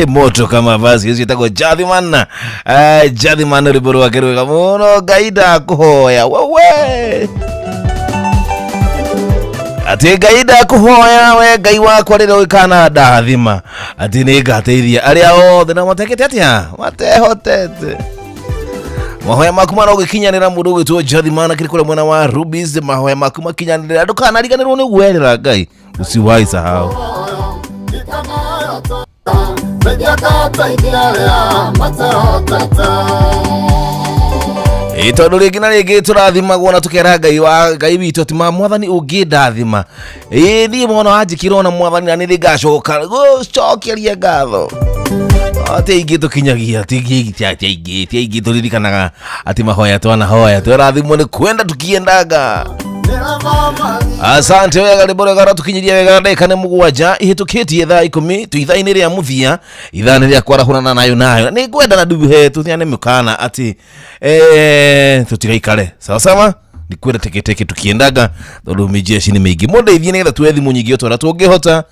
Moto kama vazi hizo itagwo Jathiman. Jathiman rwimbo rwake rwega muno Ngai ndakuhoya wewe. Ati Ngai ndakuhoya we Ngai wakwa rĩrĩa ũikana ndathima ati nĩ ngateithia arĩa othe na matekete atia matehotete. Mahoya maku marogĩkinyanĩra mũndũ ũgwĩtwo Jathiman akĩrĩ kũrĩa mwena wa Rubies. Mahoya maku makinyanĩra ndũkanariganĩrwo nĩ gwerera Ngai, usiwahi sahau. Tondu rĩngĩ na rĩngĩ tũrathimagwo na tũkera Ngai wa Ngai witũ atĩ ma mwathani ũngĩndathima ĩĩ niĩ mwana wanjĩkĩra ona mwathani na nĩ ngacoka gũcokeria ngatho. Ati ingĩ tũkinyagia ti ingĩ tũririkanaga atĩ mahoya twanahoya twarathimwo nĩ kwenda tukiendaga. Asante wega rĩmbo rwega tukinyiria wega ndagĩka nĩ mũgwanja ihĩtũkĩtie thaa 10 tu ithaa-inĩ rĩa mũthia ithaa-inĩ rĩa kwarahũrana nayo nayo nĩ ngwenda na nduhe tũtiane mĩkana atĩ tũtigaikare sawa sawa nĩ kwenda teketeke tukiendaga tondũ mijeshi nĩ mĩingĩ mũndeithie nĩgetha tuoe thimũ nyingĩ o torĩa tũngĩhota.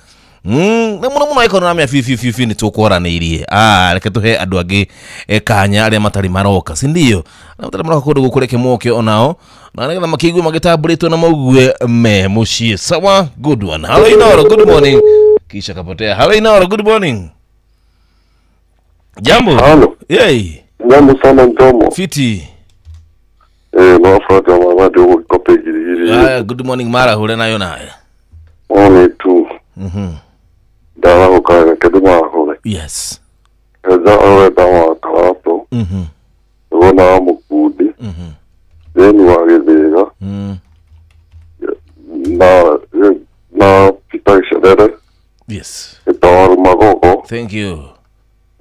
Nĩ mũno mũno ĩkorwo na mĩa biũ nĩ tũkwaranĩirie. Reke tũhe andũ angĩ kanya arĩa matarĩ maroka, si ndio? Arĩa matarĩ maroka kũndũ gũkũ reke moke onao na nĩgetha makĩigue magĩtambũrĩtwo na maugue me mũciĩ. Sawa, good one. Hello Inoro, good morning. Kisha kapotea. Hello Inoro, good morning. Jambo. Halo. Yey. Jambo sana Ntomo. Fiti. Mwafrata wa wadi huko Kikope Girigiri. Haya, good morning mara hule nayo nayo. One tu. Dawa ukaga keduma hule. Yes. Eza awe dawa kalato. Wona mukudi. Then wagethega. Na Peter Shadere. Yes. Etawaru Magogo. Thank you.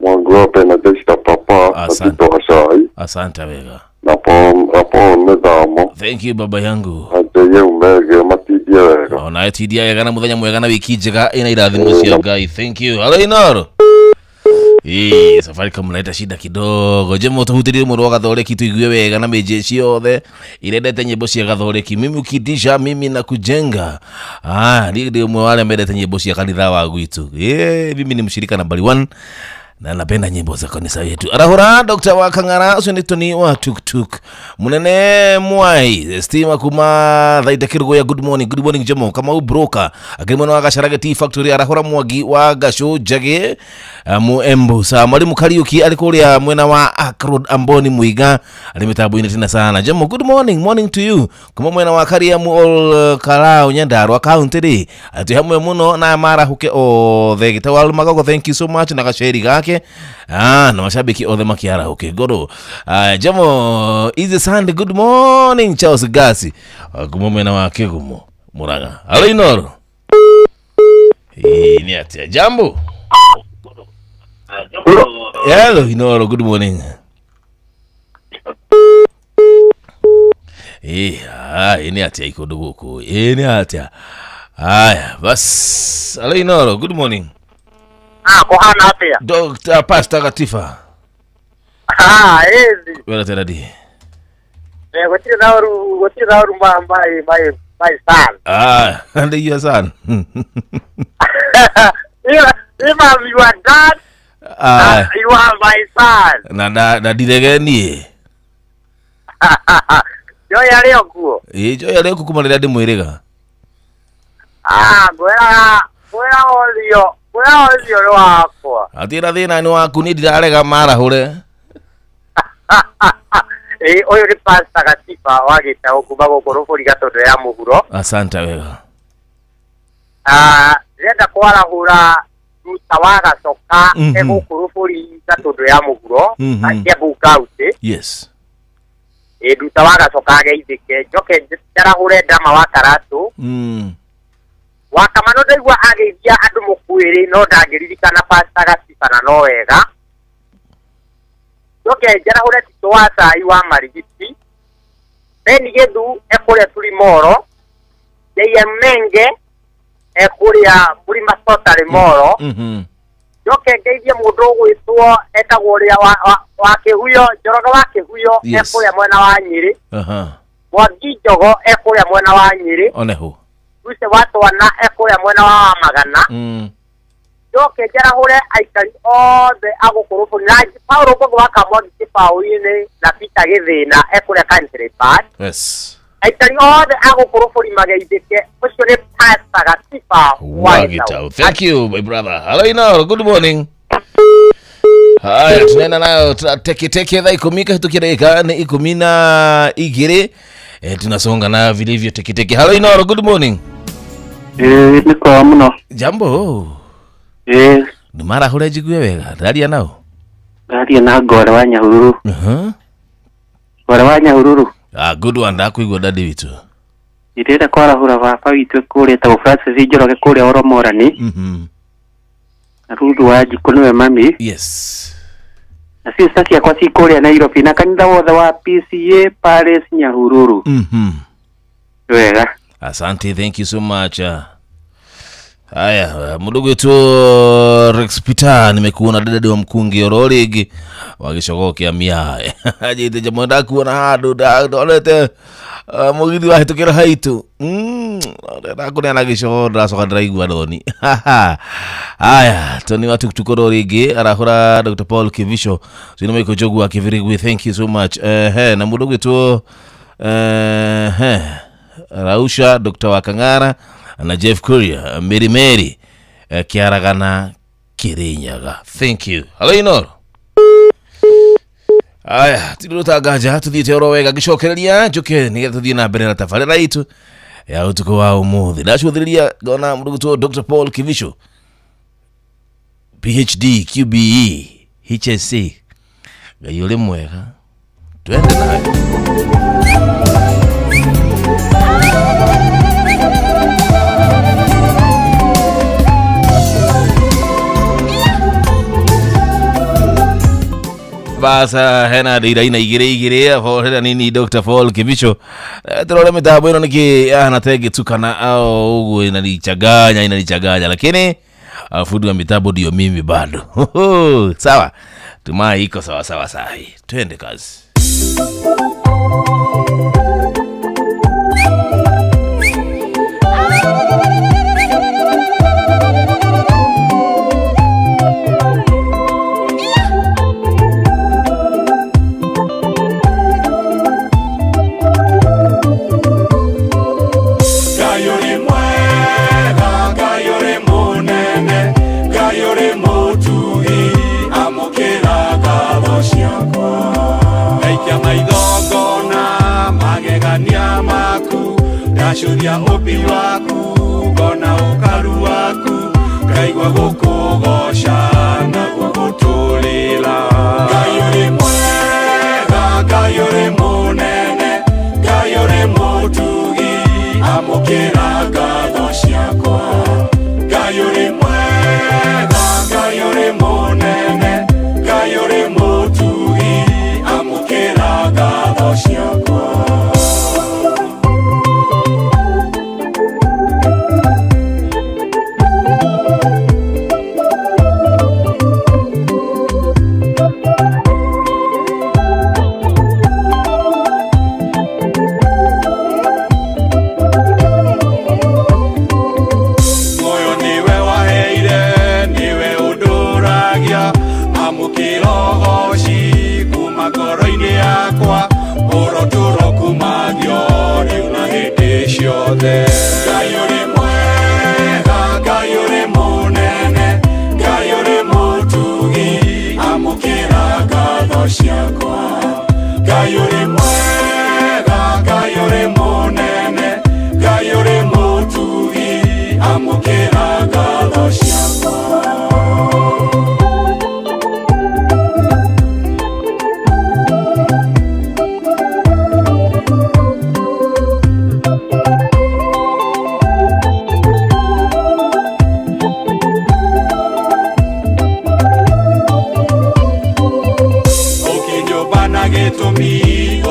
Mwangu na Desta Papa. Asante. Asante. Asante wega. Na Paul Medamo. Thank you baba yangu. Ateye umege matidia wega. Ona tidia wega na muthenya mwega na wiki njega ina irathimo cia Ngai. Thank you. Hello Inoro. Safaricom mnaleta shida kidogo. Je, mtuhutirie mũndũ wa gathoreki tuigue wega na mijeshi yothe irendete nyimbo cia gathoreki. Mimi ukitisha mimi na kujenga. Ndiye umwe wale mendete nyimbo cia kanitha wa gwitu. Mimi ni mshirika nambari 1 na napenda nyimbo za kanisa yetu. Arahura Dr. wa Kang'ara ucio ni Tony wa tuk tuk. Munene Mwai Stima kuma thaita kirugo ya good morning. Good morning Jomo kama u broker akiri mwena wa Gacharage Tea Factory. Arahura Mwangi wa Gacu Njagi Muembu sa Mwalimu Kariuki ari kuria mwena wa Akrod Amboni Muiga ari mitambo-inĩ tena sana. Jomo good morning, morning to you. Kuma mwena wa Kariamu Ol Karau Nyandarua County ri ati hamwe muno na marahuke othe gitawaru Magogo thank you so much na gaceri gake na mashabiki othe makiarahuke goro. Jomo easy Sunday good morning Charles Gasi kuma mwena wa Kigumo Murang'a. Hello Inoro. Ni atia jambo. Hello Inoro, good morning. Ni atia iko ndugu. Ni atia. Haya, bas. Hello Inoro, good morning. Kuhana atia. Dr. Pastor Gatifa. Ezi. Wela tena di. Gutire naoru my son. And your son. If I'm your dad, you are my son. Na ndirege nie. Joy arĩ kuo. Joy arĩ kuo kuma rĩrĩa ndĩmwĩrĩga. Ngwĩra ũcio nĩ wakwa. Hatirĩ thĩna nĩ waku niĩ ndirarega marahũre. Ũyũ nĩ Pastor Gatiba wa Gĩtaũ kuma gũkũ Rũbũri Gatũndũ ya mũhuro. Asante wega. Ndĩrenda kwarahũra Ruta wa Gacoka egũkũ Rũbũri Gatũndũ ya mũhuro Kiambu County. Yes. Ruta wa Gacoka ageithĩke njoke njarahũre Ndama wa Karatũ. Wa Kamano ndaigua ageithia andũ mũkuĩrĩ no ndangĩririkana Pastor Gatiba na no wega. Njoke njarahũre Tito wa Cai wa Marigiti. Beni Gĩthu ekũrĩa Tulimoro. JM Menge ekũrĩa Mũrima Sota Limoro. Njoke ngeithie mũndũ ũgwĩtwo etagwo ũrĩa wa Kĩhuyo, Njoroge wa Kĩhuyo ekũrĩa mwena wa Nyĩrĩ. Mwangi Njogo ekũrĩa mwena wa Nyĩrĩ. Oneho. Luce wa Twana ekũrĩa mwena wa Magana. Njoke njarahũre aikari othe a gũkũ rũbũri na Paulo Mbogo wa Kamwangi kĩbaũ-inĩ na Peter Gĩthĩna ekũrĩa Country Park. Yes. Aikari othe a gũkũ rũbũri mageithĩke. Ũcio nĩ Pastor Gatiba wa Gitau. Thank you my brother. Hello Inoro, good morning. Haya, tunaenda nayo teke teke thaa 10 kahĩtũkia ndagĩka nĩ 12. Tunasonga na vilivyo teke teke. Hello Inoro, good morning. Nĩ kwa mũno. Jambo. Nĩ marahũra njigue wega. Ndaria nao. Ndaria na Ngore wa Nyahururu. Ngore wa Nyahururu. Ah, good one, ndakuigua dadi witũ. Ndĩrenda kwarahũra baba witũ kũrĩa etagwo Francis Njoroge kũrĩa Oromorani. Na Ruthu wa Njikũ nĩwe mami. Yes. Na sister ciakwa ci kũrĩa Nairobi na kanitha wothe wa PCA Paris Nyahururu. Wega. Asante, thank you so much. Haya, mdogo wetu Rex Peter, nimekuona dada wa mkungi ororigi wagicogokia mia. Ajite jamaa ndakuona handu ndonete mugithi wahitukira haitu. Ndakuneana gicogo ndacoka ndiraigua thoni. Haya, Tony wa tuktuk ororigi arahura Dr. Paul Kivisho. Sino Michael Jogu wa Kivirigwi, thank you so much. Na mdogo wetu Rausha Dr. Wakangara na Jeff Kuria, Mary Mary, Kiaragana Kirinyaga. Thank you. Hello Inoro. Aya, tirutagaja tuthiite oro wega gicokereria njuke nigetha tuthie na mbere na tabarĩra itu ya utuku wa umuthi. Ndacuthĩrĩria ngona mũrutwo Dr. Paul Kivisho, PhD QBE HSC. Ngai ũrĩ mwega, twende nayo. Basa hena ndira ina igire hena nini Dr. Paul Kivisho. Turore mitambo ino niki ahana tengitukana au uguo inanichanganya lakini fundi wa mitambo ndio mimi bado. Sawa, tumai iko sawa sawa sahi. Twende kazi. Ndacuria ũmbi waku ngona ũkaru waku ngaigua gũkũgoca na gũgũtũrĩra. Ngai ũrĩ mwega, Ngai ũrĩ mũnene, Ngai ũrĩ mũtugi, amũkĩra ngatho ciakwa. Ngai ũrĩ mwega, Ngai ũrĩ mũnene, Ngai ũrĩ mũtugi, amũkĩra ngatho ciakwa. Ngai ũrĩ mwega, Ngai ũrĩ mũnene, Ngai ũrĩ mũtugi, amũkĩra ngatho ciakwa. Ngai ũrĩ mwega, Ngai ũrĩ mũnene, Ngai ũrĩ mũtugi, amũkĩra ngatho ciakwa.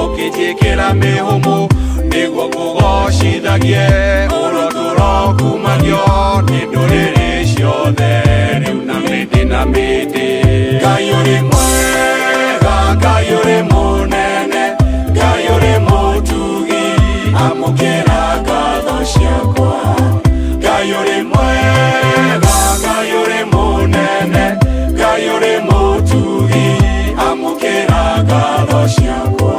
Ũkĩnjĩkĩra mĩhũmũ nĩguo ngũgocithagie ũrotũro kumagio nĩ ndũrĩrĩ ciothe rĩu na mĩndĩ na mĩndĩ. Ngai ũrĩ mwega, Ngai ũrĩ mũnene, Ngai ũrĩ mũtugi, amũkĩra ngatho ciakwa. Ngai ũrĩ mwega, Ngai ũrĩ mũnene, ngatho ciakwa.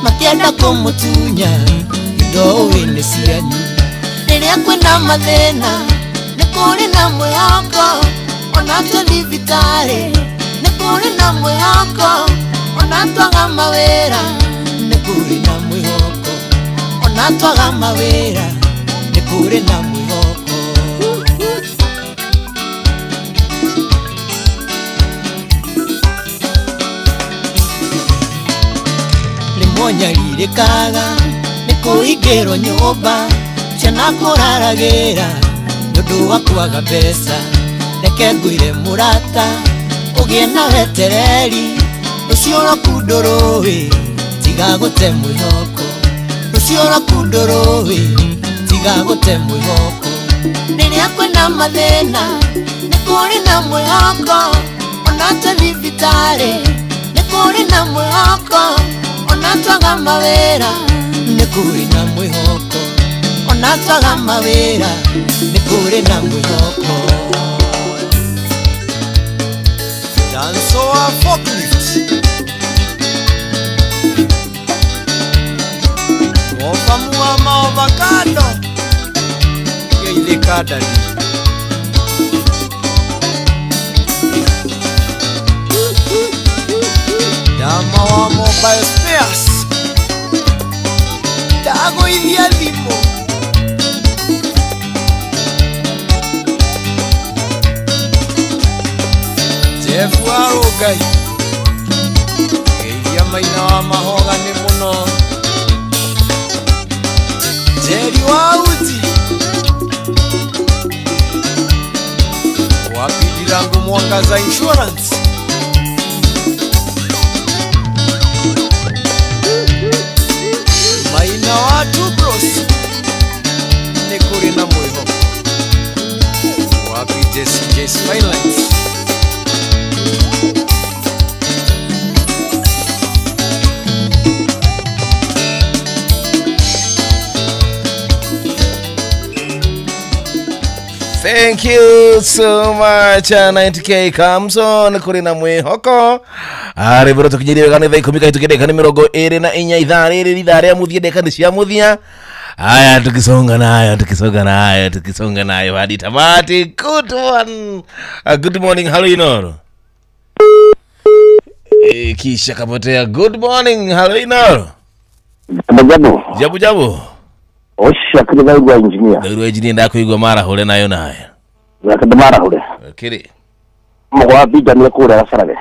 Makienda kumutunya indo-inĩ cianyu. Rĩrĩa kwĩna mathĩna nĩ kũrĩ na mwĩhoko ona twĩ thibitarĩ nĩ kũrĩ na mwĩhoko ona twaga mawĩra nĩ kũrĩ na mwĩhoko ona twaga mawĩra nĩ kũrĩ na mwĩhoko. Rĩmwe nyarirĩkaga nĩ kũhingĩrwo nyũmba ciana kũraragĩra nĩ ũndũ wa kwaga mbeca reke ngwĩre mũrata ũgĩe na wetereri rũciũ rwaku ndũrũĩ tiga gũte mwĩhoko rũciũ rwaku ndũrũĩ tiga gũte mwĩhoko. Rĩrĩa kwĩna mathĩna nĩ kũrĩ na mwĩhoko ona twĩ thibitarĩ nĩ kũrĩ na mwĩhoko ona twaga mawĩra nĩ kũrĩ na mwĩhoko ona twaga mawĩra nĩ kũrĩ na mwĩhoko. Dansoa forklift Ofamuwa maovakado Geithĩka dadi. Dama wa mobile spares Ndagũithia thimũ. Jeff wa Rũngai Geithia maina wa mahoga nĩ mũno. Jerry wa Uji Wapi Dirango Mwangaza Insurance. Maina wa Two Bros nĩ kũrĩ na mwĩhoko. Wapi Jesse Jesse Finance. Thank you so much. 90K comes on kũrĩ na mwĩhoko. Arĩ tukinyĩrie wega nĩ thaa ikũmi kahĩtũkĩte ndagĩka nĩ mĩrongo ĩrĩ na inya ithaa rĩrĩ ithaa rĩa mũthia ndagĩka nĩ cia mũthia. Haya tukisonga nayo tukisonga nayo tukisonga nayo hadi tamati. Good one. Good morning, hello Inoro. Kisha kapotea. Good morning, hello Inoro. Jambo. Jambo jambo. Osha kile engineer. Ndaigua engineer ndakuigua mara hore nayo nayo. Ndakende mara hore. Kiri. Mugwa bija ni kura gacarage.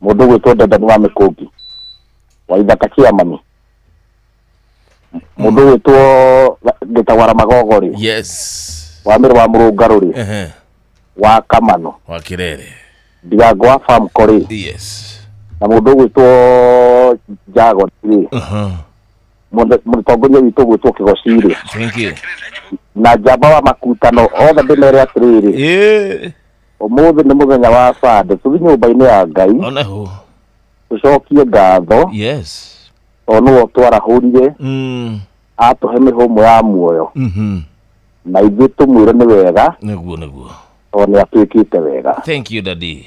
Mundu gwitwo Dada wa Mĩkũngi. Wa ithaka cia mami. Mundu gwitwo Gĩtawara Magogo ri. Yes. Wa Mĩrũ wa Mũrũngarũ ri. Wa Kamano. Wa Kirere. Ndigango wa Famco ri. Yes. Na mundu gwitwo Jago ri. Mũtongoria witũ gwĩtwo Kĩgoci rĩ. Thank you. Na njamba wa makutano othe ndĩmere atĩrĩrĩ. Ũmũthĩ nĩ mũthenya wa Sunday tũthiĩ nyũmba-inĩ ya Ngai. Onaho. Tũcokie ngatho. Yes. Tondũ nĩwe ũtwarahũrire. Atũhe mĩhũmũ ya muoyo. Na ithuĩ tũmwĩre nĩ wega. Nĩguo nĩguo. Tondũ nĩ atwĩkĩte wega. Thank you daddy.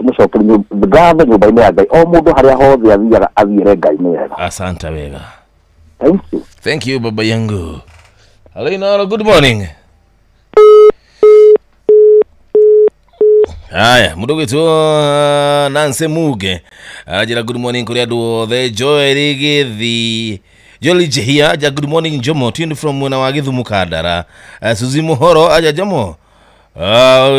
Tũmũcokerie ngatho nyũmba-inĩ ya Ngai. O mũndũ harĩa hothe athiaga athiĩre Ngai nĩ wega. Asante wega. Thank you. Thank you, baba yangu. Hello, Inoro, good morning. Haya, mundu gwitwo Nancy Muge. Arajira good morning kuri andu othe. Joel Githi. Joel Jehia, aja good morning Jomo, tuned from mwena wa Githumu Kandara. Suzi Muhoro, aja Jomo.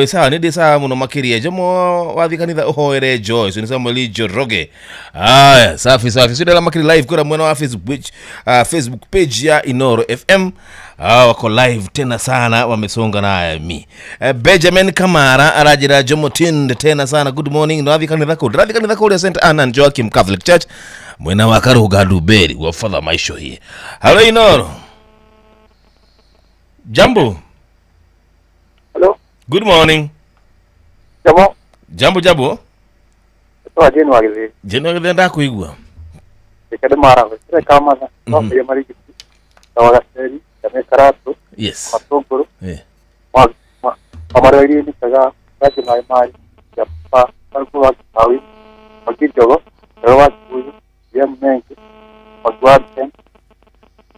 Sawa nĩ ndĩ sawa mũno makĩria Jomo wathi kanitha ũhoere Joy so ni Samuel Njoroge. Aya safi safi sio makiri live kura mwena wa Facebook, Facebook page ya Inoro FM. Wako live tena sana wamesonga na mi. Benjamin Kamara arajira Jomo Tind tena sana good morning no wathi kanitha kũ ndathi kanitha kũrĩa St Anna and Joachim Catholic Church mwena wa Karuga Duberi wa Father Maisho hii. Hello Inoro. Jambo. Hello. Good morning. Jambo. Jambo jambo. Twa jeni wa githi. Jeni wa githi ndakuigua. Ikade mara we kama na no ya marigi. Tawaga seri ya karatu. Yes. Matunguru. Eh. Ma amara iri ni kaga kaji mai mai ya pa alku wa kawi. Magijogo wa kuyu ya mengi. Magwa ten.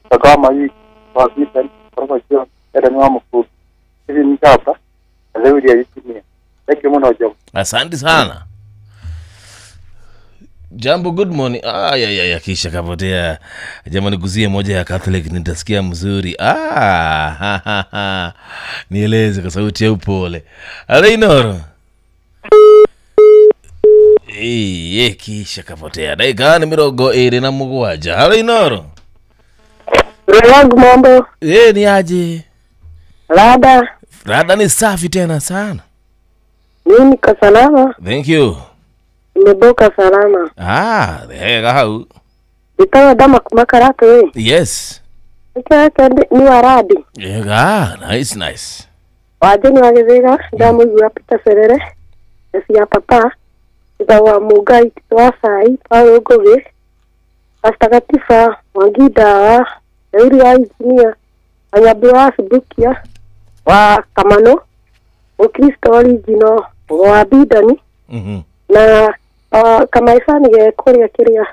Kaga mai wa gitan Korogo Eden wa Mkuu. Hivi ni hapa. Leo ndio yitimia. Thank you muno Jomo. Asante sana. Jambo, good morning. Ya kisha kapotea. Jamani, guzie moja ya Catholic nitasikia mzuri. Nieleze kwa sauti ya upole. Aleinoro. Kisha kapotea. Dakika ni 27. Aleinoro. Yangu mambo. Ni aje? Rada. Rada ni safi tena sana. Mimi niko salama. Thank you. Nimeboka salama. Hega hau. Nitawa dama kumakaratu we. Yes. Nitawa ni waradi. Hega, nice nice. Wajeni wagezega, damu yuwa pita serere. Esi ya papa. Nitawa mugai tituwa sai, pawe ugoge. Pastakatifa, wangidawa, euri ya injinia, anyabiwa asibukia, wa kamano, ukristo orijino, wa bidani. Na kama ifani ge kuria kiria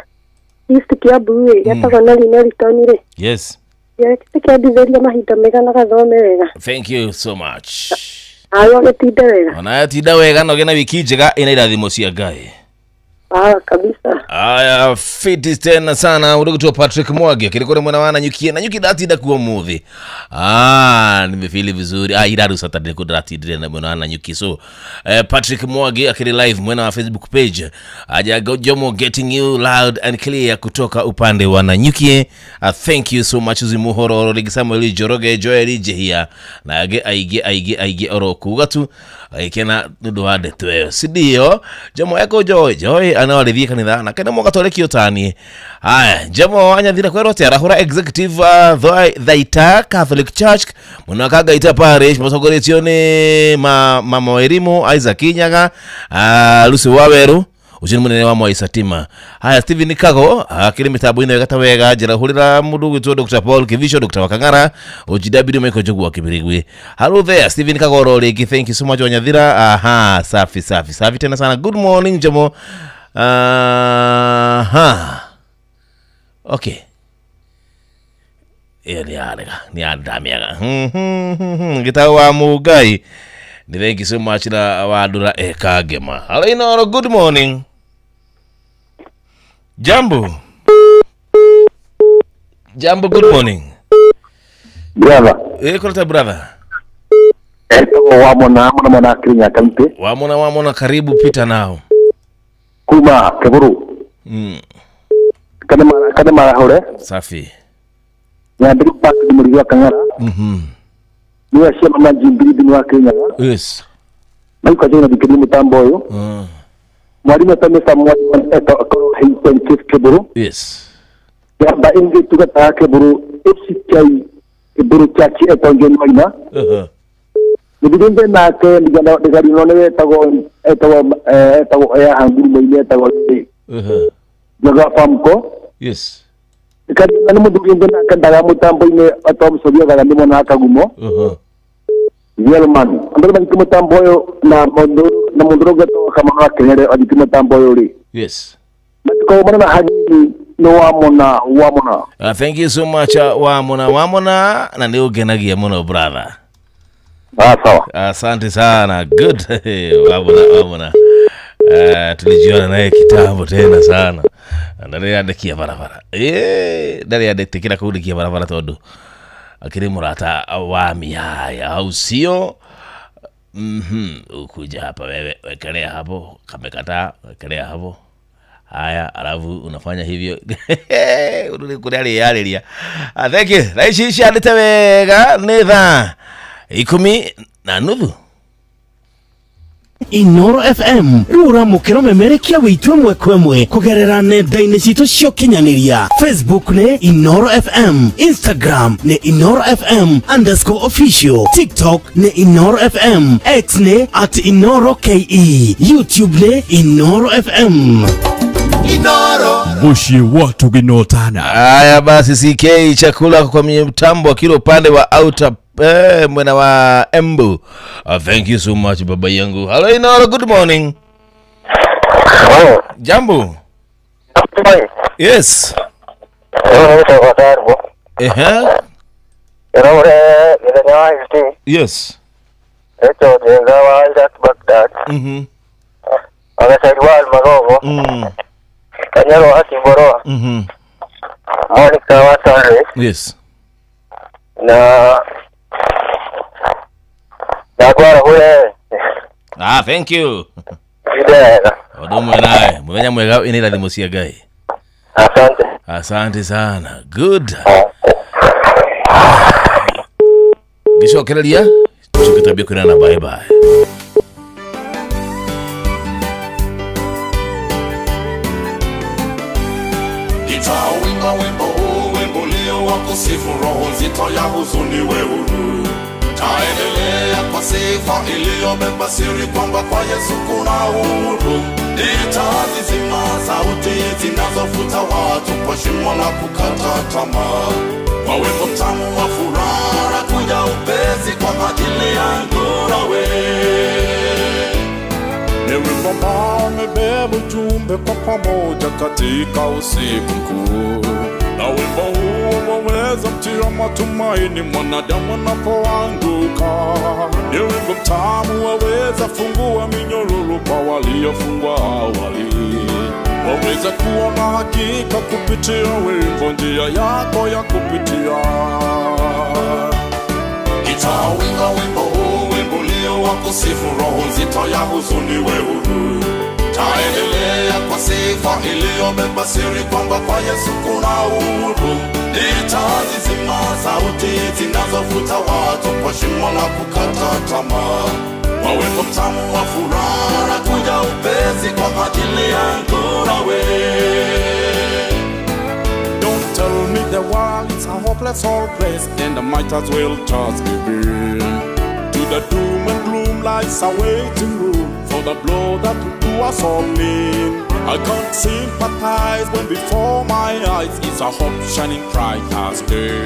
East Kiambu getagwo Neli Neliton ri. Yes. Gĩtĩ kĩa mahinda mega na gathome wega. Thank you so much. Ayo gĩtinde wega. Ona tinda wega no gena wiki njega ina irathimo cia Ngai. Kabisa. Aya fiti tena sana udugu Patrick Mwangi kirikore mwana wana nyukie na nyuki ndatinda kuo muthi. Nimefeel vizuri. Iraru Saturday ko ndatindire na mwana wana nyuki. So Patrick Mwangi akiri live mwana wa Facebook page. Aja Jomo getting you loud and clear kutoka upande wa Nanyuki. Thank you so much zimuhoro rigi Samuel Joroge Joel Jehia na age aige aige aige oro kuga tu aikena ndu wa ndeto ĩyo sindio. Jomo eko joy joy anawarithie kanitha na kena mogatoleki utani. Haya Jomo anyathira kwerwo atia arahura executive Thaita Catholic Church mwena Kagaita Parish matongoretio ni mama wa Elimu Isaac Kinyaga, Lucy Waweru ucio munene wa Moi Satima. Haya Steven Kago akiri mitambo-inĩ wega ta wega njira hurira mundu gwitwo Dr. Paul Kivisho Dr. Wakangara OGW Michael Njogu wa Kibirigwi. Hello there Steven Kago ro rĩngĩ, thank you so much Wanyathira. Aha, safi safi safi tena sana. Good morning Jomo. Aha. Okay. Iyo ni arega ni andamiaga. Gitawa Mugai. Ni thank you so much na wadura ekagema. Hello Inoro, good morning. Jambo. Jambo, good morning. Brother. Koleta brother. Wamona mona Kenya kampe. Wamona karibu pita nao. Kuma keburu. Kada mara hore. Safi. Nyandiri pak di muriwa kangara. Niwa shema majimbiri binwa Kenya. Yes. Maiko jina dikiri mutambo yo. Mwalimu atamesa mwalimu akoro hinten chief keburu. Yes. Yaba ingi tuga keburu FCK keburu chachi etonjo maina. Nibidende na ke ndigana ndigari none etago etago ya hanguru moine etago. Jaga famko. Yes. Kadi nani mundu ingi na kandaga mutambo ine atom sobio gaga ndimo na akagumo. Yelman. Andoro bagi mutambo yo na mundu na mundu gato kama akenere adi mutambo yo ri. Yes. Matiko mona hanini no wamona wamona. Thank you so much wamona wamona na ni ugenagia muno brother. Sawa. Asante sana. Good. Wamona wamona. Tulijiona naye kitambo tena sana. Ndari andikia barabara. Ndari andikia kundikia barabara tondu akiri murata wa miaya au sio? Ukuja hapa wewe wekelea hapo, kamekataa wekelea hapo. Haya, alafu unafanya hivyo. Urudi kuria yale. Thank you. Raishi ishi andite wega ni thaa 10:15. Inoro FM rura mukero memerekia witwe mwe kwemwe kugerera nenda-inĩ citũ cia ũkinyanĩria. Facebook nĩ Inoro FM, Instagram nĩ Inoro FM _official, TikTok nĩ Inoro FM, X nĩ @InoroKE, YouTube nĩ Inoro FM. Inoro Mushi watu ginotana. Haya basi CK chakula kwa mtambo kilo upande wa outer mwena wa Embu. Thank you so much baba yangu. Hello Inoro, good morning. Hello. Jambo. Yes. Ore mithenya wa 15. Yes. Echo njenga wa Iraq Baghdad. Agacari wa Almagogo. Kanyaro wa Kimboroa. Monica wa Sare. Yes. Na Gwara huye. Ah, thank you. Ndega. Odomo naye, muthenya mwega ine irathimo cia Ngai. Asante. Asante sana. Good. Gicokereria tucoke kwĩrana bye bye. Nitauimba wimbo huu, wimbo ulio wa kusifu, roho nzito ya huzuni we huru. Taendelea kwa sifa iliyobeba siri kwamba kwa Yesu kuna uhuru. Nitazizima sauti zinazofuta watu kwa shimo la kukata tamaa. Kwa wimbo mtamu wa furaha kuja upesi kwa ajili yangu nawe. Ni wimbo ambao umebeba ujumbe kwa pamoja katika usiku mkuu. Na wimbo huu waweza mtia matumaini mwanadamu anapoanguka. Ni wimbo mtamu waweza fungua minyororo kwa waliofungwa awali. Waweza kuona hakika kupitia wimbo njia yako ya kupitia. Nitauimba wimbo huu, wimbo ulio wa kusifu, roho nzito ya huzuni we huru. Taendelea kwa sifa iliyobeba siri kwamba kwa Yesu kuna uhuru. Nitazizima sauti zinazofuta watu kwa shimo la kukata tamaa. Kwa wimbo mtamu wa furaha kuja upesi kwa ajili yangu nawe. Don't tell me the world is a hopeless old place, and I might as well just give in to the doom and gloom lies a waiting room for the blow that will do us all in. I can't sympathize when before my eyes is a hope shining bright as day.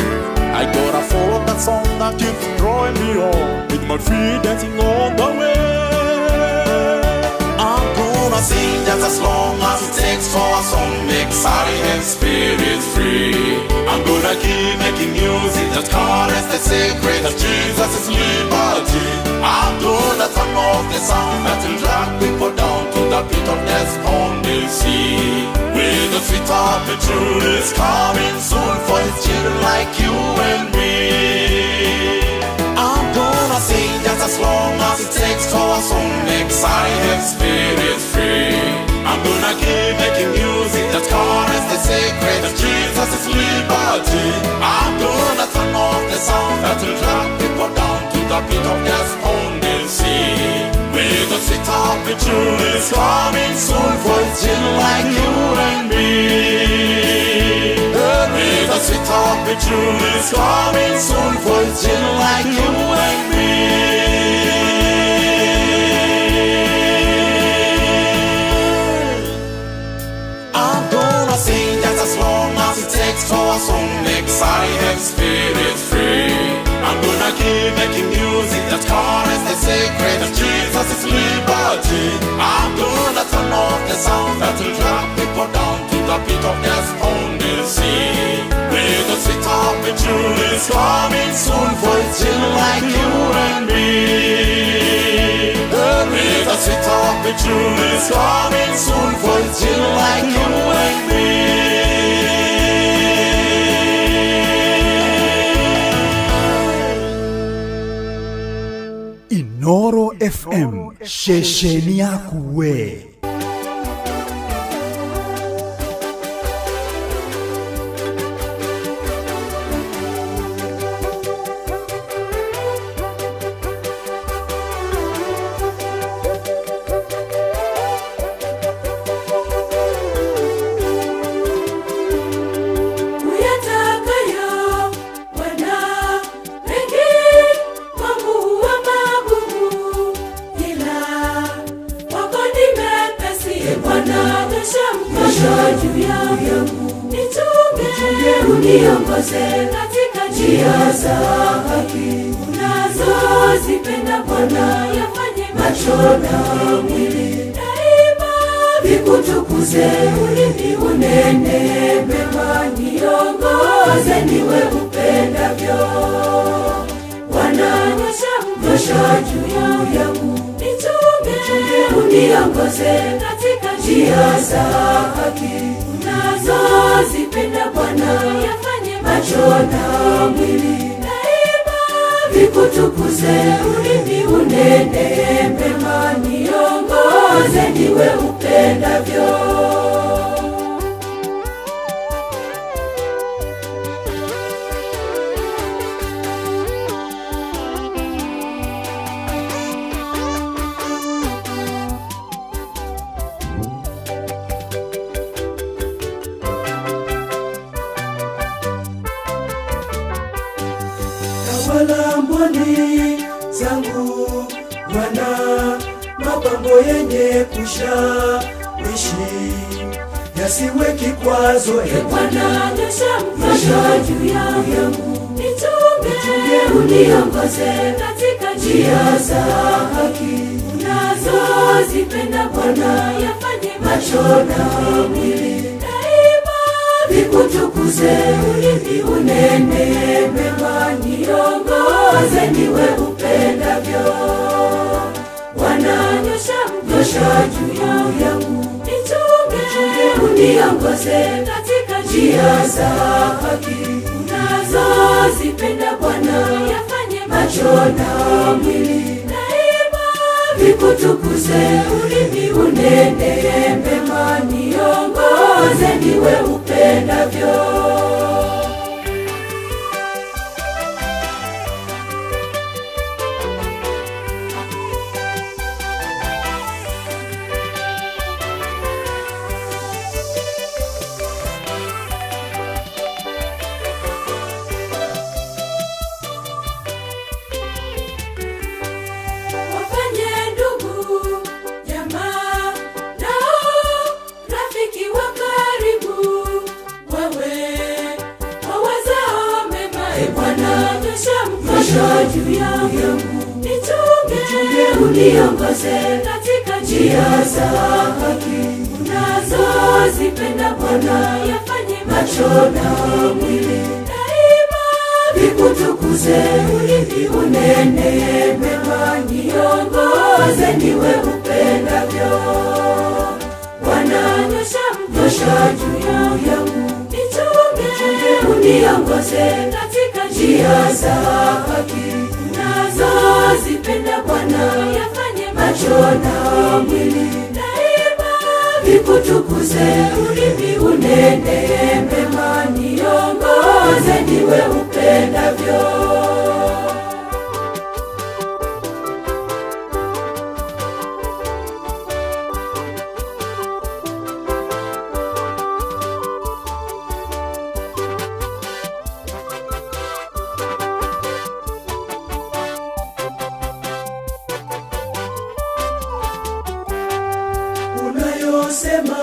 I gotta follow that song that keeps drawing me on, with my feet dancing on the way. I'm gonna sing just as long as it takes for a song makes our spirit free. I'm gonna keep making music that carries the secret of Jesus' liberty. I'm gonna turn off the sound that will drag people down to the pit of despondency. With the sweet opportunity is coming soon for his children like you and me. I'm gonna sing just as long as it takes for a song makes our spirit free. I'm gonna keep making music that carries the secret of Jesus' liberty. I'm gonna turn off the sound that will drag people down to the pit of despondency. With the sweet opportunity is coming soon for his children like you and me. With the sweet opportunity is coming soon for his children like you and me. I'm gonna sing just as long as it takes for a song makes our spirit free. I'm gonna keep making music that carries the secret of Jesus' liberty. I'm gonna turn off the sound that will drag people down to the pit of despondency. With the sweet opportunity is coming soon for his children like you and me. With the sweet opportunity is coming soon for his children like you and me. Inoro FM, ceceni yaku we. Uniongoze katika njia za haki unazozipenda Bwana, yafanye macho na mwili daima vikutukuze, ulimi unene mema, niongoze niwe upendavyo. uniongoze katika njia za haki unazozipenda Bwana, yafanye macho na mwili daima vikutukuze, ulimi unene mema, niongoze niwe upendavyo. Mboni zangu Bwana, mapambo yenye kushawishi yasiwe kikwazo. E Bwana, nyosha mkono juu yangu, nichunge uniongoze katika njia za haki unazozipenda Bwana, yafanye macho na mwili daima vikutukuze, ulimi unene mema, niongoze niwe upendavyo. Bwana, nyosha mkono juu yangu, nichunge uniongoze katika njia za haki unazozipenda Bwana, yafanye macho na mwili daima vikutukuze, ulimi unene mema, niongoze niwe upendavyo. Uniongoze katika njia za haki unazozipenda Bwana, yafanye macho na mwili daima vikutukuze, ulimi unene mema, niongoze niwe upendavyo. Bwana, nyosha mkono juu yangu, nichunge uniongoze katika njia za haki unazozipenda Bwana, yafanye macho na mwili daima vikutukuze, ulimi unene mema, niongoze niwe upendavyo. Unayosema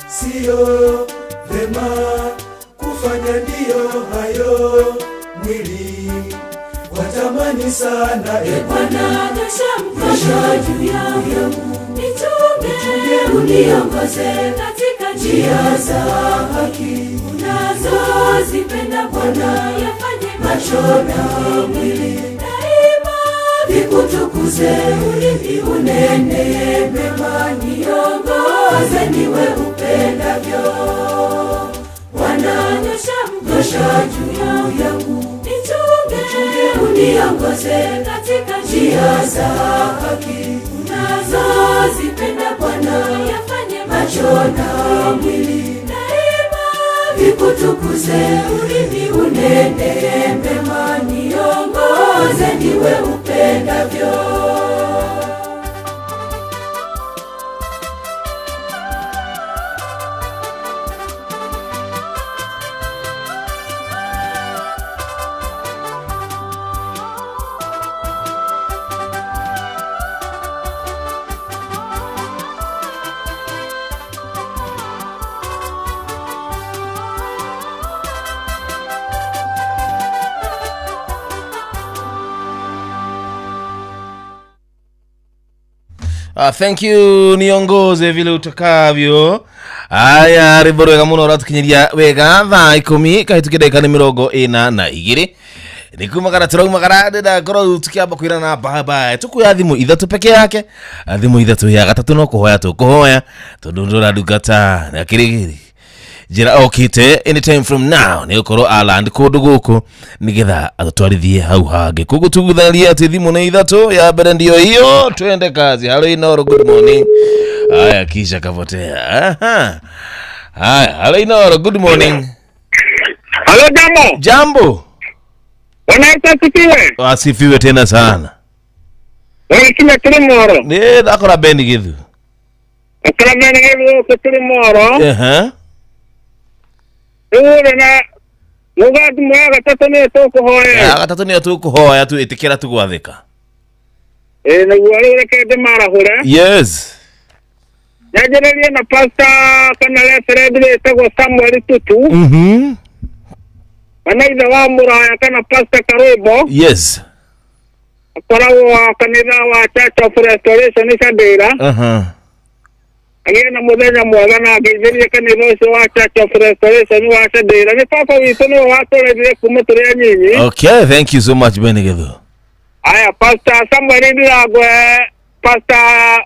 sio vema, kufanya ndio hayo mwili watamani sana. E Bwana, nyosha mkono juu yangu, nichunge uniongoze katika njia za haki unazozipenda Bwana, yafanye macho na mwili daima vikutukuze, ulimi unene mema, niongoze niwe upendavyo. Bwana, nyosha mkono juu yangu, nichunge uniongoze katika njia za haki unazozipenda Bwana, yafanye macho na mwili daima vikutukuze, ulimi unene mema, niongoze niwe upendavyo. Thank you, niongoze vile utakavyo. Aya, rwimbo rwega muno ratukinyiria wega thaa 10 kahitukia ndagika nĩ 42. Nĩ kumagara tũraumagara ndĩrakorwo tũkĩamba kwĩrana bye bye. Tũkuoya thimũ ithatũ peke yake. Thimũ ithatũ ya gatatũ no kũhoya tũkũhoya tondũ ndũrandungata na kĩrĩgĩrĩ. Njĩra okĩte anytime from now nĩ gũkorwo aland kũndũ gũkũ nĩgetha atũtwarithie hau hangĩ. Koguo tugutharie atĩ thimũ nĩ ithatũ, ya mbere ndio hiyo, twende kazi. Hello Inoro, good morning. Haya, kisha kapotea. Aha. Haya, hello Inoro, good morning. Hello Jambo. Jambo. Bwana Yesu asifiwe. Asifiwe tena sana. Wewe kila Kilimoro. Ni ndakora Beni Githu. Akora Beni Githu ko Kilimoro. Aha. Ure na muga mwa gatatu ni tukuhoya. Ya gatatu ni tukuhoya tu itikira tugwathika. Na guo reke ndimarahure. Yes. Nyanjĩrĩrie na pastor kana referend wĩtagwo Samuel Tutu. Kana ithe wa Muraya kana pastor Karwimbo. Yes. Akoragwo kanitha wa Church of Restoration Candĩra. Agĩe na mũthenya mwega na angeithĩrie kanitha ũcio wa Church of Restoration wa Candĩra. Nĩ baba witũ nĩwe watũrerire kuma tũrĩ anyinyi. Okay, thank you so much Beni Githu. Aya, pastor Samuel Ndirangwe, pastor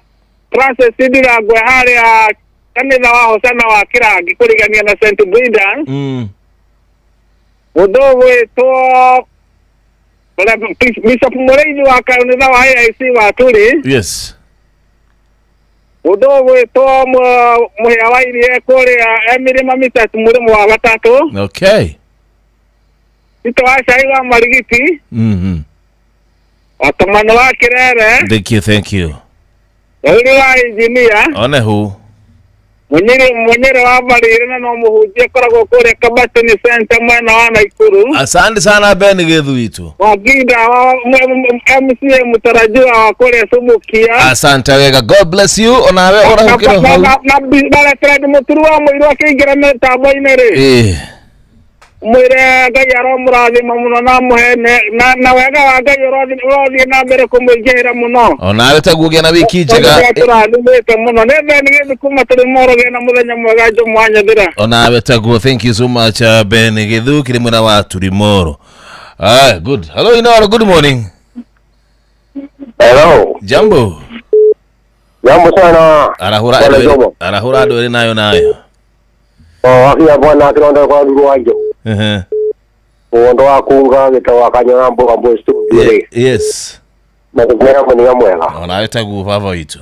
Francis Ndirangwe harĩa kanitha wa Hosana wa Kĩrangi kũrigania na St. Brendan. Mũndũ ũgwĩtwo Bishop Mũrĩithi wa kanitha wa AIC wa Turi. Yes. Mũndũ ũgwĩtwo Mũhĩa wa Irie kũrĩa Mĩrĩma Mĩtatũ mũrĩmo wa gatatũ. Okay. Tito wa Cai wa Marigiti. Watomano wa Kĩrere. Thank you, thank you. Daudi wa engineer. One hu. Munyiri wa Barire na no muhunjia akoragwo kũrĩa Kabatini Center mwena wa Naikuru. Asante sana Ben Githu witũ. Waginda wa MCA mũtarajiwa wa kũrĩa Sumukia. Asante wega, God bless you. Onawe ũrahukĩrwo hau. Na referend Mũturu wa Mũirũ akĩingĩra mĩtambo-inĩ rĩ. Mwĩre Ngai aromũrathima mũno na amũhe na wega wa Ngai ũrothiĩ na mbere kũmũingĩhĩra mũno. Onawe taguo gĩa na wiki njega. Tũrathimĩte mũno. Nĩ Ben Githu kuma Tũrĩmoro, gĩa na mũthenya mwega Jomo wa Nyathira. Onawe taguo, thank you so much Ben Githu kĩrĩ mwena wa Tũrĩmoro. Ah, good. Hello Inoro, good morning. Hello. Jambo. Jambo sana. Arahura andũ erĩ nayo nayo. Oh, akia bwana akironda kwa rwanjo. Muondo wa kunga gitawa kanyona mboga mbo studio. Yes. Na kumera munia mwega. Ona etagu baba witu.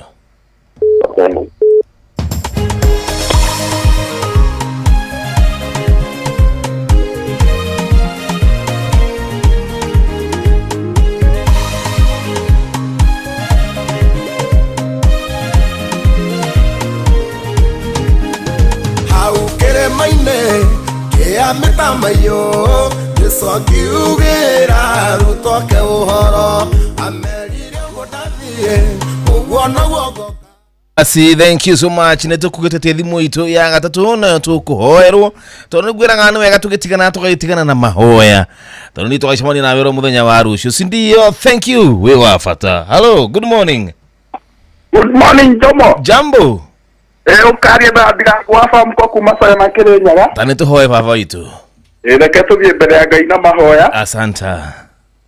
Haukere maine ya mitamayo Yesu akiugĩra arutwo ake ũhoro amerire gũtathiĩ ũguo noguo. Asi, thank you so much. Nĩ tũkugĩte thimũ itũ ya gatatũ nayo tũkũhoerwo tondũ nĩ ngwĩraga nĩ wega tũgĩtigana tũgagĩtigana na mahoya tondũ nĩ tũgacemania nawe ro mũthenya wa rũciũ, si ndio? Thank you, wĩ wa bata. Hello, good morning. Good morning Jomo. Jambo. Ũkarie na ndigakwa famko kuma saya na Kĩrĩnyaga. Ta nĩ tũhoe baba witũ. Reke tũthiĩ mbere ya Ngai na mahoya. Asanta.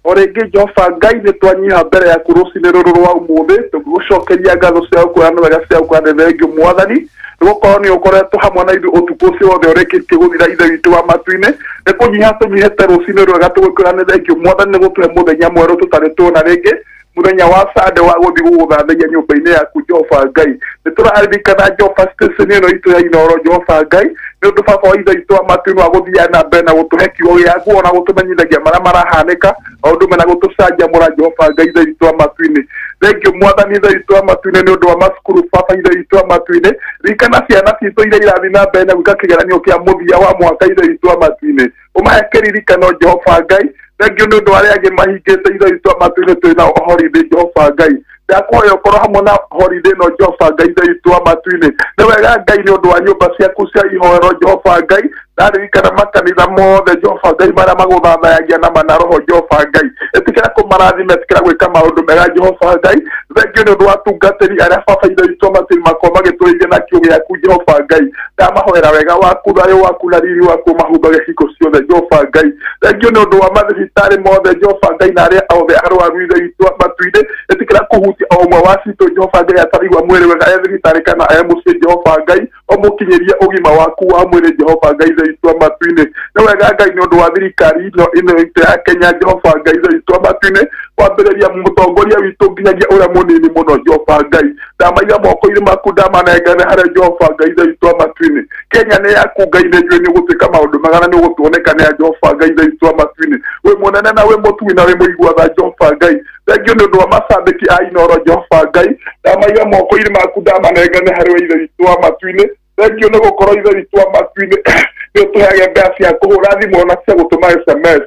O rĩngĩ Jehova Ngai nĩ twanyiha mbere yaku rũcinĩ rũrũ rwa ũmũthĩ tũgĩgũcokeria ngatho ciaku na wega ciaku na thengio Mwathani nĩgũkorwo nĩ ũkoretwo hamwe na ithuĩ ũtukũ ũcio wothe ũrĩkĩtie gũthira Ithe witũ wa matu-inĩ. Nĩ kũnyiha tũnyihĩte rũcinĩ rwega tũgũkwĩra nĩ thengio Mwathani nĩ gũtũhe mũthenya mwerũ tũtarĩ tuona rĩngĩ mũthenya wa Sunday wa gũthiĩ gũgũthathaiya nyũmba-inĩ yaku Jehova Ngai. Nĩ tũraririkana Jehova station ĩno itũ ya Inooro Jehova Ngai nĩ ũndũ baba wa Ithe witũ wa matu-inĩ wa gũthiaga na mbere na gũtũhe kiugo gĩaku ona gũtũmenyithagia marĩa marahanĩka o ũndũ ũmwe na gũtũcanjamũra Jehova Ngai Ithe witũ wa matu-inĩ. Thank you Mwathani Ithe witũ wa matu-inĩ nĩ ũndũ wa macukuru baba Ithe witũ wa matu-inĩ. Ririkana ciana citũ iria irathiĩ na mbere na gwĩka kĩgeranio kĩa mũthia wa mwaka Ithe witũ wa matu-inĩ. Ũmahe kĩririkano Jehova Ngai. Thank you nĩ ũndũ wa arĩa angĩ mahingĩte Ithe witũ wa matu-inĩ twĩ nao holiday Jehova Ngai. Ndakũhoya ũkorwo hamwe na holiday ĩno Jehova Ngai Ithe witũ wa matu-inĩ. Nĩ wega Ngai nĩ ũndũ wa nyũmba ciaku cia ihoero Jehova Ngai. Ndaririkana makanitha mothe Jehova Ngai marĩa magũthathayagia na mana roho Jehova Ngai ĩtĩkĩra kũmarathima ĩtĩkĩra gwĩka maũndũ mega Jehova Ngai thengio nĩ ũndũ wa atungatĩri arĩa baba ithe witũ matĩri makwa magĩtũrĩithia na kiugo gĩaku Jehova Ngai ndamahoera wega waku thayũ waku na riri waku mahumbage hingo ciothe Jehova Ngai thengio nĩ ũndũ wa mathibitarĩ mothe Jehova Ngai na arĩa othe arwaru ithe witũ matu-inĩ ĩtĩkĩra kũhutia o ũmwe wa citũ Jehova Ngai atarigua mwĩrĩ wega e thibitarĩ kana e mũciĩ Jehova Ngai ũmũkinyĩrie ũgima waku wa mwĩrĩ Jehova Ngai ithe witũ matu-inĩ nĩ wega Ngai nĩ ũndũ wa thirikari ĩno ĩno ya Kenya Jehova Ngai ithe witũ matu-inĩ kwambĩrĩria mũtongoria witũ nginyagia ũrĩa mũnini mũno Jehova Ngai ndamaiga moko-inĩ maku ndamanengane harĩa Jehova Ngai ithe witũ matu-inĩ Kenya nĩ yaku Ngai nĩ njũĩ nĩ ũgũtuĩka maũndũ mega na nĩ ũgũtuonekanĩra Jehova Ngai ithe witũ matu-inĩ wĩ mũnene na wĩ mũtui na wĩ mũigua tha Jehova Ngai thengio nĩ ũndũ wa macambĩki a Inooro Jehova Ngai ndamaiga moko-inĩ maku ndamanengane harĩ we ithe witũ wa matu-inĩ thengio nĩ gũkorwo ithe witũ wa matu-inĩ nĩ ũtũheage mbeca cia kũhũra thimũ na cia gũtũma SMS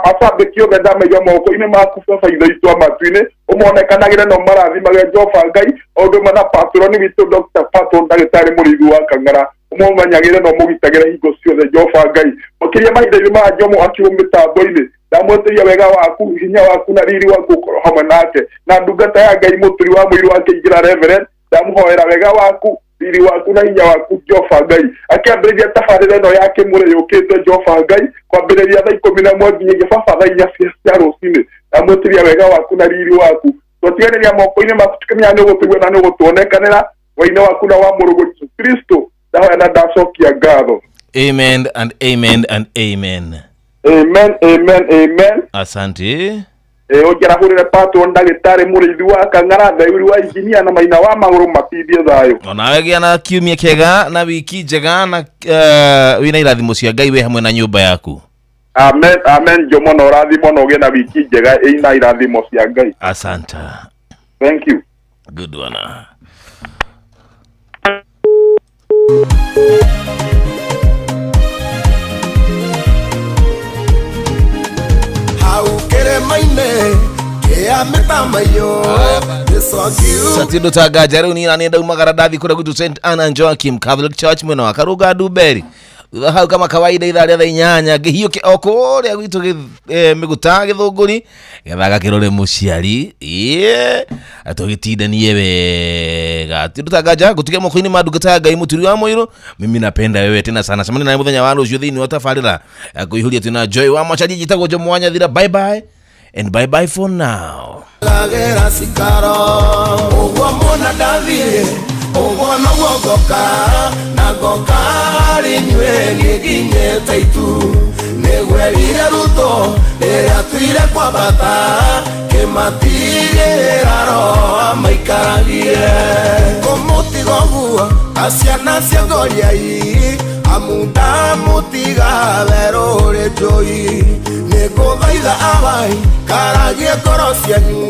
macambĩki othe ndamaiga moko-inĩ maku baba ithe witũ wa matu-inĩ ũmonekanagĩre na ũmarathimage Jehova Ngai o ũndũ ũmwe na patroni witũ Dr. Patron ndagĩtarĩ mũrĩithi wa Kang'ara ũmũmenyagĩre na ũmũgitagĩre hingo ciothe Jehova Ngai makĩria mahinda-inĩ maya Njomo akiuma mĩtambo-inĩ ndamwĩtĩria wega waku hinya waku na riri waku ũkorwo hamwe nake na ndungata ya Ngai mũturi wa mũiru wake ingĩra Reverend ndamũhoera wega waku riri waku na hinya waku Jehova Ngai akĩambĩrĩria tabarĩra ĩno ya kĩmũrĩ yũkĩte Jehova Ngai kwambĩrĩria thaa 11 nginyagia baba thaa 4 cia rũcinĩ ndamwĩtĩria wega waku na riri waku twatiganĩria moko-inĩ maku tũkĩmenya nĩ ũgũtũigua na nĩ ũgũtuonekanĩra waine waku na wa mũrũguo Jesũ Kristo ndahoya na ndacokia ngatho. Amen and amen and amen. Amen, amen, amen. Asante. Ũnjarahũrĩre patron ndagĩtarĩ mũrĩithi wa Kang'ara theuri wa injinia na maina wa magũrũ matindie thayũ. Onawe gĩa na kiumia kĩega na wiki njega na wĩna irathimo cia Ngai wĩ hamwe na nyũmba yaku. Amen, amen Jomo na ũrathimo na ũgĩe na wiki njega ĩna irathimo cia Ngai. Asante. Thank you. Good one. Satindo tagaja rĩu niĩ nĩ ndaumagara ndathi kũrĩa gwitũ St Anna Joachim Catholic Church mwena wa Karũnga Ndumberi thutha hau kama kawaida ithaa rĩa thaa 8 ngĩhiũke o kũrĩa gwitũ mĩgũta gĩthũngũri getha gakĩrore mũciari tũgĩtindanie wega tindo tagaja ngũtige moko-inĩ ma ndungata ya Ngai mũturi wa mũirũ mimi napenda wewe tena sana cemania nawe mũthenya wa rũciũ thĩinĩ wa tabarĩra ya kũihũria twĩna Joy wa Macharia njĩtagwo Jomo wa Nyathira. Bye bye and bye bye for now. Nĩngũthaitha abai karagie ngoro cianyu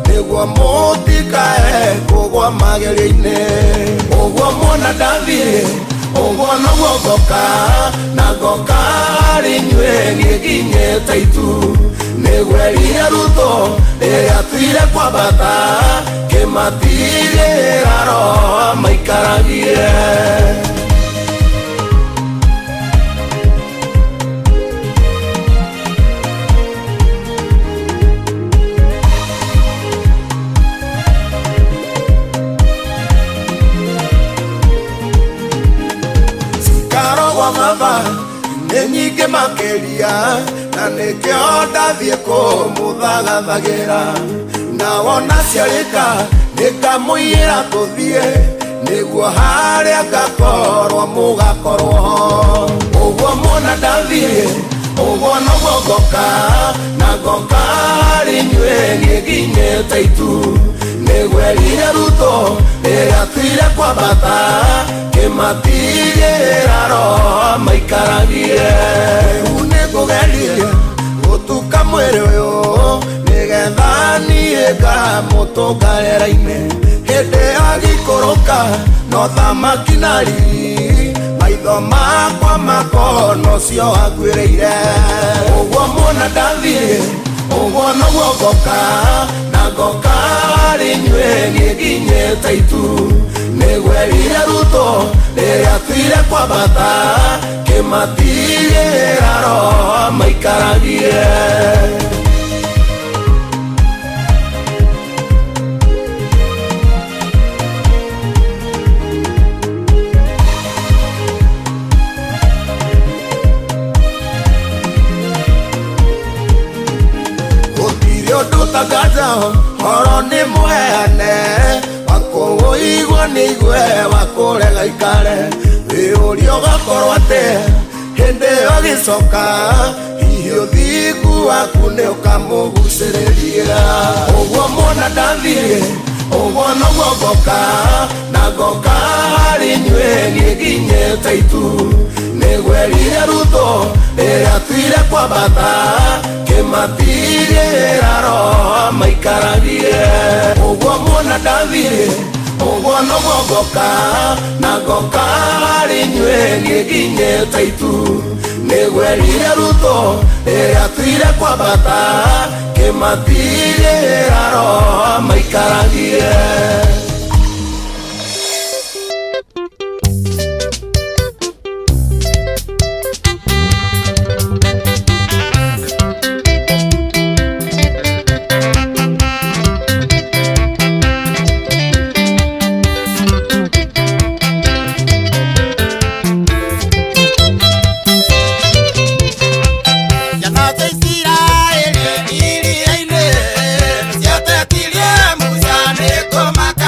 nĩguo mũtikae kũgwa magerio-inĩ ũguo muona ndathiĩ ũguo noguo ngoka na ngoka harĩ inyuĩ niĩ nginyĩte itu nĩgwerire Ruto rĩrĩa atuire kwambata kĩmatigĩra roho maikaragie. Baba nĩ nyingĩ makĩria na nĩkĩo ndathiĩ kũmũthagathagĩra na wona ciarĩka nĩngamũiyĩra tũthiĩ nĩguo harĩa ngakorwo mũgakorwo ho ũguo muona ndathiĩ ũguo noguo ngoka na ngoka harĩ inyuĩ niĩ nginyĩte itu nĩgwerire Ruto rĩrĩa atuire kwambata kĩmatigĩra roho maikaragie rĩu nĩngũgeria gũtuka mwĩrĩ ũyũ nĩgetha niĩ ngamũtũnga rĩera-inĩ hĩndĩ agĩikũrũka no thamaki na riri maitho makwa makona ũcio anguĩrĩire ũguo muona ndathiĩ ũguo noguo ngoka na ngoka harĩ inyuĩ niĩ nginyĩte itu. Nĩgwerire Ruto rĩrĩa atuire kwambata kĩmatigĩra roho maikaragie. Utagaza horo nĩ mũheane wakũigua nĩ igue wakũrega ikare wĩũria ũgakorwo atĩ hĩndĩ ĩyo gĩcoka hihi ũthingu waku nĩ ũkamũgucĩrĩria. Ũguo muona ndathiĩ ũguo noguo ngoka na ngoka harĩ inyuĩ niĩ nginyĩte itu. Nĩgwerire Ruto rĩrĩa atuire kwambata kĩmatigĩra roho maikaragie. Ũguo muona ndathiĩ ũguo noguo ngoka na ngoka harĩ inyuĩ niĩ nginyĩte itu. Nĩgwerire Ruto rĩrĩa atuire kwambata kĩmatigĩra roho maikaragie. Ciatetirie Musa nĩ kũmaka.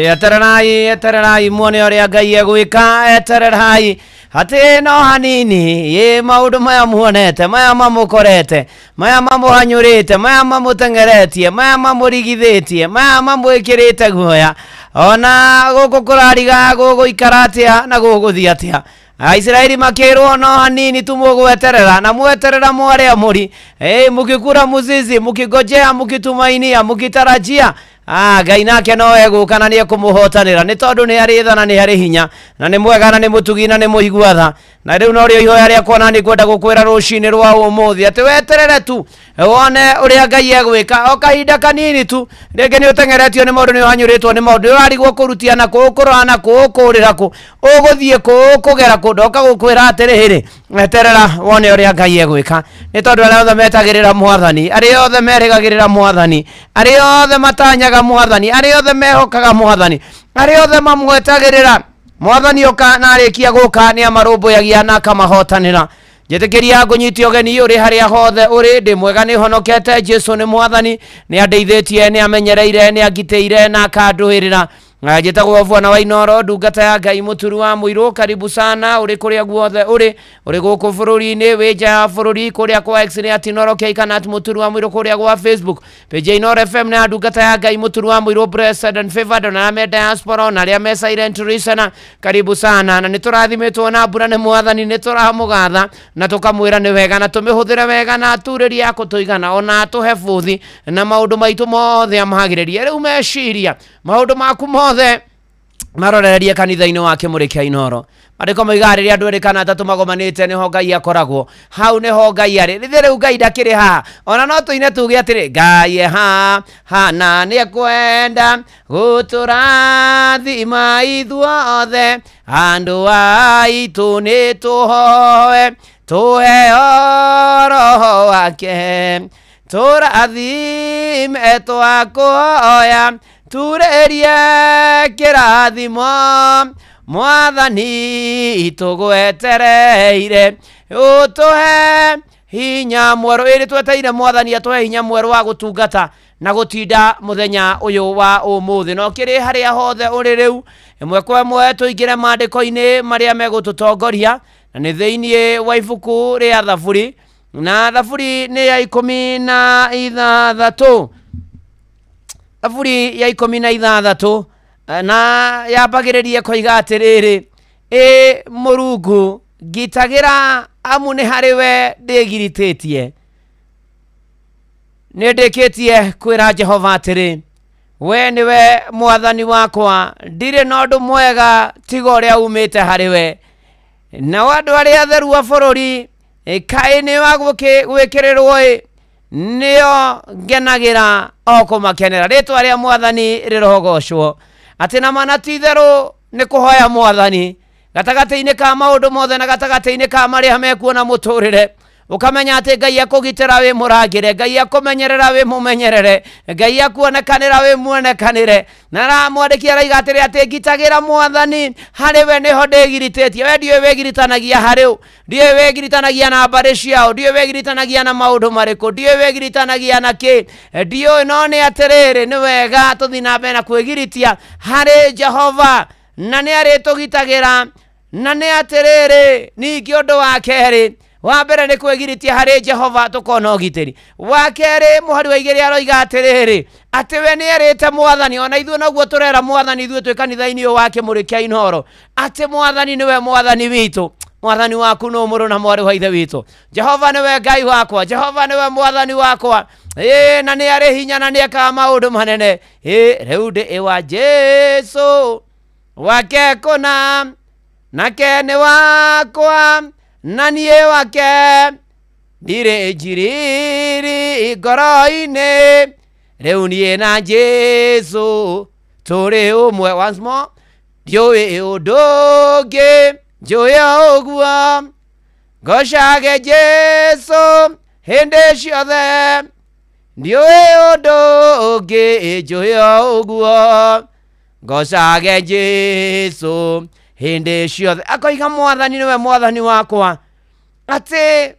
Etererai, etererai muone ũrĩa Ngai egwĩka, etererai atĩ no hanini ĩ maũndũ maya muonete, maya mamũkorete, maya mamũhanyũrĩte, maya mamũteng'eretie, maya mamũrigithĩtie, maya mamwĩkĩrĩte guoya, ona gũkũ kũrariga gũgũikara atĩa na gũgũthiĩ atĩa. Aisiraeli makĩrwo no hanini tu mũgweterera, na mweterera mwarĩa mũri, mũkĩkura mũzizi, mũkĩngojea, mũkĩtumainia, mũkĩtarajia. Ngai nake no egũka na nĩ ekũmũhotanĩra, nĩ tondũ nĩ arĩ tha na nĩ arĩ hinya, na nĩ mwega na nĩ mũtugi na nĩ mũigua tha. Na rĩu norĩo ihoya rĩakwa na nĩ ngwenda gũkwĩra rũcinĩ rwa ũmũthĩ atĩ weterere tu wone ũrĩa Ngai egwĩka, o kahinda kanini tu. Rĩngĩ nĩ ũteng'eretio nĩ maũndũ, nĩ ũhanyũrĩtwo nĩ maũndũ, nĩ ũrarigwo kũrutia na kũ, ũkũrora na kũ, ũkũũrĩra kũ, ũgũthiĩ kũ, ũkũgera kũ. Ndoka gũkwĩra atĩrĩrĩ, eterera wone ũrĩa Ngai egwĩka, nĩ tondũ arĩa othe metagĩrĩra Mwathani, arĩa othe merĩgagĩrĩra Mwathani, arĩa othe matanyaga Mwathani, arĩa othe mehokaga Mwathani, arĩa othe mamwetagĩrĩra Mwathani oka na arĩkia gũka nĩ amarũmbũyagia na akamahotanĩra. Njĩtĩkĩria ngũnyite ũgeni ũrĩ harĩa hothe ũrĩ, ndĩ mwega, nĩ honokete, Jesu nĩ Mwathani, nĩ andeithĩtie, nĩ amenyereire, nĩ angitĩire na akandũĩrĩra. Njĩtagwo Bwana wa Inooro, ndungata ya Ngai, mũturu wa mũirũ. Karibu sana ũrĩ kũrĩa guothe ũrĩ, ũrĩ gũkũ bũrũri-inĩ, wĩ nja ya bũrũri, kũrĩa kwa X nĩ at Inooro K kana at mũturu wa mũirũ, kũrĩa gwa Facebook page ya Inooro FM na ndungata ya Ngai mũturu wa mũirũ, blessed and favored, ona arĩa me diaspora, ona arĩa me silent listener, karibu sana. Na nĩ tũrathimĩtwo na mbura nĩ Mwathani, nĩ tũramũgatha na tũkamwĩra nĩ wega, na tũmĩhũthĩre wega, na aturĩrie ya kũtũigana, ona atũhe bũthi na maũndũ maitũ mothe amagĩrĩrie. Rĩu meciria maũndũ maku mothe marorererie kanitha-inĩ wa Kĩmũrĩ kĩa Inooro. Maandĩko moigaga rĩrĩa andũ erĩ kana atatũ magomanĩte nĩho Ngai akoragwo, hau nĩho Ngai arĩ. Rĩrĩa rĩu Ngai ndakĩrĩ haha, ona no tũine tuge atĩrĩ, Ngai e haha na nĩekwenda gũtũrathima ithuothe, andũ aitũ nĩ tũhoe tũheo Roho wake, tũrathime twakũhoya, turĩrie kĩrathimo Mwathani tũgwetereire, ũtũhe hinya mwerũ. Ĩrĩ tweteire Mwathani atũhe hinya mwerũ wa gũtungata na gũtinda mũthenya ũyũ wa ũmũthĩ. No kĩrĩ harĩa hothe ũrĩ rĩu, ĩmwe kwa ĩmwe tũingĩre maandĩko-inĩ marĩa megũtũtongoria, na nĩ thĩinĩ wa ibuku rĩa Thaburi, na Thaburi nĩ ya 16. Thaburi ya 16 na yambagĩrĩrie koiga atĩrĩrĩ, ĩ Mũrungu ngitagĩra, amu nĩ harĩ we ndĩgiritĩtie. Nĩ ndĩkĩtie kwĩra Jehova atĩrĩ, we nĩwe Mwathani wakwa, ndirĩ na ũndũ mwega tiga ũrĩa umĩte harĩ we. Nao andũ arĩa atheru a bũrũri, kaĩ nĩ wa gwĩkĩrĩrwo ĩ, nĩo ngenagĩra o kũmakenera. Rĩtwa rĩa Mwathani rĩrogocwo. Atĩ na mana ti itherũ nĩ kũhoya Mwathani gatagatĩ-inĩ ka maũndũ mothe na gatagatĩ-inĩ ka marĩa mekuona mũtũrĩre, ũkamenya atĩ Ngai akũgitĩra wĩ mũrangĩre, Ngai akũmenyerera wĩ mũmenyerere, Ngai akuonekanĩra wĩ muonekanĩre. Na ramwandĩki araiga atĩrĩ, atĩ ngitagĩra Mwathani, harĩ we nĩho ndĩgiritĩtie. We ndiũĩ wĩgiritanagia harĩ ũ, ndiũĩ wĩgiritanagia na mbarĩ ciao, ndiũĩ wĩgiritanagia na maũndũ marĩkũ, ndiũĩ wĩgiritanagia na kĩ, ndiũĩ. No nĩ atĩrĩrĩ, nĩ wega tũthiĩ na mbere na kwĩgiritia harĩ Jehova, na nĩ arĩtũgitagĩra. Na nĩ atĩrĩrĩ, ningĩ ũndũ wa kerĩ, wa mbere nĩ kwĩgiritia harĩ Jehova tũkona ũgitĩri. Wa kerĩ, mũhari wa 2 aroiga atĩrĩrĩ, atĩ we nĩ erĩte Mwathani, ona ithuĩ noguo tũrera Mwathani ithuĩ twĩ kanitha-inĩ ũyũ wa Kĩmũrĩ kĩa Inooro, atĩ Mwathani nĩwe Mwathani witũ. Mwathani waku nũ mũrũ na mwarĩ wa ithe witũ. Jehova nĩwe Ngai wakwa, Jehova nĩwe Mwathani wakwa, na nĩ arĩ hinya na nĩ ekaga maũndũ manene. Rĩu ndĩ wa Jesu wake kũna, nake nĩ wakwa na niĩ wake, ndirĩ njiriri ngoro-inĩ, rĩu niĩ na Jesu tũrĩ ũmwe. Once more, ndiũĩ ũndũ ũngĩ njũĩ ũguo, ngocage Jesu hĩndĩ ciothe, ndiũĩ ũndũ ũngĩ njũĩ ũguo, ngocage Jesu hĩndĩ ciothe. Akoiga Mwathani nĩwe Mwathani wakwa. Atĩ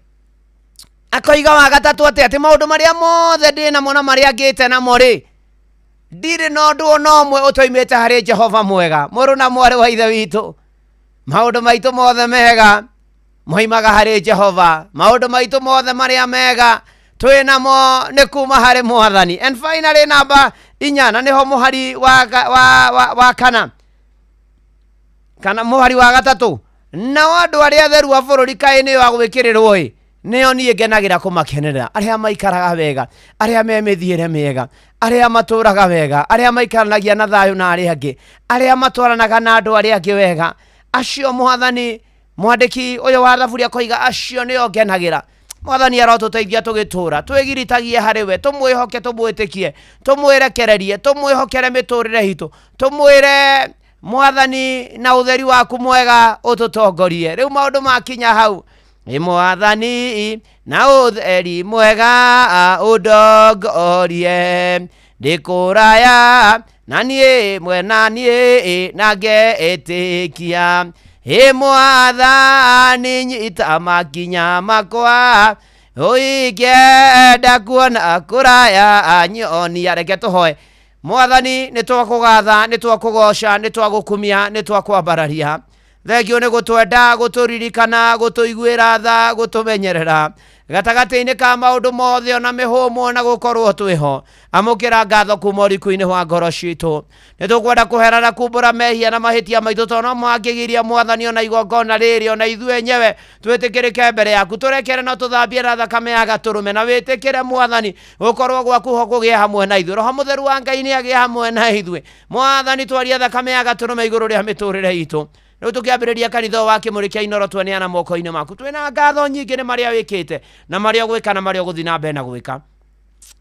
akoiga wa gatatũ atĩ, atĩ maũndũ marĩa mothe ndĩ namo na marĩa ngĩte namo rĩ, Ndirĩ na ũndũ ona ũmwe ũtoimĩte harĩ Jehova mwega. Mũrũ na mwarĩ wa ithe witũ, maũndũ maitũ mothe mega moimaga harĩ Jehova. Maũndũ maitũ mothe marĩa mega twĩ namo nĩ kuma harĩ Mwathani. And finally namba 4, na nĩho mũhari wa kana kana mũhari wa 3, nao andũ arĩa atheru a bũrũri kaĩ nĩo agwĩkĩrĩrwo ĩ, nĩo niĩ ngenagĩra kũmakenerera, arĩa maikaraga wega, arĩa me mĩthiĩre mĩega, arĩa matũraga wega, arĩa maikaranagia na thayũ na arĩa angĩ, arĩa matwaranaga na andũ arĩa angĩ wega, acio Mwathani mwandĩki ũyũ wa thaburi akoiga acio nĩo ngenagĩra. Mwathani arotũteithia tũgĩtũra, twĩgiritagie harĩ we, tũmwĩhoke, tũmwĩtĩkie, tũmwĩrekererie, tũmwĩhokere mĩtũrĩre itũ, tũmwĩre Mwathani na ũtheri waku mwega ũtũtongorie. Rĩu maũndũ makinya hau, Mwathani na ũtheri mwega ũndongorie, ndĩkũraya na niĩ mwena niĩ na ngetĩkia. Ĩ Mwathani nyita makinya makwa, ũingĩenda kuona kũraya nyonia. Reke tũhoe. Mwathani nĩ twakũgatha, nĩ twakũgoca, nĩ twagũkumia, nĩ twakwambararia. Thengio nĩ gũtwenda, gũtũririkana, gũtũiguĩra tha, gũtũmenyerera gatagatĩ-inĩ ka maũndũ mothe ona mĩhũmũ na gũkorwo twĩho. Amũkĩra ngatho kuma ũriku-inĩ wa ngoro citũ. Nĩ tũkwenda kũhera na kumbũra mehia na mahĩtia maitũ, tondũ no mangĩgiria Mwathani ona igongona rĩrĩ ona ithuĩ enyewe twĩtĩkĩrĩke mbere yaku. Tũrekere na tũthambie na thakame ya gatũrũme, na wĩtĩkĩre Mwathani gũkorwo gwaku ho kũgĩe hamwe na ithuĩ. Roho Mũtheru wa Ngai nĩ agĩe hamwe na ithuĩ. Mwathani twaria thakame ya gatũrũme igũrũ rĩa mĩtũrĩre itũ. Rĩu tũkĩambĩrĩria kanitha wa Kĩmũrĩ kĩa Inooro tweneana moko-inĩ maku. Twĩna ngatho nyingĩ nĩ marĩa wĩkĩte na marĩa ũgwĩka na marĩa ũgũthiĩ na mbere na gwĩka.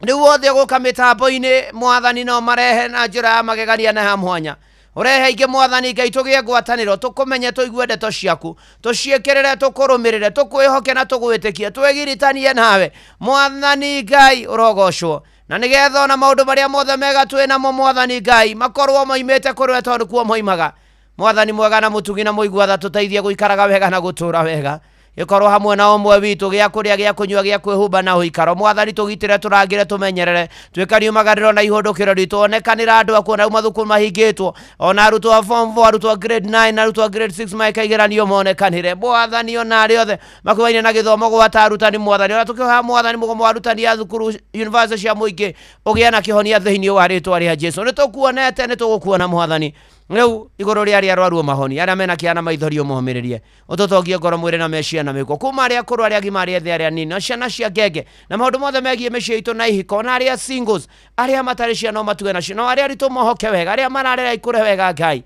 Rĩu othe ũgũka mĩtambo-inĩ Mwathani no marehe na njĩra ya magegania na ya mwanya. Ũrehe ingĩ Mwathani Ngai tũgĩe ngwatanĩro, tũkũmenye, tũigue ndeto ciaku, tũciĩkĩrĩre, tũkũrũmĩrĩre, tũkwĩhoke na tũgwĩtĩkie, twĩgiritanie nawe. Mwathani Ngai ũrogocwo, na nĩgetha ona maũndũ marĩa mothe mega twĩ namo Mwathani Ngai makorwo moimĩte kũrĩ we, tondũ kuo moimaga. Mwathani mwega na mũtugi na mũigua tha, tũteithie gũikaraga wega na gũtũra wega. Gĩkorwo hamwe na ũmwe witũ, gĩa kũrĩa, gĩa kũnyua, gĩa kwĩhumba na ũikaro. Mwathani tũgitĩre, tũrangĩre, tũmenyerere, twĩka riumagarĩro na ihũndũkĩro ritũ. Onekanĩra andũ akuo na rĩu mathukuru mahingĩtwo, ona arutwo a form 4, arutwo a grade 9 na arutwo a grade 6 meka igeranio monekanĩre. Mwathani ona arĩa othe makuhaine na gĩthomo gwata arutani Mwathani, ona tũkĩhoya Mwathani mũgomo wa arutani a thukuru university cia mũingĩ ũgĩe na kĩhonia thĩinĩ wa rĩtwa rĩa Jesũ. Nĩ tũkuonete, nĩ tũgũkuona Mwathani. Rĩu igũrũ rĩa arĩa arwaru mahoni, arĩa mena kĩeha na maithori ũmomĩrĩrie, ũtũtongie ngoro mwĩrĩ na meciria na mĩhuko, kuma arĩa akũrũ, arĩa agima, arĩa ethĩ, arĩa anini, na ciana cia ngenge, na maũndũ mothe megiĩ mĩciĩ itũ na ihiko, ona arĩa singles, arĩa matarĩ ciana matuge nacio, no arĩa aritũ mohoke wega, arĩa mararera ikũre wega. Ngai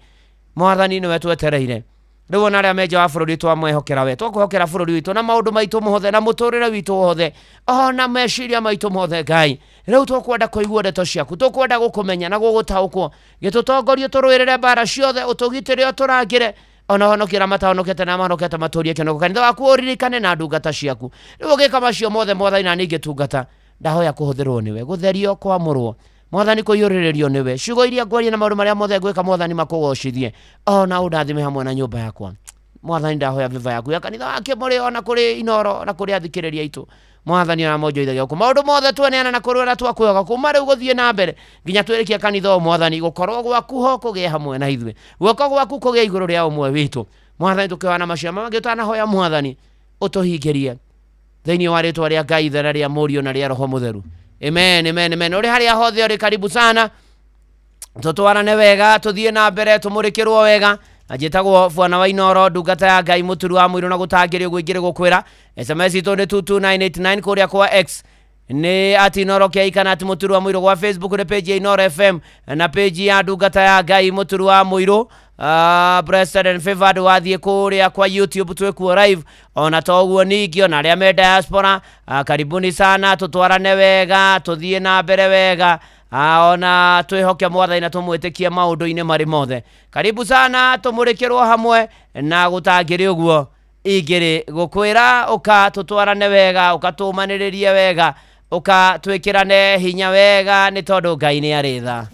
Mwathani nĩwe twetereire. Rĩu ona arĩa me nja wa bũrũri twamwĩhokera we, twakwĩhokera bũrũri witũ na maũndũ maitũ mothe na mũtũrĩre witũ wothe ona meciria maitũ mothe. Ngai rĩu tũkwenda kũigua ndeto ciaku, tũkwenda gũkũmenya na gũgũtaũkwo, gĩtũtongorie tũrũĩrĩre mbara ciothe, ũtũgitĩre, ũtũrangĩre, ona honokie arĩa matahonokete na mahonokete matũrie kĩonoko. Kanitha waku ũririkane na ndungata ciaku. Rĩu ũgĩka macio mothe Mwathani, na niĩ ngĩtungata, ndahoya kũhũthĩrwo nĩwe, gũtherio, kwamũrwo Mwathani, kũiyũrĩrĩrio nĩwe. Ciugo iria ngwaria na maũndũ marĩa mothe ngwĩka Mwathani makũgocithie, ona ũndathime hamwe na nyũmba yakwa. Mwathani ndahoya viva yaku ya kanitha wa Kĩmũrĩ, ona kũrĩ Inooro, ona kũrĩ athikĩrĩria aitũ. Mwathani ona monjoithagia gũkũ maũndũ mothe tweneana na kũrĩ ũrĩa twakwĩhoka kuma rĩu gũthiĩ na mbere nginya twĩrĩkie kanitha o Mwathani, gũkorwo gwaku ho kũgĩe hamwe na ithuĩ, guoko gwaku kũgĩe igũrũ rĩa ũmwe witũ. Mwathani tũkĩhoya na macio mangĩ tũtanahoya Mwathani ũtũhingĩrie thĩinĩ wa rĩtwa rĩa Ngai Ithe na rĩa Mũriũ na rĩa Roho Mũtheru. Amen, amen, amen. Ũrĩ harĩa hothe ũrĩ, karibu sana, tũtwarane wega, tũthiĩ na mbere, tũmũrĩkĩrwo wega. Na njĩtagwo Bwana wa Inooro, ndungata ya Ngai, mũturu wa mũirũ na gũtangĩrĩ ũguo ingĩrĩ gũkwĩra. SMS itũ nĩ 22989 kũrĩa kwa X nĩ at Inooro KI kana at mũturu wa mũirũ, gwa Facebook nĩ page ya Inooro FM na page ya ndungata ya Ngai mũturu wa mũirũ, Blessed and Favored. Wathiĩ kũrĩa kwa YouTube twĩkuo live, ona toguo ningĩ ona arĩa me diaspora, karibuni sana, tũtwarane wega, tũthiĩ na mbere wega, ona twĩhoke Mwathani na tũmwĩtĩkie maũndũ-inĩ marĩ mothe. Karibu sana, tũmũrĩkĩrwo hamwe na gũtangĩrĩ ũguo ingĩrĩ gũkwĩra, ũka tũtwarane wega, ũka tũmanĩrĩrie wega, ũka twĩkĩrane hinya wega, nĩ tondũ Ngai nĩ arĩ tha.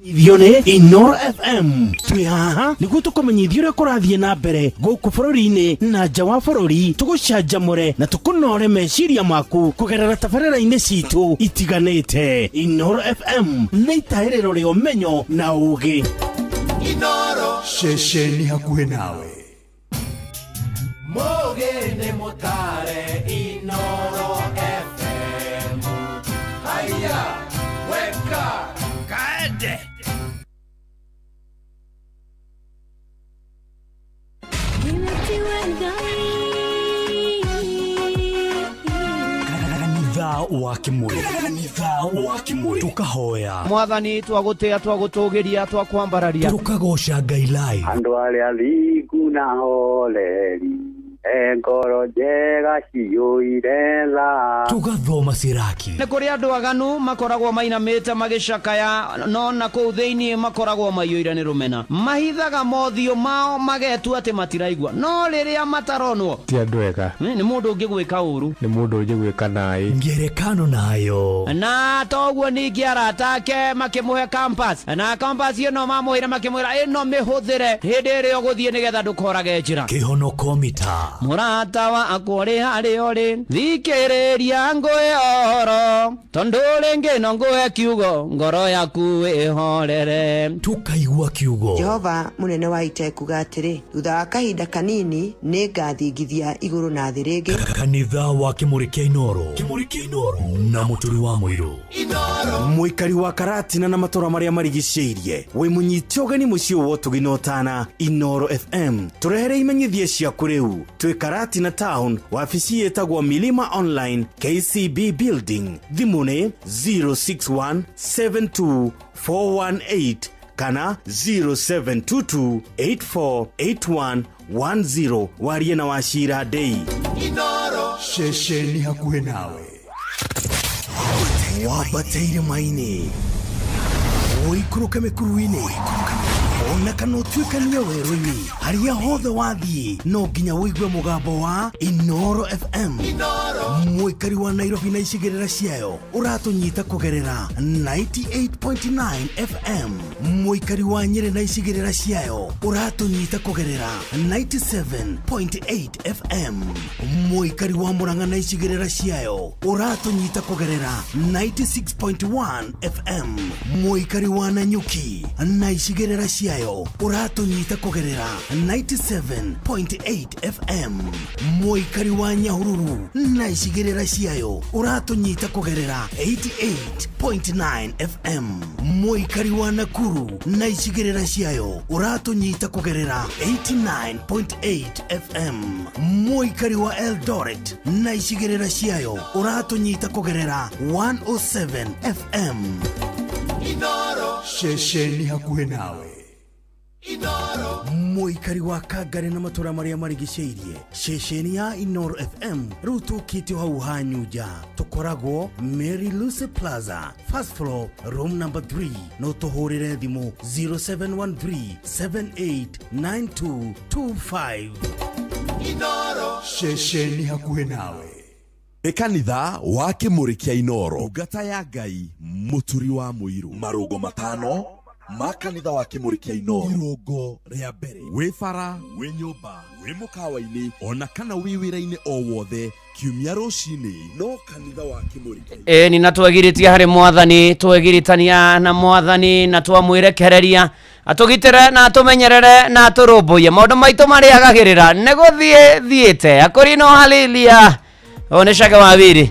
Ithione Inoro FM twi haha niguo tukumenyithia uria kurathie na mbere guku bururi-ini na nja wa bururi, tugucanjamure na tukunore meciria maku kugerera tabarĩra-inĩ citu itiganĩte. Inoro FM nĩ itahĩrĩro rĩa ũmenyo na ũgĩ. Inoro ceceni hakuhĩ nawe. Mũgĩ nĩ mũtare Inoro FM. Haya, weka kaende. Kanitha wa Kimuri, kanitha wa Kimuri, tukahoya Mwathani, twagutia, twagutugiria, twakwambararia, tukagoca Ngai live. Andu aria thingu na holeri, ngoro njega ciyũire tha. Tugathoma Siraki. Nĩ kũrĩ andũ aganu makoragwo mainamĩte magĩcakaya, no na kũu thĩinĩ makoragwo maiyũire nĩ rũmena. Mahithaga mothiũ mao magetua atĩ matiraigua, no rĩrĩa mataronwo ti andũ ega. Nĩ mũndũ ũngĩgwĩka ũru, nĩ mũndũ ũngĩgwĩka naĩ. Ngerekano nayo. Na toguo ningĩ arata ake makĩmũhe compass, na compass ĩno mamũheire makĩmwĩra ĩno mĩhũthĩre hĩndĩ ĩrĩa ũgũthiĩ nĩgetha ndũkorage njĩra. Kĩhonoko mita. Mũrata wakwa ũrĩ harĩa ũrĩ, thikĩrĩria ngũhe ũhoro, tondũ rĩngĩ no ngũhe kiugo, ngoro yaku ĩhorere. Tukaigua kiugo. Jehova mũnene wa ita ekuga atĩrĩ, thutha wa kahinda kanini nĩ ngathingithia igũrũ na thĩ rĩngĩ. Kanitha wa Kimuri kĩa Inoro, Kimuri kĩa Inoro na mũturi wa mũirũ. Mũikari wa Karatina na matũra marĩa marigicĩirie, wĩ mũnyite ũgeni mũciĩ wa ũtugi na ũtana Inoro FM. Tũrehere imenyithia ciaku rĩu. Twĩ Karatina Town, wabici ĩtagwo Milima Online KCB Building. Thimũ nĩ 061 72 418 kana 0722 8481 10. Warie na Wachira Dei. Inoro ceceni hakuhĩ nawe. Wambateire maini, ũikũrũke mĩkuru-inĩ, ona kana ũtuĩkanie werũ-inĩ, harĩa hothe wathiĩ no nginya ũigue mũgambo wa Inoro FM. Mũikari wa Nairobi na icigĩrĩra ciayo ũratũnyita kũgerera 98.9 FM. Mũikari wa Nyĩrĩ na icigĩrĩra ciayo ũratũnyita kũgerera 97.8 FM. Mũikari wa Murang'a na icigĩrĩra ciayo ũratũnyita kũgerera 96.1 FM. Mũikari wa Nanyuki na icigĩrĩra ciayo ũratũnyita kũgerera 97.8 FM. Mũikari wa Nyahururu na icigĩrĩra ciayo ũratũnyita kũgerera 88.9 FM. Mũikari wa Nakuru na icigĩrĩra ciayo ũratũnyita kũgerera 89.8 FM. Mũikari wa Eldoret na icigĩrĩra ciayo ũratũnyita kũgerera 107 FM. Inoro ceceni hakuhĩ nawe. Inoro Mũikari wa Kangari na matũra marĩa marigicĩirie, ceceni ya Inoro FM rĩu tũkĩte hau hanyunja. Tũkoragwo Mary Lucy Plaza, first floor, room number 3. No tũhũrĩre thimũ 0713 789225. Inoro ceceni hakuhĩ nawe. Nĩ kanitha wa Kimuri kĩa Inoro, ndungata ya Ngai mũturi wa mũirũ. Marũngo matano ma kanitha wa Kimuri kĩa Inoro. Irũngo rĩa mbere, wĩ bara, wĩ nyũmba, wĩ mũkawa-inĩ, ona kana wĩ wĩra-inĩ o wothe, kiumia rũcinĩ no kanitha wa Kimuri kĩa Ĩni na twegiritie harĩ Mwathani, twegiritania na Mwathani na twamwĩrekereria atũgitĩre na atũmenyerere na atũrũmbũiye maũndũ maitũ marĩa agagĩrĩra nĩ gũthiĩ thiĩte akũrino haleluya. Onesha wa wili.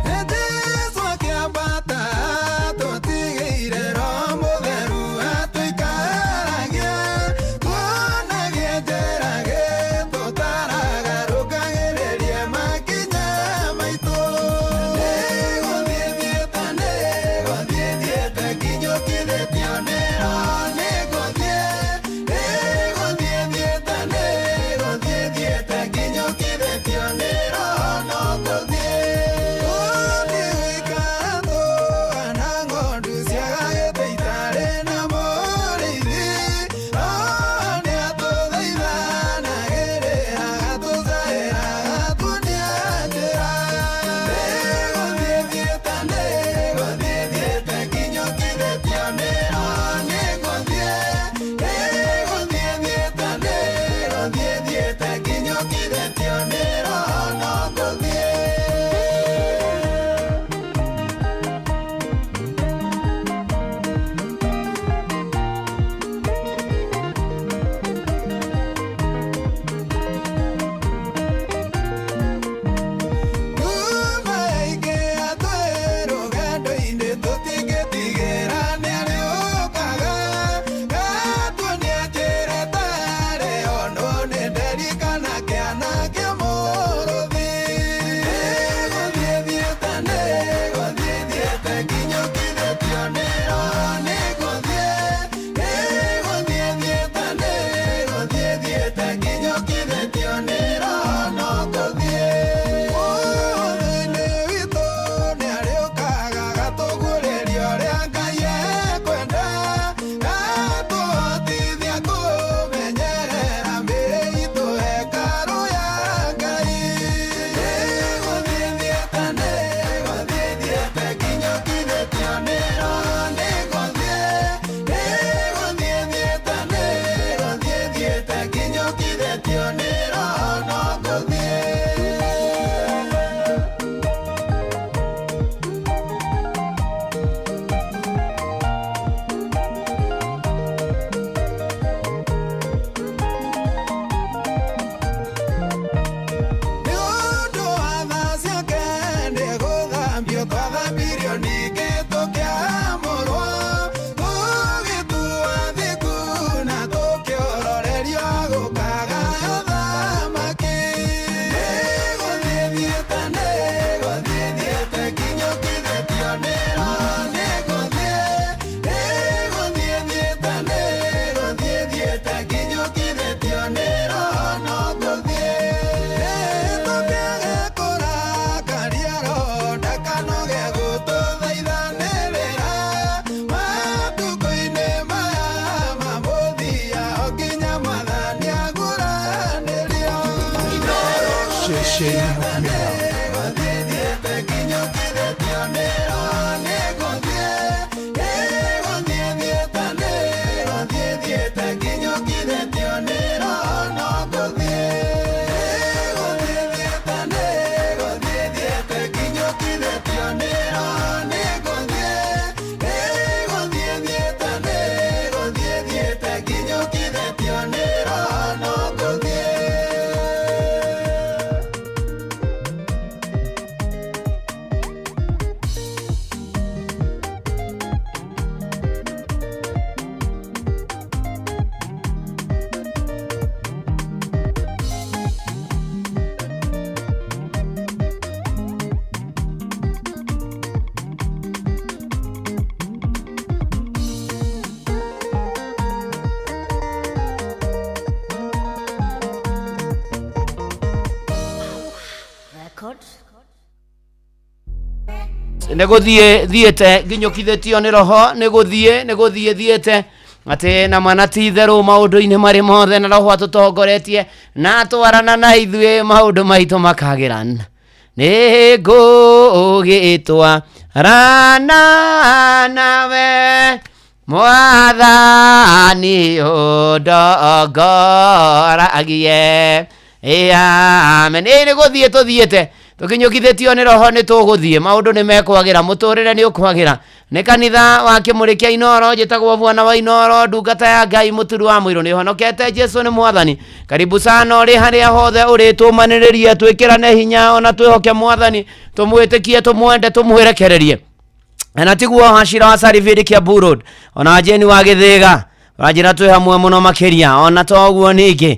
Taraga thiĩte nginyũkithĩtio nĩ Roho no ngũthiĩ. Mũthĩ-inĩ witũ nĩarĩũkaga agatũguũrĩria ũrĩa Ngai ekwenda, atũhotithia kũmenyerera mĩĩrĩ itũ hekarũ ya Ngai. Nĩngũthiĩ thiĩte, nĩngũthiĩ thiĩte nginyũkithĩtio nĩ Roho, nĩngũthiĩ. Nĩngũthiĩ thiĩte, nĩngũthiĩ thiĩte nginyũkithĩtio nĩ Roho no ngũthiĩ. Nĩ ũndũ wa tha ciake nĩgũthambio twathambirio ningĩ tũkĩamũrwo, tũgĩtuo athingu na tũkĩororerio gũkagaya ũthamaki. Nĩngũthiĩ thiĩte, nĩngũthiĩ thiĩte nginyũkithĩtio nĩ Roho, nĩngũthiĩ. Nĩngũthiĩ thiĩte, nĩngũthiĩ thiĩte nginyũkithĩtio nĩ Roho no ngũthiĩ. Tũkĩage kũrakaria Roho ndakanoge gũtũthaithanĩrĩra matukũ-inĩ maya ma mũthia o nginya Mwathani aguũranĩrio. Ceceni hakuhĩ nawe. Nĩngũthiĩ thiĩte nginyũkithĩtio nĩ Roho, nĩngũthiĩ. Nĩngũthiĩ thiĩte, nĩngũthiĩ thiĩte nginyũkithĩtio nĩ Roho no ngũthiĩ. Nĩngũthiĩ thiĩte, nĩngũthiĩ thiĩte nginyũkithĩtio nĩ Roho, nĩngũthiĩ. Nĩngũthiĩ thiĩte, nĩngũthiĩ thiĩte nginyũkithĩtio nĩ Roho no ngũthiĩ. Nĩ gũthiĩ thiĩte nginyũkithĩtio nĩ Roho, nĩ gũthiĩ, nĩ gũthiĩ thiĩte atĩ na mana ti itherũ maũndũ-inĩ marĩ mothe, na Roho atũtongoretie na atwarana na ithuĩ maũndũ maitũ makagĩrana. Nĩngũgĩtwarana nawe Mwathani ũndongoragie. Amen. Ĩ nĩ gũthiĩ tũthiĩte tũkinyũkithĩtio nĩ Roho, nĩ tũgũthiĩ, maũndũ nĩ mekwagĩra, mũtũrĩre nĩ ũkwagĩra. Nĩ kanitha wa Kĩmũrĩ kĩa Inooro, njĩtagwo Bwana wa Inooro, ndungata ya Ngai mũturu wa mũirũ, nĩ honokete Jesu nĩ Mwathani. Karibu sana ũrĩ harĩa hothe ũrĩ, tũmanĩrĩrie, twĩkĩrane hinya, ona twĩhoke Mwathani, tũmwĩtĩkie, tũmwende, tũmwĩrekererie. Na tiguo hacira wa Sarividi Kiambu Road, ona Jeni wa Gĩthĩga wanjĩra twĩ hamwe mũno makĩria, ona toguo ningĩ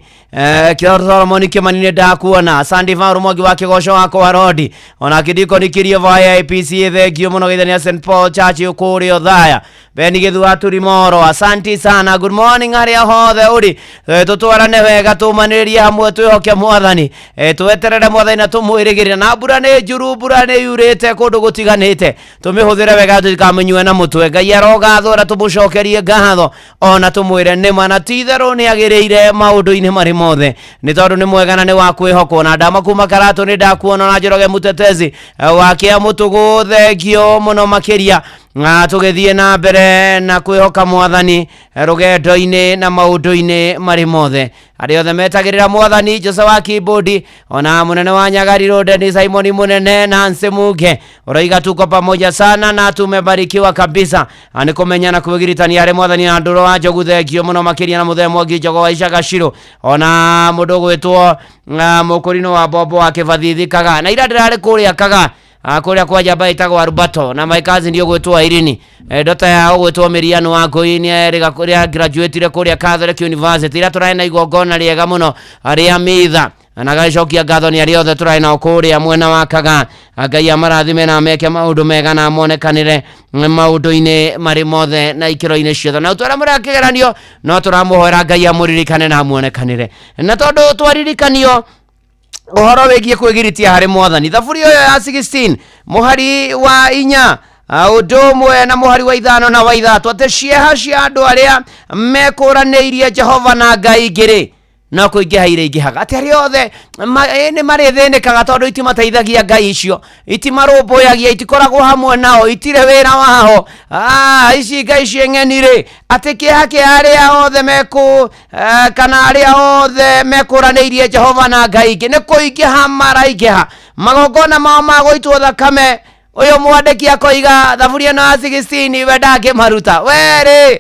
Solomon Kĩmani nĩ ndakuona, Sandy Varu Mwangi wa Kĩgoco wa kwa Rodi, ona Kĩndiko Nĩkĩrie va IPC, thengio mũno geithania St Paul Church kũrĩa Othaya, Beni Gĩthu wa Turimoro, asanti sana, good morning harĩa hothe ũrĩ. Tũtwarane wega, tũmanĩrĩrie hamwe, twĩhoke Mwathani, tweterere Mwathani na tũmwĩrĩgĩrĩre. Na mbura nĩ njuru, mbura nĩ yurĩte kũndũ gũtiganĩte, tũmĩhũthĩre wega tũtikamĩnyue na mũtwe. Ngai arogathwo na tũmũcokerie ngatho, ona tũmwĩre nĩma na ti itherũ nĩ agĩrĩire maũndũ-inĩ marĩ mothe, nĩ tondũ nĩ mwega na nĩ wa kwĩhokwo. Na ndama kuma Karatũ nĩ ndakuona, na Njoroge Mũtetezi wa Kĩamũtũgũ, thengio mũno makĩria. Na tũgĩthiĩ na mbere na kwĩhoka Mwathani rũgendo-inĩ na maũndũ-inĩ marĩ mothe. Arĩa othe metagĩrĩra Mwathani, Jose wa Kibodi, ona mũnene wa Nyagariro Dennis Simon mũnene Nancy Muge, ũroiga tuko pamoja sana na tumebarikiwa kabisa. Nĩ kũmenya na kwĩgiritania harĩ Mwathani. Na Ndũrũ wa Njogu, thengio mũno makĩria, na Mũthee Mwangi Njogo wa Icagacirũ, ona mũndũ ũgwĩtwo Mũkũrinũ wa Bombo wa Kĩbathithi Kaga, na ira ndĩrarĩ kũrĩa Kaga, kũrĩa kwa njamba ĩtagwo Arubato, na my cousin ũgwĩtwo Irini, ndota yao ũgwĩtwo Miriano wa Ngũi nĩ erĩga graduate kũrĩa Catholic University. Ira tũrarĩ na igongona rĩega mũno rĩa mitha. Na gagĩcokia ngatho nĩ arĩa othe tũrarĩ nao kũrĩa mwena wa Kaga. Ngai amarathime na meke maũndũ mega na monekanĩre maũndũ-inĩ marĩ mothe na ikĩro-inĩ ciothe. Na twara mũrĩa kĩgeranio no tũramũhoera Ngai amũririkane na amuonekanĩre. Na tondũ twaririkanio ũhoro wĩgiĩ kwĩgiritia harĩ mwathani, thaburi ĩyo ya 16 mũhari wa 4 ũndũ ũmwe na mũhari wa 5 na wa 6 atĩ cieha cia andũ arĩa mekũranĩirie Jehova na Ngai ingĩ-rĩ no kũingĩha iringĩhaga. Atĩ arĩa othe nĩ marĩthĩnĩkaga tondũ itimateithagia Ngai icio, itimarũmbũyagia, itikoragwo hamwe nao, itirĩ wĩra wao. Ici Ngai ici ng'eni-rĩ, atĩ kĩeha kĩa arĩa othe kana arĩa othe mekũranĩirie Jehova na Ngai ingĩ nĩ kũingĩha maraingĩha. Magongona mao ma gũitwo thakame, ũyũ mwandĩki akoiga thaburi ĩno ya 16 we ndangĩmaruta. We-rĩ,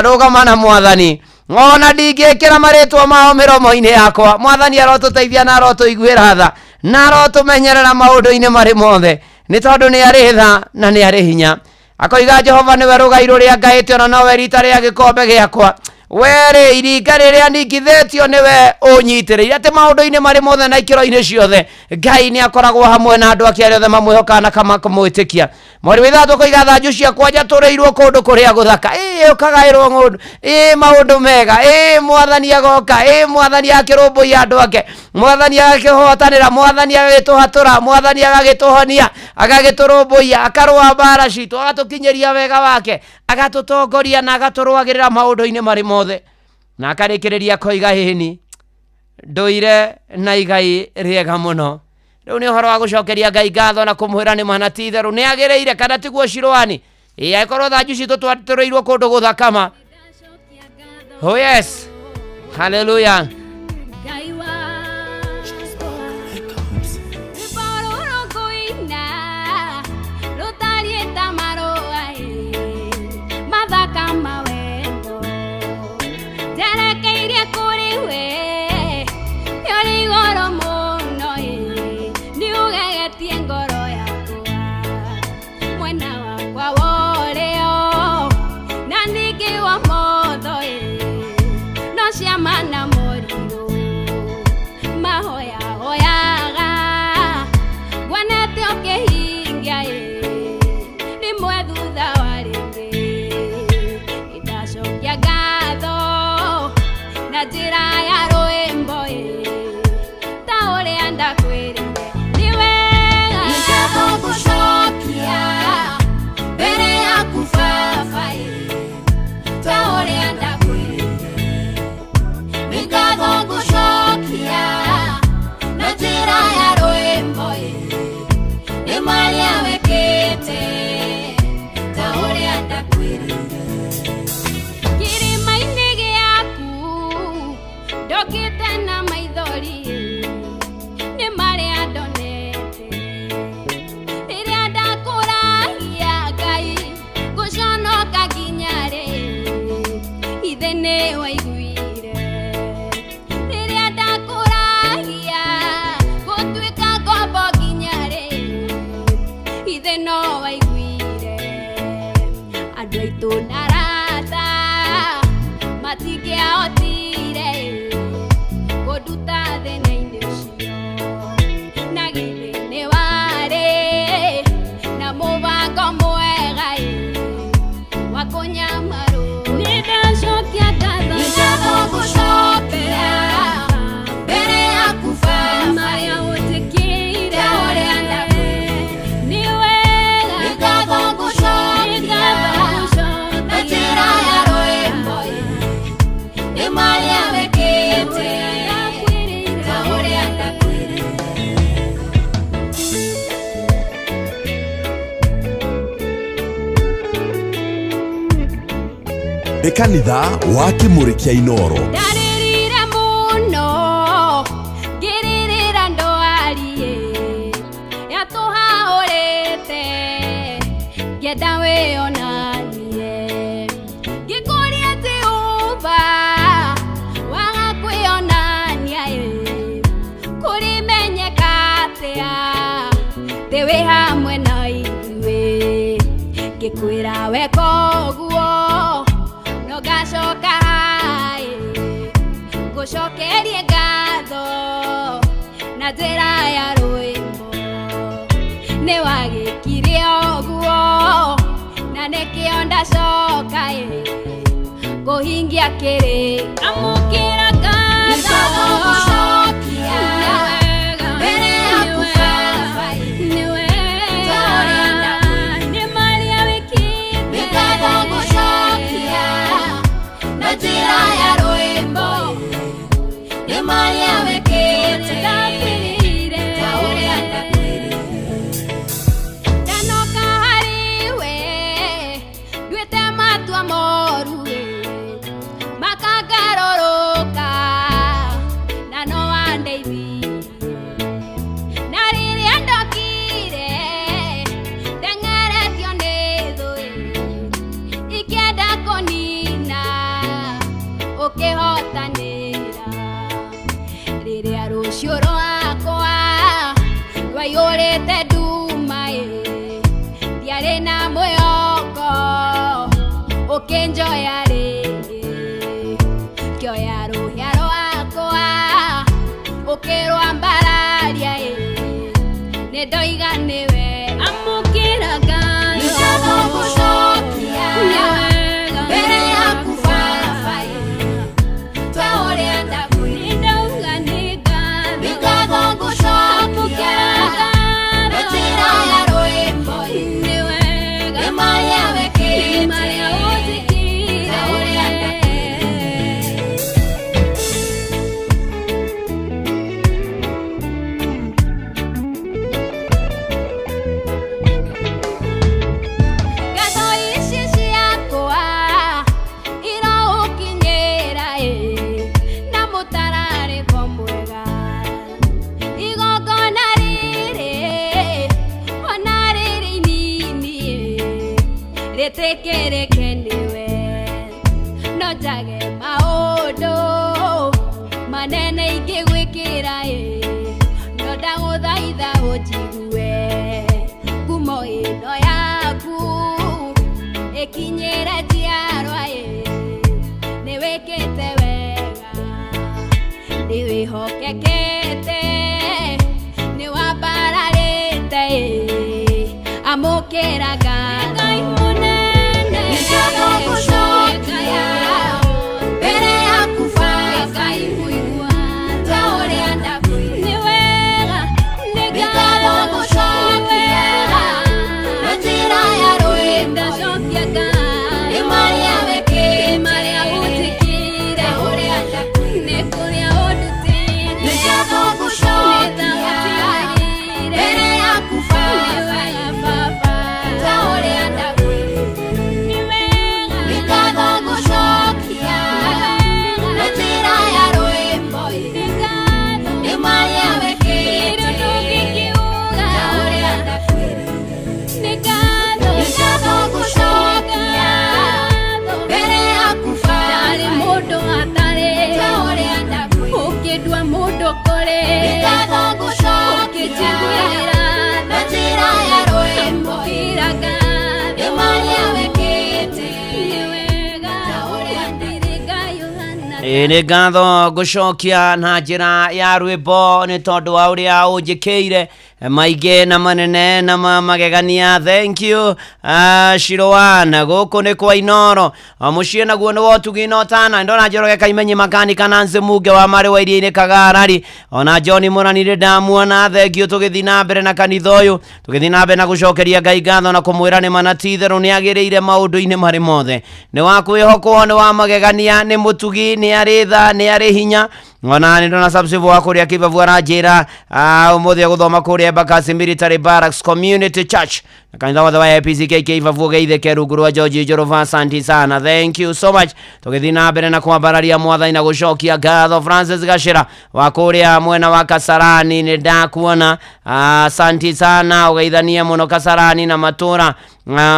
rũgama na mwathani. Ona ndingĩkĩra marĩtwa mao mĩromo-inĩ yakwa. Mwathani arotũteithia na arotũiguĩra tha na arotũmenyerera maũndũ-inĩ marĩ mothe, nĩ tondũ nĩ arĩ tha na nĩ arĩ hinya. Akoiga Jehova nĩwe rũgai rũrĩa ngaĩte, ona nowe rita rĩa gĩkombe gĩakwa. Werĩ iringa rĩrĩa ningithĩtio nĩwe ũnyitĩrĩire. Atĩ maũndũ-inĩ marĩ mothe na ikĩro-inĩ ciothe Ngai nĩ akoragwo hamwe na andũ ake arĩa othe mamwĩhokaga na makamwĩtĩkia. Mweri wa 6 koiga thanju ciakwa njatũrĩirwo kũndũ kũrĩa gũthaka. Ũkagaĩrwo ng'ũndũ, maũndũ mega, mwathani agoka, mwathani akĩrũmbũiya andũ ake, mwathani agakĩhotanĩra, mwathani agagĩtũhatũra, mwathani agagĩtũhonia, agagĩtũrũmbũiya, akarũa mbara citũ, agatũkinyĩria wega wake, agatũtongoria na agatũrũagĩrĩra maũndũ-inĩ marĩ mothe. Na akarĩkĩrĩria koiga hĩni ndũire na igai rĩega mũno. Rĩu nĩ ũhoro wa gũcokeria Ngai ngatho na kũmwĩra nĩ mana ti itherũ nĩ agĩrĩire kana tiguo Shirwani. Angĩkorwo thanju citũ twatũrĩirwo kũndũ gũthakama. Oh yes, hallelujah. Nĩ kanitha wa Kĩmũrĩ kĩa Inooro. Ndarĩrire mũno ngĩrĩrĩra ndwarie yatũhaũrĩte ngĩenda wĩonanie ngĩkũria Jehova waga kwĩonania kũrĩmenyeka atĩa thĩ wĩ hamwe na ithuĩ ngĩkwĩra weka ũguo no ngacoka haĩ ngũcokerie ngatho Nĩkĩo ndacoka kũhingia kĩrĩ amũkĩra ngatho gũcokia mbere yaku Baba nĩ wega nĩ marĩa wĩkĩte nĩ ngatho gũcokia na njĩra ya rwĩmbo nĩ marĩa wĩkĩte ndakwĩrire ta ũrĩa ndakwĩrire ndanoka harĩ we nduĩte matua moru makangarũrũka na no wandeithirie na rĩrĩa ndokire ndeng'eretio nĩ thũ ikĩenda kũnina ũkĩhotanĩra rĩrĩa rũciũ rwakwa rwaiyũrĩte nduma ndiarĩ na mwĩhoko ũkĩnjoya rĩngĩ kĩoya rũhĩa rwakwa ũkĩrwambararia nĩ ndoiga nĩwe amũkĩra ngatho gũcokia mbere yaku Baba ta ũrĩa ndakwĩrire ndauga nĩ ngatho gũcokia na njĩra ya rwĩmbo nĩ wega nĩ marĩa wĩkĩte nĩ marĩa ũnjĩkĩire ta ũrĩa ndakwĩrire. Ngatho ici ciakwa iroũkinyĩra na mũtararĩko mwega igongona rĩrĩ ona rĩrĩ inini rĩtĩkĩrĩke nĩwe no njage maũndũ manene ingĩgwĩkĩra no ndagũthaitha ũnjigue ngumo ĩno yaku ĩkinyĩre njiarwa nĩ wĩkĩte wega nĩ wĩhokekete nĩ wambararĩte amũkĩra ngatho mũnene nĩ ngatho gũcokia mbere yaku Baba ta ũrĩa ndakwĩrire nĩ wega nĩ ngatho gũcokia na njĩra ya rwĩmbo ndacokia ngatho nĩ marĩa wĩkĩte nĩ marĩa ũnjĩkĩire ta ũrĩa ndakwĩrire nĩ kũrĩa ũndutĩte nĩ ngatho gũcokia mbere yaku Baba ta ũrĩa ndakwĩrire nĩ wega nĩ ngatho gũcokia na njĩra ya rwĩmbo nĩ marĩa wĩkĩte ndũngĩkiuga ta ũrĩa ndakwĩrire nĩ ngatho gũcokia mbere yaku Baba ndarĩ mũndũ atarĩ ta ũrĩa ndakwĩrire ũkĩndua mũndũ kũrĩ nĩ ngatho gũcokia ũkĩnjiguĩra na njĩra ya rwĩmbo amũkĩra ngatho nĩ marĩa wĩkĩte nĩ wega ta ũrĩa ndirĩ Ngai ũhana Nĩ ngatho ngũcokia na njĩra ya rwĩmbo nĩ tondũ wa ũrĩa ũnjĩkĩire maingĩ na manene na magegania. Thank you Shiroan. Gũkũ nĩ kwa Inoro mũciĩ naguo nĩ wotugi na ũtana ndona Njoroge Kaimenyi makanika Nancy Muge wa marĩ wa iria-inĩ Kagarari ona John Mũrani nĩ ndamuona. Thank you. Tũgĩthiĩ na mbere na kanitha ũyũ tũgĩthiĩ na mbere na gũcokeria Ngai ngatho na kũmwĩra nĩ mana ti itherũ nĩ agĩrĩire maũndũ-inĩ marĩ mothe nĩ wa kwĩhokwo nĩ wa magegania nĩ mũtugi nĩ arĩ tha nĩ arĩ hinya. Ona nĩ ndona subscribe wa kũrĩa Kibavu aranjĩra ũmũthĩ agũthoma kũrĩa Embakasi Military Barracks Community Church na kanitha wothe wa APCK Kibavu ũgeithĩke rungu rwa George Njorova. Asante sana, thank you so much. Tũgĩthiĩ na mbere na kwambararia mwathani na gũcokia ngatho. Francis Gashira wa kũrĩa mwena wa Kasarani nĩ ndakuona, asante sana, ũgeithanie mũno Kasarani na matũra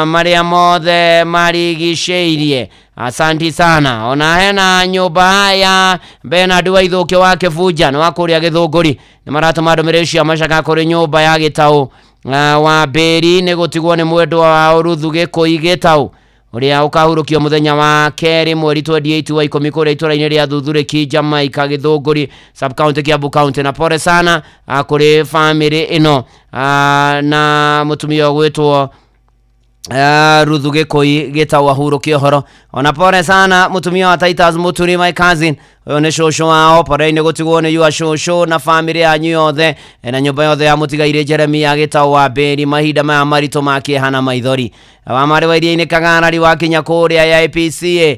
marĩa mothe marigicĩirie. Asante sana. Ona hena nyũmba ya Bernard wa Ithũkio wa Kĩbunja nĩ wa kũrĩa Gĩthũngũri nĩ maratũma ndũmĩrĩri cia macaka kũrĩ nyũmba ya Gĩtaũ wa Mbĩri nĩ gũtigwo nĩ mwendwa wa Ruthu Gĩkũi Gĩtaũ ũrĩa ũkahurũkio mũthenya wa kerĩ mweri 28 wa 10 kũrĩa itũra-inĩ rĩa Thuthurĩki Jamaica Gĩthũngũri sub county Kiambu county. Na pole sana kũrĩ family ĩno na mũtumia ũgwĩtwo Ruthu Gikoi gitagwo ahurũke ũhoro. Ona pole sana mũtumia wa Titus Muturi, my cousin, ũyũ nĩ cũcũ wao. Pole-inĩ gũtigwo nĩ yua cũcũ na famĩlĩ yanyu yothe na nyũmba yothe ya mũtigairĩ Jeremia gĩtagwo wa Mbĩri, mahinda maya maritũ ma kĩeha na maithori. Wa marĩ wa iria-inĩ Kagarari wakinya kũrĩa ya APCA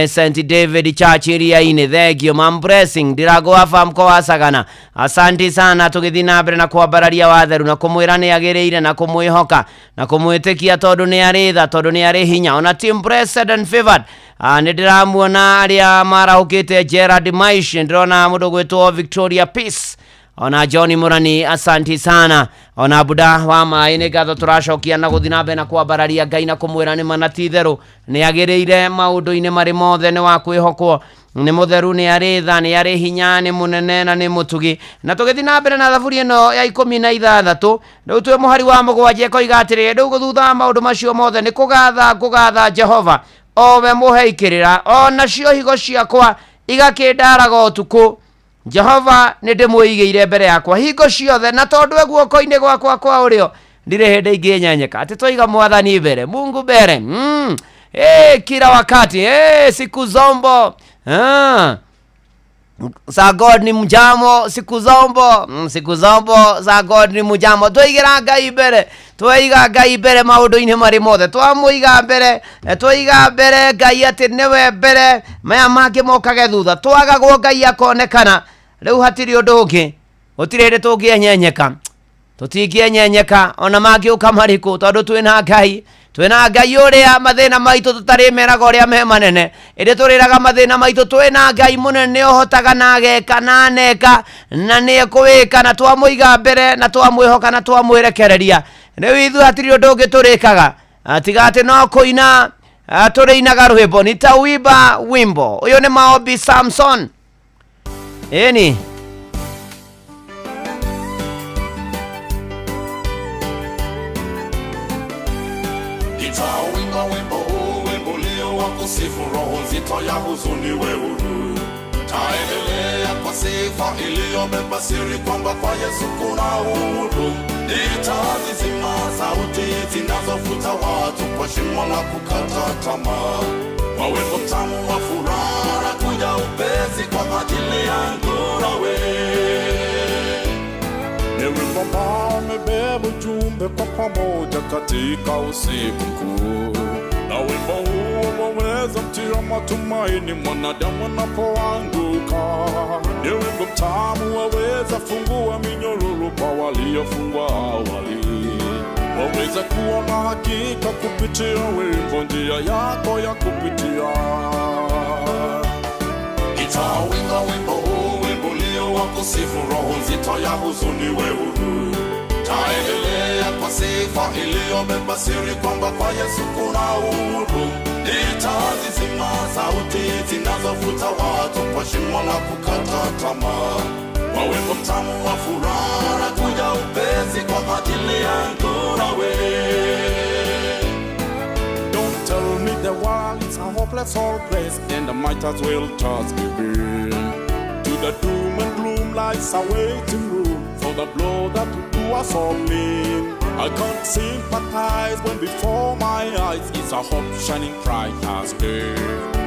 St David Church iria-inĩ. Thank you mam blessing Ndirango wa Famco wa Sagana, asanti sana. Tũgĩthiĩ na mbere na kwambararia watheru na kũmwĩra nĩ agĩrĩire na kũmwĩhoka na kũmwĩtĩkia tondũ nĩ arĩ tha, tondũ nĩ arĩ hinya. Ona team blessed and favored, nĩ ndĩramuona arĩa marahũkĩte Gerard Maish, ndĩrona mũndũ gwĩtwo Victoria Peace, ona John Murani, asanti sana. Ona Buda wa maĩ nĩ ngatho tũracokia na gũthiĩ na mbere na kwambararia Ngai na kũmwĩra nĩ ma na ti itherũ nĩ agĩrĩire maũndũ-inĩ marĩ mothe, nĩ wa kwĩhokwo, nĩ mũtheru, nĩ arĩ tha, nĩ arĩ hinya, nĩ mũnene na nĩ mũtugi. Na tũgĩthiĩ na mbere na thaburi ĩno ya 16, rĩu twĩ mũhari wa 7 ĩkoiga atĩrĩ, rĩu thutha wa maũndũ macio mothe nĩ kũgatha ngũgatha Jehova o we mũhei kĩrĩra, o nacio higo ciakwa igakĩndaraga ũtukũ. Jehova nĩ ndĩmũigĩire mbere yakwa hingo ciothe, na tondũ e guoko-inĩ gwakwa kwa ũrĩo ndirĩ hĩndĩ ingĩnyenyeka. Atĩ twaiga mwathani mbere, Mungu mbere, kila wakati, siku zombo, sa God ni mjamo, siku zombo, siku zombo sa God ni mjamo. Twaigĩra Ngai mbere, twaiga Ngai mbere maũndũ-inĩ marĩ mothe, twamũiga mbere, twaiga mbere Ngai atĩ nĩwe mbere, maya mangĩ mokage thutha. Twagagwo Ngai akonekana, rĩu hatirĩ ũndũ ũngĩ, gũtirĩ hĩndĩ tũngĩenyenyeka, tũtingĩenyenyeka ona mangĩũka marĩkũ, tondũ twĩna Ngai, twĩna Ngai ũrĩa mathĩna maitũ tũtarĩmeraga ũrĩa me manene, ĩndĩ tũrĩraga mathĩna maitũ. Twĩna Ngai mũnene ũhotaga na ageka na aneka na nĩ ekũwĩka, na twamũiga mbere na twamwĩhoka na twamwĩrekereria. Rĩu ithuĩ hatirĩ ũndũ ũngĩ tũrĩkaga tiga atĩ no kũina tũrĩinaga rwĩmbo, nitauimba wimbo. Ũyũ nĩ Maombi Samson. Ĩni Nitauimba wimbo huu, wimbo ulio wa kusifu, roho nzito ya huzuni we huru. Taendelea kwa sifa iliyobeba siri kwamba kwa Yesu kuna uhuru. Nitazizima sauti zinazofuta watu kwa shimo la kukata tamaa. Kwa wimbo mtamu wa furaha kuja upesi kwa ajili yangu nawe. Ni wimbo ambao umebeba ujumbe kwa pamoja katika usiku mkuu, na wimbo huo waweza mtia matumaini mwanadamu anapoanguka. Ni wimbo mtamu waweza fungua minyororo kwa waliofungwa awali, waweza kuona hakika kupitia wimbo njia yako ya kupitia. Nitauimba wimbo huu, wimbo ulio wa kusifu, roho nzito ya huzuni we huru. Taendelea kwa sifa iliyobeba siri kwamba kwa Yesu kuna uhuru. Nitazizima sauti zinazofuta watu kwa shimo la kukata tamaa. Kwa wimbo mtamu wa furaha kuja upesi kwa ajili yangu nawe. Don't tell me the world is a hopeless old place, and I might as well just give in to the doom and gloom lies a waiting room for the blow that will do us all in. I can't sympathize when before my eyes is a hope shining bright as day.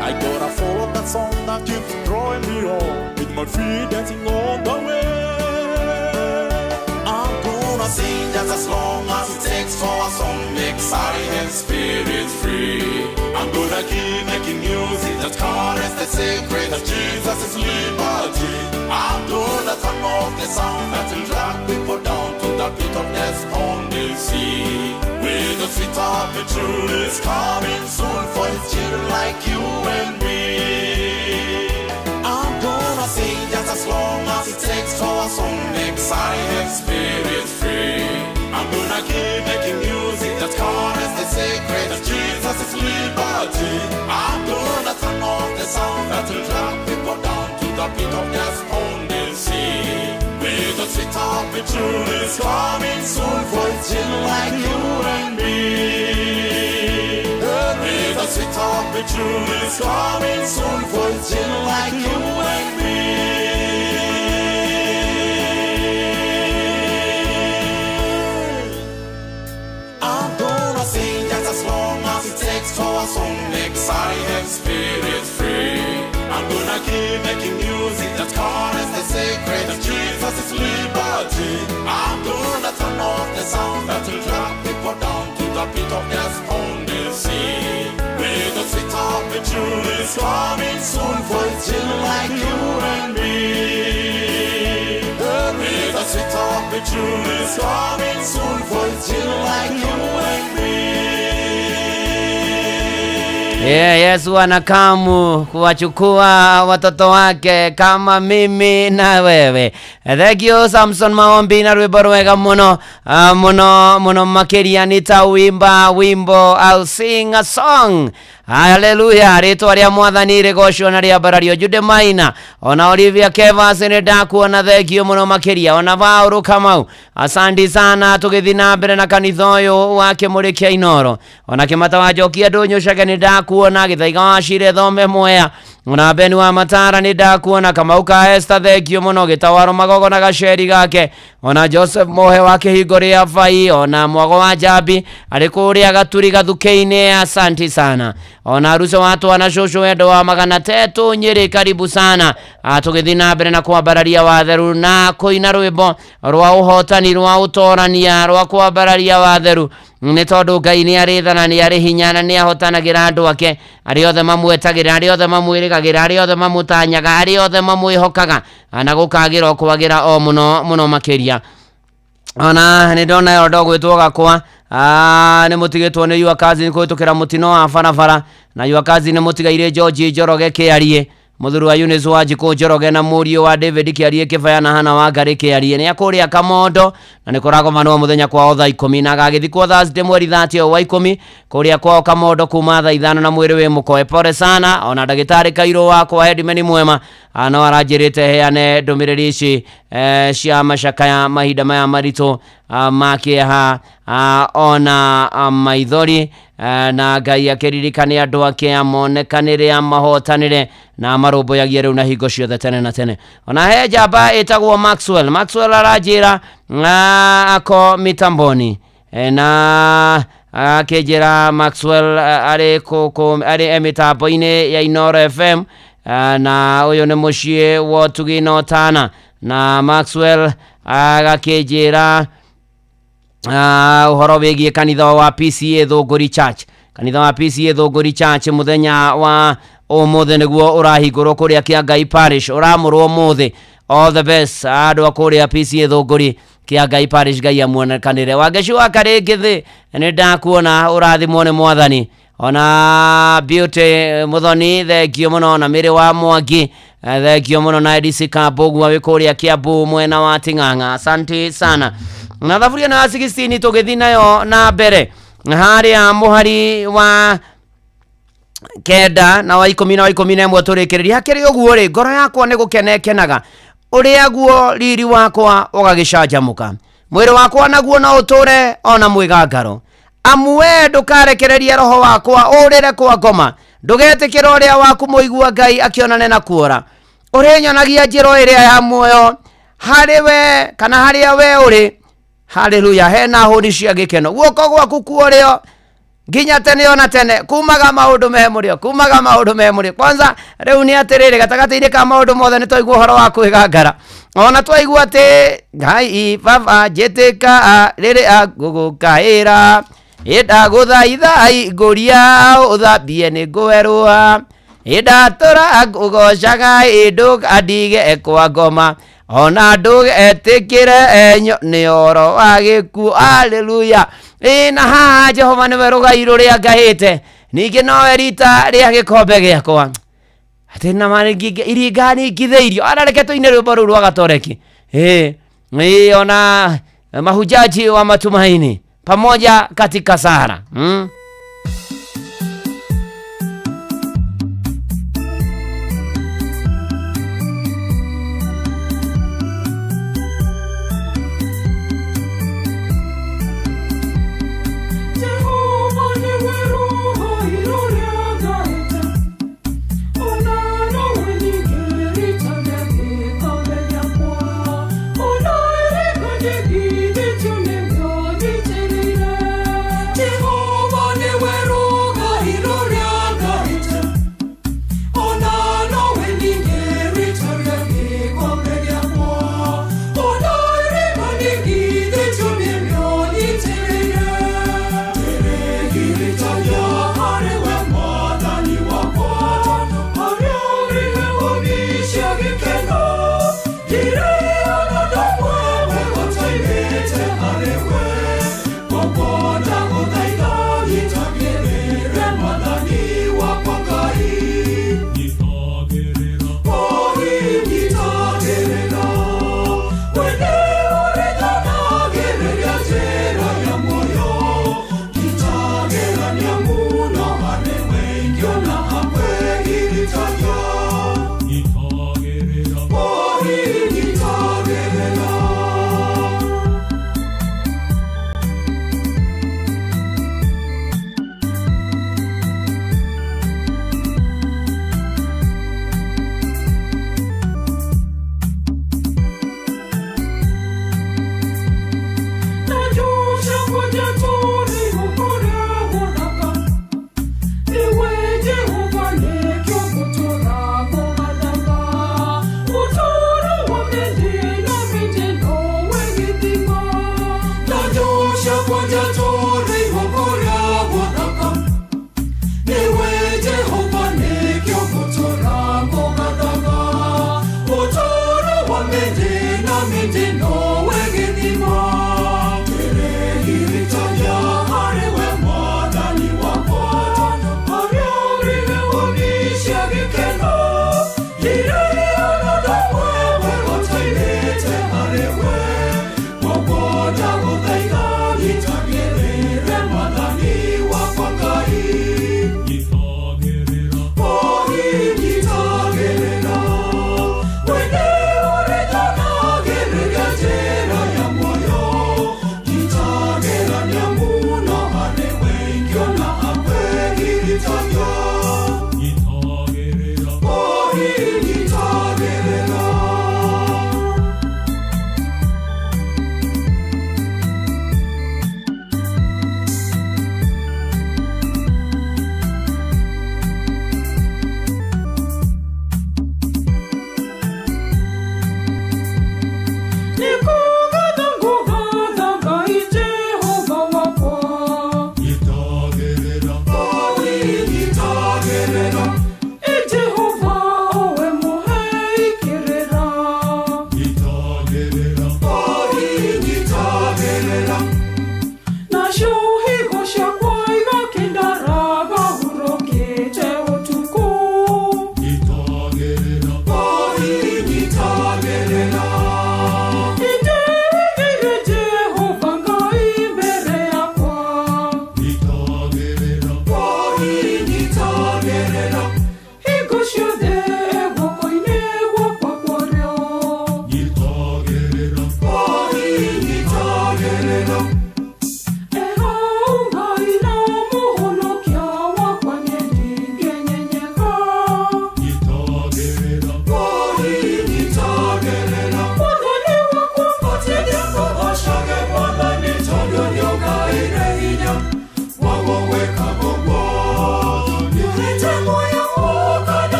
I gotta follow that song that keeps drawing me on, with my feet dancing on the way. I'm gonna sing just as long as it takes for a song makes I and spirit free. I'm gonna keep making music that carries the secret of Jesus' liberty. I'm gonna turn off the sound that will drag people down to the pit of despondency. With the sweet opportunity is coming soon for his children like you and me. I'm gonna sing just as long as it takes for a song makes I and spirit free. I'm gonna keep making music that carries the secret of Jesus' liberty. I'm gonna turn off the sound that will drag people down to the pit of despondency. With the sweet opportunity is coming soon for his children like you and me. With the sweet opportunity is coming soon for his children like you and me. I'm gonna sing just as pit of despondency. With the sweet opportunities coming soon for children like you and me. With the sweet opportunities coming soon for children like you and me. Yeah, Yesu anakamu kuwachukua watoto wake kama mimi na wewe. Thank you Samson Maombi na rwimbo rwega muno muno muno makiria nitauimba wimbo, I'll sing a song. Hallelujah, ritwa ria mwathani rigocwo na riambarario. Jude Maina ona Olivia Kevas ni ndakuona, thank you muno makiria. Ona Paul Kamau, asante sana. Tugithi na mbere na kanitha uyu wa Kimuri kia Inoro. Ona Kimata wa Njoki andu nyucage ni ndakuona, Githaiga wa Cire Thome Mwea, ona Beni wa Matara ni ndakuona, Kamau ka Esther thank you muno, Gitawaro Magogo na gaceri gake, ona Joseph Mohe wa Kihingo ria Bai, ona Mwago wa Njambi ari kuria Gaturi Gathuke-ini, asante sana. Ona Ruso wa Twana Cucu Wendo wa Magana Tetu Nyeri, karibu sana. Tugithi na mbere na kwambararia watheru na kuina rwimbo rwa uhotani rwa utorania rwa kwambararia watheru, ni tondu Ngai ni arĩ tha na nĩ arĩ hinya na nĩ ahotanagĩra andũ ake arĩa othe mamwetagĩra, arĩa othe mamwĩrĩgagĩra, arĩa othe mamũtanyaga, arĩa othe mamwĩhokaga, na gũkagĩra o kwagĩra o mũno mũno makĩria. Ona nĩ ndona yo ndogwĩtwo gakwa nĩ mũtigĩtwo nĩ yua kazi kũhĩtũkĩra mũtino wa barabara, na yua kazi nĩ mũtigaire George Njoroge Kĩarie, mũthuri wa Eunice wa Njikũ Njoroge na mũriũ wa David Kĩarie Kĩbaya na Hana wa Ngarĩ Kĩarie nĩ akũrĩa Kamondo, na nĩ kũragomanwo mũthenya kwao thaa 10 na agagĩthikwo Thursday mweri 30 wa 10 kũrĩa kwao Kamondo kuma thaa 5 na mwĩrĩ wĩ mũkoe. Pole sana. Ona ndagĩtarĩ Kairũ wakwa Hedimeni Mwema no aranjĩrĩte heane ndũmĩrĩri ici cia macakaya mahinda maya maritũ ma kĩeha ona maithori, na Ngai akĩririkane andũ ake amonekanĩre amahotanĩre na amarũmbũyagie rĩu na hingo ciothe tene na tene. Ona he njamba ĩtagwo Maxwell. Maxwell aranjĩra ako mitamboni, na akĩnjĩra Maxwell arĩ arĩ mĩtambo-inĩ ya Inoro FM, na ũyũ nĩ mũciĩ wa Ũtugi na Ũtana, na Maxwell agakĩnjĩra ũhoro wĩgiĩ kanitha wa PCA Thũngũri Church. Kanitha wa PCA Thũngũri Church mũthenya wa ũmũthĩ nĩguo ũrahingũrwo kũrĩa Kĩangai Parish, ũramũrwo ũmũthĩ. All the best andũ a kũrĩa PCA Thũngũri Kĩangai Parish, Ngai amuonekanĩre. Wangeci wa Karĩngĩthĩ nĩ ndakuona, ũrathimwo nĩ mwathani. Ona Beauty Muthoni thengio mũno, na Mĩrĩ wa Mwangi thengio mũno, na Edisi Kambũgua wĩ kũrĩa Kiambu mwena wa Ting'ang'a, asante sana. Na thaburia ĩno ya 16 tũgĩthiĩ nayo na mbere harĩa mũhari wa 9 na wa 10 na wa 11 tũrĩkĩrĩria. Hakĩrĩ ũguo rĩ, ngoro yakwa nĩ gũkena ĩkenaga, ũrĩa guo riri wakwa ũgagĩcanjamũka, mwĩrĩ wakwa naguo no ũtũre ona mwĩgangaro. Amu we ndũkarekereria roho wakwa ũrĩre kwa ngoma, ndũgetĩkĩra ũrĩa waku mũigua Ngai akĩonane na kuora. Ũrĩnyonagia njĩra ĩrĩa ya muoyo, harĩ we kana harĩa we ũrĩ, haleluya, hena hũni cia gĩkeno. Guoko gwaku kuorĩo nginya tene ona tene, kumaga maũndũ me mũrĩo, kumaga maũndũ me mũrĩo. Kwanza rĩu nĩ atĩrĩrĩ, gatagatĩ-inĩ ka maũndũ mothe nĩ twaigua ũhoro wa kwĩgangara, ona twaigua atĩ Ngai baba njĩtĩka rĩrĩa ngũgũkaĩra, ĩndagũthaitha ngũria ũthambie nĩ ngũwerũa, ĩndatũra ngũgocaga ĩndũkandige kwa ngoma, ona ndũgetĩkĩre enyo nĩ ũhoro wa gĩkuũ. Haleluya. Na haha Jehova nĩwe rũgai rũrĩa ngahĩte, ningĩ nowe rita rĩa gĩkombe gĩakwa, atĩ na iringa ningithĩirio. Arareke tũine rwĩmbo rũu rwa Gatoreki. Ona mahujaji wa matumaini pamoja katika sara. Jehovah,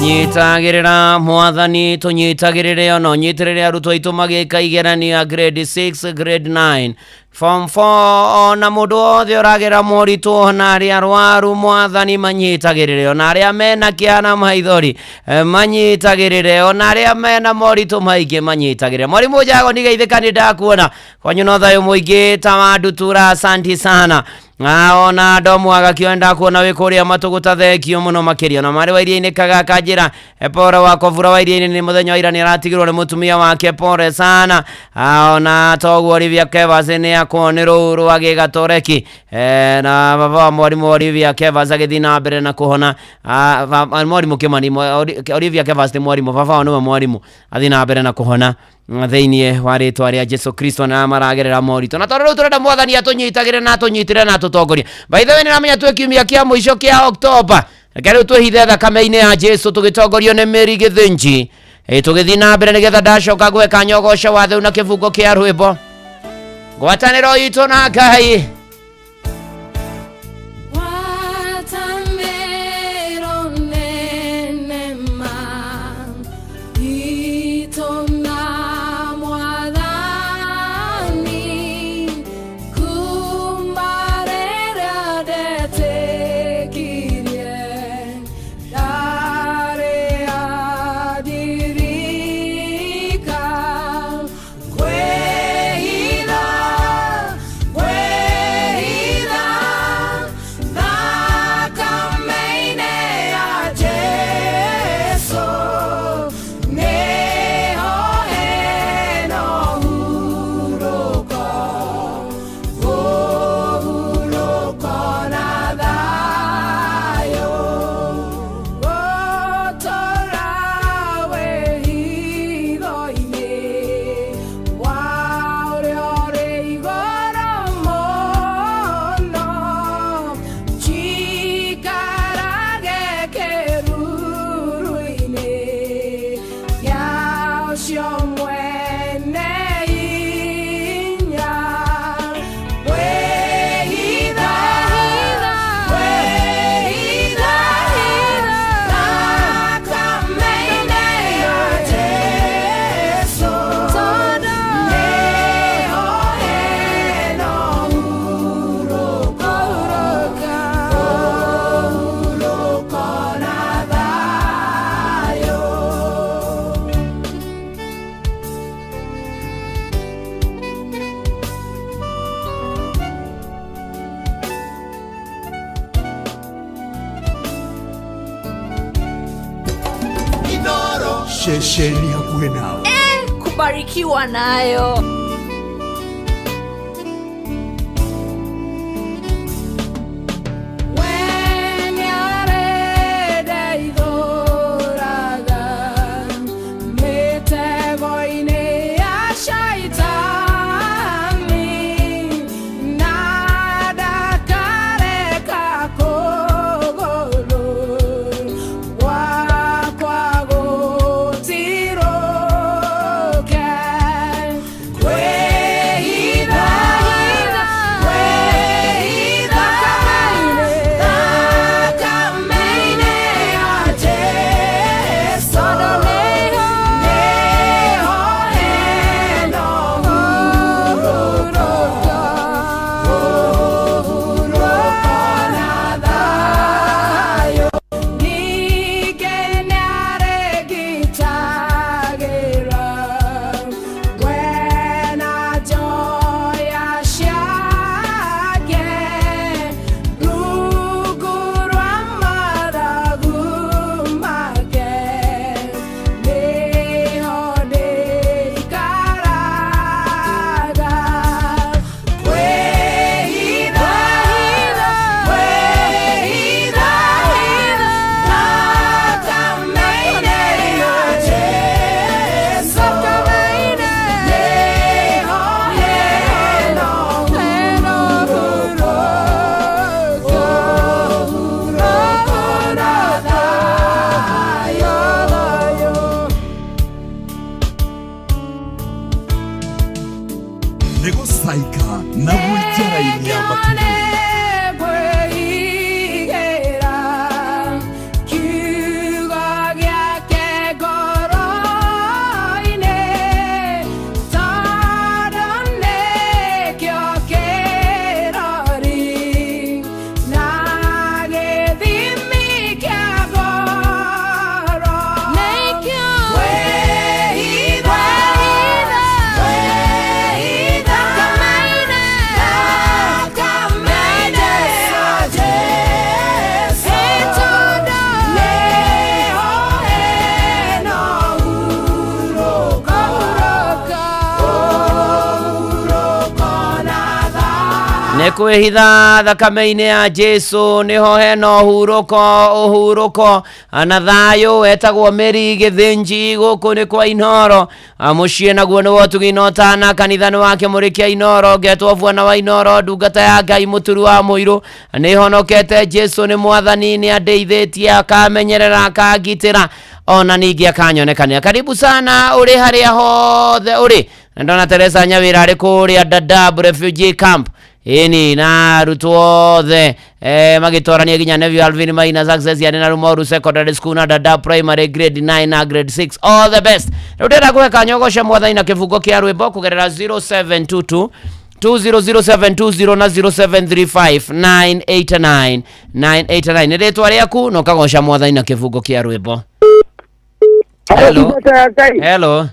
Nyitagĩrĩra mwathani tũnyitagĩrĩre ona ũnyitĩrĩre arutwo aitũ magĩka igeranio grade 6 grade 9 form 4 ona mũndũ wothe ũragera moritũ ona arĩa arwaru mwathani manyitagĩrĩre ona arĩa mena kĩeha na maithori manyitagĩrĩre ona arĩa mena moritũ maingĩ manyitagĩrĩre. Mwalimu Jago nigeithĩka nĩ ndakuona kwanyu no thayũ mũingĩ ta wa ndutura, asanti sana. Ona ndomu agakĩo kuona wĩ kũrĩa matũgũta thengio mũno makĩria na marĩ wa iria-inĩ kagaka njĩra pore wakwa vura wa iria-inĩ nĩ mũthenya wa ira nĩ aratigirwo nĩ mũtumia wake pore sana. Ona toguo Olivia Kevas nĩ akwo nĩ rũru agĩgatoreki na baba wa mwarimũ Olivia Kevas agĩthiĩ na mbere na kũhona. Mwarimũ Kĩmani, Olivia Kevas nĩ mwarimũ, baba wao nĩwe mwarimũ, athiĩ na mbere na kũhona thĩinĩ wa rĩtwa rĩa Jesu Kristo na maragerera moritũ na tondũ rĩu tũrenda mwathani atũnyitagĩre na atũnyitĩre na atũtongorie. By the way, nĩramenya twĩ kiumia kĩa mũico kĩa Oktoba, reke rĩu twĩhithe thakame-inĩ ya Jesu tũgĩtongorio nĩ Mary Gĩthĩnji, tũgĩthiĩ na mbere nĩgetha ndacoka gwĩka nyogoco wa thĩu na kĩbungo kĩa rwĩmbo ngwatanĩro itũ na Ngai. Where Ceceni hakuhĩ nawe. Kubarikiwa nayo. Kwĩhitha thakame-inĩ ya Jesu nĩho hena ũhurũko na thayũ etagwo Mary Gĩthĩnji gũkũ nĩ kwa Inoro mũciĩ naguo nĩ wotugi na ũtana kanitha nĩ wake Mũrĩkia Inoro ngetwo bwana wa Inoro ndungata ya Ngai mũturu wa mũirũ nĩ honokete Jesu nĩ mwathani nĩ andeithĩtie akamenyerera akangitĩra ona ningĩ akanyonekania. Karibu sana ũrĩ harĩa hothe ũrĩ. Ndona Teresa Nyawĩra arĩ kũrĩa Dadaab refugee camp ini na arutwo othe magĩtwarania nginya Neville Alvin Maina Success yani na Rumoru Secondary School na Dadaab Primary grade 9 na grade 6. All the best. Rĩu ndĩrenda kũhe kanyogosha mwathani na kĩbungo kĩa rwĩmbo kũgerera 0722 200720 na 0735 989 989. Nĩ rĩtwa rĩaku na ũkagoca mwathani na kĩbungo kĩa rwĩmbo. Hello. Hello.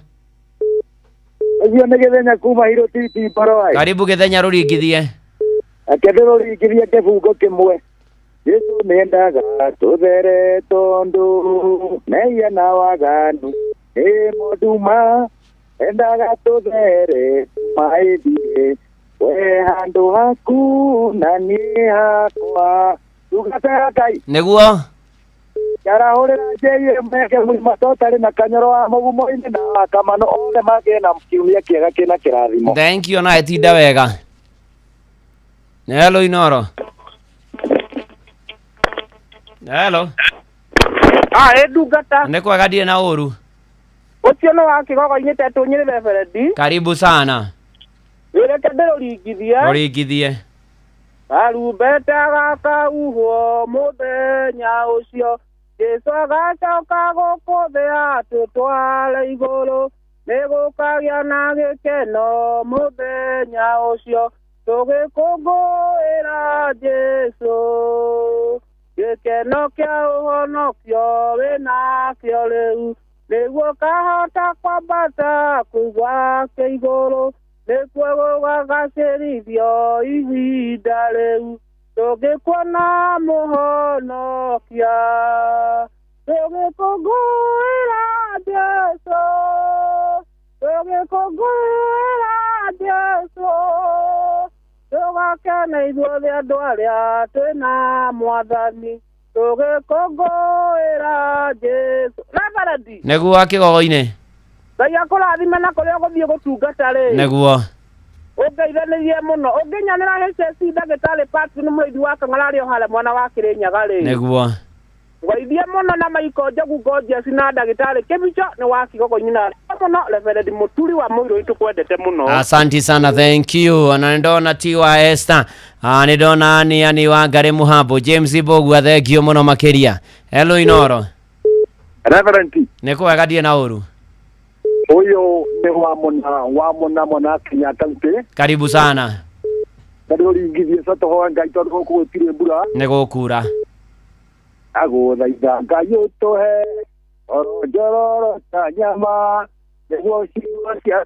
Ũcio nĩ Gĩthenya kuma Hiro Titi Mbaroi. Karibu Gĩthenya rũringithie. Akende rũringithie kĩbungo kĩmwe. Jesu nĩendaga tũthere tondũ mehia na waganu nĩ mũnduma endaga tũthere maithiĩ we handũ haku na niĩ hakwa. Ndungata ya Ngai. Nĩguo. Yarahũrĩra JM meke mũrima totally na Kanyoro wa mũgumo-inĩ na Kamano othe magĩe na kiumia kĩega kĩna kĩrathimo. Thank you na etinda wega. Hello Inoro. Hello. Ndungata. Nĩ kwega ndirĩ na ũru. Ũcio nĩ wa kĩgogo-inĩ tetũ Nyĩrĩ Reverend. Karibu sana. Reke ndĩrũringithie. Rũringithie. Karumbeta gakauhwo mũthenya ũcio Jesu agacoka gũkũ thĩ atũtware igũrũ nĩgũkagĩa na gĩkeno mũthenya ũcio tũgĩkũngũĩra Jesu gĩkeno kĩa ũhonokio wĩnakĩo rĩu nĩguo kahota kwambata kũu gwake igũrũ nĩkuo gũgagacĩrithio ihinda rĩu tũgĩkuona mũhonokia tũgĩkũngũĩra Jesu tũgĩkũngũĩra Jesu tũgakena ithuothe andũ arĩa twĩna mwathani tũgĩkũngũĩra Jesu. Reverend Nĩguo kĩgogo-inĩ. Ngai akũrathime na kũrĩa ũgũthiĩ gũtungata rĩ. Nĩguo. Ũngeithanĩrie mũno ũngĩnyonera HSC ndagĩtarĩ Patrick nĩ mũrĩithi wa Kang'ara arĩ o harĩa mwena wa Kĩrĩnyaga rĩ. Nĩguo. Ngeithie mũno na Maiko Njogu Gorgeous na ndagĩtarĩ Kĩbicho nĩ wa Kĩgogo-inĩ na mũno Reverend Mũturi wa Mũirũ tũkwendete mũno. Asanti sana, thank you. Na ndona ti wa Esther, nĩ ndona ni ani wa Ngari Muhambo, James Mbugua, thank you mũno makĩria. Hello Inoro. Reverend Nĩ kwega ndiĩ na ũru. Ũyũ nĩ wa mũna mwana Kenya County. Karibu sana. Tondũ ũringithie tũhoe Ngai tondũ gũkũ gũtirĩ mbura. Nĩ gũkura. Agũthaitha Ngai ũtũhe oro njororo ta nyama nĩguo ciugo cia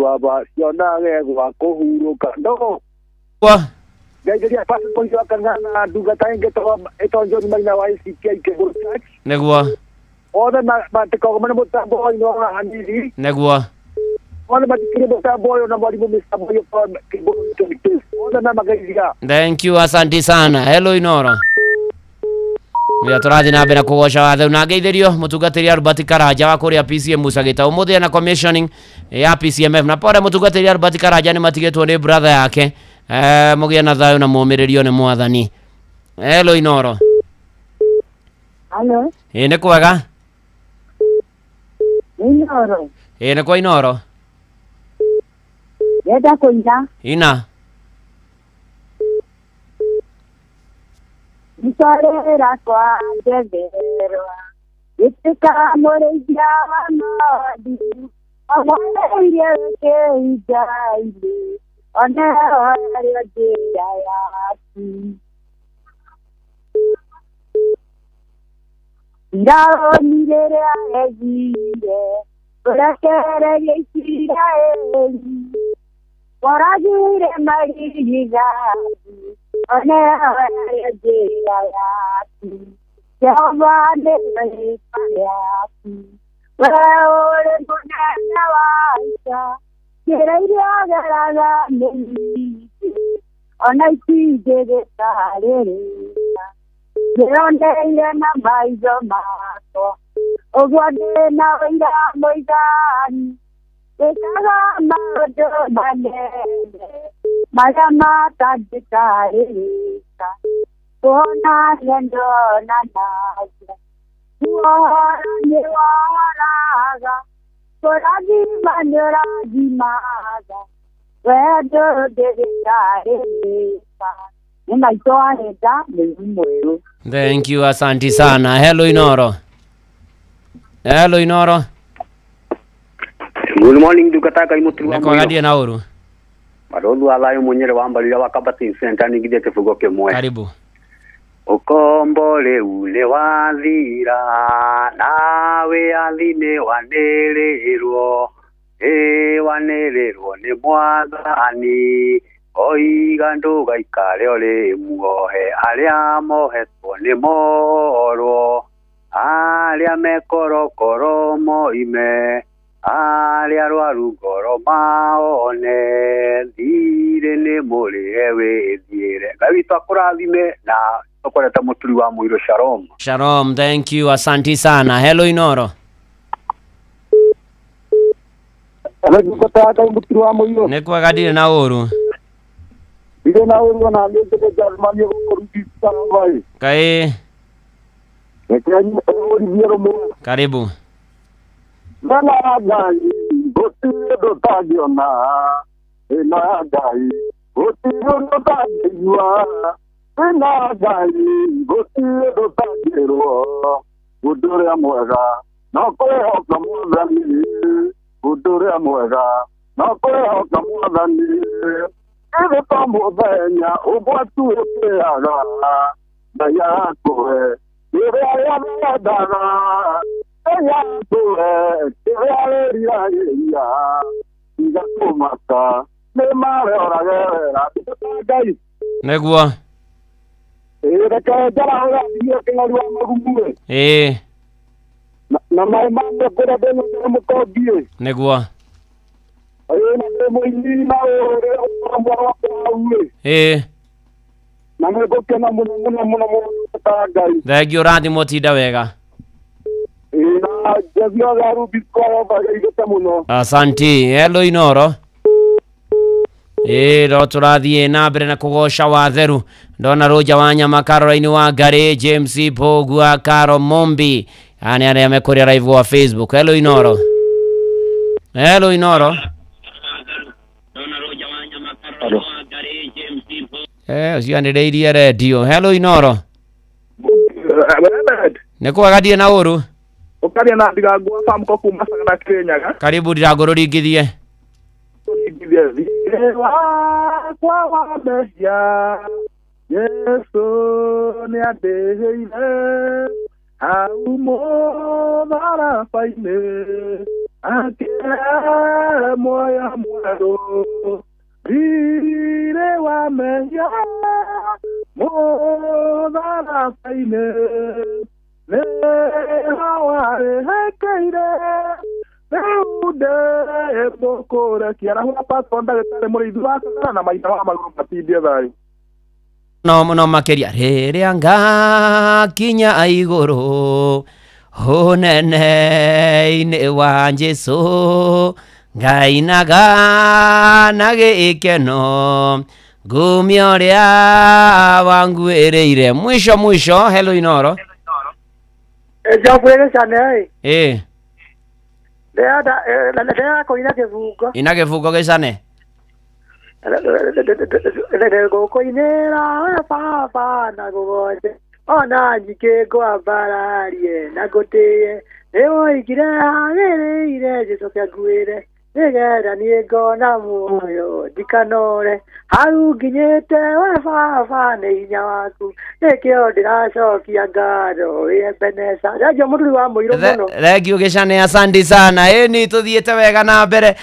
baba cionage gwa kũhurũka ndogo. Ngeithĩria passport wa Kang'ana ndungata ĩngĩ ĩtagwo John Maina wa ACK Kĩgũrũ Church. Nĩguo. Othe matikagwo nĩ mũtambo ũyũ wa hanini. Nĩguo. Othe matikire mũtambo ũyũ na mwarimũ mĩtambo ũyũ kwa Kĩgũrũ. Othe na mageithia. Thank you, asanti sana. Hello Inoro. Ya tũrathiĩ na mbere kũgoca watho na ngeithĩrio mũtungatĩri Albert Karanja wa kũrĩa PCM Musa Gĩtaũ ũmũthĩ na commissioning ya PCMF na pore mũtungatĩri Albert Karanja nĩ matigĩtwo nĩ brother yake mũgĩe na thayũ na mũmĩrĩrio nĩ mwathani. Hello Inoro. Hello. Ĩ nĩ kwega? Inoro. Ĩ nĩ kwa Inoro. Ndĩrenda kũina. Ina. Nitwarĩra kwa njetherwa gĩtuĩka mũrĩithia wa ng'ondu amwereirie wĩkĩinda-inĩ oneo arĩo njĩra yaku. Firaũni rĩrĩa ethire kũrekereria Isiraeli woragire marigithathi oneo arĩo njĩra yaku. Jehova nĩwe rĩĩtwa rĩaku we ũrĩ mũnene wa ita njĩra iria ũgeraga nĩ nyingĩ ona itingĩgĩtarĩrĩka ndĩroneire na maitho makwa ũguo ndĩna ũira mũiganu wĩkaga maũndũ manene marĩa matangĩtarĩrĩka kuonania ndonanagia kuohora nĩwohoraga kũrathima nĩũrathimaga we ndũngĩgĩtarĩrĩka. Nĩ maitũ arenda nĩ mwerũ. Thank you, asanti sana. Hello Inoro. Hello Inoro. Good morning ndungata Ngai mũturi wa Nĩ kwega ndiĩ na ũru. Barũthi wa thayũ mũnyere wa mbarira wa Kabatin Center ningithie kĩbungo kĩmwe. Karibu. Ũkombo rĩu nĩ wathira nawe athi nĩ wanĩrĩrwo ĩ wanĩrĩrwo nĩ mwathani oiga ndũgaikare ũrĩ muohe arĩa mohetwo nĩ morwo arĩa mekorokoro moime arĩa arwaru ngoro maone thirĩ nĩ mũrĩhe wĩthiĩre. Ngai witũ akũrathime na tũkorete mũturi wa mũirũ. Shalom. Shalom, thank you, asanti sana. Hello Inoro. Hello ndungata mũturi wa mũirũ. Nĩ kwega ndirĩ na ũru. Ndirĩ na ũru ona niĩ njĩte gũkũrugita vai. Kaĩ. Reke ũrithie rũmwe. Karibu. Bana Ngai gũtirĩ ũndũ ũtangĩona ĩna Ngai gũtirĩ ũndũ ũtangĩigua ĩna Ngai gũtirĩ ũndũ ũtangĩrwo ũndũ ũrĩa mwega no kwĩhoka mwathani ũndũ ũrĩa mwega no kwĩhoka mwathani ĩrĩ ta mũthenya ũgwati ũkĩaga Ngai akũhe kĩrĩa wendaga Nĩguo. Reke njara ũrathiĩ kĩng'ori wa magumu Ĩĩ. Na maĩ mamwe kũrĩa ndĩ mũkongiĩ. Nĩguo. Ĩĩ na ndĩ mũini na ũrĩa ũkoragwo hau ĩ. Ĩĩ. Na nĩ ngũkena mũno mũno mũno mũno ta Ngai. Thengiũ ũrathimwo tinda wega. Ĩĩ na njethio ya Ruby Square igĩte mũno. Asanti. Hello Inoro. Ĩĩ no tũrathiĩ na mbere na kũgoca watheru. Ndona Rũnja wa Nyama, Caroline wa Ngarĩ, James Bogua, Caro Mombi. Aya nĩ arĩa mekũrĩa live wa Facebook. Hello Inoro. Hello Inoro. Ũcio anĩrĩirie redio. Hello Inoro. Nĩ kwega ndirĩ na ũru. Ũkaria na Ndirangũ wa Samko kuma Sagana Kirinyaga. Karibu Ndirangũ rũringithie. Rũringithie. Wakwa wa mehia Yesu nĩandĩhĩire hau mũtharaba-inĩ akĩhe muoyo mwerũ Thiirĩ wa mehia mũtharaba-inĩ nĩho warĩhĩkĩire rĩu ndĩ mũkũrekia. Arahũra pastor ndagĩtarĩ mũrĩithi wa Sagana na maitha wa magũrũ matindie thayũ. No mũno makĩria rĩrĩa ngakinya igũrũ ũnene-inĩ wa Jesũ ngainaga na gĩkeno ngumia ũrĩa wanguĩrĩire. Mwisho mwisho. Hello Inoro. Njabwĩre cane ĩ. Ndĩrenda kũina kĩbungo. Ina kĩbungo gĩcane. Ngũkũinĩra we baba na ngũgoce ona nyingĩ ngwambararie na ngũtĩe nĩwoigire hagĩrĩire Jesũ kĩanguĩre nĩgetha niĩ ngona muoyo ndikanore hau nginyĩte we baba nĩ hinya waku nĩkĩo ndĩracokia ngatho wĩ Ebeneza. Thengiũ mũturi wa mũirũ mũno. Thengiũ gĩcane, asante sana. Ĩni tũthiĩte wega na mbere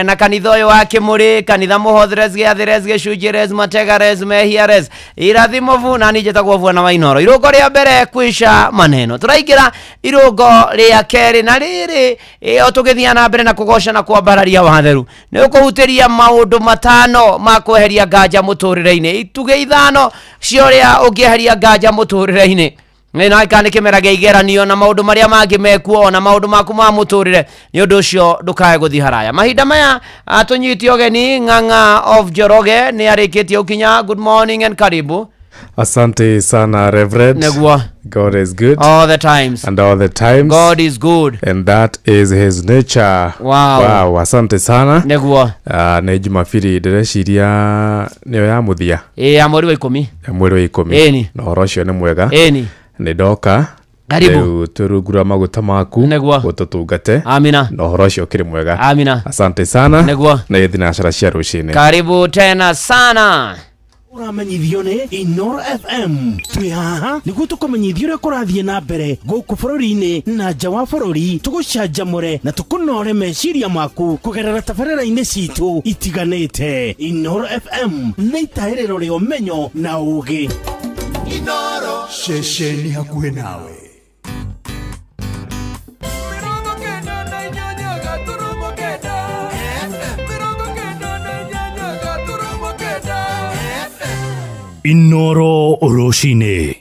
na kanitha ũyũ wa Kĩmũrĩ, kanitha mũhothres gĩathĩres gĩcunjĩres mategares mehiares irathimo vu na niĩ njĩtagwo Bwana wa Inoro. Irũngo rĩa mbere kwisha maneno. Tũraingĩra irũngo rĩa kerĩ na rĩrĩ o tũgĩthiĩ na mbere na kũgoca na kwambararia watheru. Nĩ ũkũhutĩria maũndũ matano ma kweheria nganja mũtũrĩre-inĩ. Itugĩ ithano cia ũrĩa ũngĩeheria nganja mũtũrĩre-inĩ. Na kana kĩmera gĩa igeranio na maũndũ marĩa mangĩ mekuo na maũndũ maku ma mũtũrĩre. Nĩ ũndũ ũcio ndũkae gũthiĩ haraya. Mahinda maya tũnyite ũgeni Ng'ang'a of Njoroge nĩ arĩkĩtie gũkinya. Good morning and karibu. Asante sana Reverend. Negwa. God is good. All the times. And all the times. God is good. And that is his nature. Wow. Wow, asante sana. Negwa. Nĩ Jumapili ndĩreciria nĩyo ya mũthia. Ĩ ya mweri wa 10. Ya mweri wa 10. Ĩni. Na ũhoro ũcio nĩ mwega. Ĩni. Nĩ ndoka. Karibu. Rĩu twĩrungura maguta maku. Negwa. Ũtũtungate. Amina. Na ũhoro ũcio ũkĩrĩ mwega. Amina. Asante sana. Negwa. Na thinacara cia rũcinĩ. Karibu tena sana. Ũramenyithio nĩ Inoro FM. Twĩ haha nĩguo tũkũmenyithie ũrĩa kũrathiĩ na mbere gũkũ bũrũri-inĩ na nja wa bũrũri, tũgũcanjamũre na tũkũnore meciria maku kũgerera tabarĩra-inĩ citũ itiganĩte. Inoro FM nĩ itahĩrĩro rĩa ũmenyo na ũũgĩ. Inoro ceceni hakuhĩ nawe. Inoro rũcinĩ.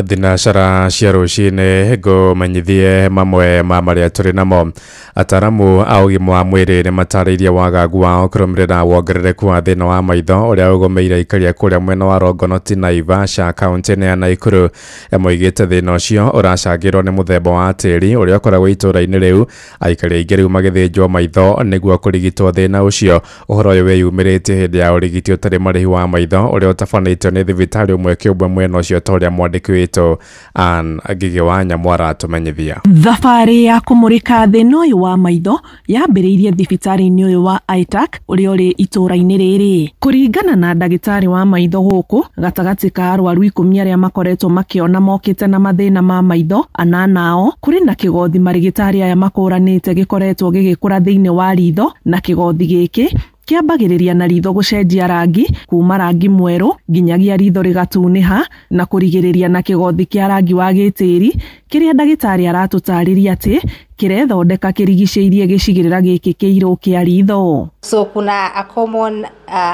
Thinacara cia rũcinĩ ngũmenyithie mamwe ma marĩa tũrĩ namo. Ataramu a ũgima wa mwĩrĩ nĩ matarĩirie wagagu wao kũrũmĩrĩra wongerereku wa thĩna wa maitho ũrĩa ũgũmĩire aikaria kũrĩa mwena wa Rongonoti Naivasha kaũntĩ-inĩ ya Naikuru. Moigĩte thĩna ũcio ũracangĩrwo nĩ mũthemba wa tĩri ũrĩa ũkoragwo itũũra-inĩ rĩu. Aikari aingĩ rĩu magĩthĩnjwo maitho nĩguo kũrigitwo thĩna ũcio. Ũhoro ũyũ wĩyumĩrĩtie hĩndĩ ya ũrigiti ũtarĩ marĩhi wa maitho ũrĩa ũtabanĩtio nĩ thibitarĩ ũmwe kĩũmbe mwena ũcio ta ũrĩa mwandĩki witũ Ann Ngigĩ wa Nyamũ aratũmenyithia. Thabarĩ ya kũmũrĩka thĩna ũyũ wa maitho yambĩrĩirie thibitarĩ-inĩ ũyũ wa ITAC ũrĩa ũrĩ itũũra-inĩ rĩrĩ. Kũringana na ndagĩtarĩ wa maitho gũkũ, gatagatĩ ka arwaru 10 arĩa makoretwo makĩona mokĩte na mathĩna ma maitho, anana ao kũrĩ na kĩgothi marĩgĩtarĩ aya makũranĩte gĩkoretwo gĩgĩkũra thĩinĩ wa ritho, na kĩgothi gĩkĩ Kĩambagĩrĩria na ritho gũcenjia rangi kuma rangi mwerũ nginyagia ritho rĩgatunĩha na kũrigĩrĩria na kĩgothi kĩa rangi wa gĩtĩri kĩrĩa ndagĩtarĩ aratũtarĩria atĩ kĩrethondeka kĩrigicĩirie gĩcigĩrĩra gĩkĩ kĩirũ kĩa ritho. So kuna a common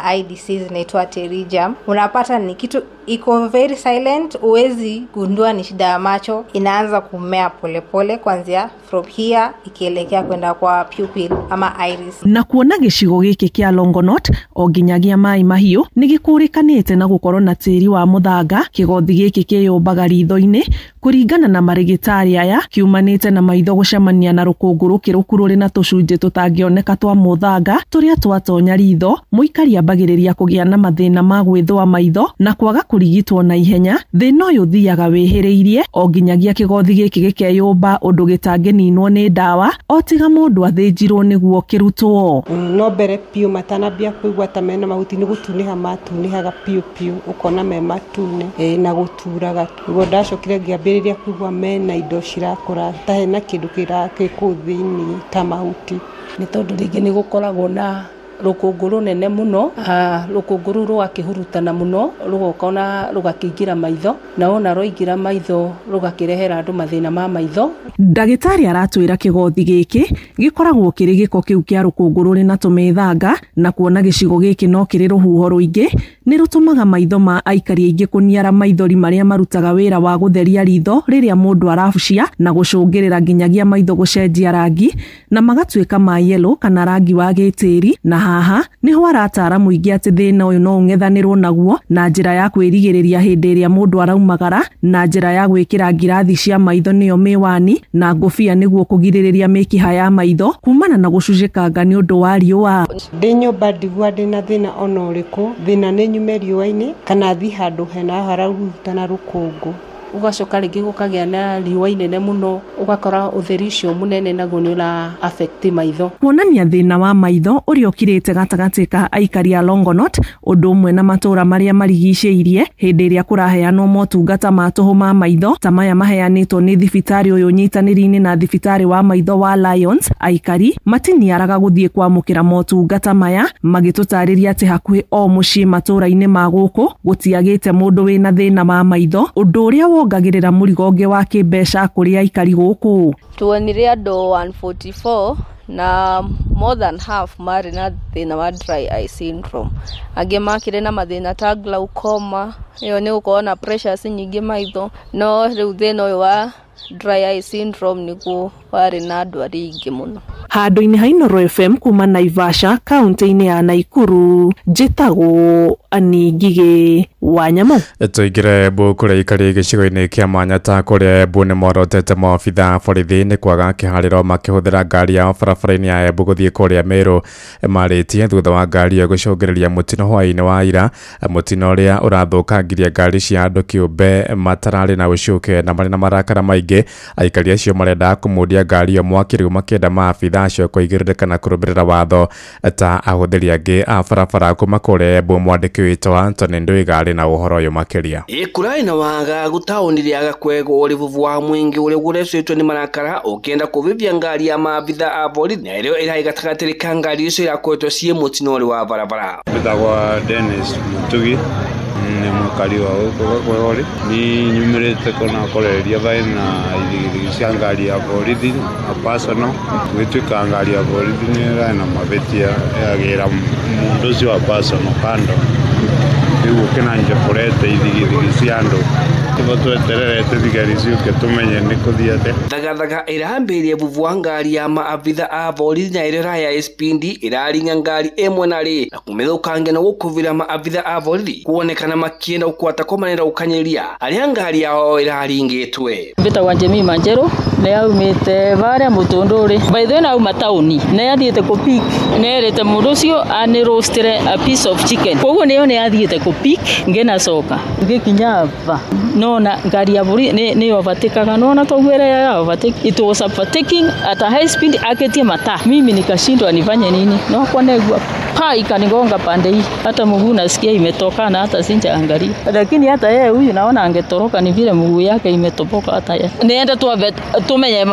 eye disease inaitwa pterygium. Unapata ni kitu iko very silent, uwezi gundua ni shida ya macho, inaanza kumea polepole kuanzia from here ikielekea kwenda kwa pupil ama iris. Na kuona gĩcigo gĩkĩ kĩa Longonot o nginyagia Mai Mahiũ nĩ gĩkũrĩkanĩte na gũkorwo na tĩri wa mũthanga. Kĩgothi gĩkĩ kĩyũmbaga ritho-inĩ kũringana na marĩgĩtarĩ aya kiumanĩte na maitho gũcemania na rũkũngũ rũkĩrũku rũrĩ na tũcunjĩ tũtangĩoneka twa mũthanga tũrĩa twatonya ritho. Mũikari ambagĩrĩria kũgĩa na mathĩna ma gwĩthũa maitho na kwaga kũrigitwo na ihenya. Thĩna ũyũ ũthiaga wĩhĩrĩirie o nginyagia kĩgothi gĩkĩ gĩkeyũmba ũndũ gĩtangĩninwo nĩ ndawa o tiga mũndũ athĩnjirwo nĩguo kĩrutwo. No mbere piũ matanambia kũigua ta mena mahuti nĩ gũtunĩha matunĩhaga piũ piũ ũkona me matune na gũturaga. Nĩguo ndacokire ngĩambĩrĩria kũigua mena indo cirakũra ta hena kĩndũ kĩ kũu thĩinĩ ta mahuti. Nĩ tondũ rĩngĩ nĩ gũkoragwo na rũkũngũ rũnene mũno, rũkũngũ rũu rũgakĩhurutana mũno rũgoka na rũgakĩingĩra maitho, na wona rwaingĩra maitho rũgakĩrehera andũ mathĩna ma maitho. Ndagĩtarĩ aratwĩra kĩgothi gĩkĩ gĩkoragwo kĩrĩ gĩko kĩu kĩa rũkũngũ rũrĩ na tũmĩthanga, na kuona gĩcigo gĩkĩ no kĩrĩ rũhuho rũingĩ nĩ rũtũmaga maitho ma aikari aingĩ kũniara maithori marĩa marutaga wĩra wa gũtheria ritho rĩrĩa mũndũ arabucia na gũcũngĩrĩra nginyagia maitho gũcenjia rangi na magatuĩka ma yellow kana rangi wa gĩtĩri. Na haha niho aratara mũingĩ atĩ thĩna ũyũ no ũng'ethanĩrwo naguo na njĩra ya kwĩrigĩrĩria hĩndĩ ĩrĩa mũndũ araumagara na njĩra ya gwĩkĩra ngirathi cia maitho nĩyo mĩwani na ngũbia nĩguo kũgirĩrĩria mĩkiha ya maitho kumana na gũcucĩkanga nĩ ũndũ wa riũa. Ndĩ nyũmba ndigua ndĩna thĩna ona ũrĩkũ, thĩna nĩ nyume riũa-inĩ kana thiĩ handũ hena harahurutana rũkũngũ. Ũgacoka rĩngĩ gũkagĩa na riũa inene mũno, ũgakora ũtheri ũcio mũnene naguo nĩ ũra affect maitho. Kuonania thĩna wa maitho ũrĩa ũkirĩte gatagatĩ ka aikari a Longonot ũndũ ũmwe na matũũra marĩa marigicĩirie hĩndĩ ĩrĩa kũraheanwo motungata ma tũhũ ma maitho ta maya maheanĩtwo nĩ thibitarĩ ũyũ ũnyitanĩri-inĩ na thibitarĩ wa maitho wa Lions. Aikari matiniaraga gũthiĩ kwamũkĩra motungata maya magĩtũtarĩria atĩ hakuhĩ o mũciĩ matũũra-inĩ ma gũkũ gũtiagĩte mũndũ wĩna thĩna wa maitho, ũndũ ũrĩa wongagĩrĩra mũrigo ũngĩ wa kĩmbeca kũrĩ aikari gũkũ. Tuonire andũ 144 na more than half marĩ na thĩna wa dry eye syndrome. Angĩ makĩrĩ na mathĩna ta glaucoma, ĩyo nĩ gũkorwo na pressures nyingĩ maitho, no rĩu thĩna ũyũ wa dry eye syndrome nĩguo warĩ na andũ arĩa aingĩ mũno. Handũ-inĩ ha Inooro FM kuma Naivasha kaunti-inĩ ya Nakuru, njĩtagwo Annie Ngigĩ wa Nyamũ. Tũingĩre Embu kũrĩa aikari gĩcigo-inĩ kĩa Manyata kũrĩa Embu nĩ morotete maobitha borithi nĩ kwaga kĩharĩro makĩhũthĩra ngari yao barabara-inĩ ya Embu gũthiĩ kũrĩa Meru. Marĩtie thutha wa ngari ĩyo gũcũngĩrĩria mũtino hwaĩ-inĩ wa ira, mũtino ũrĩa ũrathũkangirie ngari cia andũ kĩũmbe matararĩ na ũcuke na marĩ na marakara maingĩ. Aikari acio marendaga kũmundia ngari ĩyo mwaki rĩu makĩenda maabitha acio kũigĩrĩrĩka na kũrũmĩrĩra watho ta ahũthĩri angĩ a barabara. Kuma kũrĩa Embu mwandĩki witũ Anthony Ndwiga arĩ na ũhoro ũyũ makĩria. Ĩkũraĩ na wagagu taũni rĩa Gakwegwo rĩvuvu wa mwingi ũrĩa ũgurecetwo nĩ marakara ũkĩenda kũvĩvia ngari ya maabitha a borithi na ĩrĩa ĩrarĩ gatagatĩ ka ngari icio irakoretwo ciĩ mũtino ũrĩ wa barabara. Mbĩtagwa Dennis Mutugi, nĩ mũikari wa gũkũ Gakwegwo ni nyumĩrĩte kũna kũreria thaĩ na ithigithigi cia ngari ya borithi na personal gwĩtuĩka ngari ya borithi nĩ ĩrarĩ na mavĩtia ĩragĩra mũndũ ũcio wa personal kando rĩu ũkĩnanja kũrete ithigithigi cia andũ tũba twetererete thigari ciũke tũmenye nĩ kũthiĩ atĩa. Thagathaga ĩrambĩrĩria vuvu wa ngari ya maabitha a borithi na ĩrĩa ĩraya SPD ĩraringa ngari ĩmwe na rĩ na kũmĩthũkangia na gũkũvĩra maabitha a borithi kuonekana makĩenda gũkwata kũmanĩra gũkanyĩria arĩa ngari yao ĩraringĩtwe. Mbĩtagwa Jemima Njerũ nĩ aumĩte varia mũtũndũrĩ by the way na auma taũni nĩ athiĩte kũ pick nĩ erĩte mũndũ ũcio anĩ roastire a piece of chicken koguo nĩyo nĩ athiĩte kũ pick ngĩnacoka ngĩkinya va no Nona ngari ya borithi ni overtakaga nona togwere ya overtake. It was overtaking at a high speed aketie mataa. Mimi nikashindwa nifanye nini? No kwa negwa pa ikanigonga pande hii. Hata mguu nasikia imetoka na hata sinjaangalia. Lakini hata yeye huyu naona angetoroka ni vile mguu yake imetoboka hata yeye. Niende tumenye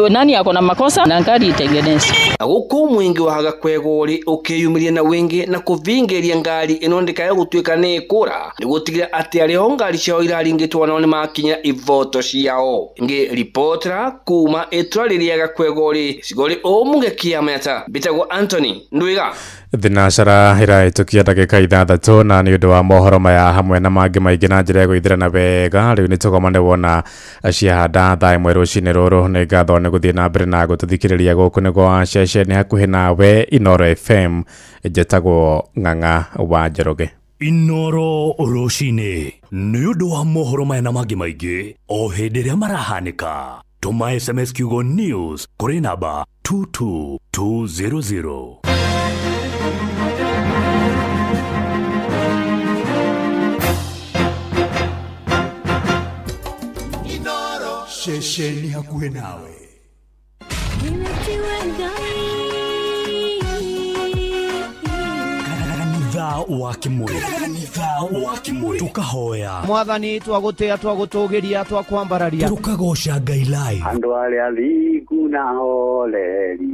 nani ako na makosa na ngari itengenezwe. Guku mwingi wa Gakwegori ukiyumiria na wingi na kuvingiria ngari ino ndikaye gutuika ni ikura ni gutigira ati aria ngari ciao iraringitwo nao ni makinya ivoto ciao. Ngi ripotera kuma itura riria Gakwegori cigori umuge kiameta bitagwo Anthony Ndwiga. Thinacara ĩrahĩtũkia ndagĩka 6 na nĩ ũndũ wa mohoro maya hamwe na mangĩ maingĩ na njĩra ya gũithĩrana wega rĩu nĩ tũgomane wona ciahanda thaa 1 rũcinĩ rũrũ. Nĩ ngatho nĩ gũthiĩ na mbere na gũtũthikĩrĩria gũkũ nĩguo ceceni hakuhĩ nawe Inoro FM. Njetagwo Ng'ang'a wa Njoroge. Inoro rũcinĩ nĩ ũndũ wa mohoro maya na mangĩ maingĩ o hĩndĩ ĩrĩa marahanĩka. Tũma SMS kiugo news kũrĩ namba 22200. Ceceni hakuhĩ nawe. Kanitha wa Kimuri, kanitha wa Kimuri, tukahoya Mwathani twagũtĩa twagũtũgĩria twakwambararia tukagoca Ngai live. Andũ arĩa thingu na holeri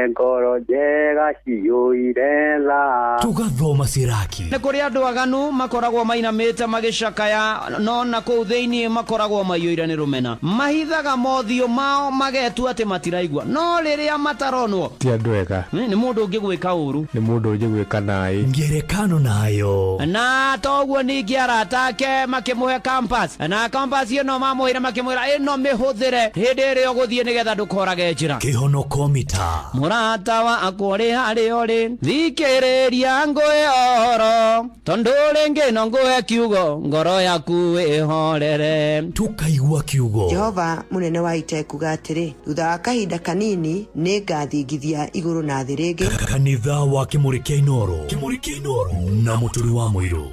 ngoro njega ciyũire tha. Tugathoma Siraki. Nĩ kũrĩ andũ aganu makoragwo mainamĩte magĩcakaya no na kũu thĩinĩ makoragwo maiyũire nĩ rũmena. Mahithaga mothiũ mao magetua atĩ matiraigua no rĩrĩa mataronwo ti andũ ega. Nĩ mũndũ ũngĩgwĩka ũru, nĩ mũndũ ũngĩgwĩka naĩ ngerekano nayo. Na toguo ningĩ arata ake makĩmũhe compass na compass ĩno mamũheire makĩmwĩra ĩno mĩhũthĩre hĩndĩ ĩrĩa ũgũthiĩ nĩgetha ndũkorage njĩra. Kĩhonoko mita Mũrata wakwa ũrĩ harĩa ũrĩ thikĩrĩria ngũhe ũhoro tondũ rĩngĩ no ngũhe kiugo ngoro yaku ĩhorere. Tukaigua kiugo. Jehova mũnene wa ita ekuga atĩrĩ, thutha wa kahinda kanini nĩ ngathingithia igũrũ na thĩ rĩngĩ. Kanitha wa Kimuri kĩa Inoro, Kimuri kĩa Inoro na Mũturi wa Mũirũ.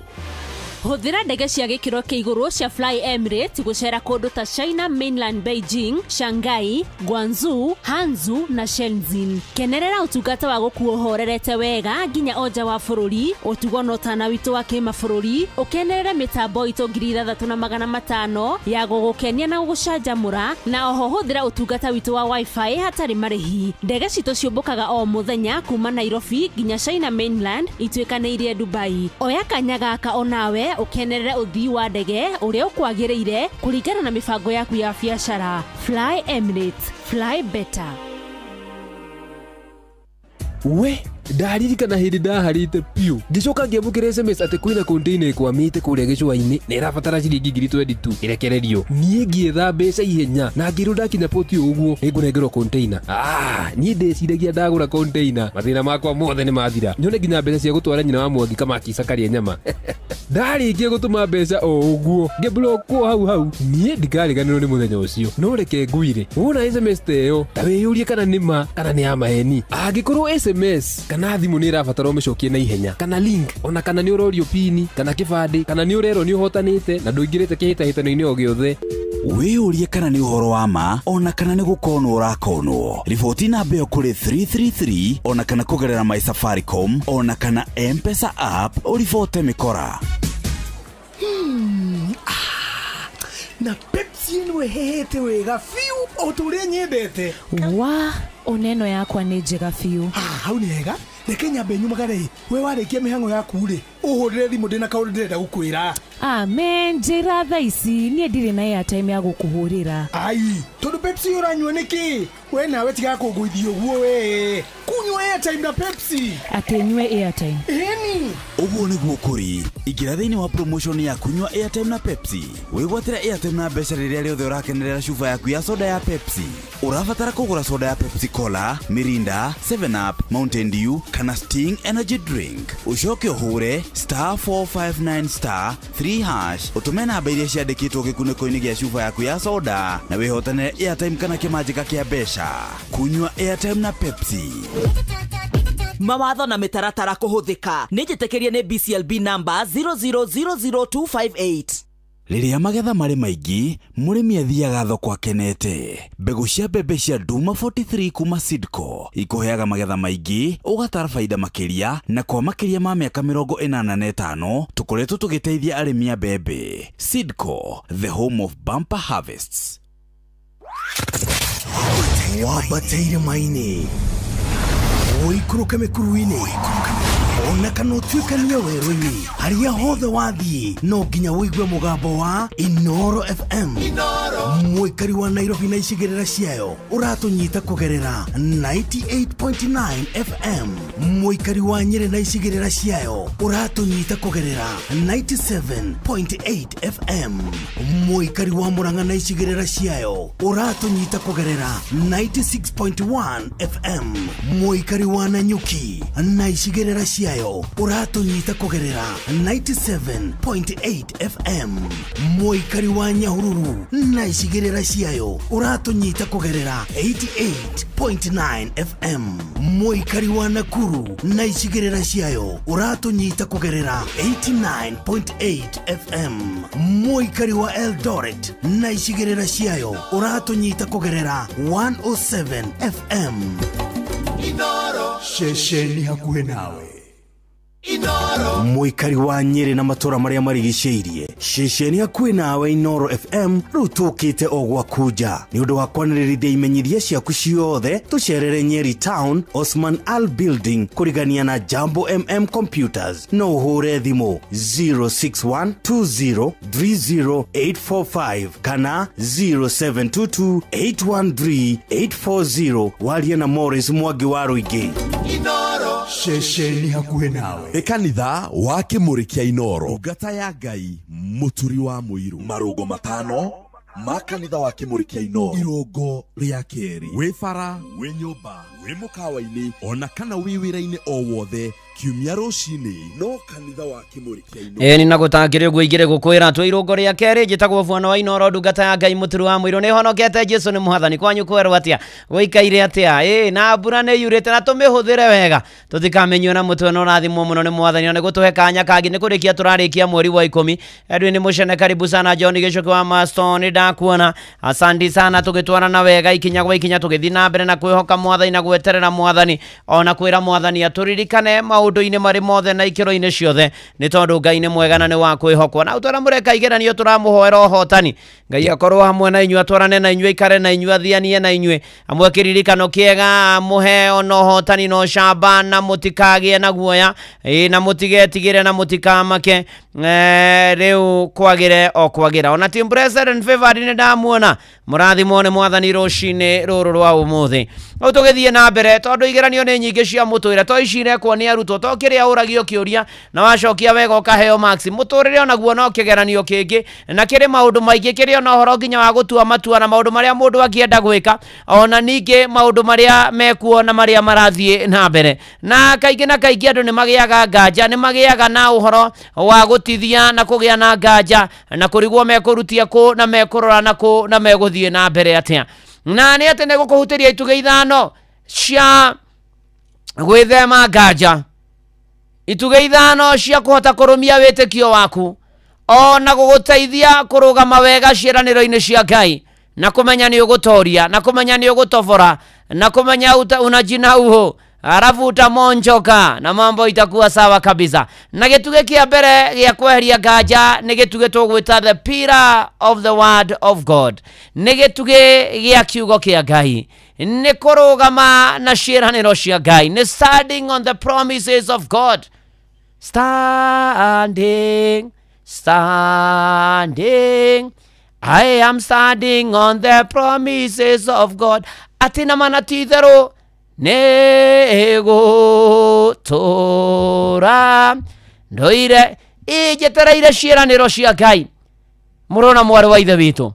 Hũthĩra ndege cia gĩkĩro kĩa igũrũ cia Fly Emirates gũcera kũndũ ta China Mainland, Beijing, Shanghai, Guangzhou, Hangzhou na Shenzhen. Kenerera ũtungata wa gũkuo ũhorerete wega nginya o nja wa bũrũri, ũtugo na ũtana witũ wa kĩmabũrũri, ũkenerere mĩtambo itũ 6500 ya gũgũkenia na gũgũcanjamũra, na oho hũthĩra ũtungata witũ wa Wi-Fi hatarĩ marĩhi. Ndege citũ ciũmbũkaga o mũthenya kuma Nairobi nginya China Mainland ituĩkanĩirie Dubai. Oya kanya gaka onawe ukenerere uthii wa ndege uria ukwagiriire kuringana na mibango yaku ya biacara. Fly Emirates, fly better. We ndaririkana hĩndĩ ndaharĩte piũ ngĩcoka ngĩamũkĩra SMS atĩ kwĩna container ĩkwamĩte kũrĩa gĩcũa-inĩ na ĩrabatara ciringi 22,000 ĩrekererio. Niĩ ngĩetha mbeca ihenya na ngĩrwo ndakinya poti ũguo nĩngũnengerwo container. Niĩ ndĩciragia ndagũra container mathĩna makwa mothe nĩ mathira, nyone nginya mbeca cia gũtwara nyina wa Mwangi Kamakisa karĩe nyama. Ndarĩkia gũtũma mbeca o ũguo ngĩblockwo hau hau. Niĩ ndikariganĩrwo nĩ mũthenya ũcio, no reke ngwire wona SMS ta ĩyo ta wĩyũrie kana nĩ ma kana nĩ ya maheni. Angĩkorwo SMS kana thimũ nĩ ĩrabatara ũmĩcokie na ihenya kana link ona kana nĩ ũrorio pini kana kĩbandĩ kana nĩ ũrerwo nĩ ũhotanĩte na ndũingĩrĩte kĩhĩtahĩtano-inĩ o gĩothe, wĩyũrie kana nĩ ũhoro wa ma ona kana nĩ gũkonwo ũrakonwo. Riboti namba ĩyo kũrĩ 333 ona kana kũgerera My Safaricom ona kana M-Pesa app ũribote mĩkora. Na Pepsi ĩno ĩhehete wega biũ o ta ũrĩa nyendete. Wa oneno yakwa nĩ njega biũ. Hau nĩ hega. Reke nyambe nyumagare. We warĩkia mĩhang'o yaku rĩ, ũhũrĩre thimũ ndĩna kaũndũ ndĩrenda gũkwĩra. Amen, njĩra thaa ici niĩ ndirĩ na airtime ya gũkũhũrĩra. Ai, tondũ Pepsi ũranyua nĩkĩ? We nawe tiga kũngũithia ũguo we. Kunyua airtime na Pepsi. Atĩ nyue airtime. Ĩni. Ũguo nĩguo kũrĩ. Ingĩra thĩinĩ wa promotion ya kunyua airtime na Pepsi. Wĩgwatĩre airtime na mbeca rĩrĩa rĩothe ũrakenerera cuba yaku ya soda ya Pepsi. Ũrabatara kũgũra soda ya Pepsi Cola, Mirinda, 7 Up, Mountain Dew kana Sting Energy Drink. Ũcoke ũhũre *459*3# ũtũme namba iria ciandĩkĩtwo gĩkunĩko-inĩ gĩa cuba yaku ya soda na wĩhotanĩre airtime kana kĩmanjĩka kĩa mbeca. Kunyua airtime na Pepsi. Mawatho na mĩtaratara kũhũthĩka nĩ njĩtĩkĩrie nĩ BCLB number 0000258. Rĩrĩa magetha marĩ maingĩ, mũrĩmi athiaga thoko akenete. Mbegũ cia mbembe cia Duma 43 kuma Sidco ikũheaga magetha maingĩ, ũgatara baida makĩria, na kwa makĩria ma mĩaka 85 tũkoretwo tũgĩteithia arĩmi a mbembe. Sidco, the home of bumper harvests. Wambate irĩma-inĩ, ũikũrũke mĩkuru-inĩ, ona kana ũtuĩkanie werũ-inĩ, harĩa hothe wathiĩ no nginya ũigue mũgambo wa Inoro FM. Mũikari wa Nairobi na icigĩrĩra ciayo ũratũnyita kũgerera 98.9 FM. Mũikari wa Nyĩrĩ na icigĩrĩra ciayo ũratũnyita kũgerera 97.8 FM. Mũikari wa Murang'a na icigĩrĩra ciayo ũratũnyita kũgerera 96.1 FM. Mũikari wa Nanyuki na icigĩrĩra ciayo ũratũnyita kũgerera 97.8 FM. Mũikari wa Nyahururu na icigĩrĩra ciayo ũratũnyita kũgerera 88.9 FM. Mũikari wa Nakuru na icigĩrĩra ciayo ũratũnyita kũgerera 89.8 FM. Mũikari wa Eldoret na icigĩrĩra ciayo ũratũnyita kũgerera 107 FM. Ceceni hakuhĩ nawe. Mũikari wa Nyĩrĩ na matũra marĩa marigicĩirie, ceceni hakuhĩ nawe Inoro FM rĩu tũkĩte o gwaku nja nĩ ũndũ wa kwanĩrĩrithia imenyithia ciaku ciothe. Tũcerere Nyeri Town, Osman Al Building, kũrigania na Jambo MM Computers. No ũhũre thimũ 0612030845 kana 0722813840 warie na Morris Mwangi wa Rũingĩ. Ceceni hakuhĩ nawe. Nĩ kanitha wa Kĩmũrĩ kĩa Inoro, ndungata ya Ngai Mũturi wa Mũirũ. Marũngo matano ma kanitha wa Kĩmũrĩ kĩa Inoro. Irũngo rĩa kerĩ, wĩ bara, wĩ nyũmba, wĩ mũkawa-inĩ, ona kana wĩ wĩra-inĩ o wothe, kiumia rũcinĩ no kanitha wa Kĩmũrĩ kĩa Inoro. Ĩĩ nĩ nagũtangĩrĩ ũguo igĩrĩ gũkwĩra twĩ irũngo rĩa kerĩ. Njĩtagwo Bwana wa Inoro, ndungata ya Ngai Mũturi wa Mũirũ. Nĩ honokete, Jesu nĩ mwathani. Kwanyu kwerwo atĩa? Gũikaire atĩa? Ĩĩ na mbura nĩ yurĩte na tũmĩhũthĩre wega, tũtikamenywo na mũtwe na ũrathimwo mũno nĩ mwathani, na nĩ gũtũhe kanya kangĩ. Nĩ kũrĩkia tũrarĩkia mweri wa 10. Edwin Mũcene, karibu sana. John Gĩcuki wa Maston, nĩ ndakuona, asante sana. Tũgĩtwarana wega ikinya gwa ikinya, tũgĩthiĩ na mbere na kwĩhoka mwathani na gweterera mwathani, ona kwĩra mwathani atũririkane maũndũ-inĩ marĩ mothe na ikĩro-inĩ ciothe, nĩ tondũ Ngai nĩ mwega na nĩ wa kwĩhokwo. Na ũtwara mũreka igeranio, tũramũhoera ũhotani. Ngai akorwo hamwe na inyuĩ, atwarane na inyuĩ, aikare na inyuĩ, athianie na inyuĩ, amwe kĩririkano kĩega, mũhe ona ũhotani na ũcamba, na mũtikagĩe na guoya, ĩĩ na mũtigetigĩre na mũtikamake. Rĩu kwagĩre o kwagĩra. Ona team president favored nĩ ndamuona, mũrathimwo nĩ mwathani rũcinĩ rũrũ rwa ũmũthĩ. Rĩu tũgĩthiĩ na mbere, tondũ igeranio nĩ nyingĩ cia mũtũrĩre, to ici irekwo nĩ arutwo, to kĩrĩa ũragio kĩũria na wacokia wega ũkaheo marks. Mũtũrĩre onaguo no kĩgeranio kĩngĩ, na kĩrĩ maũndũ maingĩ, kĩrĩ ona ũhoro nginya wa gũtua matua na maũndũ marĩa mũndũ angĩenda gwĩka, ona ningĩ maũndũ marĩa mekuo na marĩa marathiĩ na mbere. Na kaingĩ na kaingĩ andũ nĩ magĩaga nganja, nĩ magĩaga na ũhoro wa gũtithia na kũgĩa na nganja na kũrigwo mekũrutia kũ na mekũrora na kũ na megũthiĩ na mbere atĩa. Na nĩ atĩ nĩ gũkũhutĩria itugĩ ithano cia gwĩthema nganja, itugĩ ithano cia kũhota kũrũmia wĩtĩkio waku, ona gũgũteithia kũrũgama wega ciĩranĩro-inĩ cia Ngai, na kũmenya nĩ ũgũtoria, na kũmenya nĩ ũgũtobora, na kũmenya unajina uho alafu utamonjoka na mambo itakuwa sawa kabisa. Na gĩtugĩ kĩa mbere gĩa kweheria nganja nĩ gĩtugĩ tũgwĩta the pillar of the word of God. Nĩ gĩtugĩ gĩa kiugo kĩa Ngai, nĩ kũrũgama na ciĩranĩro cia Ngai, nĩ standing on the promises of God. Standing, standing, I am standing on the promises of God. Atĩ na mana ti itherũ nĩ gũtũra ndoire ĩnjetereire ciĩranĩro cia Ngai. Mũrũ na mwarĩ wa ithe witũ,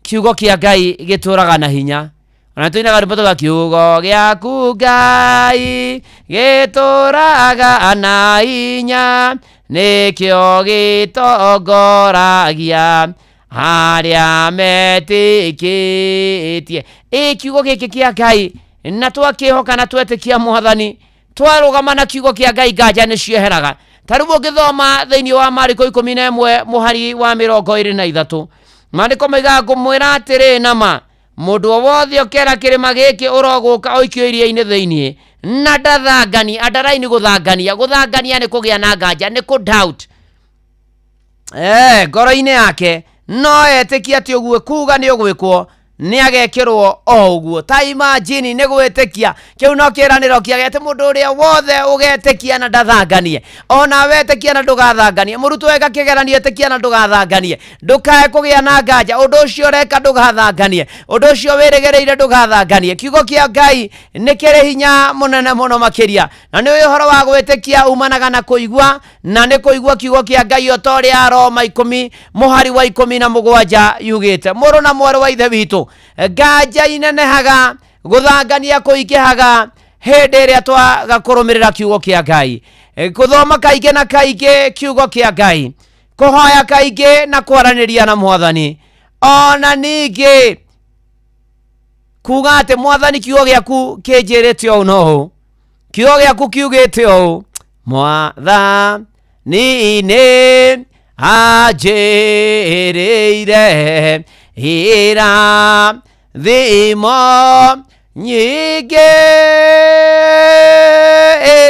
kiugo kĩa Ngai gĩtũraga na hinya. Ona tũinaga rwĩmbo tũga kiugo gĩaku Ngai gĩtũraga na hinya, nĩkĩo gĩtongoragia arĩa metĩkĩtie. Ĩ kiugo gĩkĩ kĩa Ngai na twakĩhoka na twetĩkia mwathani, twarũgama na kiugo kĩa Ngai, nganja nĩ cieheraga. Ta rĩu ũngĩthoma thĩinĩ wa Mariko 11 mũhari wa 23, maandĩko maigaga ngũmwĩra atĩrĩ nama mũndũ o wothe ũkera kĩrĩma gĩkĩ ũrogũka ũikio iria-inĩ thĩinĩ na ndathangani andaraini gũthangania gũthangania nĩ kũgĩa na nganja nĩ kũ doubt ngoro-inĩ yake no etĩkie atĩ ũguo kuga nĩ ũgwĩkwo nĩ agekĩrwo o ũguo. Ta imagine nĩ gwĩtĩkia kĩu no kĩĩranĩro kĩage atĩ mũndũ ũrĩa wothe ũgetĩkia na ndathanganie, ona wetĩkia na ndũgathanganie, mũrutwo eka kĩgeranio ĩtĩkia na ndũgathanganie, ndũkae kũgĩa na nganja, ũndũ ũcio ũreka ndũgathanganie, ũndũ ũcio wĩrĩgĩrĩire ndũgathanganie. Kiugo kĩa Ngai nĩ kĩrĩ hinya mũnene mũno makĩria, na nĩ ũhoro wa gwĩtĩkia umanaga na kũigua, na nĩ kũigua kiugo kĩa Ngai o ta ũrĩa Roma 10 mũhari wa 17 yugĩte. Mũrũ na mwarĩ wa Ithe witũ, nganja inenehaga gũthangania kũingĩhaga hĩndĩ ĩrĩa twaga kũrũmĩrĩra kiugo kĩa Ngai, gũthoma kaingĩ na kaingĩ kiugo kĩa Ngai, kũhoya kaingĩ na kwaranĩria na Mwathani, ona ningĩ kuga atĩ Mwathani kiugo gĩaku kĩnjĩrĩte ũũ na ũũ, kiugo gĩaku kiugĩte ũũ, Mwathani nĩ anjĩrĩire ira thimo nyingĩ.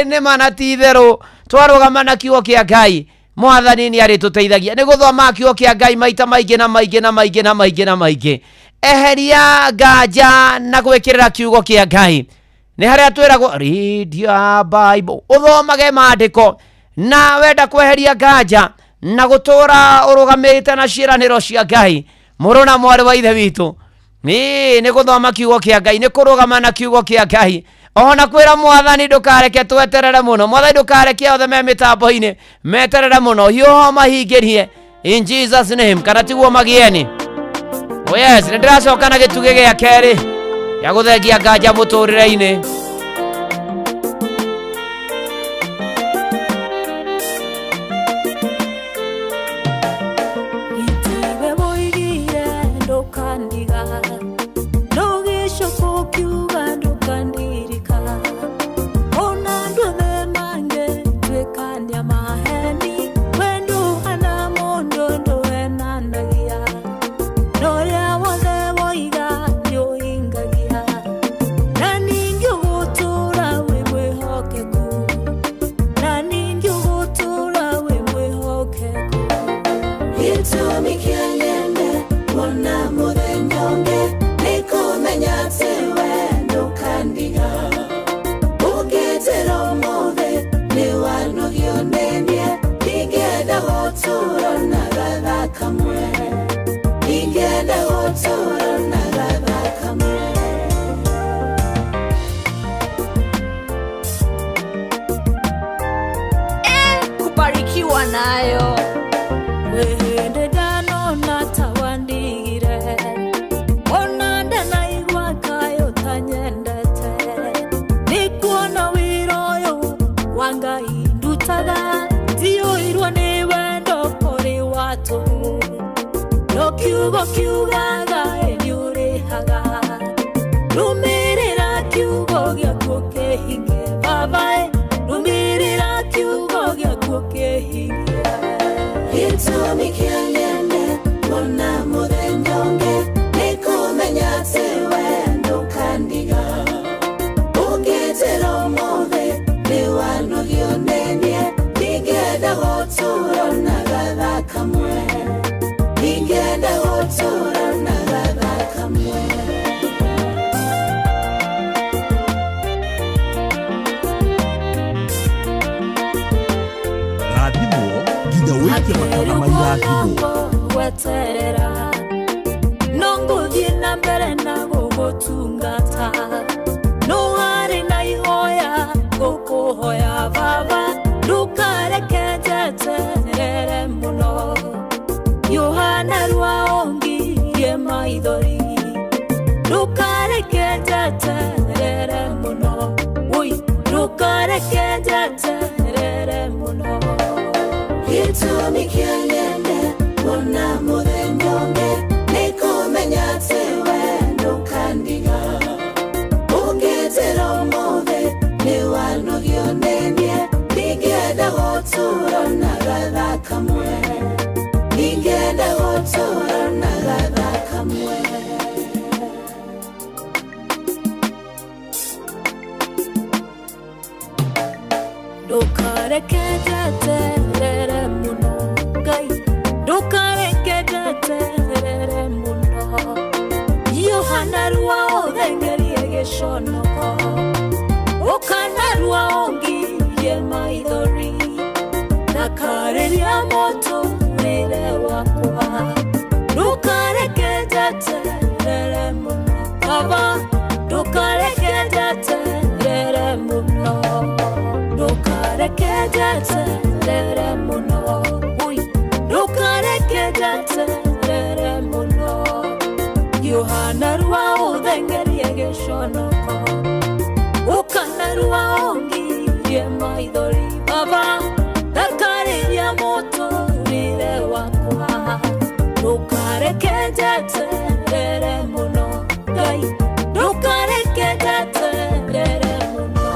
Nĩ mana ti itherũ twarũgama na kiugo kĩa Ngai Mwathani nĩ arĩtũteithagia. Nĩ gũthoma kiugo kĩa Ngai maita maingĩ na maingĩ na maingĩ na maingĩ na maingĩ. Eheria nganja na gwĩkĩrĩra kiugo kĩa Ngai. Nĩ harĩa twĩragwo read your Bible, ũthomage maandĩko, na wenda kweheria nganja na gũtũra ũrũgamĩte na ciĩranĩro cia Ngai. Mũrũ na mwarĩ wa Ithe witũ, nĩ gũthoma kiugo kĩa Ngai, nĩ kũrũgama na kiugo kĩa Ngai, ona kwĩra Mwathani ndũkareke tweterere mũno, Mwathani ndũkareke othe me mĩtambo-inĩ meterere mũno, hiũha mahingĩrie in Jesus name, kana tiguo magieni. Oh yes, nĩ ndĩracoka na gĩtugĩ gĩa kerĩ gĩa gũthengia nganja mũtũrĩre-inĩ. Kubarikiwa nayo wehende danona tawandigire onanda naigwa kayo tanyendete nikuona wiroyo wangai ndutaga tioirwa ni wendo kuri watu no kiugo kiugaga nĩũrĩhaga rũmĩrĩra kiugo gĩaku kĩhinge babae rũmĩrĩra kiugo gĩaku kĩhinge. Gĩtũmi kĩa nyende kuona mũthenya ũngĩ nĩ kũmenya atĩ we ndũkandiga, ũngĩnjĩra ũmũthĩ nĩ wanogio nĩ niĩ, ndingĩenda gũtũũra na gathaa kamwe, ndingĩenda gũtũũra na gathaa kamwe. Gweterera no ngũthiĩ na mbere na gũgũtungata, no harĩ na ihoya ngũkũhoya baba, ndũkareke njeterere mũno, Yohana rwaongirie maithori, ndũkareke njeterere mũno, oi ndũkareke njeterere mũno. Gĩtũmi kĩa nyende kuona mũthenya ũngĩ nĩ kũmenya atĩ we ndũkandiga, ũngĩnjĩra ũmũthĩ nĩ wanogio nĩ niĩ, ndingĩenda gũtũũra Tũtũra na gatha kamwe. Ndũkareke njeterere mũno Ngai, ndũkareke njeterere mũno. Yohana rua ũthengerie gĩconoko, ũkana rua ũngirie maithori, thakarĩria mũtũrĩre wakwa. Ndũkareke njeterere mũno Baba, ndũkareke njeterere mũno. Ndũkareke njeterere mũno, ui, ndũkareke njeterere mũno. Yohana rua ũthengerie gĩconoko, ũkana rua ũngirie maithori, Baba, thakarĩria mũtũrĩre wakwa. Ndũkareke njeterere mũno Ngai, ndũkareke njeterere mũno.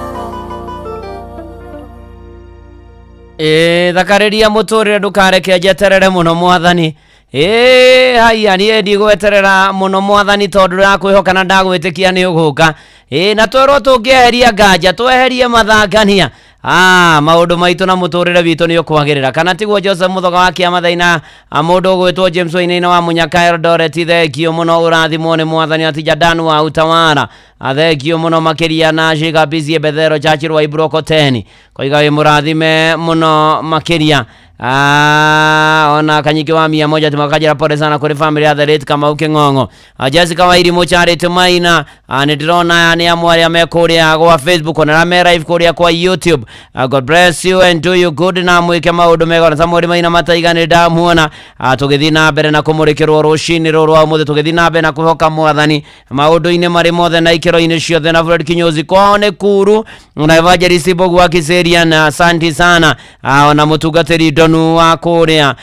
Ĩ thakarĩria mũtũrĩre ndũkareke njeterere mũno mwathani. Ĩ haiya niĩ ndigweterera mũno mwathani tondũ ndakwĩhoka na ndagwĩtĩkia nĩ ũgũka. Ĩ na twerwo tũngĩeheria nganja tweherie mathangania, maũndũ maitũ na mũtũrĩre witũ nĩ ũkwagĩrĩra. Kana tiguo Joseph Mũthoga wa Kĩamathaina, mũndũ ũgwĩtwo James Wainaina wa Mũnyaka Eldoret, thengio mũno, ũrathimwo nĩ mwathani. Atija Dan wa Utawara, thengio mũno makĩria. Na Shika Bizie Bethero Churchill wa Ibrokoteni koiga wĩ mũrathime mũno makĩria. Ona Kanyiki wa 100 tumakajira pole sana kuri family ya the late Kamau King'ong'o. Jessica Wairimu Charity Maina, nĩ ndĩrona aya nĩ amwe arĩa me kũrĩa gwa Facebook ona arĩa me live kũrĩa kwa YouTube. God bless you and do you good, na mwĩke maũndũ mega. Na Samuel Maina Mataiga nĩ ndamuona. Tũgĩthiĩ na mbere na kũmũrĩkĩrwo rũcinĩ rũrũ rwa ũmũthĩ, tũgĩthiĩ na mbere na kwĩhoka mwathani maũndũ-inĩ marĩ mothe na ikĩro-inĩ ciothe. Na Fred Kinyozi kwao nĩ Kuru, na Evangelist Mbogu wa Kiserian, asante sana. Ona mũtungatĩri Ndonu wa kũrĩa,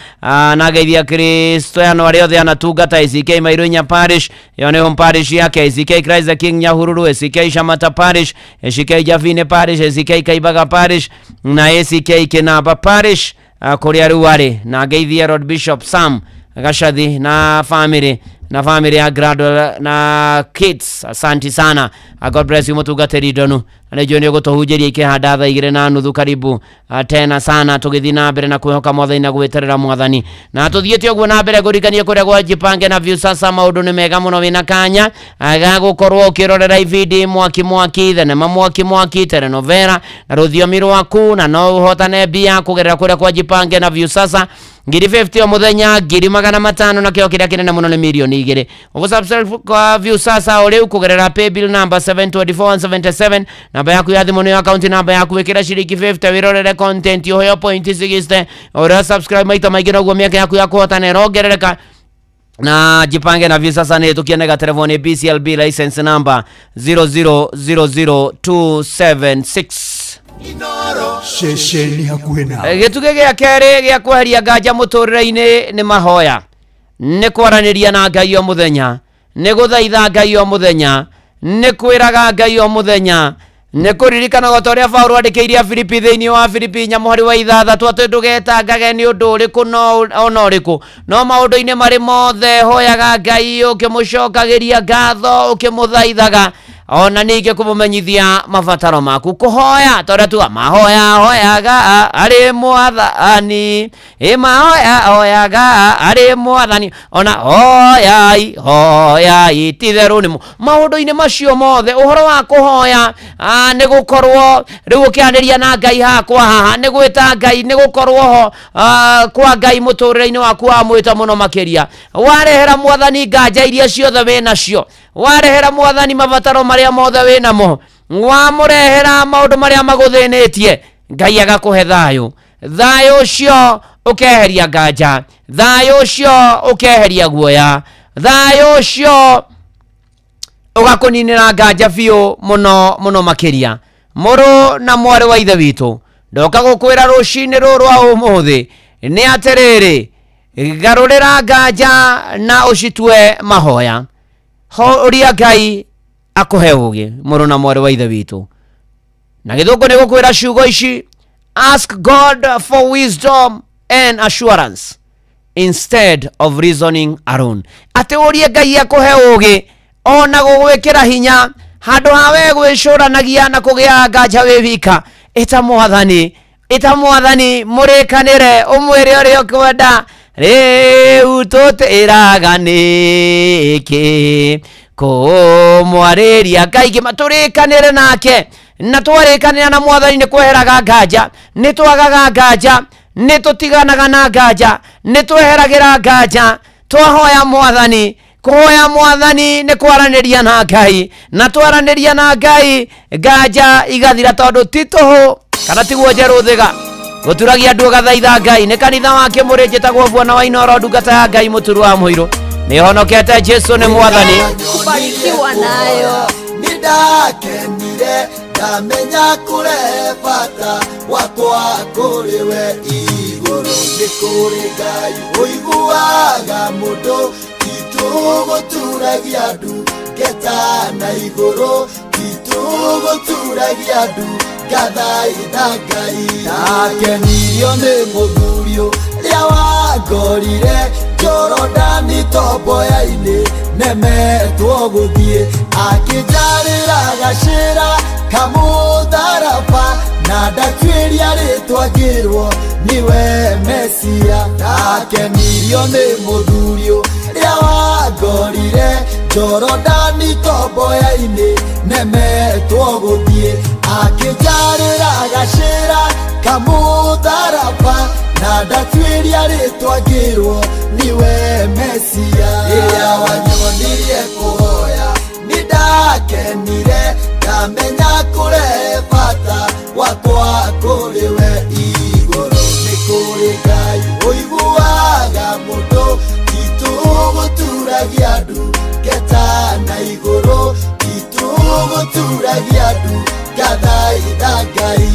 na geithia Kristiano arĩa othe anatungata ACK Mairunya Parish, ĩyo nĩ home parish yake, ACK Christ the King Nyahururu, ACK Shamata Parish, ACK Javine Parish, ACK Kaibaga Parish na ACK Kinaba Parish, kũrĩa rĩu arĩ. Na ngeithia Lord Bishop Sam Gashathi na family, na family ya Gradwell na kids, asante sana. God bless you mũtungatĩri Ndonu, na nĩnjũĩ nĩ ũgũtũhunjĩria ikĩhanda thaa 2:30. Karibu tena sana, tũgĩthiĩ na mbere na kwĩhoka mwathani na gwĩterera mwathani. Na tũthiĩte ũguo na mbere ngũririkanie kũrĩa gwa Jipange na Viusasa maũndũ nĩ mega mũno. Wĩna kanya ga gũkorwo ũkĩrorera ibindi mwaki mwaki, thenema mwaki mwaki, telenovela na rũthiomi rwaku, na no ũhotane mbia kũgerera kũrĩa kwa Jipange na Viusasa. 50,000 o mũthenya, 500,000, na kĩo kĩrĩa kĩnene mũno nĩ 2,000,000. Ũgũsubscribe kwa Viusasa o rĩu kũgerera paybill number 72477, namba yaku ya thimũ nĩyo account namba yaku, ĩkĩra ciringi 50 wĩrorere content ũheo point 60. Ũrĩa subscribe maita maingĩ noguo mĩaka yaku ya kũhotana ĩrongerereka. Na Jipange na Viusasa nĩ tũkianega telefoni BCLB license number 0000276. Ceceni hakuhĩ nawe. Gĩtugĩ gĩa kerĩ gĩa kweheria nganja mũtũrĩre-inĩ nĩ mahoya, nĩ kwaranĩria na Ngai o mũthenya, nĩ gũthaitha Ngai o mũthenya, nĩ kwĩraga Ngai o mũthenya, nĩ kũririkanaga ta ũrĩa Paũlũ andĩkĩire Afilipi thĩinĩ wa Filipi 4:6 atĩ ndũgetangage nĩ ũndũ ũrĩkũ no ona ũrĩkũ, no maũndũ-inĩ marĩ mothe hoyaga Ngai ũkĩmũcokagĩria ngatho, ũkĩmũthaithaga, ona ningĩ kũmũmenyithia mabataro maku. Kũhoya ta ũrĩa tuga mahoya hoyaga arĩ mwathani, ĩ mahoya hoyaga arĩ mwathani, ona hoyai hoyai titherũ nĩmo. Maũndũ-inĩ macio mothe ũhoro wa kũhoya, nĩ gũkorwo rĩu ũkĩaranĩria na Ngai hakwa haha, nĩ gwĩta Ngai, nĩ gũkorwo ho kwa Ngai mũtũrĩre-inĩ waku wa mwĩta mũno makĩria. Warehera mwathani nganja iria ciothe wĩ nacio, warehera mwathani mabataro marĩa mothe wĩ namo, wamũrehera maũndũ marĩa magũthĩnĩtie, Ngai agakũhe thayũ. Thayũ ũcio ũkeheria nganja, thayũ ũcio ũkeheria guoya, thayũ ũcio ũgakũninĩra nganja biũ mũno mũno makĩria. Mũrũ na mwarĩ wa ithe witũ, ndoka gũkwĩra rũcinĩ rũrũ rwa ũmũthĩ nĩ atĩrĩrĩ, garũrĩra nganja na ũcitue mahoya. Horia Ngai akũhe ũũgĩ, mũrũ na mwarĩ wa ithe witũ. Na gĩthũngũ nĩ gũkwĩra ciugo ici, ask God for wisdom and assurance. instead of reasoning alone. Atĩ ũrie Ngai akũhe ũũgĩ ona gũgwĩkĩra hinya handũ ha we gwĩcũranagia na kũgĩa nganja wĩ wika. Ĩta Mwathani, ĩta Mwathani, mũrĩkanĩre, ũmwĩre ũrĩa ũkwenda. Rĩu tũtĩraga nĩkĩ kũmwarĩria Ngai? Tũrĩkanĩre nake, na twarĩkanĩra na Mwathani nĩ kweheraga nganja, nĩ twagaga nganja, nĩ tũtiganaga na nganja, nĩ tweheragĩra nganja. Twahoya Mwathani, kũhoya Mwathani nĩ kwaranĩria na Ngai, na twaranĩria na Ngai nganja igathira, tondũ ti tũhũ kana tiguo njerũ thiga gũturagia andũ ũgathaitha Ngai. Nĩ kanitha wa Kĩmũrĩ njĩtagwo Bwana wa Inooro, ndungata ya Ngai mũturu wa mũirũ. Nĩhonokete, Jesu nĩ Mwathani. Kubarikiwa nayo. Nĩndakenire ndamenya kũrehe bata wakwa kũrĩ we igũrũ. Nĩ kũrĩ Ngai ũiguaga mũndũ, titũgũturagia ndu ngeta na igũrũ, titũgũturagia ndu ngathaitha Ngai. Ndakenirio nĩ mũthuri ũrĩa wangorire Jorodani tomboya-inĩ, nemetwo gũthiĩ, akĩnjarĩra gacĩra kamũtharaba, na ndatuĩria rĩtwa ngĩrwo nĩwe Mesia. Ndakenirio nĩ mũthuri ũrĩa wangorire Jorodani tomboya-inĩ, nemetwo gũthiĩ, akĩnjarĩra gacĩra kamũtharaba, na ndatuĩria rĩtwa ngĩrwo nĩwe Mesia. Rĩrĩa wanyonirie kũhoya nĩndakenire, ndamenya kũrehe bata wakwa kũrĩ we igũrũ. Nĩ kũrĩ Ngai ũiguaga mũndũ, titũgũturagia ndu ngeta na igũrũ, titũgũturagia ndu ngathaitha Ngai.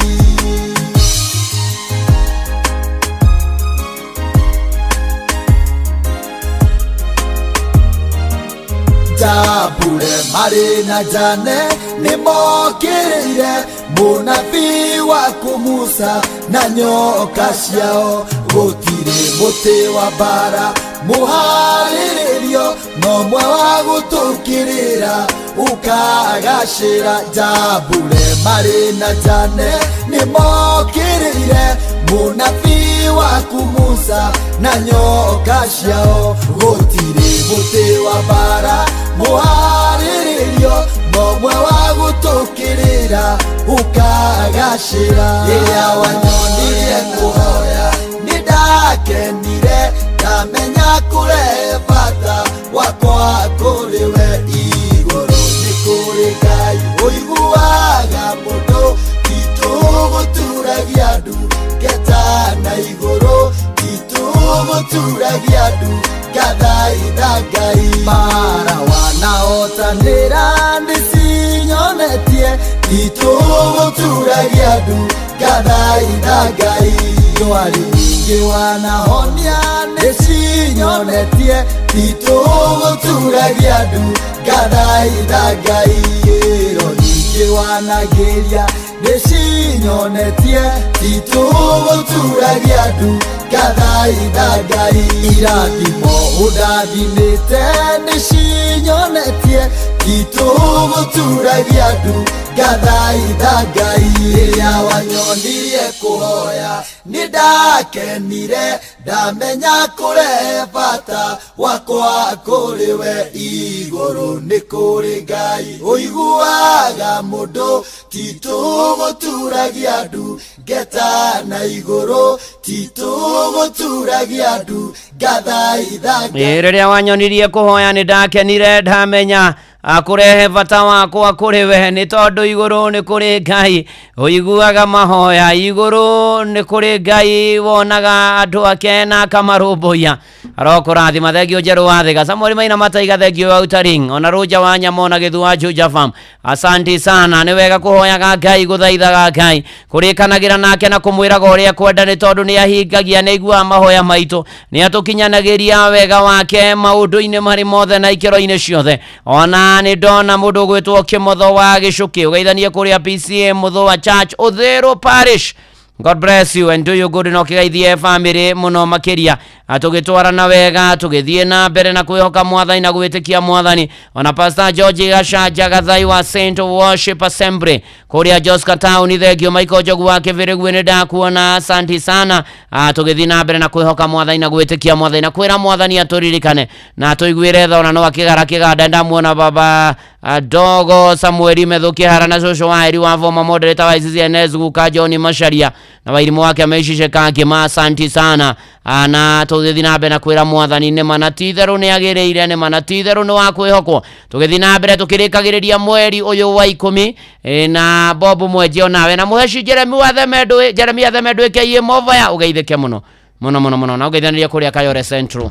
Jambure marĩ na Jane nĩmokĩrĩire mũnabii waku Musa na nyoka ciao. Gũtirĩ mũtĩ wa mbara mũharĩrĩrio, no mwe wa gũtũkĩrĩra ũkagacĩra. Jambure marĩ na Jane nĩmokĩrĩire mũnabii waku Musa na nyoka ciao. Gũtirĩ mũtĩ wa mbara mũharĩrĩrio, no mwe wa gũtũkĩrĩra ũkagacĩra. Rĩrĩa wanyonirie kũhoya nĩndakenire, ndamenya kũrehe bata wakwa kũrĩ we igũrũ. Nĩ kũrĩ Ngai ũiguaga mũndũ, titũgũturagia ndu ngeta na igũrũ, titũgũturagia ndu ngathaitha Ngai. Mara wanaotanĩra nĩcinyonetie, titũgũturagia ndu ngathaitha Ngai. Ndwari nyingĩ wanahonia nĩcinyonetie, titũgũturagia ndu ngathaitha Ngai. Ĩro nyingĩ wanagĩria nĩcinyonetie, titũgũturagia ndu ngathaitha Ngai. Irathimo ũndathimĩte nĩcinyonetie, titũgũturagia ndu ngathaitha Ngai. Rĩrĩa wanyonirie kũhoya nĩndakenire, ndamenya kũrehe bata wakwa kũrĩ we igũrũ. Nĩ kũrĩ Ngai ũiguaga mũndũ, titũgũturagia ndu ngeta na igũrũ, titũgũturagia ndu ngathaitha Ngai. Rĩrĩa wanyonirie kũhoya nĩndakenire, ndamenya akũrehe bata wakwa kũrĩ we, nĩ tondũ igũrũ nĩ kũrĩ Ngai ũiguaga mahoya, igũrũ nĩ kũrĩ Ngai wonaga andũ ake na akamarũmbũiya. Arokũrathima. Thengio njerũ wa Thika, Samuel Maina Mataiga, thengio wa Utaring, ona Rũnja wa Nyama, ona Gĩthu wa Juja Farm. Asanti sana. Nĩ wega kũhoyaga Ngai, gũthaithaga Ngai, kũrĩkanagĩra nake na kũmwĩraga ũrĩa kwenda, nĩ tondũ nĩ ahingagia, nĩ aiguaga mahoya maitũ, nĩ atũkinyanagĩria wega wake maũndũ-inĩ marĩ mothe na ikĩro-inĩ ciothe. Ona nĩ ndona mũndũ ũgwĩtwo Kĩmotho wa Gĩcũkĩ, ũgeithanie kũrĩa PCA Mũthũa wa Church Ũthĩrũ Parish. God bless you and do you good. No kĩgeithie family mũno makĩria. Tũgĩtwarana wega tũgĩthiĩ na mbere na kwĩhoka mwathani na gwĩtĩkia mwathani. Ona Pastor George Gacanja Gathai wa Saint Worship Assembly kũrĩa Joska Town, thengio Michael Njogu wa Kĩbĩrĩgwe, nĩ ndakuona, asanti sana. Tũgĩthiĩ na mbere na kwĩhoka mwathani na gwĩtĩkia mwathani na kwĩra mwathani atũririkane na atũiguĩre tha. Ona no akĩgara kĩganda ndamuona baba Dogo Samueli Methuki Hara na cũcũ wa Eri wa Voma, moderator wa ICCNS Guka John Macharia na wairimũ wake ameicishe Kangima, asanti sana. Na tũgĩthiĩ na mbere na kwĩra mwathani nĩ ma na ti itherũ nĩ agĩrĩire, nĩ ma na ti itherũ nĩ wa kwĩhokwo. Tũgĩthiĩ na mbere tũkĩrĩkagĩrĩria mweri ũyũ wa 10 na Bob Mwenje onawe na Mũheci Jeremy wa Themendũ, Jeremia Themendũ ĩkĩiĩ Movaya, ũgeithĩke mũno mũno mũno mũno na ũgeithanĩria kũrĩa Kayore Central.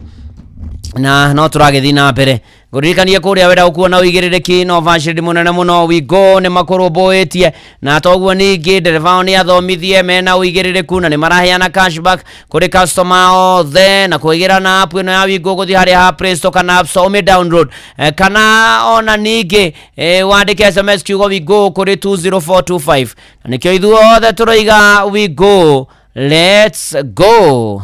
Na no tũragĩthiĩ na mbere ngũririkanie kũrĩa wenda gũkuona ũigĩrĩrĩki no bacĩrĩ mũnene mũno Wigo nĩ makũrũmbũĩtie, na toguo ningĩ ndereba ao nĩ athomithie mena ũigĩrĩrĩku na nĩ maraheana cashback kũrĩ customer othe, na kũingĩra na app ĩno ya Wigo gũthiĩ harĩa ha Play Store kana App Store ũmĩ download, kana ona ningĩ wandĩke SMS kiugo Wigo kũrĩ 20425, na nĩkĩo ithuothe tũroiga Wigo, let's go.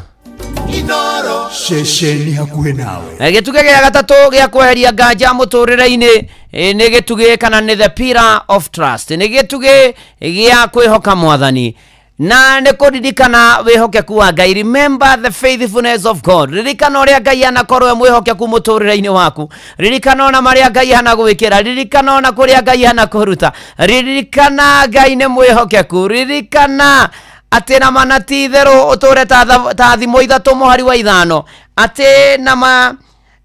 Ceceni hakuhĩ nawe. Gĩtugĩ gĩa gatatũ gĩa kweheria nganja mũtũrĩre-inĩ nĩ gĩtugĩ kana nĩ the pillar of trust, nĩ gĩtugĩ gĩa kwĩhoka mwathani na nĩ kũririkana wĩhokeku wa Ngai. Remember the faithfulness of God. Ririkana ũrĩa Ngai anakorwo e mwĩhokeku mũtũrĩre-inĩ waku, ririkana ona marĩa Ngai anagwĩkĩra, ririkana ona kũrĩa Ngai anakũruta, ririkana Ngai nĩ mwĩhokeku, ririkana atĩ nama na ti itherũ ũtũre ta thimũ 3 mũhari wa 5, atĩ nama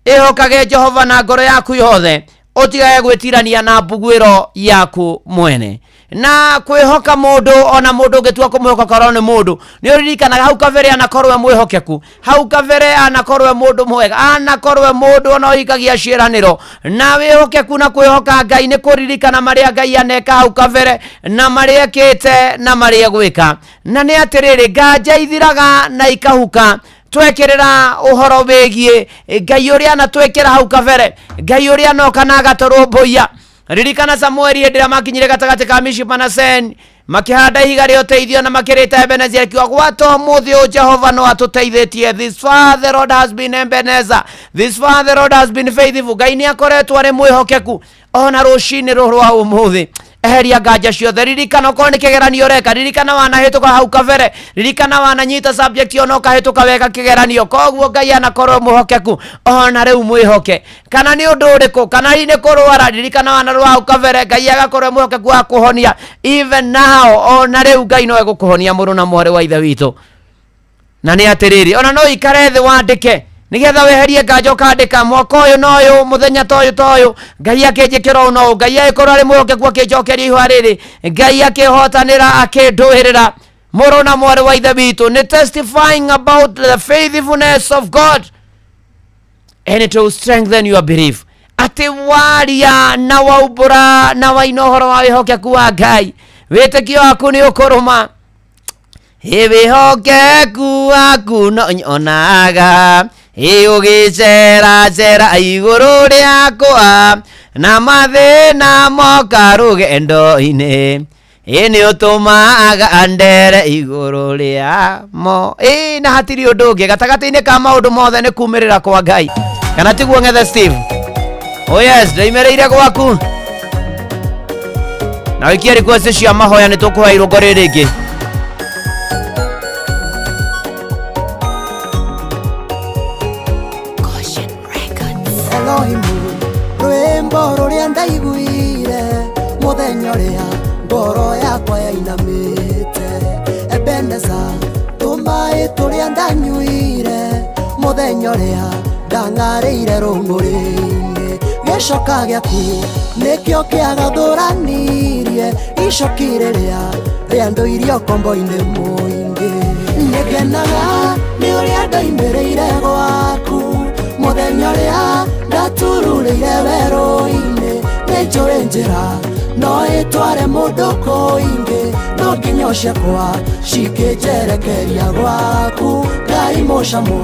ĩhokage Jehova na ngoro yaku yothe, ũtigage gwĩtirania na mbuguĩro yaku mwene. Na kwĩhoka mũndũ, ona mũndũ ũngĩtua kũmwĩhoka korwo nĩ mũndũ, nĩ ũririkanaga hau kabere anakorwo e mwĩhokeku, hau kabere anakorwo e mũndũ mwega, anakorwo e mũndũ ona ũhingagia ciĩranĩro. Na wĩhokeku na kwĩhoka Ngai nĩ kũririkana marĩa Ngai aneka hau kabere na marĩa ekĩte na marĩa egwĩka. Na nĩ atĩrĩrĩ, nganja ithiraga na ikahuka twekĩrĩra ũhoro wĩgiĩ Ngai ũrĩa anatwĩkĩra hau kabere, Ngai ũrĩa anoka na agatũrũmbũiya. Ririkana Samueli hĩndĩ ĩrĩa makinyire gatagatĩ ka Mishipa na Sen, makĩhanda ihiga rĩa ũteithio na makĩrĩta Ebenezer, akiuga gwata ũmũthĩ ũyũ Jehova no atũteithĩtie. This far the Lord has been Ebenezer, this far the Lord has been faithful. Ngai nĩ akoretwo arĩ mwĩhokeku ona rũcinĩ rũrũ rwa ũmũthĩ. Eheria nganja ciothe, ririkana okorwo nĩ kĩgeranio ũreka, ririkana wanahĩtũka hau kabere, ririkana wananyita subject ona ũkahĩtũka wega kĩgeranio, koguo Ngai anakorwo mwĩhokeku ona rĩu mwĩhoke. Kana nĩ ũndũ ũrĩkũ, kana hihi nĩ kũrwara, ririkana wanarwara hau kabere, Ngai agakorwo mwĩhokeku wa kũhonia even now, ona rĩu Ngai no egũkũhonia mũrũ na mwarĩ wa ithe witũ. Na nĩ atĩrĩrĩ, ona no ikare thĩ wandĩke nigetha weherie nganja ũkandĩka mwaka ũyũ na ũyũ mũthenya ta ũyũ ta ũyũ Ngai akĩnjĩkĩra ũũ na ũũ, Ngai agĩkorwo arĩ mwĩhokeku akĩnjokeria ihũa rĩrĩ, Ngai akĩhotanĩra akĩndũhĩrĩra. Mũrũ na mwarĩ wa ithe witũ, nĩ testifying about the faithfulness of God and it will strengthen your belief. Atĩ waria na waumbũra na waina ũhoro wa wĩhokeku wa Ngai, wĩtĩkio waku nĩ ũkũrũma. Wĩhokeku waku no nyonaga ũgĩceracera igũrũ rĩakwa, na mathĩna moka rũgendo-inĩ, nĩ ũtũmaga ndere igũrũ rĩamo. Na hatirĩ ũndũ ũngĩ gatagatĩ-inĩ ka maũndũ mothe nĩ kumĩrĩra kwa Ngai, kana tiguo ng'ethe Steve? Oh yes, ndaimĩrĩire gwaku na wĩkie request cia mahoya, nĩ tũkũhe irũngo rĩrĩ rĩngĩ. Rwĩmbo rũrĩa ndaiguire mũthenya ũrĩa ngoro yakwa yainamĩte, Ebeneza tũmaĩ tũrĩa ndanyuire mũthenya ũrĩa ndang'arĩire rũng'ũrĩ-inĩ, gĩcoka gĩaku nĩkĩo kĩagathũranirie icoki rĩrĩa rĩandũirie ũkombo-inĩ mũingĩ. Nĩngenaga nĩ ũrĩa ndaimĩrĩire gwaku mũthenya ũrĩa ndatururĩire werũ-inĩ, nĩ njũĩ njĩra no ĩtware mũndũ kũingĩ, no nginya ciakwa cikĩnjerekeria gwaku. Ngai mũcamo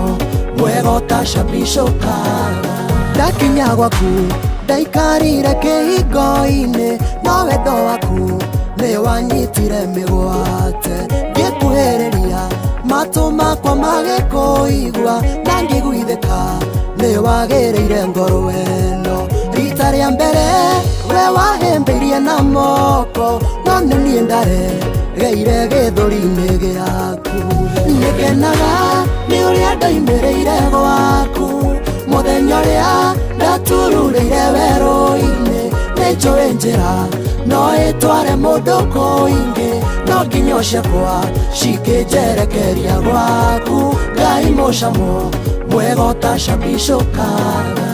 mwega ũtacabicũkaga. Ndakinya gwaku ndaikarire kĩhingo-inĩ, no wendo waku nĩ wanyitire mĩgwate, ngĩkuhĩrĩria matu Matũ makwa magĩkũigua na ngĩiguithĩka nĩ wagĩrĩire ngoro ĩno. Rita rĩa mbere we wahĩmbĩirie na moko, no nĩ niĩ ndaregeire gĩthũri-inĩ gĩaku. Nĩngenaga nĩ ũrĩa ndoimĩrĩire gwaku, mũthenya ũrĩa ndatururĩire werũ-inĩ. Nĩnjũĩ njĩra no ĩtware mũndũ kũingĩ, no nginya ciakwa cikĩnjerekeria gwaku. Ngai mũcamo mwega ũtacabicũkaga.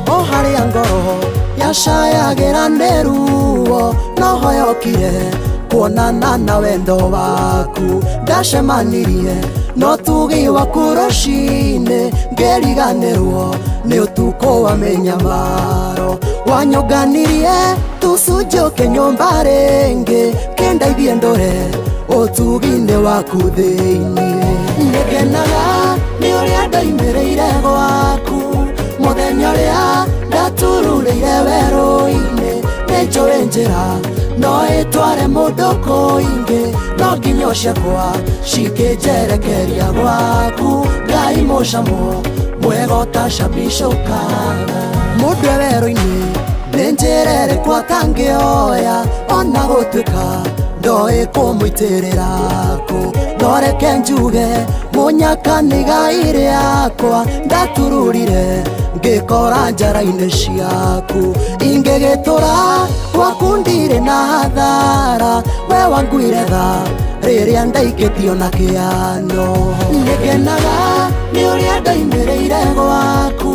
O harĩa ngoro yacayagĩra nĩ ruo, no hoyokire kuonana na wendo waku. Ndacemanirie no tugi waku rũcinĩ, ngĩriganĩrwo nĩ ũtukũ wa mĩnyamaro. Wanyũnganirie tũcunjũke nyũmba rĩngĩ, kĩndeithie ndũre ũtugi-inĩ waku thĩinĩ. Nĩngenaga nĩ ũrĩa ndoimĩrĩire gwaku, mũthenya ũrĩa ndatururĩire werũ-inĩ. Nĩnjũĩ njĩra no ĩtware mũndũ kũingĩ, no nginya ciakwa cikĩnjerekeria gwaku. Ngai mũcamo mwega ũtacabicũkaga. Mũndũ e werũ-inĩ nĩ njĩra ĩrĩkũ atangĩoya, ona gũtuĩka ndoĩ kũmũitĩrĩra kũ. No reke njuge mũnyaka nĩ igai rĩakwa, ndatururire ngĩkora njara-inĩ ciaku. Ingĩgĩtũra gwaku ndirĩ na hathara, we wanguire tha rĩrĩa ndaikĩtio na kĩano. Nĩngenaga nĩ ũrĩa ndoimĩrĩire gwaku,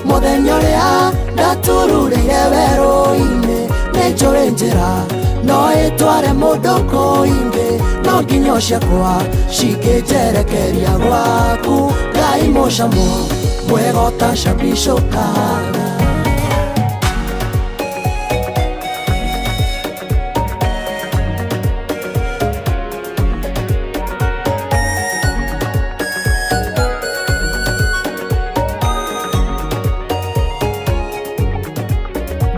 mũthenya ũrĩa ndatururĩire werũ-inĩ. Nĩnjũĩ njĩra no ĩtware mũndũ kũingĩ, no nginya ciakwa cikĩnjerekeria gwaku. Ngai mũcamo mwega ũtacabicũkaga.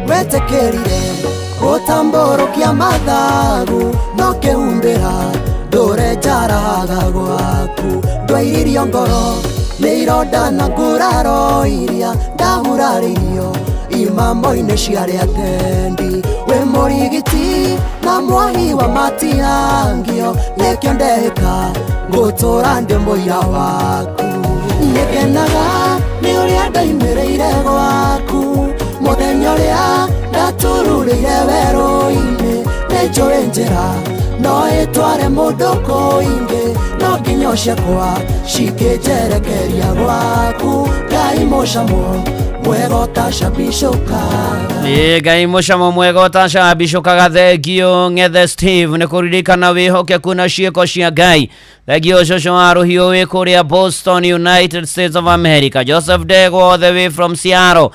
Wetĩkĩrire gũtambũrũkia mathagu, no kĩhumbĩra ndũre njaraga gwaku. Ndwairirio ngoro nĩ ironda na nguraro iria ndahurarĩirio imamo-inĩ cia arĩa atendi. Wĩ mũrigiti na mwahi wa matihangio, nĩkĩo ndehĩka ngũtũra ndĩ mũira waku. Nĩngenaga nĩ ũrĩa ndoimĩrĩire gwaku, mũthenya ũrĩa ndatururĩire werũ-inĩ. Nĩnjũĩ njĩra no ĩtware mũndũ kũingĩ, no nginya ciakwa cikĩnjerekeria gwaku. Ngai mũcamo mwega ũtacabicũkaga. Ngai mũcamo mwega ũtacabicũkaga. Thengio ng'ethe Steve nĩ kũririkana wĩhokeku na ciĩko cia Ngai. Thengio cũcũ wa rũhiũ wĩ kũrĩa Boston, United States of America. Joseph Dego all the way from Seattle,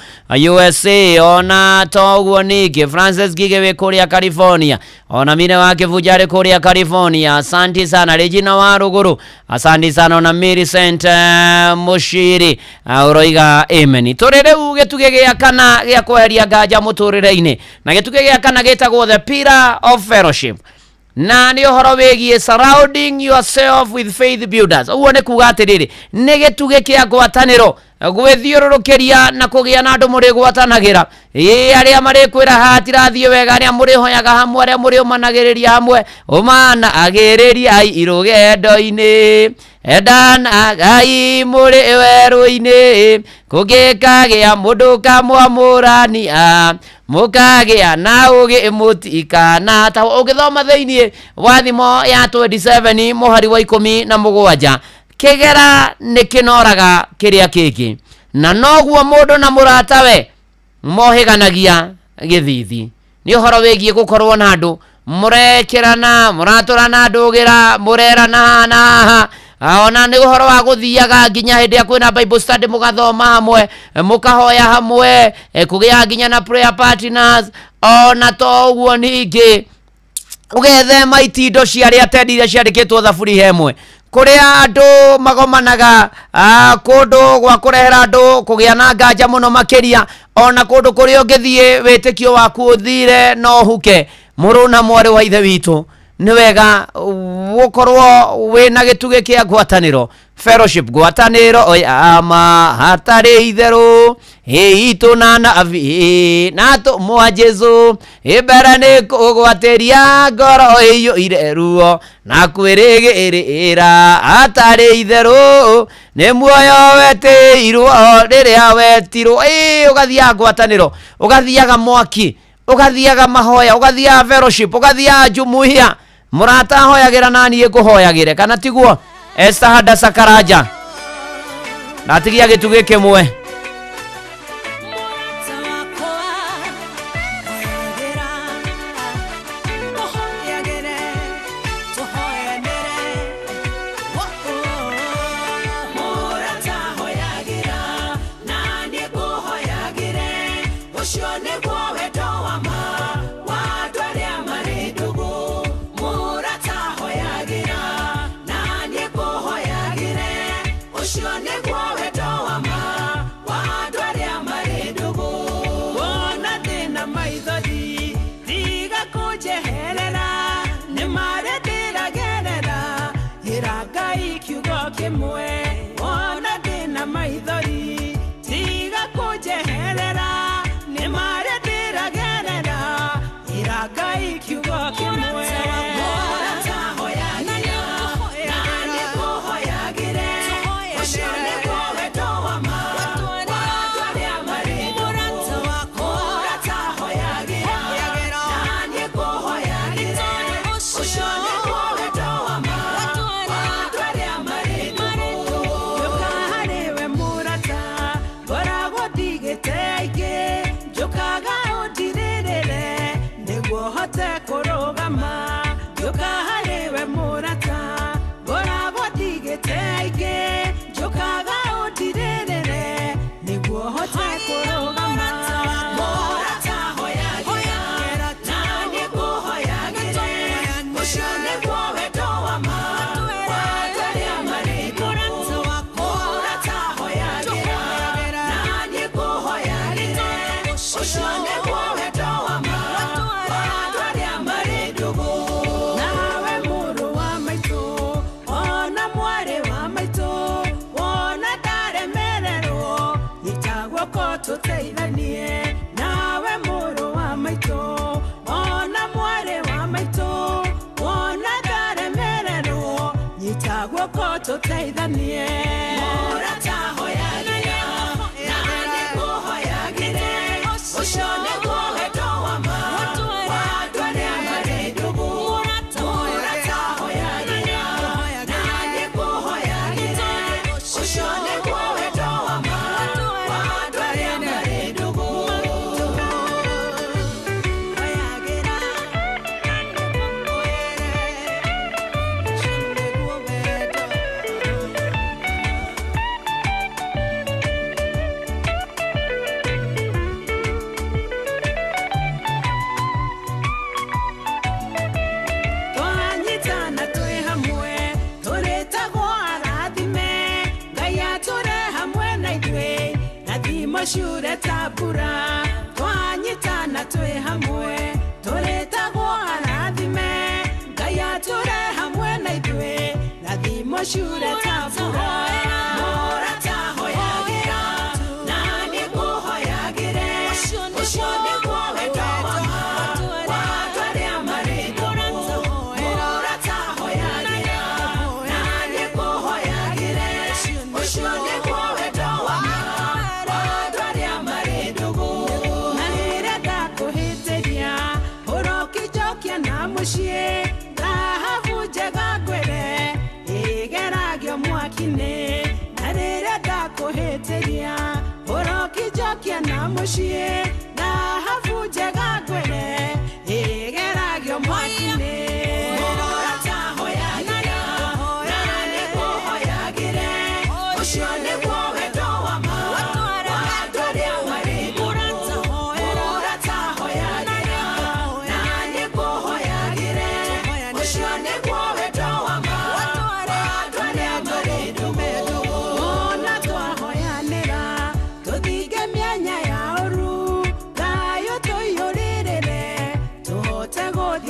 USA. Ona toguo ningĩ Francis Gige wĩ kũrĩa California. Ona Mine wa Kĩbunja arĩ kũrĩa California. Asanti sana Regina wa Rũgũrũ, asanti sana. Ona Millicent Mũciri ũroiga amen. Tũrĩ rĩu gĩtugĩ gĩa kana gĩa kweheria nganja mũtũrĩre-inĩ, na gĩtugĩ gĩa kana gĩtagwo the pillar of fellowship, na nĩ ũhoro wĩgiĩ surrounding yourself with faith builders. Ũguo nĩ kuga atĩrĩrĩ, nĩ gĩtugĩ kĩa ngwatanĩro, gwĩthiũrũrũkĩria na kũgĩa na andũ mũrĩgwatanagĩra. Ĩ arĩa marĩkwĩra hatirathiĩ wega, arĩa mũrĩhoyaga hamwe, arĩa mũrĩũmanagĩrĩria hamwe. Ũmanagĩrĩriai irũgendo-inĩ, endanagai mũrĩ werũ-inĩ, kũngĩkagĩa mũndũ kamwamũrania, mũkagĩa na ũgĩ mũtikana. Ta ũngĩthoma thĩinĩ wa thimo ya 27 mũhari wa 17, kĩgera nĩ kĩnoraga kĩrĩa kĩngĩ, na noguo mũndũ na mũratawe mohĩganagia gĩthithi. Nĩ ũhoro wĩgiĩ gũkorwo na andũ mũrekĩrana, mũratũrana ndũgĩra, mũrerana na haha. Ona nĩ ũhoro wa gũthiaga nginya hĩndĩ ĩrĩa kwĩna Bible study, mũgathoma hamwe, mũkahoya hamwe, kũgĩa nginya na prayer partners. Ona to ũguo ningĩ Ũgethema itindo cia arĩa atendi iria ciandĩkĩtwo thaburi hemwe kũrĩa andũ magomanaga kũndũ gwa kũrehera andũ kũgĩa na nganja mũno makĩria ona kũndũ kũrĩa ũngĩthiĩ wĩtĩkio waku ũthire no ũhuke. Mũrũ na mwarĩ wa ithe witũ, nĩ wega gũkorwo wĩna gĩtugĩ kĩa ngwatanĩro, fellowship, ngwatanĩro ya ma hatarĩ itherũ itũ na nabii na tũmwa Jesũ mbere nĩ kũgwatĩria ngoro ĩiyũire ruo na kwĩrĩgĩrĩra hatarĩ itherũ nĩ muoyo wetĩirwo rĩrĩa wetirwo. Ũgathiaga ngwatanĩro, ũgathiaga mwaki, ũgathiaga mahoya, ũgathiaga fellowship, ũgathiaga jumuiya. Mũrata ahoyagĩra na niĩ ngũhoyagĩre, kana tiguo? Esther Hadasa Karanja ndatigia gĩtugĩ kĩmwe.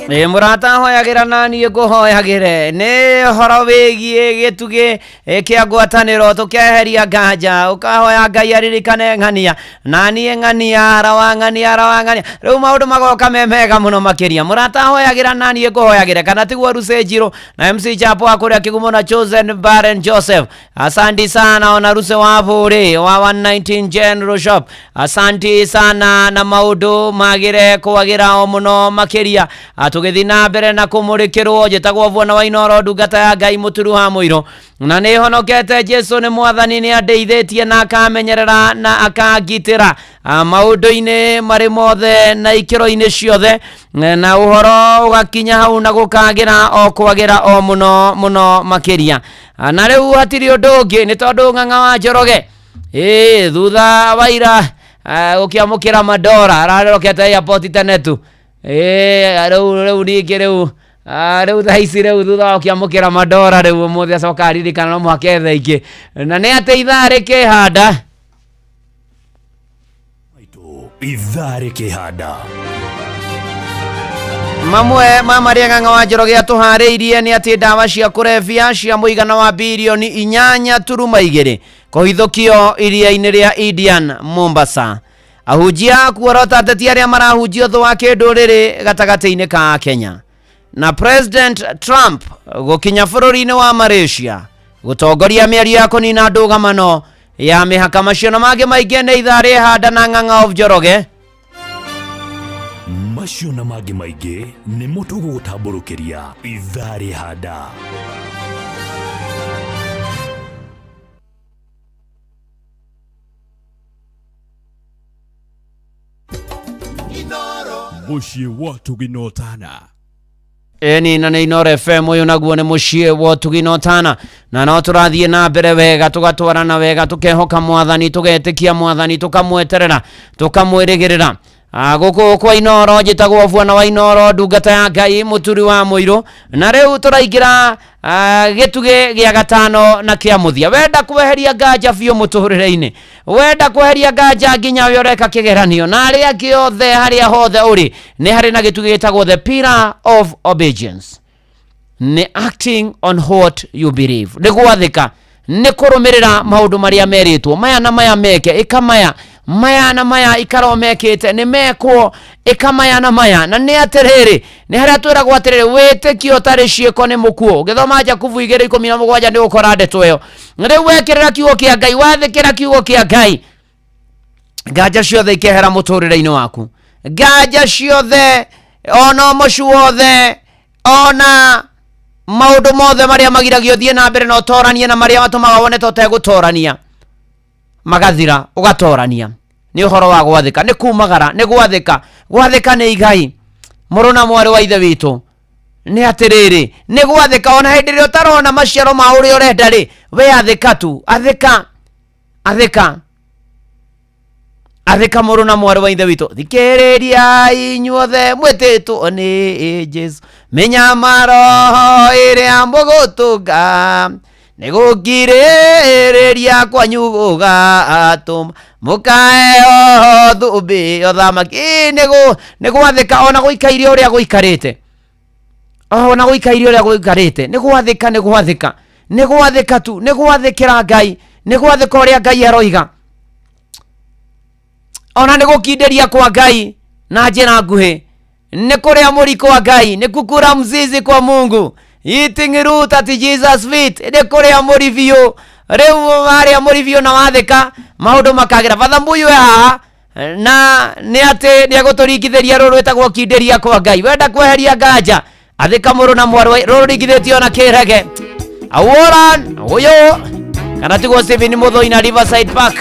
Ĩ mũrata hoyagĩra na niĩ ngũhoyagĩre nĩ ũhoro wĩgiĩ gĩtugĩ kĩa ngwatanĩro tũkeheria nganja ũkahoya Ngai aririkane ng'ania na niĩ ng'ania rawa ng'ania rawa ng'ania rĩu maũndũ magoka me mega mũno makĩria mũrata hoyagĩra na niĩ ngũhoyagĩre kana tiguo Ruse Njirũ na MC Chapo wa kũrĩa Kĩgumo na Chosen Baren Joseph asanti sana ona Ruse wa Bũrĩ wa 119 General Shop asanti sana na maũndũ magĩre kwagĩra o mũno makĩria tũgĩthiĩ na mbere na kũmũrĩkĩrwo njĩtagwo Bwana wa Inooro ndungata ya Ngai mũturu wa mũirũ na nĩ honokete Jesu nĩ mwathani nĩ andeithĩtie na akamenyerera na akangitĩra maũndũ-inĩ marĩ mothe na ikĩro-inĩ ciothe na ũhoro ũgakinya hau na gũkagĩra o kwagĩra o mũno mũno makĩria na rĩu hatirĩ ũndũ ũngĩ nĩ tondũ Ng'ang'a wa Njoroge thutha wa ira gũkĩamũkĩra mandora ararorokete airport tene tu rĩu ningĩ rĩu rĩu thaa ici rĩu thutha wa gũkĩamũkĩra mandora rĩu ũmũthĩ acoka aririkana no mũhaka ethe ingĩ na nĩ atĩ ithaa rĩkĩhanda ithaa rĩkĩhanda mamwe ma marĩa Ng'ang'a wa Njoroge atũharĩirie nĩ atĩ ndawa cia kũrebia cia mũigana wa birioni 8.2 kũhithũkio iria-inĩ rĩa Indian Mombasa ahunjia kuorota ateti arĩa marahunjia ũthũ wa kĩndũrĩrĩ gatagatĩ-inĩ ka Kenya na President Trump gũkinya bũrũri-inĩ wa Malaysia gũtongoria mĩario ya kũnina ndũgamano ya mĩhaka macio na mangĩ maingĩ nĩ ithaa rĩhanda na Ng'ang'a of Njoroge macio na mangĩ maingĩ nĩmo tũgũgũtambũrũkĩria ithaa rĩhanda Mũciĩ wa Ũtugi na Ũtana eni na nĩ Inooro FM ũyũ naguo nĩ mũciĩ wa Ũtugi na Ũtana na no tũrathiĩ na mbere wega tũgatwarana wega tũkehoka mwathani tũgetĩkia mwathani tũkamweterera tũkamwĩrĩgĩrĩra gũkũ kwa Inooro njĩtagwo Bwana wa Inooro ndungata ya Ngai mũturi wa mũirũ na rĩu tũraingĩra gĩtugĩ gĩa gatano na kĩa mũthia wenda kweheria nganja biũ mũtũrĩre-inĩ wenda kweheria nganja nginya we ũreka kĩgeranio na arĩa angĩ othe harĩa hothe ũrĩ nĩ harĩ na gĩtugĩ gĩtagwo the pillar of obedience nĩ acting on what you believe nĩ gwathĩka nĩ kũrũmĩrĩra maũndũ marĩa merĩtwo maya na maya meke ĩka maya maya na maya ikaro mekĩte nĩ mekwo ĩka maya na maya na nĩ atĩrĩrĩ nĩ harĩa twĩragwo atĩrĩrĩ wĩtĩkio ũtarĩ ciĩko nĩ mũkuũ ũgĩthoma Jakubu 2:17 nĩ ũgũkora ndeto ĩyo rĩu wekĩrĩra kiugo kĩa Ngai wathĩkĩra kiugo kĩa Ngai nganja ciothe ikehera mũtũrĩre-inĩ waku nganja ciothe ona ũmocu wothe ona maũndũ mothe marĩa magiragio ũthiĩ na mbere na ũtoranie na marĩa matũmaga wone ta ũtegũtorania magathira ũgatorania nĩ ũhoro wa gwathĩka nĩ kumagara nĩ gwathĩka gwathĩka nĩ igai mũrũ na mwarĩ wa ithe witũ nĩ atĩrĩrĩ nĩ gwathĩka ona hĩndĩ ĩrĩa ũtarona maciaro ma ũrĩa ũrenda rĩ we athĩka tu athĩka athĩka athĩka mũrũ na mwarĩ wa ithe witũ thikĩrĩria inyuothe mwĩtĩtwo nĩ Jesu mĩnyamaro ĩrĩa mũgũtũnga nĩ gũkirĩrĩria kwanyu gũgatũma mũkaheo thũmbĩ ya ũthamaki nĩ gwathĩka ona gũikaire ũrĩa gũikarĩte ona gũikaire ũrĩa gũikarĩte nĩ gwathĩka nĩ gwathĩka nĩ gwathĩka tu nĩ gwathĩkĩra Ngai nĩ gwathĩka ũrĩa Ngai aroiga ona nĩ gũkindĩria kwa Ngai na njĩra nguhĩ nĩ kũrĩa mũri kwa Ngai nĩ kukura mzizi kwa Mungu eating root at Jesus feet nĩ kũrĩa mũri biũ rĩu warĩa mũri biũ na wathĩka maũndũ makagĩra Father Mbuyu haha na nĩ atĩ nĩ egũtũringithĩria rũrũ rwĩtagwo kindĩria kwa Ngai wenda kweheria nganja athĩka mũrũ na mwarĩ rũrũ ringithĩtio na kĩrege Aworan ũyũ kana tiguo Stephen Mũthũi na Riverside Park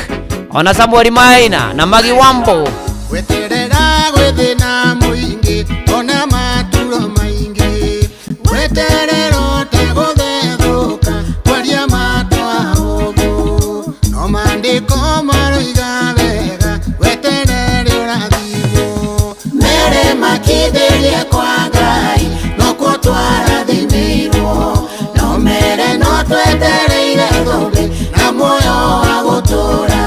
ona Samuel Maina na Magi Wambo weterera gwĩthĩna mũingĩ ona maturo maingĩ weterera ũtegũthethũka kwaria matwa ũguo no maandĩko maroiga wega weterere ũrathimwo mere makindĩrie kwa Ngai nokuo twarathimĩirwo no mere no twetereire thũmbĩ na muoyo wa gũtũũra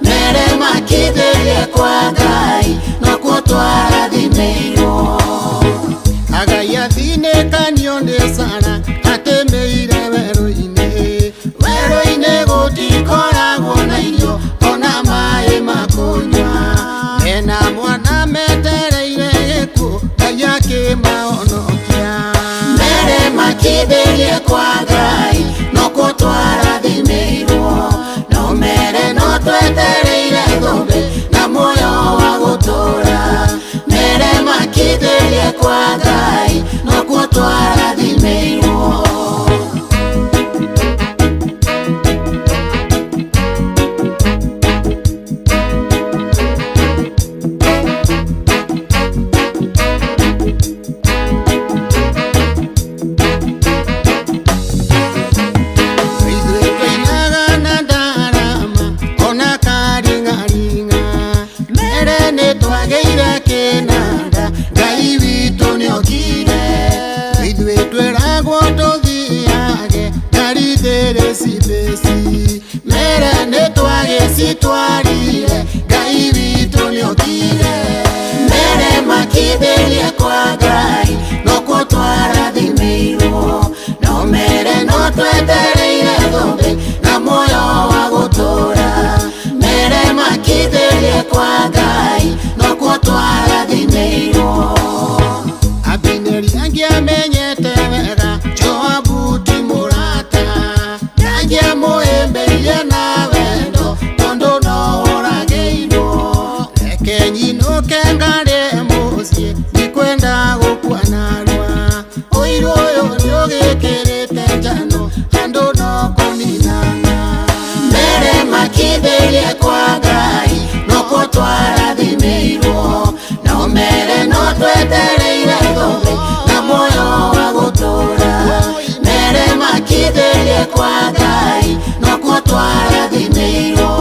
mere makindĩrie kwa Ngai nokuo twarathimĩirwo. Makithĩrie kwa Ngai no kũtwarathimĩirwo no mere no twetereire thũmbĩ na muoyo wa gũtũũra mere makithĩrie kwa Ngai no kũtwarathimĩirwo. Twariire Ngai witũ nĩokire mere makithĩrie kwa Ngai no kũtwarathimĩirwo no mere no twetereire thũmbĩ na muoyo wa gũtũũra mere makithĩrie kwa Ngai no kũtwarathimĩirwo. Abineri angĩamenyete wega Joabu ti mũrata ndangĩamũhĩmbĩirie na wendo tondũ no oragĩirwo reke nyinũke ngarĩe mũciĩ ndikwenda gũkua narua ũiru ũyũ nĩũgĩkĩrĩte njano andũ no kũninana mere makithĩrie kwa Ngai no kũtwarathimĩirwo no mere no twetereire thũmbĩ na muoyo wa gũtũũra mere makithĩrie kwa Ngai no kũtwarathimĩirwo.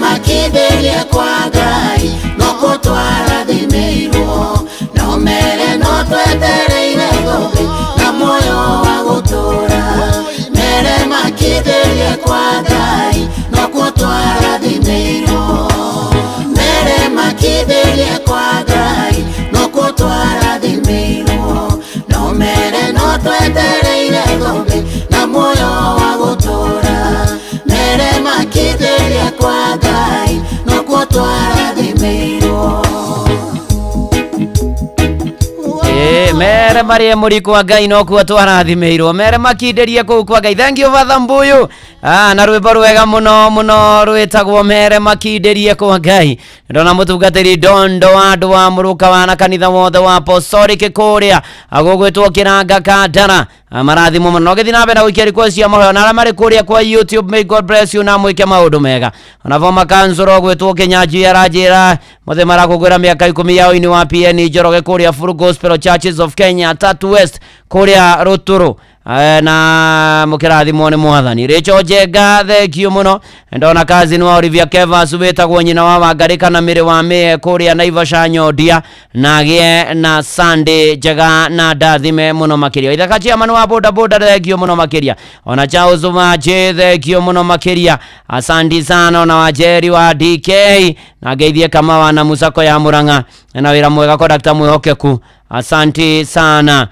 Makithĩrie kwa Ngai no kũtwarathimĩirwo no mere no twetereire thũmbĩ na muoyo wa gũtũũra mere makithĩrie kwa Ngai no kũtwarathimĩirwo mere makithĩrie kwa Ngai no kũtwarathimĩirwo no mere no twetereire thũmbĩ na muoyo wa gũtũũra mere makithĩrie kwa Ngai no kũtwarathimĩirwo. Mere marie muri kwa Ngai no kuo twarathimĩirwo mere makindĩrie kũu kwa Ngai. Thank you Father Mbuyu na rwĩmbo rwega mũno mũno rwĩtagwo mere makindĩrie kwa Ngai. Ndona mũtungatĩri Dondo wa andũ wa mũrũka wa na kanitha wothe wa Apostolic kũrĩa agũgwĩtwo Kĩranga Kandara marathimo mũno no gĩthiĩ na mbere na gũikia request cia mahoya na arĩa marĩ kũrĩa kwa YouTube, may God bless you na mwĩke maũndũ mega. Ona Voma Kanzuro gwĩtwo Kĩnyanjui aranjĩra mothe marakũngũĩra mĩaka 10 ya ũini wa PN Njoroge kũrĩa Full Gospel Churches of Kenya Tatu West kũrĩa Rũtũrũ na mũkĩrathimwo nĩ mwathani. Rachel Njenga thengio mũno. Ndona cousin wa Olivia Kevas wĩtagwo nyina wa Wangarĩ kana mĩrĩ wa Mĩe kũrĩa Naivasha Nyondia na agĩe na Sunday njega na ndathime mũno makĩria. Ithaka chairman wa boda boda thengio mũno makĩria. Ona Charles Maje thengio mũno makĩria. Asante sana ona Wanjeri wa DK na ngeithie Kamawa na Musako ya Murang'a na wĩra mwega kwa Dr. Mwihokeku. Asante sana.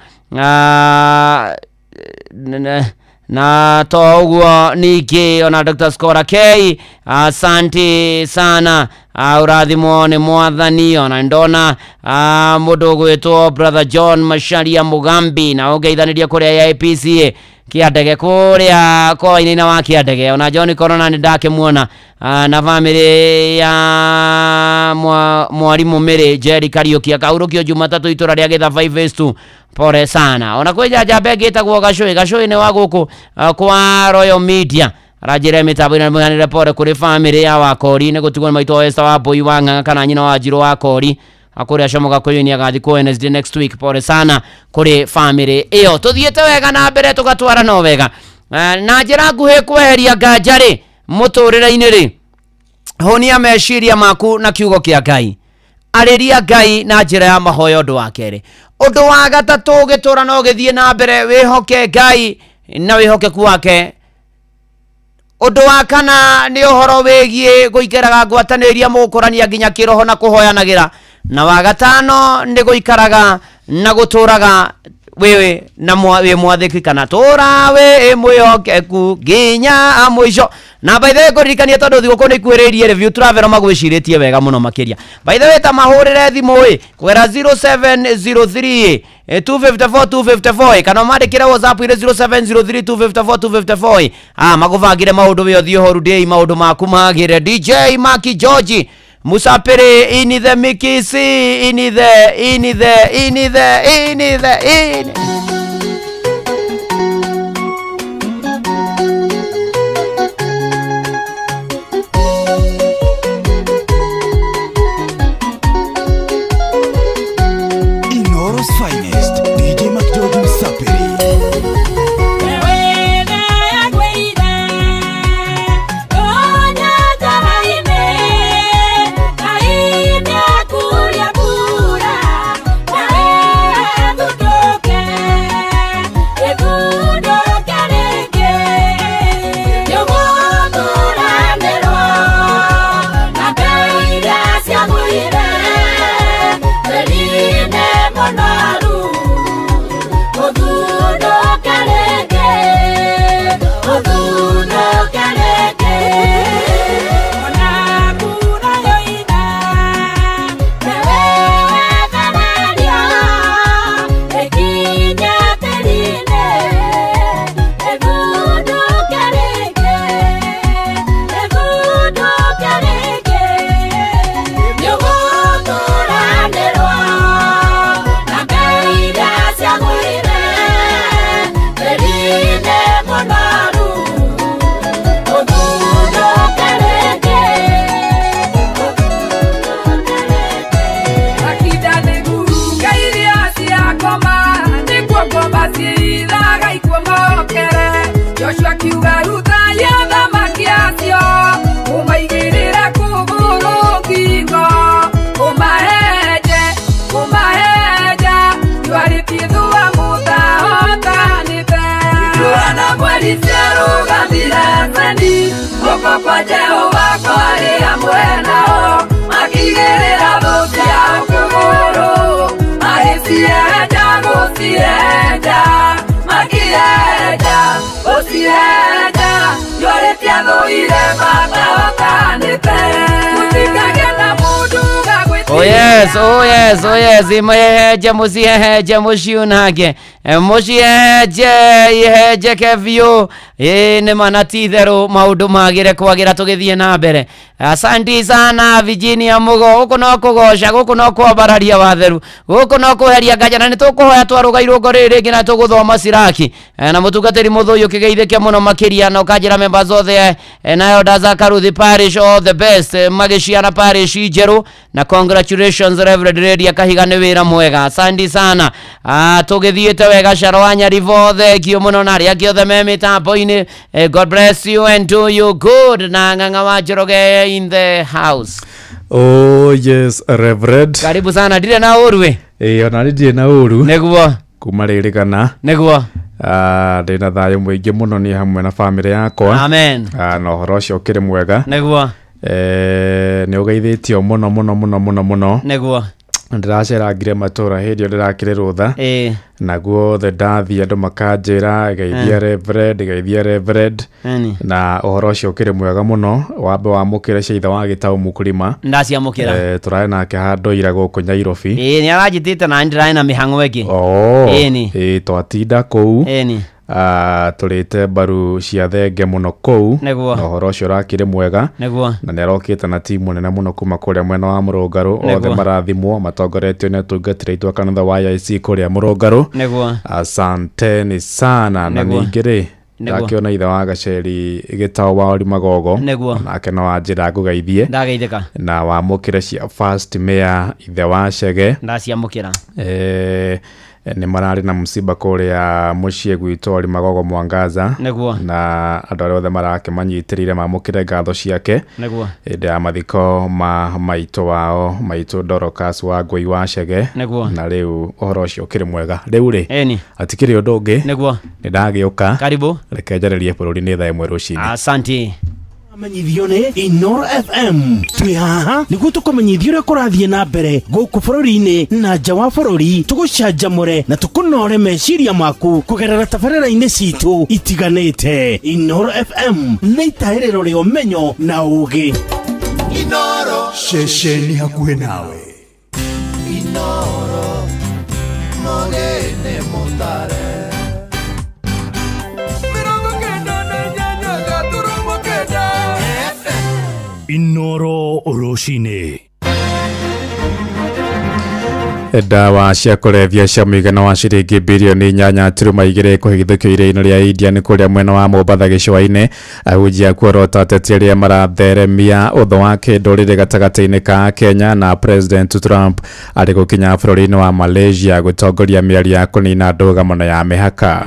Na to ũguo ningĩ ona Dr. Skora K asante sana urathimwo nĩ mwathani. Ona ndona mũndũ ũgwĩtwo Brother John Macharia Mugambi na ũngeithanĩria kũrĩa AIPCA kĩandege kũrĩa kwa wainaina wa kĩandege. Ona John Corona nĩ ndakĩmuona na famĩlĩ ya mwarimũ Mĩrĩ Jerry Kariũki akaurũkio Jumatatũ itũra rĩa Gĩtha 5 phase 2. Pole sana. Ona kwĩ njamba ĩngĩ ĩtagwo Gacũĩ. Gacũĩ nĩ wa gũkũ kwa Royal Media aranjĩra mĩtambo-inĩ mũheanĩre pole kũrĩ famĩlĩ ya Wakori nĩ gũtigwo nĩ maitũ Esther wa Mbũi wa Ng'ang'a kana nyina wa Njirũ wa Kori akũrĩa Comoga Kũyũ-inĩ agathikwo Wednesday next week. Pole sana kũrĩ famĩlĩ ĩyo. Tũthiĩte wega na mbere tũgatwara no wega na njĩra nguhĩ kweheria nganja rĩ mũtũrĩre-inĩ rĩ Hũnia meciria maku na kiugo kĩa Ngai. Arĩria Ngai na njĩra ya mahoya ũndũ wa kerĩ. Ũndũ wa gatatũ, ũgĩtũra na ũgĩthiĩ na mbere, wĩhoke Ngai na wĩhokeku wake. Ũndũ wa kana nĩ ũhoro wĩgiĩ gũikaraga ngwatanĩro iria mũgũkũrania nginya kĩroho na kũhoyanagĩra. Na wa gatano nĩ gũikaraga na gũtũraga wĩ na wĩ mwathĩki, kana tũra wĩ mwĩhokeku nginya mũico. Na by the way, ngũririkanie tondũ thigũkũ nĩ ikuhĩrĩirie, Review Travel magwĩcirĩtie wega mũno makĩria. By the way, ta mahũrĩre thimũ ĩ kũgera 0703 254 254, kana mandĩkĩre WhatsApp ĩrĩ 0703 254 254. Magũbangĩre maũndũ wĩ ũthiĩ holiday, maũndũ maku magĩre. DJ Maki George Musapiri in the mikisi in the in the in the in the in. Inoro's finest, DJ McGeorge Musapiri. Oh yes, oh yes, oh yes. Imeheje musiheje muciunage muciheje ihenjeke biũ. Ĩ nĩ ma na ti itherũ maũndũ magĩre kwagĩra tũgĩthiĩ na mbere. Asanti sana Virginia Mugo. Gũkũ no kũgoca, gũkũ no kwambararia watheru, gũkũ no kweheria nganja, na nĩ tũkũhoya twarũga irũngo rĩrĩ rĩngĩ na tũgũthoma Siraki na mũtungatĩri Mũthũi ũkĩgeithĩke mũno makĩria, na ũkanjĩra members othe na elders a Karuthi Parish all the best, magĩciara parish njerũ, na congratulations Reverend Redia Kahiga nĩ wĩra mwega. Asante sana. Tũgĩthiĩte wega Caro wa Nyaribo, thengio mũno na arĩa angĩ othe me mĩtambo-inĩ. God bless you and do you good. Na Ng'ang'a wa Njoroge in the house. Oh yes, Reverend. Karibu sana. Ndirĩ na ũru we. Ĩĩ ona niĩ ndirĩ na ũru. Nĩguo. Kuma rĩrĩ kana. Nĩguo. Ndĩ na thayũ mũingĩ mũno niĩ hamwe na bamĩrĩ yakwa. Amen. Na ũhoro ũcio ũkĩrĩ mwega. Nĩguo. Nĩ ũgeithĩtio mũno mũno mũno mũno mũno. Nĩguo. Ndĩracerangire matũra hĩndĩ ĩyo ndĩrakĩrĩ rũtha. Na guothe ndathiĩ andũ makanjĩra geithia Reverend, geithia Reverend. Na ũhoro ũcio ũkĩrĩ mwega mũno. Wambe wamũkĩre cia ithe wa Gĩtaũ Mũkũrima. Ndaciamũkĩra. Tũrarĩ nake handũ ira gũkũ Nyairobi. Ĩĩ nĩ aranjĩtĩte na ndĩrarĩ na mĩhang'o ĩngĩ. Ĩĩ twatinda kũu. Tũrĩte mbaru cia thenge mũno kũu. Na ũhoro ũcio ũrakĩrĩ mwega. Na nĩ arokĩte na timu nene mũno kuma kũrĩa mwena wa Mũrũngarũ. Othe marathimwo matongoretio nĩ atungatĩri aitũ a kanitha wa AIC kũrĩa Mũrũngarũ. Asanteni sana. Na ningĩ rĩ ndakĩona ithe wa Gaceri Gĩtaũ wa Ori Magogo, nake no anjĩra ngũgeithie. Ndageithĩka. Na wamũkĩre cia first mayor ithe wa Chege. Ndaciamũkĩra. Nĩ mararĩ na mũciba kũrĩa mũciĩ gwitũ Magogo Mwangaza. Nĩguo. Na andũ arĩa othe marakĩmanyitĩrĩire mamũkĩre ngatho ciake. Nĩguo. Hĩndĩ ya mathiko ma maitũ wao, maitũ Dorcas wa Ngũi wa Chege. Nĩguo. Na rĩu ũhoro ũcio ũkĩrĩ mwega. Rĩu rĩ, Ĩni. hatikĩrĩ ũndũ ũngĩ. Nĩguo. Nĩ ndagĩũka. Karibu. Reke njarĩrie bũrũri nĩ thaa 1 rũcinĩ. Asante. Menyithio nĩ Inoro FM. Twĩ haha nĩguo tũkũmenyithia ũrĩa kũrathiĩ na mbere gũkũ bũrũri-inĩ na nja wa bũrũri, tũgũcanjamũre na tũkũnore meciria maku kũgerera tabarĩra-inĩ citũ itiganĩte. Inoro FM nĩ itahĩrĩro rĩa ũmenyo na ũũgĩ. Inoro ceceni hakuhĩ nawe. Inoro mũgene mũtare. Inoro rũcinĩ. Ndawa cia kũrebia cia mũigana wa ciringi birioni 8.2 kũhithũkio iria-inĩ rĩa India nĩ kũrĩa mwena wa Mombatha gĩcũa-inĩ. Ahunjia kuorota ateti arĩa maratheremia ũthũ wa kĩndũrĩrĩ gatagatĩ-inĩ ka Kenya na President Trump arĩ gũkinya bũrũri-inĩ wa Malaysia gũtongoria mĩario ya kũnina ndũgamano ya mĩhaka.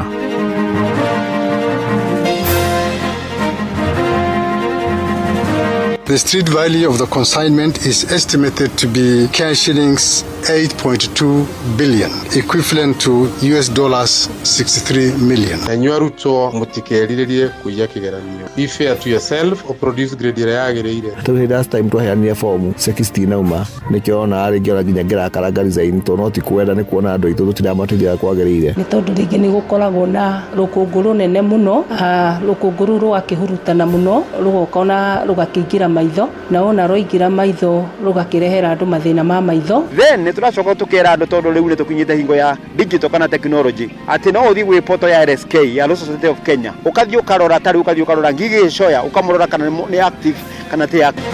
The street value of the consignment is estimated to be Kenya shillings 8.2 billion, equivalent to US dollars 63 million. Na inyuĩ arutwo mũtikerirĩrie kũiya kĩgeranio. Be fair to yourself or produce grade ĩrĩa yagĩrĩire. Tondũ last time twaheanire fomu 16 nauma nĩkĩo ona rĩngĩ ona nginya ngĩrakaranga resign tondũ no ti kwenda nĩ kuona andũ aitũ tũtiramateithia kwagĩrĩire. Nĩ tondũ rĩngĩ nĩ gũkoragwo na rũkũngũ rũnene mũno, rũkũngũ rũu rũgakĩhurutana mũno, rũgoka ona rũgakĩingĩra maitho, na wona rwaingĩra maitho rũgakĩrehera andũ mathĩna ma maitho. Then nĩ tũracoka tũkera andũ tondũ rĩu nĩ tũkinyĩte hingo ya digital kana technology atĩ no ũthiĩ gwĩ portal ya RSK ya Law Society of Kenya, ũkathiĩ ũkarora tarĩu ũkathiĩ ũkarora Ngigĩ Gĩcoya ũkamũrora kana nĩ active kana ti active.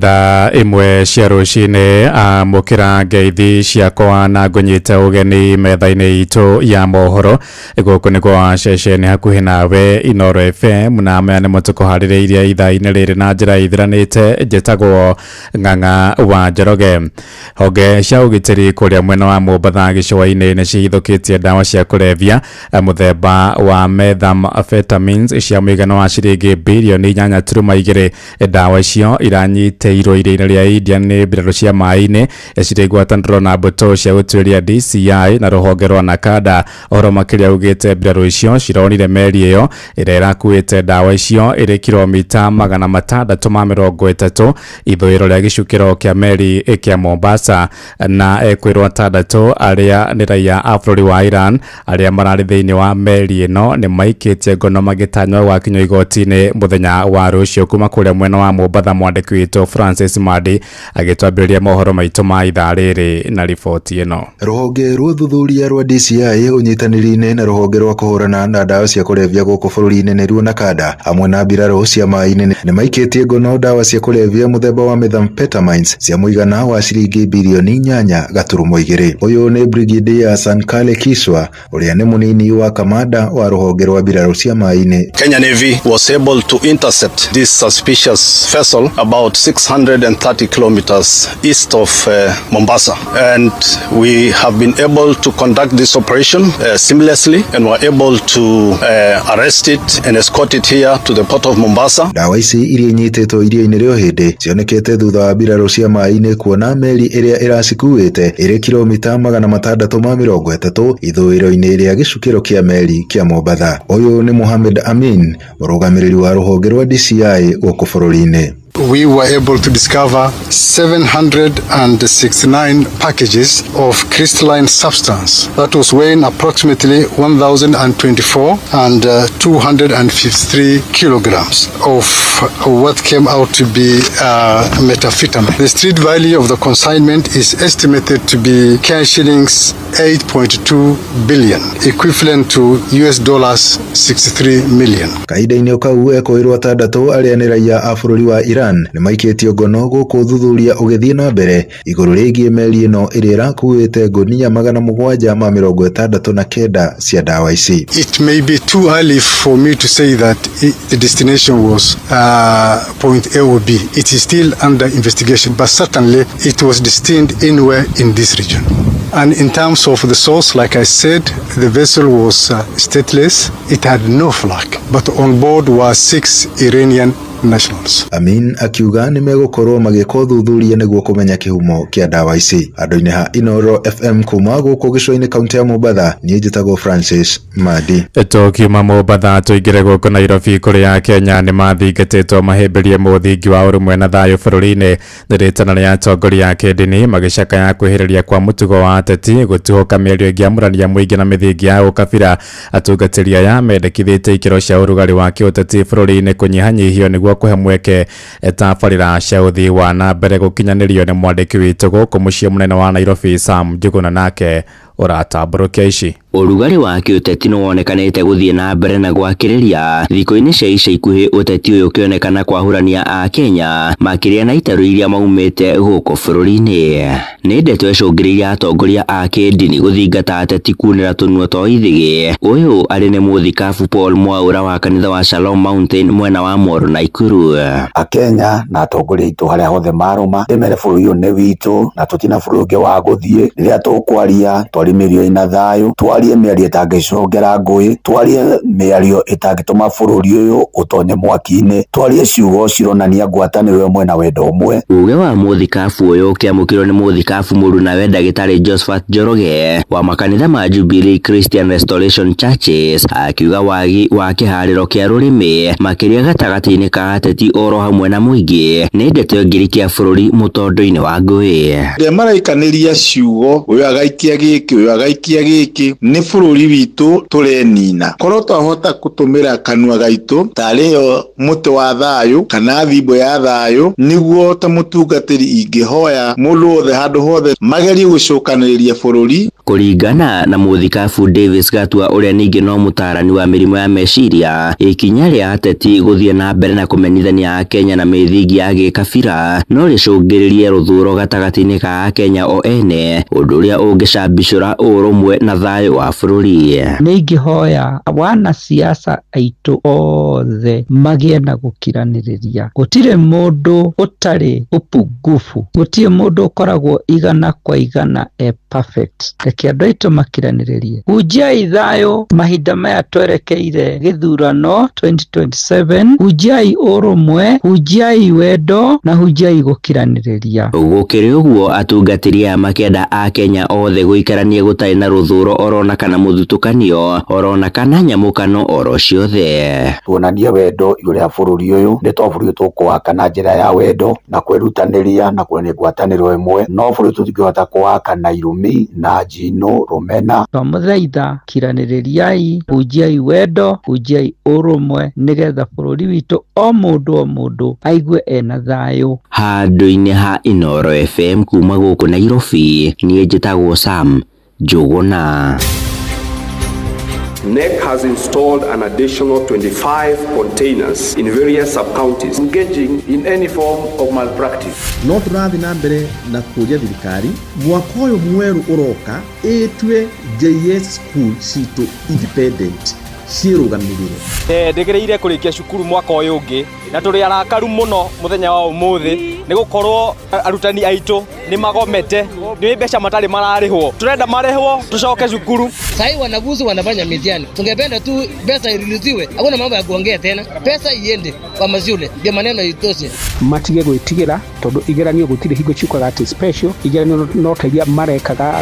Thaa 1 cia rũcinĩ amũkĩra ngeithi ciakwa na ngũnyite ũgeni metha-inĩ itũ ya mohoro. Gũkũ nĩ kwa ceceni hakuhĩ nawe Inoro FM, na maya nĩmo tũkũharĩrĩirie ithaa-inĩ rĩrĩ na njĩra ithiranĩte. Njĩtagwo Ng'ang'a wa Njoroge. Honge cia ũgitĩri kũrĩa mwena wa Mombatha gĩcũa-inĩ nĩ cihithũkĩtie ndawa cia kũrebia mũthemba wa methamphetamines cia mũigana wa ciringi birioni 8.2. Ndawa icio iranyita teirwo iria-inĩ rĩa India nĩ mbirarũ cia maĩ-inĩ cirĩ ngwatanĩro na mbũtũ cia gũtuĩria DCI na rũhonge rwa Nakada. Ũhoro makĩria ugĩte mbirarũ icio cironire meri ĩyo ĩrĩa ĩrakuĩte ndawa icio ĩrĩ kilomita 630 ithũĩro rĩa gĩcukĩro kĩa meri kĩa Mombasa, na ekwĩrwo 6 arĩa nĩ raia a bũrũri wa Iran arĩa mararĩ thĩinĩ wa meri ĩno nĩ maikĩtie ngono magĩtanywo gwakinywo igoti-inĩ mũthenya wa rũciũ. Kuma kũrĩa mwena wa Mombatha, mwandĩki witũ Francis Madi agĩtwambĩrĩria mohoro maitũ ma ithaa rĩrĩ na riboti ĩno. Rũhonge rwa ũthuthuria rwa DCI ũnyitanĩri-inĩ na rũhonge rwa kũhũrana na ndawa cia kũrebia gũkũ bũrũri-inĩ nĩruo Nakada hamwe na mbirarũ cia maĩ-inĩ nĩ maikĩtie ngono ndawa cia kũrebia mũthemba wa methamphetamines cia mũigana wa ciringi birioni 8.2. Ũyũ nĩ Brigadier Sankale Kiswa ũrĩa nĩ mũnini wa kamanda wa rũhonge rwa mbirarũ cia maĩ-inĩ. Kenya Navy was able to intercept this suspicious vessel about 630 kilometers east of Mombasa, and we have been able to conduct this operation seamlessly and were able to arrest it and escort it here to the port of Mombasa. Ndawa ici iria inyitĩtwo iria-inĩ rĩa Ũhĩndĩ cionekete thutha wa mbirarũ cia maĩ-inĩ kuona meri ĩrĩa ĩracikuĩte ĩrĩ kilomita 630 ithũĩro-inĩ rĩa gĩcukĩro kĩa meri kĩa Mombatha. Ũyũ nĩ Mohamed Amin, mũrũgamĩrĩri wa rũhonge rwa DCI gũkũ bũrũri-inĩ. We were able to discover 769 packages of crystalline substance that was weighing approximately 1,024 and 253 kilograms of what came out to be methamphetamine. The street value of the consignment is estimated to be Kenya shillings 8.2 billion, equivalent to US dollars 63 million. Kahinda-inĩ kau ekũĩrwo 6 arĩa nĩ raia a bũrũri wa Iran Iran nĩmaikĩtio ngono gũkũ ũthuthuria ũgĩthiĩ na mbere igũrũ rĩgiĩ meri ĩno ĩrĩa ĩrakuĩte ngũnia 769 cia ndawa ici. It may be too early for me to say that the destination was point A or B. It is still under investigation, but certainly it was destined anywhere in this region. And in terms of the source, like I said, the vessel was stateless. It had no flag, but on board were 6 Iranian nationals. Amin akiuga nĩmegũkorwo magĩka ũthuthuria nĩguo kũmenya kĩhumo kĩa ndawa ici. Andũ-inĩ ha Inoro FM kuma gũkũ gĩcũa-inĩ kaunti ya Mombatha, niĩ njĩtagwo Francis Madi. Tũkiuma Mombatha tũingĩre gũkũ Nairobi kũrĩa Kenya nĩmathingatĩtwo mahĩmbĩrie mũthingi wa ũrũmwe na thayũ bũrũri-inĩ. Nĩ rĩtana rĩa atongoria a kĩndini magĩcakaya kwĩhĩrĩria kwa mũtugo wa ateti gũtuhũka mĩario ĩngĩamũrania mũingĩ na mĩthingi ya ũkabira. Atungatĩri aya mendekithĩtie ikĩro cia ũrugarĩ wa kĩũteti bũrũri-inĩ kũnyihanyihio nĩguo kũhe mweke tabarĩra cia ũthii wa na mbere gũkinyanĩrio nĩ mwandĩki witũ gũkũ mũciĩ mũnene wa Nairobi Sam Njuguna nake ũratambũrũkia ici. Ũrugarĩ wa kĩũteti nĩwonekanĩte gũthiĩ na mbere na gwakĩrĩria thikũ-inĩ cia ica ikuhĩ, ũteti ũyũ ũkĩonekana kwahũrania a Kenya makĩria na itaru iria maumĩte gũkũ bũrũri-inĩ. Nĩ ndeto ĩcũngĩrĩirie atongoria a kĩndini gũthingata ateti kunĩra tũnua twa ithĩgĩ. Ũyũ arĩ nĩ mũthikabu Paul Mwaura wa kanitha wa Shalom Mountain mwena wa Moro Naikuru. Akenya na atongoria aitũ harĩa hothe marũma ndĩmere bũrũri ũyũ nĩ witũ na tũtina bũrũri ũngĩ wa gũthiĩ. Rĩrĩa tũkwaria twarie mĩario ĩna thayũ, twarie mĩario ĩtangĩcongera ngũĩ, twarie mĩario ĩtangĩtũma bũrũri ũyũ ũtonye mwaki-inĩ, twarie ciugo cironania ngwatanĩro ĩmwe na wendo ũmwe. Uge wa mũthikabu ũyũ ũkĩamũkĩrwo nĩ mũthikabu mũrunawe ndagĩtarĩ Josephat Njoroge wa makanitha ma Jubilee Christian Restoration Churches akiuga wagi wa kĩharĩro kĩa rũrĩmĩ makĩria gatagatĩ-inĩ ka ateti oro hamwe na mũingĩ nĩ ndeto ĩngĩrikia bũrũri mũtondo-inĩ wa ngũĩ. Rĩrĩa maraikanĩria ciugo ũyũ agaikia gĩkĩ ũyũ agaikia gĩkĩ, nĩ bũrũri witũ tũrenina. Korwo twahota gũtũmĩra kanua gaitũ tarĩyo mũtĩ wa thayũ kana thimbo ya thayũ, nĩguo ta mũtungatĩri ingĩhoya mũndũ wothe handũ hothe magerie gũcokanĩrĩria bũrũri. Kũringana na mũthikabu Davis Gatua ũrĩa ningĩ no mũtaarani wa mĩrimũ ya meciria, ikinya rĩa ateti gũthiĩ na mbere na kũmenyithania Akenya na mĩthingi ya gĩkabira no rĩcũngĩrĩrie rũthũro gatagatĩ-inĩ ka Akenya o ene, ũndũ ũrĩa ũngĩcambicũra ũrũmwe na thayũ wa bũrũri. Nĩ ingĩhoya wanasiasa aitũ othe magĩe na gũkiranĩrĩria. Gũtirĩ mũndũ ũtarĩ upungufu, gũtirĩ mũndũ ũkoragwo igana kwa igana e perfect. Reke andũ aitũ makiranĩrĩrie. Hunjiai thayũ mahinda maya twerekeire gĩthurano 2027, hunjiai ũrũmwe, hunjiai wendo na hunjiai gũkiranĩrĩria. Gũkĩrĩ ũguo atungatĩri aya makĩenda a Kenya othe gũikarania gũtarĩ na rũthũro orona kana mũthutũkanio orona kana nyamũkano oro ciothe. Tuonanie wendo igũrũ rĩa bũrũri ũyũ, nĩ to bũrũri tũkũwaka na njĩra ya wendo na kwĩrutanĩria na kuonania ngwatanĩro ĩmwe, no bũrũri tũtingĩhota kũwaka na irumi na njino rũmena. Twamũthaitha kiranĩrĩriai, hunjiai wendo, hunjiai ũrũmwe nĩgetha bũrũri witũ o mũndũ aigue ena thayũ. Handũ-inĩ ha Inoro FM kuma gũkũ Nairobi, niĩ njĩtagwo Sam Njuguna. NEC has installed an additional 25 containers in various sub-counties engaging in any form of malpractice. No tũrathiĩ na mbere na kũria thirikari mwaka ũyũ mwerũ ũroka ĩtue JS school citũ independent ciĩrũgamĩrĩre. Ndĩgĩrĩire kũrĩkia cukuru mwaka ũyũ ũngĩ na tũrĩ arakaru mũno mũthenya wa ũmũthĩ nĩ gũkorwo arutani aitũ nĩ magomete, nĩ mbeca matarĩ mararĩhwo, tũrenda marĩhwo tũcoke cukuru. Sasa wanafunzi wanafanya mitihani, tungependa tu pesa irudishiwe, hakuna mambo ya kuongea tena, pesa iende kwa mashule ndio maneno itoshe. Matige gwĩtigĩra tondũ igeranio gũtirĩ hingo ciukaga atĩ special igeranio no ta iria marekaga.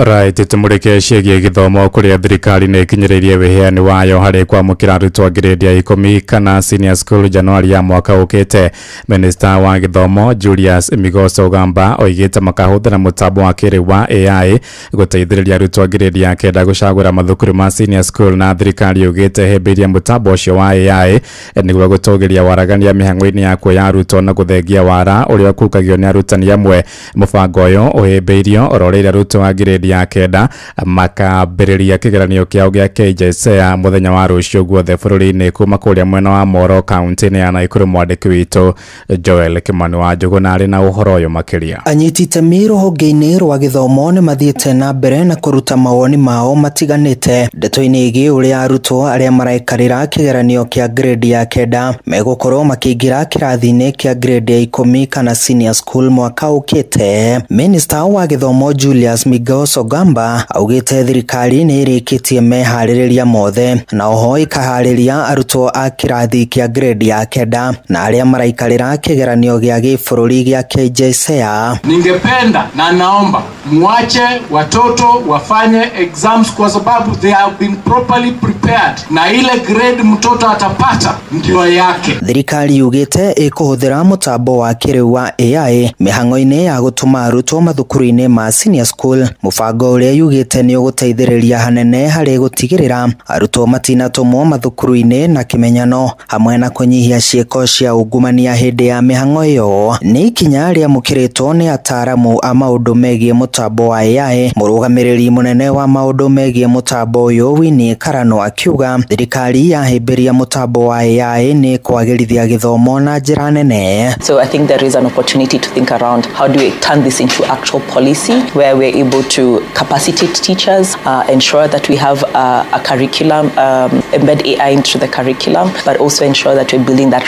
Right, tumurike ciĩgiĩ gĩthomo kũrĩa thirikari nĩ ĩkinyĩrĩirie wĩheani wayo harĩ kwamũkĩra arutwo grade ya 10 kana senior school Januari ya mwaka ũkĩte. Minister wa gĩthomo Julius Migos Ogamba oigĩte makahũthĩra mũtambo wa kĩrĩu wa AI gũteithĩrĩria arutwo grade ya 9 gũcagũra mathukuru ma senior school, na thirikari yugĩte hĩmbĩirie mũtambo ũcio wa AI nĩguo gũtũgĩria waragania mĩhang'o-inĩ ya kuoya arutwo na gũthengia wara ũrĩa ũkukagio nĩ arutani amwe. Mũbango ũyũ ũhĩmbĩirio ũroreire arutwo a grade grade ya kenda makambĩrĩria kĩgeranio kĩao gĩa KJSEA mũthenya wa rũciũ guothe bũrũri-inĩ kuma kũrĩa mwena wa Moro kaunti-inĩ ya Nakuru. Mwandĩki witũ Joel Kimani wa Njũgũna arĩ na ũhoro ũyũ makĩria. Anyiti itemi rũhonge-inĩ rwa gĩthomo nĩ mathiĩte na mbere na kũruta mawoni mao matiganĩte ndeto-inĩ ĩgiĩ ũrĩa arutwo arĩa maraikarĩra kĩgeranio kĩa grade ya kenda megũkorwo makĩingĩra kĩrathi-inĩ kĩa grade ya 10 kana senior school mwaka ũkĩte. Minister wa gĩthomo Julius Migos Ogamba augĩte thirikari nĩ ĩrĩkĩtie meharĩrĩria mothe na oho ĩkaharĩria arutwo a kĩrathi kĩa grade ya kenda na arĩa maraikarĩra kĩgeranio gĩa gĩbũrũri gĩa KJSEA. Ningependa na naomba muache watoto wafanye exams kwa sababu they have been properly prepared, na ile grade mtoto atapata ndio yake. Thirikari yugĩte ĩkũhũthĩra mũtambo wa kĩrĩu wa AI mĩhang'o-inĩ ya gũtũma arutwo mathukuru-inĩ ma senior school, mũbango ũrĩa yugĩte nĩ ũgũteithĩrĩria hanene harĩ gũtigĩrĩra arutwo matinatũmwo mathukuru-inĩ na kĩmenyano hamwe na kũnyihia ciĩko cia ungumania hĩndĩ ya mĩhang'o ĩyo. Nĩ ikinya rĩamũkĩrĩtwo nĩ ataaramu a maũndũ megiĩ mũtambo wa AI. Mũrũgamĩrĩri mũnene wa maũndũ megiĩ mũtambo ũyũ Winnie Karano akiuga thirikari yahĩmbĩria mũtambo wa AI nĩ kwagĩrithia gĩthomo na njĩra nene. So I think there is an opportunity to think around how do we turn this into actual policy where we're able to capacitate teachers, ensure that we have a curriculum, embed AI into the curriculum, but also ensure that we're building that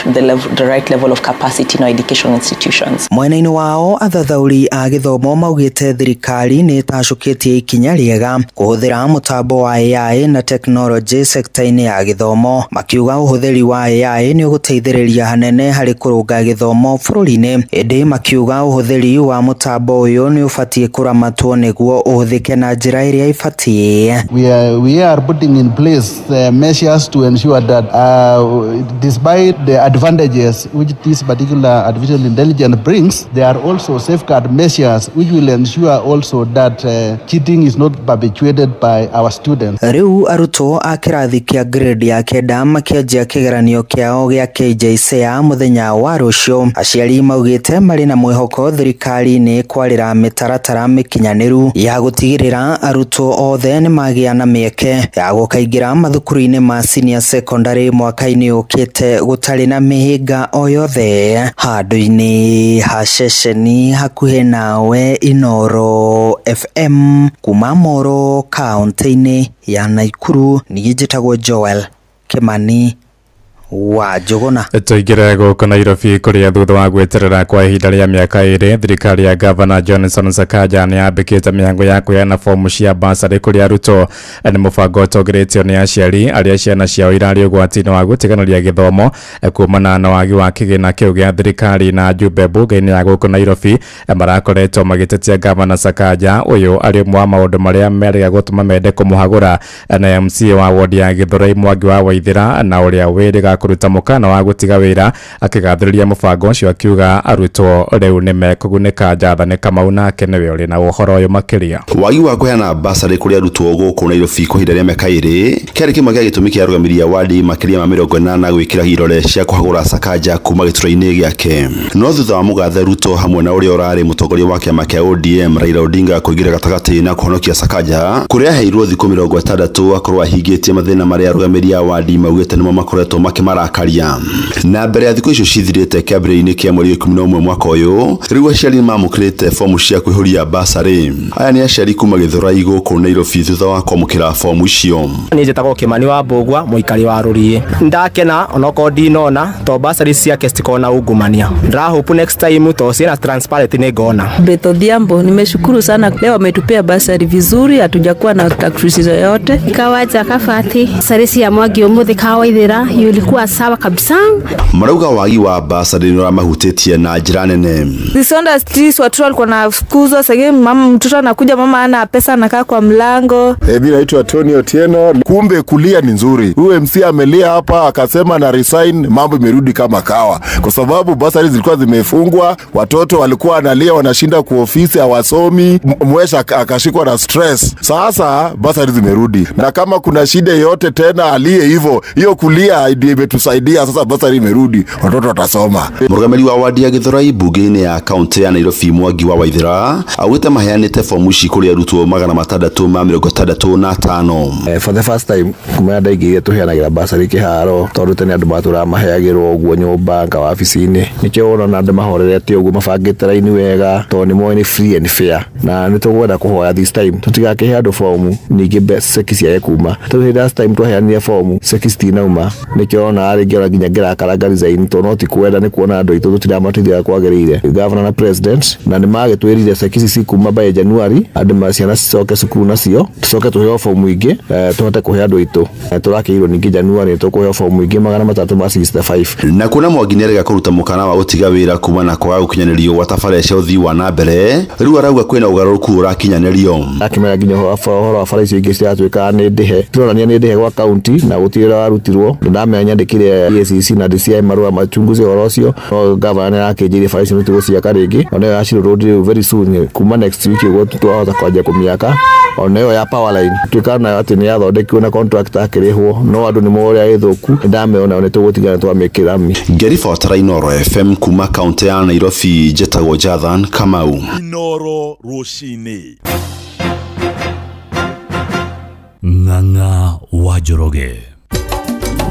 the right level of capacity in our education institutions. Mwena-inĩ wao athathaũri a gĩthomo maugĩte thirikari nĩ ĩtacũkĩtie ikinya rĩega kũhũthĩra mũtambo wa AI na tekinoronjĩ sekta-inĩ ya gĩthomo, makiuga ũhũthĩri wa AI nĩ ũgũteithĩrĩria hanene harĩ kũrũnga gĩthomo bũrũri-inĩ, ĩndĩ makiuga ũhũthĩri wa mũtambo ũyũ nĩ ũbatiĩ kũramatwo nĩguo ũhũthĩke na njĩra ĩrĩa ĩbatiĩ. We are putting in place measures to ensure that despite the advantages which this particular artificial intelligence brings, there are also safeguard measures which will ensure also that cheating is not perpetuated by our students. Rĩu arutwo a kĩrathi kĩa grade ya kenda makĩanjia kĩgeranio kĩao gĩa KJSEA mũthenya wa rũciũ. Aciari maugĩte marĩ na mwĩhoko thirikari nĩ kwarĩra mĩtaratara mĩkinyanĩru ya gũtigĩrĩra arutwo othe nĩ magĩa na mĩeke ya gũkaingĩra mathukuru-inĩ ma senior secondary mwaka-inĩ ũkĩte gũtarĩ na mĩhĩnga o yothe. Handũ-inĩ ha ceceni hakuhĩ nawe Inoro FM kuma Moro kaunti-inĩ ya Nakuru, niĩ njĩtagwo Joel Kimani wa Njũgũna. Tũingĩre gũkũ Nairobi kũrĩa thutha wa gweterera kwa ihinda rĩa mĩaka 2 thirikari ya Gavana Johnson Sakaja nĩ yambĩkĩte mĩhango ya kũheana fomu cia basarĩ kũrĩ arutwo. Nĩ mũbango ũtongoretio nĩ aciari arĩa ciana ciao irarĩ ũgwati-inĩ wa gũtiganĩria gĩthomo kumana na wagi wa kĩgĩna kĩu gĩa thirikari. Na njumbe mbunge-inĩ ya gũkũ Nairobi marakoretwo magĩtetia Gavana Sakaja ũyũ arĩ ũmwe wa maũndũ marĩa merĩga gũtũma mende kũmũhagũra na MCA wa wodi ya Githurai Mwangi wa Waithĩra na ũrĩa wĩrĩga kũruta mũkana wa gũtiga wĩra akĩgathĩrĩria mũbango ũcio akiuga arutwo rĩu nĩ mekũgunĩka. Njathane Kamau nake nĩwe ũrĩ na ũhoro ũyũ makĩria. Wagi wa kũheana basarĩ kũrĩ arutwo gũkũ Nairobi kwa ihinda rĩa mĩaka 2 kĩarĩ kĩmwe gĩa gĩtũmi kĩa arũgamĩrĩri a wadi makĩria ma 80 gwĩkĩra irore cia kũhagũra Sakaja kuma gĩturwa-inĩ gĩake. No thutha wa mũgathe Ruto hamwe na ũrĩa ũrarĩ mũtongoria wa kĩama kĩa ODM Raila Odinga kũingĩra gatagatĩ na kũhonokia Sakaja kũrĩa aheirwo thikũ 60 akorwo ahingĩtie mathĩna marĩa arũgamĩrĩri a wadi maugĩte nĩmo makoretwo makĩmarakaria. Na mbere ya thikũ icio cithirĩte kĩambĩrĩria-inĩ kĩa mweri 11 mwaka ũyũ, rĩu aciari nĩmamũkĩrĩte fomu cia kũihũria basarĩ. Aya nĩ aciari kuma Gĩthũrai gũkũ Nairobi thutha wa kwamũkĩra fomu icio. Niĩ njĩtagwo Kĩmani wa Mbũgua, mũikari wa Rũriĩ. Ndakena onokorwo ndinona to basarĩ ciake citikorwo na ungumania. Ndĩrahope next time to ciĩna transparent nĩ ngona. Beth Odhiambo, nimeshukuru sana leo wametupea basari vizuri, hatujakuwa na takrisi yoyote. Kawaja kafati basari cia Mwangi ũmũthĩ Kawaithĩra ilikuwa sawa kabisa. Marauga wagi wa basari nĩ ũramahutĩtie na njĩra nene. Zisonda streets watu walikuwa wanafukuzwa, sasa mama mtoto anakuja, mama ana pesa anakaa kwa mlango. Mimi naitwa Tony Otieno. Kumbe kulia ni nzuri. Huyu MC amelia hapa akasema na resign, mambo imerudi kama kawa. Kwa sababu basari zilikuwa zimefungwa, watoto walikuwa wanalia wanashinda kwa ofisi hawasomi, mwesha akashikwa na stress. Sasa basari zimerudi. Na kama kuna shida yote tena alie hivyo, hiyo kulia ndio Imetusaidia sasa, basari imerudi, watoto watasoma. Mũrũgamĩrĩri wa wadi ya Githurai mbunge-inĩ ya kaunti ya Nairobi Mwangi wa Waithera augĩte maheanĩte fomu ici kũrĩ arutwo 665. For the first time kuma ndaingĩrire tũheanagĩra basarĩ kĩharo tondũ tene andũ matũraga maheagĩrwo ũguo nyũmba nga wabici-inĩ, nĩkĩo ũrona andũ mahorerete ũguo mabangĩte raini wega tondũ nĩ moĩ nĩ free and fair, na nĩ tũgwenda kũhoya this time tũtigakĩhe andũ fomu ningĩ ceki ciage kuma, tondũ hĩndĩ last time twaheanire fomu ceki citinauma, nĩkĩo ũrona rĩngĩ ona nginya ngĩrakaranga resign tondũ no ti kwenda, nĩ kuona andũ aitũ tũtiramateithia kwagĩrĩire. Governor na president na nĩ magĩtwĩrire ceki ici cikuma by January andũ ma ciana cicoke cukuru nacio tucoke tũheo fomu ingĩ tũhote kũhe andũ aitũ. Tũrakĩirwo ningĩ January tũkũheo fomu ingĩ 365. Na kuona Mwangi nĩarega kũruta mũkana wa gũtiga wĩra kuma na kwaga gũkinyanĩrio gwa tabarĩra cia ũthii wa na mbere, rĩu arauga kwĩna ũgarũrũku ũrakinyanĩrio. Akĩmera nginya ũhoro wa bara icio ingĩ ciratuĩkaga nĩ ndĩhe, tũronania nĩ ndĩhe gwa kaunti na gũtirĩ wĩra warutirwo. Ndamenya nyandĩkire EACC na DCI marũa machunguze ũhoro ũcio, no gavana nĩarakĩnjĩrire bara icio nĩtũgũciaka rĩngĩ, ona ĩyo ya Shiro Road rĩu very soon kuma next week ũguo twahota kwanjia kũmĩaka. Ona ĩyo ya power line tuĩkaga nayo atĩ nĩ yathondekirwo na contractor akĩrĩhwo, no andũ nĩ moĩ ũrĩa ĩthũku, nĩndamera onayo nĩtũgũtigana twamĩkĩra rami. Ngĩribotera Inooro FM kuma kaunti ya Nairobi, njĩtagwo Jathan Kamau. Inooro rũcinĩ. Ng'ang'a wa Njoroge.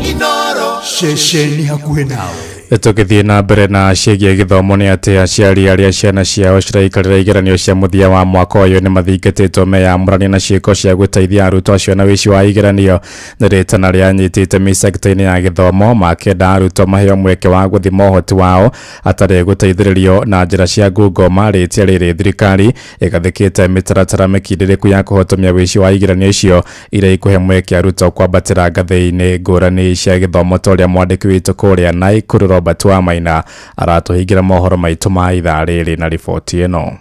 Inooro ceceni hakuhĩ nawe. Tũgĩthiĩ na mbere na ciĩgiĩ gĩthomo nĩ atĩ aciari arĩa ciana ciao ciraikarĩra igeranio cia mũthia wa mwaka ũyũ nĩ mathingatĩtwo meyamũranie na ciĩko cia gũteithia arutwo acio na wĩici wa igeranio. Nĩ rĩtana rĩanyitĩte itemi sekta-inĩ ya gĩthomo makĩenda arutwo maheo mweke wa gũthima ũhoti wao atarĩ gũteithĩrĩrio na njĩra cia ngungo. Marĩtie rĩrĩ thirikari ĩgathĩkĩte mĩtaratara mĩkindĩrĩku ya kũhotomia wĩici wa igeranio icio iria ikũhe mweke arutwo kwambatĩra ngathĩ-inĩ ngũrani cia gĩthomo ta ũrĩa mwandĩki witũ kũrĩa Naikuru Robert Wamaina aratũhingĩra mohoro maitũ ma ithaa rĩrĩ na riboti ĩno.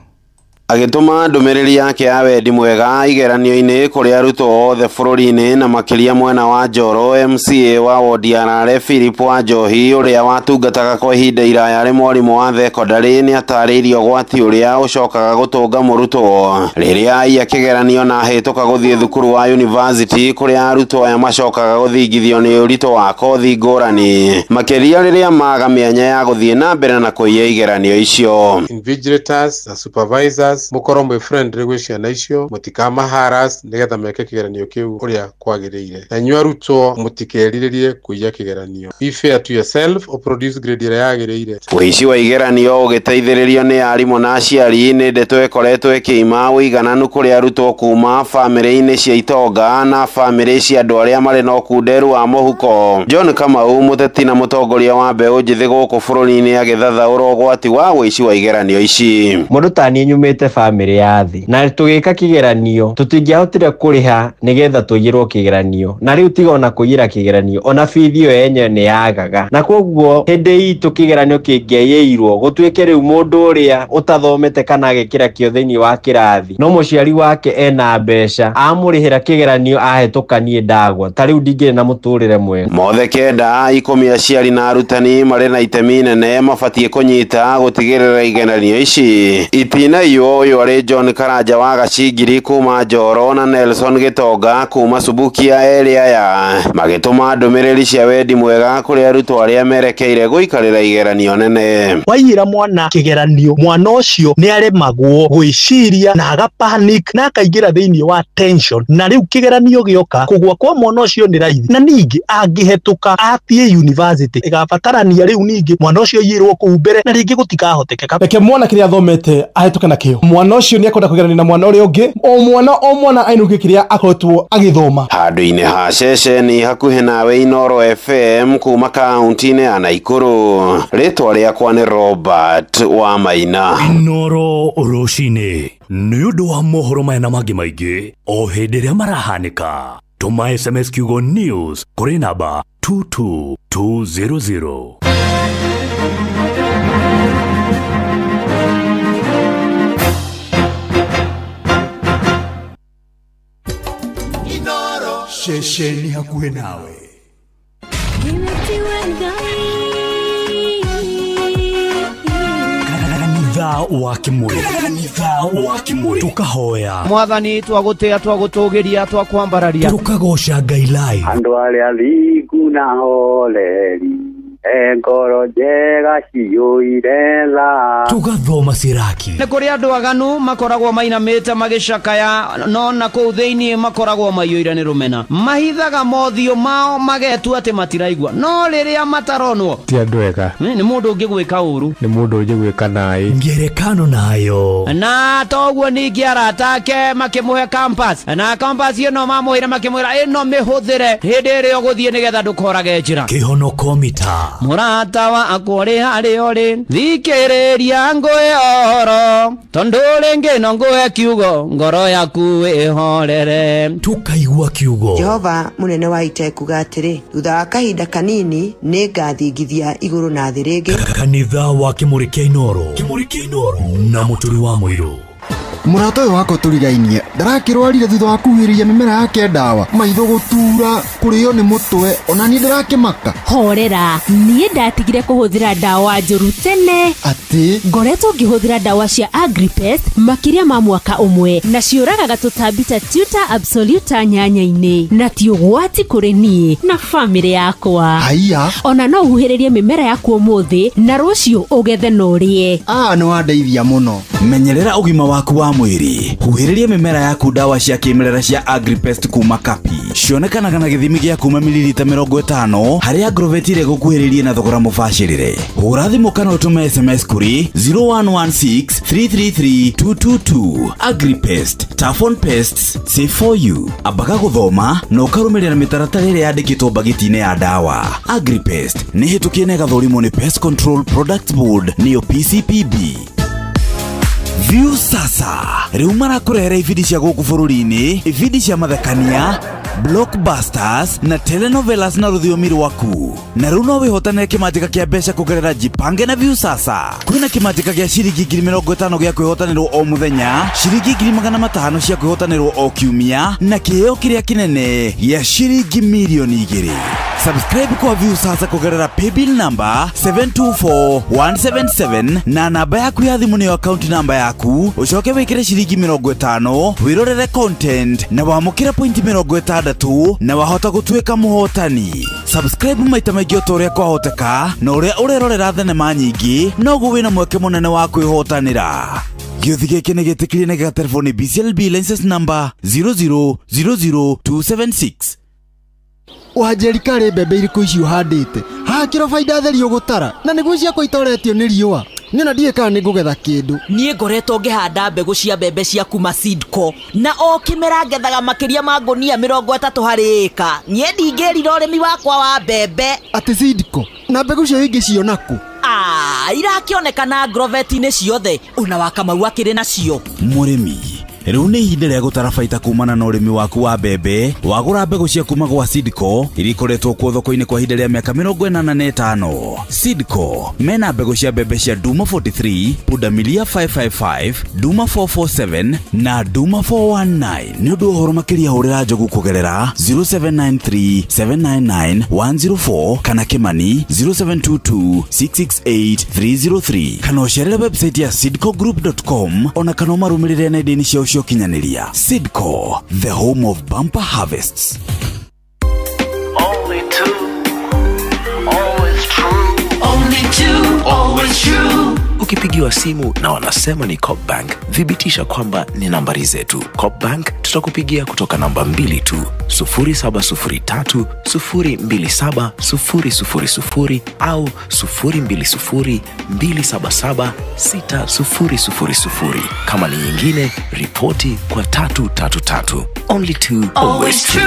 Agĩtũma ndũmĩrĩri yake ya wendi mwega igeranio-inĩ kũrĩ arutwo othe bũrũri-inĩ na makĩria mwena wa Njoro, MCA wa wodi ya Rare Philip wa Njohi ũrĩa watungataga kwa ihinda iraya arĩ mwarimũ wa thekondarĩ nĩatarĩirie ũgwati ũrĩa ũcokaga gũtũnga mũrutwo rĩrĩa aiya kĩgeranio na ahĩtũka gũthiĩ thukuru wa university kũrĩa arutwo aya macokaga gũthingithio nĩ ũritũ wa kothi ngũrani makĩria rĩrĩa maga mĩanya ya gũthiĩ na mbere na kũiya igeranio icio. Invigilators na supervisors mukorwo mwĩ friendly gwĩ ciana icio, mũtikamaharas nĩgetha meke kĩgeranio kĩu ũrĩa kwagĩrĩire, na inyuĩ arutwo mũtikerirĩrie kũiya kĩgeranio. Be fair to yourself, produce grade ĩrĩa yagĩrĩire. Ũici wa igeranio ũgĩteithĩrĩrio nĩ arimũ na aciari nĩ ndeto ĩkoretwo ĩkĩima ũigananu kũrĩ arutwo kuma bamĩrĩ-inĩ cia itonga na bamĩrĩ cia andũ arĩa marĩ na ũkunderu wa mũhuko. John Kamau, mũteti na mũtongoria wa mbeũ njĩthĩ gũkũ bũrũri-inĩ, agĩthathaũra ũgwati wa ũici wa igeranio ici. Mũndũ ta niĩ nyumĩte bamĩrĩ ya thĩ na tũgĩka kĩgeranio tũtingĩahotire kũrĩha nĩgetha tũiyĩrwo kĩgeranio, na rĩu tiga ona kũiyĩra kĩgeranio ona bithi ĩyo yenyewe nĩ yagaga, na koguo hĩndĩ itũ kĩgeranio kĩngĩaiyĩirwo gũtuĩke rĩu mũndũ ũrĩa ũtathomete kana agĩkĩra kĩo thĩinĩ wa kĩrathi no mũciari wake ena mbeca amũrĩhĩra kĩgeranio ahĩtũka niĩ ndagwa, ta rĩu ndingĩrĩ na mũtũrĩre mwega. Mothe 9 10 aciari na arutani marĩ na itemi nene mabatiĩ kũnyita gũtigĩrĩra igeranio ici itinaiywo. Ũyũ arĩ John Karanja wa Gacingiri kuma Njoro na Nelson Gĩtonga kuma Subukia, erĩ aya magĩtũma ndũmĩrĩri cia wendi mwega kũrĩ arutwo arĩa merekeire gũikarĩra igeranio nene. Waiyĩra mwana kĩgeranio, mwana ũcio nĩ aremagwo gwĩciria na aga panic na akaingĩra thĩinĩ wa tension, na rĩu kĩgeranio gĩoka kũgwa kwa mwana ũcio nĩ raithi, na ningĩ angĩhetũka athiĩ university ĩgabatarania rĩu ningĩ mwana ũcio aiyĩrwo kũu mbere na rĩngĩ gũtikahotekeka. Reke mwana kĩrĩa athomete ahĩtũke nakĩo, mwana ũcio nĩ akwenda kũgerania na mwana ũrĩa ũngĩ, o mwana ainũkie kĩrĩa akoretwo agĩthoma. Handũ-inĩ ha ceceni hakuhĩ nawe Inooro FM kuma kaunti-inĩ ya Naikuru, rĩtwa rĩakwa nĩ Robert wa Maina. Inooro rũcinĩ nĩ ũndũ wa mohoro maya na mangĩ maingĩ o hĩndĩ ĩrĩa marahanĩka. Tũma SMS kiugo news kũrĩ namba 22200. Ceceni hakuhĩ nawe. Kanitha wa Kimuri. Kanitha wa Kimuri. Tukahoya Mwathani twagutia twagutugiria twakwambararia tukagoca Ngai live. Andu aria thingu na holeri ngoro njega ciyũire tha. Tugathoma Siraki. Nĩ kũrĩ andũ aganu makoragwo mainamĩte magĩcakaya no na kũu thĩinĩ makoragwo maiyũire nĩ rũmena. Mahithaga mothiũ mao magetua atĩ matiraigua no rĩrĩa mataronwo ti andũ ega. Nĩ mũndũ ũngĩgwĩka ũru, nĩ mũndũ ũngĩgwĩka naĩ. Ngerekano nayo na toguo ningĩ arata ake makĩmũhe campus na campus ĩno mamũheire makĩmwĩra ĩno mĩhũthĩre hĩndĩ ĩrĩa ũgũthiĩ nĩgetha ndũkorage njĩra. Kĩhonoko mita. Mũrata wakwa ũrĩ harĩa ũrĩ thikĩrĩria ngũhe ũhoro tondũ rĩngĩ no ngũhe kiugo ngoro yaku ĩhorere. Tukaigua kiugo. Jehova mũnene wa ita ekuga atĩrĩ, thutha wa kahinda kanini nĩngathingithia igũrũ na thĩ rĩngĩ. Kanitha wa Kimuri kĩa Inooro. Kimuri kĩa Inooro na Mũturi wa Mũirũ. Mũrata ũyũ wakwa tũrigainie ndarakĩrwarire thutha wa kuhuhĩrĩria mĩmera yake ndawa, maitho gũtura, kũrĩo nĩ mũtwe, ona niĩ ndĩrakĩmaka. Horera, niĩ ndatigire kũhũthĩra ndawa njũru tene. Atĩ? Ngoretwo ngĩhũthĩra ndawa cia Agripest makĩria ma mwaka ũmwe na ciũragaga tũtambi ta Tuta absoluta nyanya-inĩ na ti ũgwati kũrĩ niĩ na bamĩrĩ yakwa. Haiya. Ona no ũhuhĩrĩrie mĩmera yaku ũmũthĩ na rũciũ ũgethe na ũrĩe. Ah, nĩ wandeithia mũno. Menyerera ũgima waku wa mwĩrĩ. Huhĩrĩria mĩmera yaku ndawa cia kĩmerera cia Agripest kuma Kapi. Cionekanaga na gĩthimi gĩa kuma mililita 50 harĩa Agrovet ĩrĩa ĩgũkuhĩrĩirie na thogora mũbacĩrĩre. Hũra thimũ kana ũtũme SMS kũrĩ 0116 333 222. Agripest, tough on pests, safe for you. Ambaga gũthoma na ũkarũmĩrĩra mĩtaratara ĩrĩa yandĩkĩtwo mbagiti-inĩ ya ndawa. Agripest nĩ hĩtũkie na ĩgathũrimwo nĩ Pest Control Products Board nĩyo PCPB. View sasa rĩu marakũrehera ibindi cia gũkũ bũrũri-inĩ, ibindi cia mathekania, blockbusters na telenovelas na rũthiomi rwaku. Na rĩu no wĩhotanĩre kĩmanjĩka kĩa mbeca kũgerera Jipange na View sasa. Kwĩna kĩmanjĩka gĩa ciringi 50,000 gĩa kwĩhotanĩrwo o mũthenya, ciringi 500,000 cia kwĩhotanĩrwo o kiumia, na kĩheo kĩrĩa kĩnene gĩa ciringi 2,000,000. Subscribe kwa View sasa kũgerera paybill number 724177 na namba yaku ya thimũ nĩyo account number yaku, ũcoke wĩkĩre ciringi 50 wĩrorere content na wamũkĩre point 60 na wahota gũtuĩka mũhotani. Subscribe maita maingĩ o ta ũrĩa kwahoteka na ũrĩa ũrerorera thenema nyingĩ noguo wĩna mweke mũnene wa kwĩhotanĩra. Gĩũthi gĩkĩ nĩ gĩtĩkĩrie na gĩgaterefo nĩ BCLB license number 0000276. Wanjeri karĩ mbembe irĩkũ ici ũhandĩte? Haha kĩro baida theri ũgũtara na nĩguo ciakwa itoretio nĩ riũa. Niĩ ona ndiũĩ kana nĩngũgetha kĩndũ. Niĩ ngoretwo ngĩhanda mbegũ cia mbembe cia kuma Seedco na o kĩmera ngethaga makĩria ma ngũnia 30 harĩ ĩka. Niĩ ndingĩrira ũrĩmi wakwa wa mbembe. Atĩ Seedco? Na mbegũ cio ingĩciona kũ? Ah, irakĩonekana Agrovet-inĩ ciothe, ona wa Kamau akĩrĩ nacio. Mũrĩmi, rĩu nĩ ihinda rĩa gũtara baita kumana na ũrĩmi waku wa mbembe. Wagũra mbegũ cia kuma gwa Seedco iria ikoretwo kuo thoko-inĩ kwa ihinda rĩa mĩaka 85. Seedco mena mbegũ cia mbembe cia Duma 43, Pundamilia 555, Duma 447 na Duma 419. Nĩ ũndũ wa ũhoro makĩria hũrĩra Njogu kũgerera 0793 799 104 kana Kimani 0722 668 303 kana ũcerere website ya seedcogroup.com ona kana ũmarũmĩrĩre nenda-inĩ ciao cia ũkinyanĩria. Seedco, the home of bumper harvests. Only two, always true. Only two, always true. Ukipigiwa simu na wanasema ni Coop Bank, thibitisha kwamba ni nambari zetu. Coop Bank tutakupigia kutoka namba 2 tu, 0703 027 000 au 020 277 6000. Kama ni nyingine, ripoti kwa 333. Only two, always true.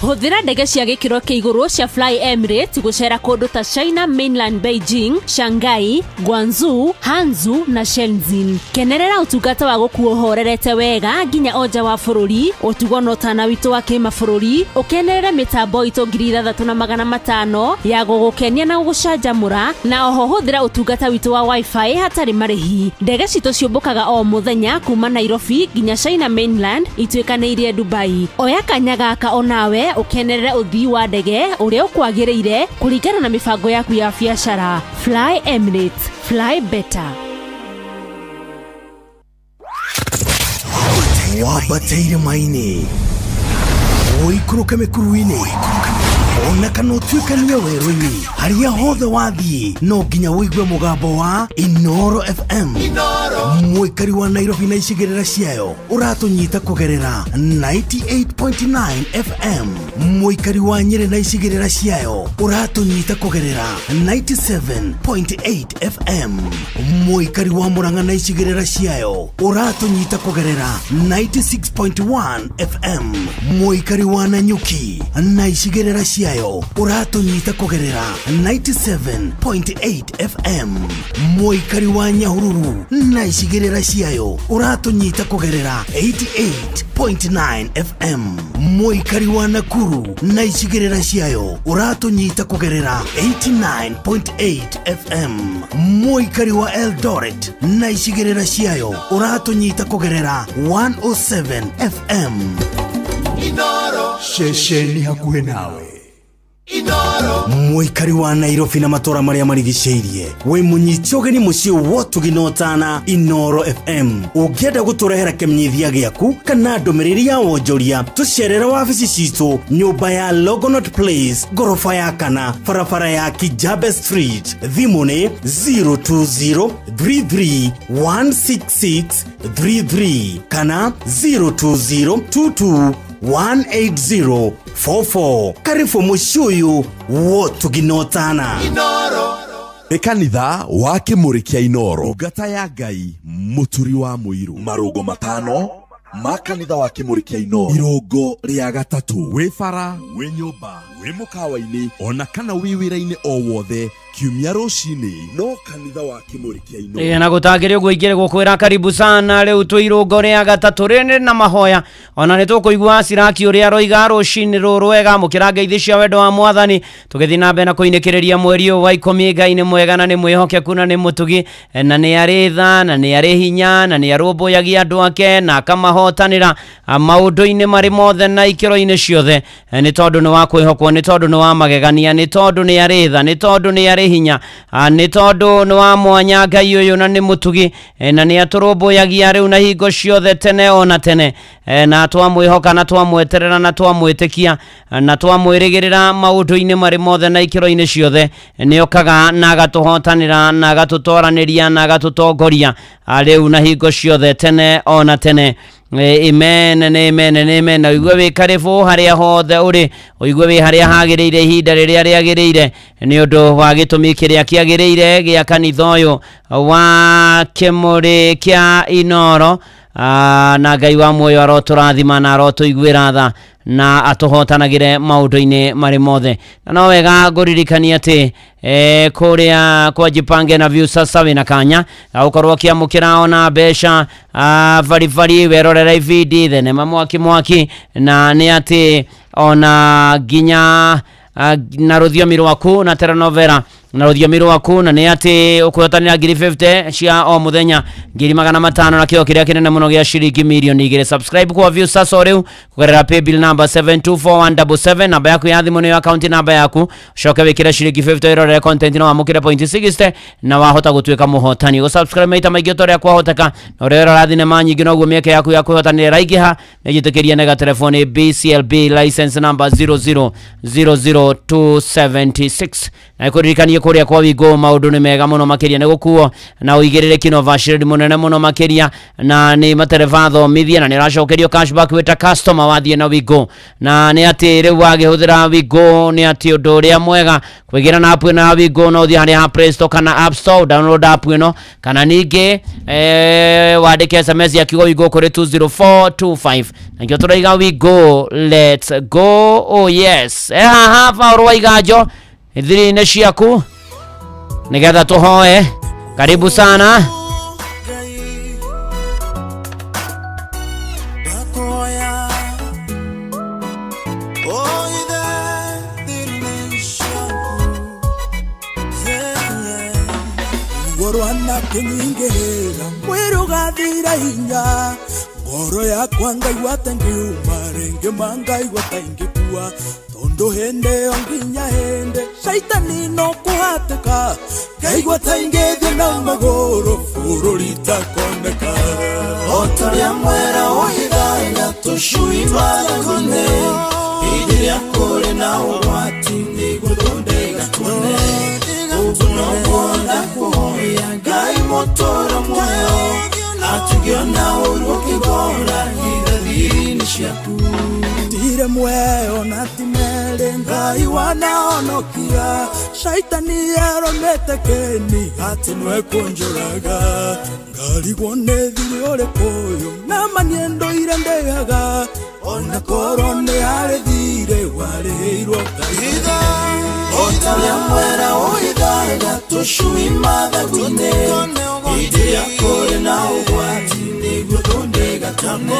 Hũthĩra ndege cia gĩkĩro kĩa igũrũ cia Fly Emirates gũcera kũndũ ta China Mainland, Beijing, Shanghai, Guangzhou, Hangzhou na Shenzhen. Kenerera ũtungata wa gũkuo ũhorerete wega nginya o nja wa bũrũri, ũtugo na ũtana witũ wa kĩmabũrũri, ũkenerere mĩtambo itũ 6500 ya gũgũkenia na gũgũcanjamũra, na oho hũthĩra ũtungata witũ wa Wi-Fi hatarĩ marĩhi. Ndege citũ ciũmbũkaga o mũthenya kuma Nairobi nginya China Mainland ituĩkanĩirie Dubai. Oya kanya gaka onawe ũkenerere ũthii wa ndege ũrĩa ũkwagĩrĩire kũringana na mĩbango yaku ya biacara. Fly Emirates, fly better. Wambateire maini ũikũrũke mĩkuru-inĩ ona kana ũtuĩkanie werũ-inĩ harĩa hothe wathiĩ no nginya ũigue mũgambo wa Inoro FM. Mũikari wa Nairobi na icigĩrĩra ciayo ũratũnyita kũgerera 98.9 FM. Mũikari wa Nyĩrĩ na icigĩrĩra ciayo ũratũnyita kũgerera 97.8 FM. Mũikari wa Murang'a na icigĩrĩra ciayo ũratũnyita kũgerera 96.1 FM. Mũikari wa Nanyuki na icigĩrĩra ciayo ũratũnyita kũgerera 97.8 FM. Mũikari wa Nyahururu na icigĩrĩra ciayo ũratũnyita kũgerera 88.9 FM. Mũikari wa Nakuru na icigĩrĩra ciayo ũratũnyita kũgerera 89.8 FM. Mũikari wa Eldoret na icigĩrĩra ciayo ũratũnyita kũgerera 107 FM. Inoro ceceni hakuhĩ nawe. Mũikari wa Nairobi na matũra marĩa marigicĩirie wĩ mũnyiti ũgeni mũciĩ wotugi na ũtana Inoro FM. Ũngĩenda gũtũrehera kĩmenyithia gĩaku kana ndũmĩrĩri ya wonjoria tũcerere wabici citũ nyũmba ya Longonot Place ngoroba ya kana barabara ya Kijabe Street. Thimũ nĩ 02033 16633 kana 02022 18044. Karibu mũciĩ wotuginotana. Inoro nĩ kanitha wa Kĩmũrĩ kĩa Inoro, ngata ya Ngai, mũturi wa mũirũ. Marũngo matano ma kanitha wa Kĩmũrĩ kĩa Inoro. Irũngo rĩa gatatũ, wĩ bara, wĩ nyũmba, wĩ mũkawa-inĩ ona kana wĩ wĩra-inĩ o wothe kiumia rũcinĩ no kanitha wa Kĩmũrĩ kĩa Inoro. Na gũtangĩrĩ ũguo ingĩrĩ gũkwĩra karibu sana. Rĩu twĩ irũngo rĩa gatatũ rĩrĩ na mahoya ona nĩ tũkũigua Siraki ũrĩa aroiga rũcinĩ rũrũ wega. Mũkĩra ngeithi cia wendo wa Mwathani tũgĩthiĩ na mbere na kũinĩkĩrĩria mweri ũyũ wa 10. Ngai nĩ mwega na nĩ mwĩhokeku na nĩ mũtugi na nĩ arĩ tha na nĩ arĩ hinya na nĩ arũmbũyagia andũ ake na akamahotanĩra maũndũ-inĩ marĩ mothe na ikĩro-inĩ ciothe. Nĩ tondũ nĩ wa kwĩhokwo, nĩ tondũ nĩ wa magegania, nĩ tondũ nĩ arĩ tha, nĩ tondũ nĩ arĩ hinya, nĩ tondũ nĩ wa mwanya Ngai ũyũ na nĩ mũtugi na nĩ atũrũmbũyagia rĩu na hingo ciothe tene ona tene. Na twamwĩhoka na twamweterera na twamwĩtĩkia na twamwĩrĩgĩrĩra maũndũ-inĩ marĩ mothe na ikĩro-inĩ ciothe, nĩ okaga na agatũhotanĩra na agatũtoranĩria na agatũtongoria rĩu na hingo ciothe tene ona tene. Amen, amen, amen. Ũigue wĩ karibu harĩa hothe ũrĩ, ũigue wĩ harĩa hagĩrĩire ihinda rĩrĩa rĩagĩrĩire nĩ ũndũ wa gĩtũmi kĩrĩa kĩagĩrĩire gĩa kanitha ũyũ wa Kĩmũrĩ kĩa Inoro. Na Ngai wa muoyo arotũrathima na arotũiguĩra tha na atũhotanagĩre maũndũ-inĩ marĩ mothe. Na no wega ngũririkania atĩ kũrĩa kwa Jipange na Viusasa wĩna kanya gũkorwo ũkĩamũkĩra ona mbeca baribari werorera ibindi thenema mwaki mwaki, na nĩ atĩ ona nginya na rũthiomi rwaku na telenovela na rũthiomi rwaku, na nĩ atĩ ũkũhotanĩra ngiri 50 cia o mũthenya, ngiri 500 na kĩo kĩrĩa kĩnene mũno gĩa ciringi mirioni 2. Subscribe kwa Viusasa rĩu kũgerera paybill number 724177, namba yaku ya thimũ nĩyo account namba yaku, ũcoke wĩkĩre ciringi 50 ĩrorere content na wamũkĩre point 60 na wahota gũtuĩka mũhotani. Gũ-subscribe maita maingĩ ta ũrĩa kwahoteka, na ũrĩa ũrora thinema nyingĩ noguo mĩeke yaku ya kwĩhotanĩra ĩraingĩha. Nĩnjĩtĩkĩria nega telefoni BCLB license number 0000276. Na kũririkanie kũrĩa kwa Wigo maũndũ nĩ mega mũno makĩria, nĩ gũkuo na ũigĩrĩrĩki na ũbacĩrĩri mũnene mũno makĩria, na nĩ matereba thomithie na nĩ ũracokerio cashback wĩ ta customer wathiĩ na Wigo. Na nĩ atĩ rĩu wagĩhũthĩra Wigo nĩ atĩ ũndũ ũrĩa mwega kũingĩra na app ĩno ya Wigo, no ũthiĩ harĩa ha Play Store kana App Store download app ĩno, kana ningĩ wandĩke SMS ya kiugo Wigo kũrĩ 20425. Na nĩkĩo tũraiga Wigo, let's go. Oh yes, haha Paul Waiganjo ithiri-inĩ ciaku nigetha tũhoe. Karibu sana. Ngorwana kĩnyingĩrĩra mwĩrĩ ũgathira hinya Ngoro yakwa ngaigua ta ngiuma rĩngĩ ma ngaigua ta ingĩkua tondũ hĩndĩ ĩyo nginya hĩndĩ caitani no kũhatĩka ngaigua ta ingĩthiĩ na magũrũ bũrũri takoneka. O ta ũrĩa mwera ũhithaga tũcui mathagu-inĩ, hĩndĩ ĩrĩa kũrĩ na ũgwati nĩguo ndĩgatuone. Ũguo noguo ndakũhoya Ngai mũtũũra muoyo, atũngĩona ũru ũkĩgora irathi-inĩ ciaku. Ndirĩ muoyo na ti merĩ Ngai wanahonokia, caitani aromete kĩni atĩ nĩwe kũnjũraga. Ngarigwo nĩ thirĩ ũrĩkũ ũyũ na ma niĩ ndũire ndĩhaga, ona korwo nĩ harĩ thirĩ warĩhĩirwo kahinda. O ta ũrĩa mwera ũhithaga tũcui mathagu-inĩ, hĩndĩ ĩrĩa kũrĩ na ũgwati nĩguo ndĩgatone.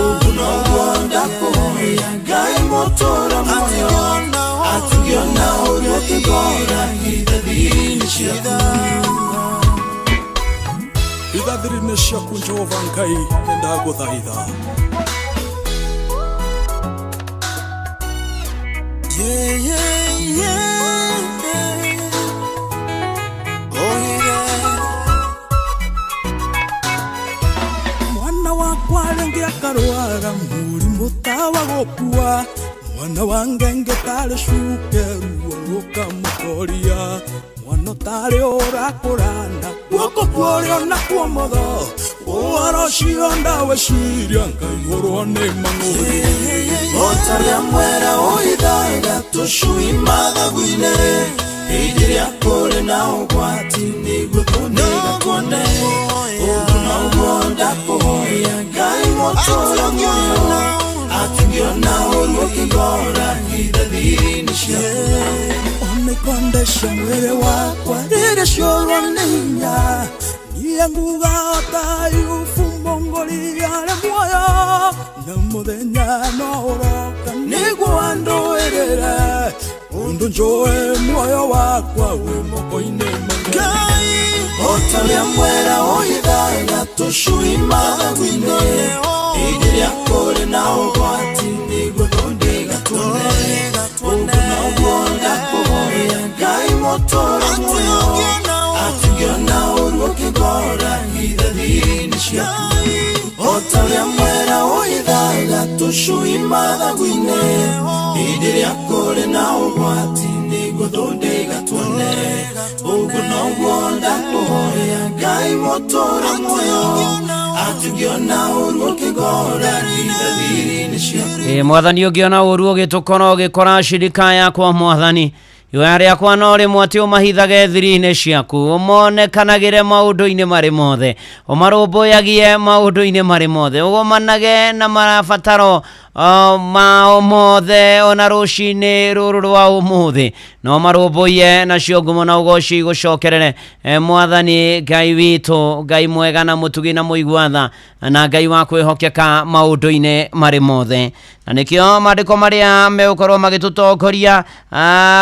Ũguo noguo ndakũhoya Ngai mũtũũra muoyo, atũngĩona ũru ũkĩgora irathi-inĩ ciaku. Irathi-inĩ ciaku Jehova Ngai nĩndagũthaitha. Yeah, yeah, yeah. Oh, yeah. Mwana wakwa rĩngĩ akarwara mũrimũ ta wa gũkua, mwana wa ngenge tarĩ cuke ruo rũkamũtoria, mwana ũtarĩ ũrakũrana guoko kwa ũrĩo na kwa ũmotho, ũhoro ũcio ndawĩciria ngaihũrwo nĩ mang'ũrĩ. O ta ũrĩa mwera ũhithaga tũcui mathagu-inĩ, hĩndĩ ĩrĩa kũrĩ na ũgwati nĩguo ndĩgatuone. Ũguo noguo ndakũhoya Ngai mũtũũra muoyo, atũngĩona ũru ũkĩgora irathi-inĩ ciaku. Ona ikonde cia mwĩrĩ wakwa rĩrĩa ciorwo nĩ hinya, niĩ nguga o ta Ayubu mũngũri arĩ muoyo, na mũthenya no ũroka nĩguo andũĩrĩre ũndũ njũĩ muoyo wakwa wĩ moko-inĩ ma Ngai. O ta ũrĩa mwera ũhithaga tũcui mathagu-inĩ, hĩndĩ ĩrĩa kũrĩ na ũgwati nĩguo ndĩgatuone. Ũguo noguo ndakũhoya Ngai mũtũũra muoyo, atũngĩona ũru ũkĩgora irathi-inĩ ciaku. O ta ũrĩa mwera ũhithaga tũcui mathagu-inĩ, hĩndĩ ĩrĩa kũrĩ na ũgwati nĩguo ndĩgatuone. Ũguo noguo ndakũhoya Ngai mũtũũra muoyo, atũngĩona ũru ũkĩgora irathi-inĩ ciaku. Mwathani ũngĩona ũru ũgĩtũkora ũgĩkora shirika yakwa mwathani, ihoya rĩakwa no rĩmwe atĩ ũmahithage thiri-inĩ ciaku, ũmonekanagĩre maũndũ-inĩ marĩ mothe, ũmarũmbũyagie maũndũ-inĩ marĩ mothe, ũgomanage na mabataro mao mothe ona rũcinĩ rũrũ rwa ũmũthĩ, no marũmbũiye nacio ngumo na ũgoci igũcokerere. Mwathani Ngai witũ, Ngai mwega na mũtugi na mũigua tha, na Ngai wa kwĩhokeka maũndũ-inĩ marĩ mothe. Na nĩkĩo maandĩko marĩa megũkorwo magĩtũtongoria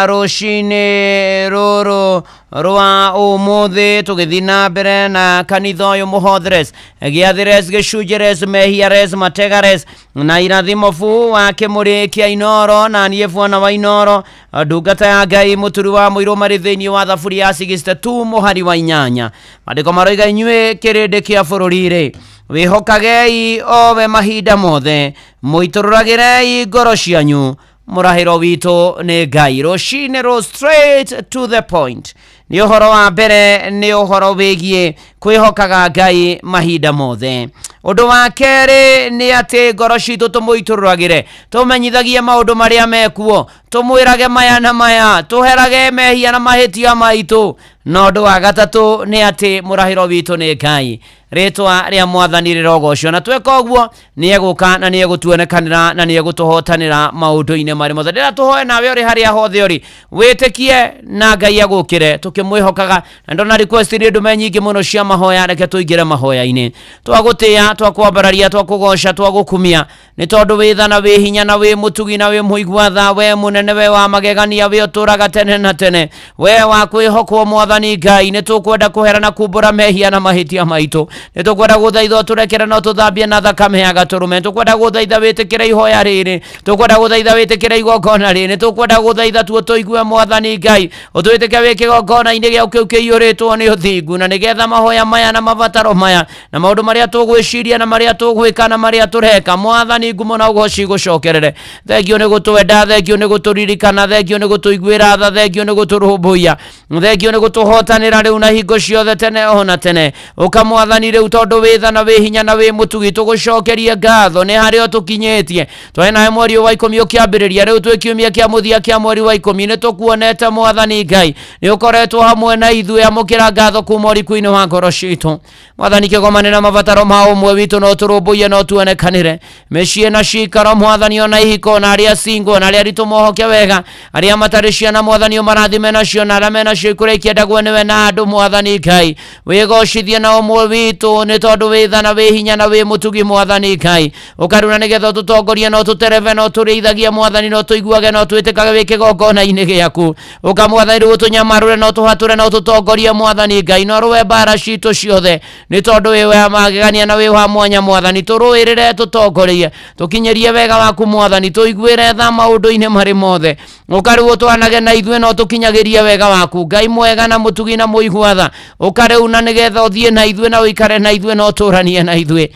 rũcinĩ rũrũ rwa ũmũthĩ tũgĩthiĩ na mbere na kanitha ũyũ mũhotheres, gĩathĩres, gĩcunjĩres, mehiares, mategares na irathimo bu wa kĩmũrĩ kĩa Inooro, na niĩ bwana wa Inooro, ndungata ya Ngai mũturi wa mũirũ marĩ thĩinĩ wa thaburi ya 62 mũhari wa 8. Maandĩko maroiga inyuĩ kĩrĩndĩ kĩa bũrũri-rĩ, wĩhokagei owe mahinda mothe, mũitũrũragĩrei ngoro cianyu, mũrahĩro witũ nĩ Ngai. Rũcinĩ rũ straight to the point. Nĩ ũhoro wa mbere nĩ ũhoro wĩgiĩ kwĩhokaga Ngai mahinda mothe. Ũndũ wa kerĩ nĩ atĩ ngoro citũ tũmũitũrũragĩre, tũmenyithagie maũndũ marĩa mekuo, tũmwĩrage maya na maya, tũherage mehia na mahĩtia maitũ. Na ũndũ wa gatatũ nĩ atĩ mũrahĩro witũ nĩ Ngai. Rĩtwa rĩa mwathani rĩrogocwo, na tweka ũguo nĩ egũka na nĩ egũtuonekanĩra na nĩ egũtũhotanĩra maũndũ-inĩ marĩ mothe. Ndĩra tũhoe nawe ũrĩ harĩa hothe ũrĩ, wĩtĩkie na Ngai agũkĩre tũkĩmwĩhokaga. Na ndona request nĩ ndũme nyingĩ mũno cia mahoya, reke tũingĩre mahoya-inĩ. Twagũtĩĩa, twakwambararia, twakũgoca, twagũkumia, nĩ tondũ wĩ tha na wĩ hinya na wĩ mũtugi na wĩ mũigua tha, we mũnene. mũnene we wa magegania we ũtũũraga tene na tene we wa kwĩhokwo mwathani Ngai nĩ tũkwenda kũhera na kumbũra mehia na mahĩtia maitũ nĩ tũkwenda gũthaitha ũtũrekere na ũtũthambie na thakame ya gatũrũme tũkwenda gũthaitha wĩtĩkĩre ihoya rĩrĩ tũkwenda gũthaitha wĩtĩkĩre igongona rĩrĩ tũkwenda gũthaitha tu ũtũigue mwathani Ngai ũtwĩtĩke wĩ kĩgongona-inĩ gĩaku kĩu kĩiyũrĩtwo nĩ ũthingu na nĩgetha mahoya maya na mabataro maya na maũndũ marĩa tũgwĩciria na marĩa tũgwĩka na marĩa tũreka mwathani ngumo na ũgoci gũcokerere thengio nĩ gũtwenda thengio nĩ gũtũririkana thengio nĩ gũtũiguĩra tha thengio nĩ gũtũrũmbũiya thengio nĩ gũtũhotanĩra rĩu na hingo ciothe tene ona tene ũka mwathani rĩu tondũ wĩ tha na wĩ hinya na wĩ mũtugi tũgũcokerie ngatho nĩ harĩa ũtũkinyĩtie twarĩ nawe mweri wa 10 ũkĩambĩrĩria rĩu twĩ kiumia kĩa mũthia kĩa mweri wa 10 nĩ tũkuonete mwathani Ngai nĩ ũkoretwo hamwe na ithuĩ amũkĩra ngatho kuma ũriku-inĩ wa ngoro citũ mwathani kĩgomane na mabataro ma ũmwe witũ no tũrũmbũiye no tuonekanĩre mĩciĩ na cikaro mwathani ona ihiko na arĩa single na arĩa aritũ mohoke wega arĩa matarĩ ciana mwathani ũmarathime nacio na arĩa menacio ikũrĩa ikĩendagwo nĩwe na andũ mwathani Ngai wĩgocithie na ũmwe witũ nĩ tondũ wĩ tha na wĩ hinya na wĩ mũtugi mwathani Ngai ũkaruna nĩgetha ũtũtongorie na ũtũtereve na ũtũrĩithagie mwathani na ũtũiguage na ũtwĩtĩkage wĩ kĩgongona-inĩ gĩaku ũka mwathani rĩu ũtũnyamarũre na ũtũhatũre na ũtũtongorie mwathani Ngai na ũrũe mbara citũ ciothe nĩ tondũ wĩ wa magegania na wĩ wa mwanya mwathani tũrũĩrĩre tũtongorie tũkinyĩrie wega waku mwathani tũiguĩre tha maũndũ-inĩ marĩ mothe ũka rĩu ũtwanage na ithuĩ na ũtũkinyagĩrie wega waku Ngai mwega na mũtugi na mũigua tha ũka rĩu na nĩgetha ũthiĩ na ithuĩ na ũikare na ithuĩ na ũtũranie na ithuĩ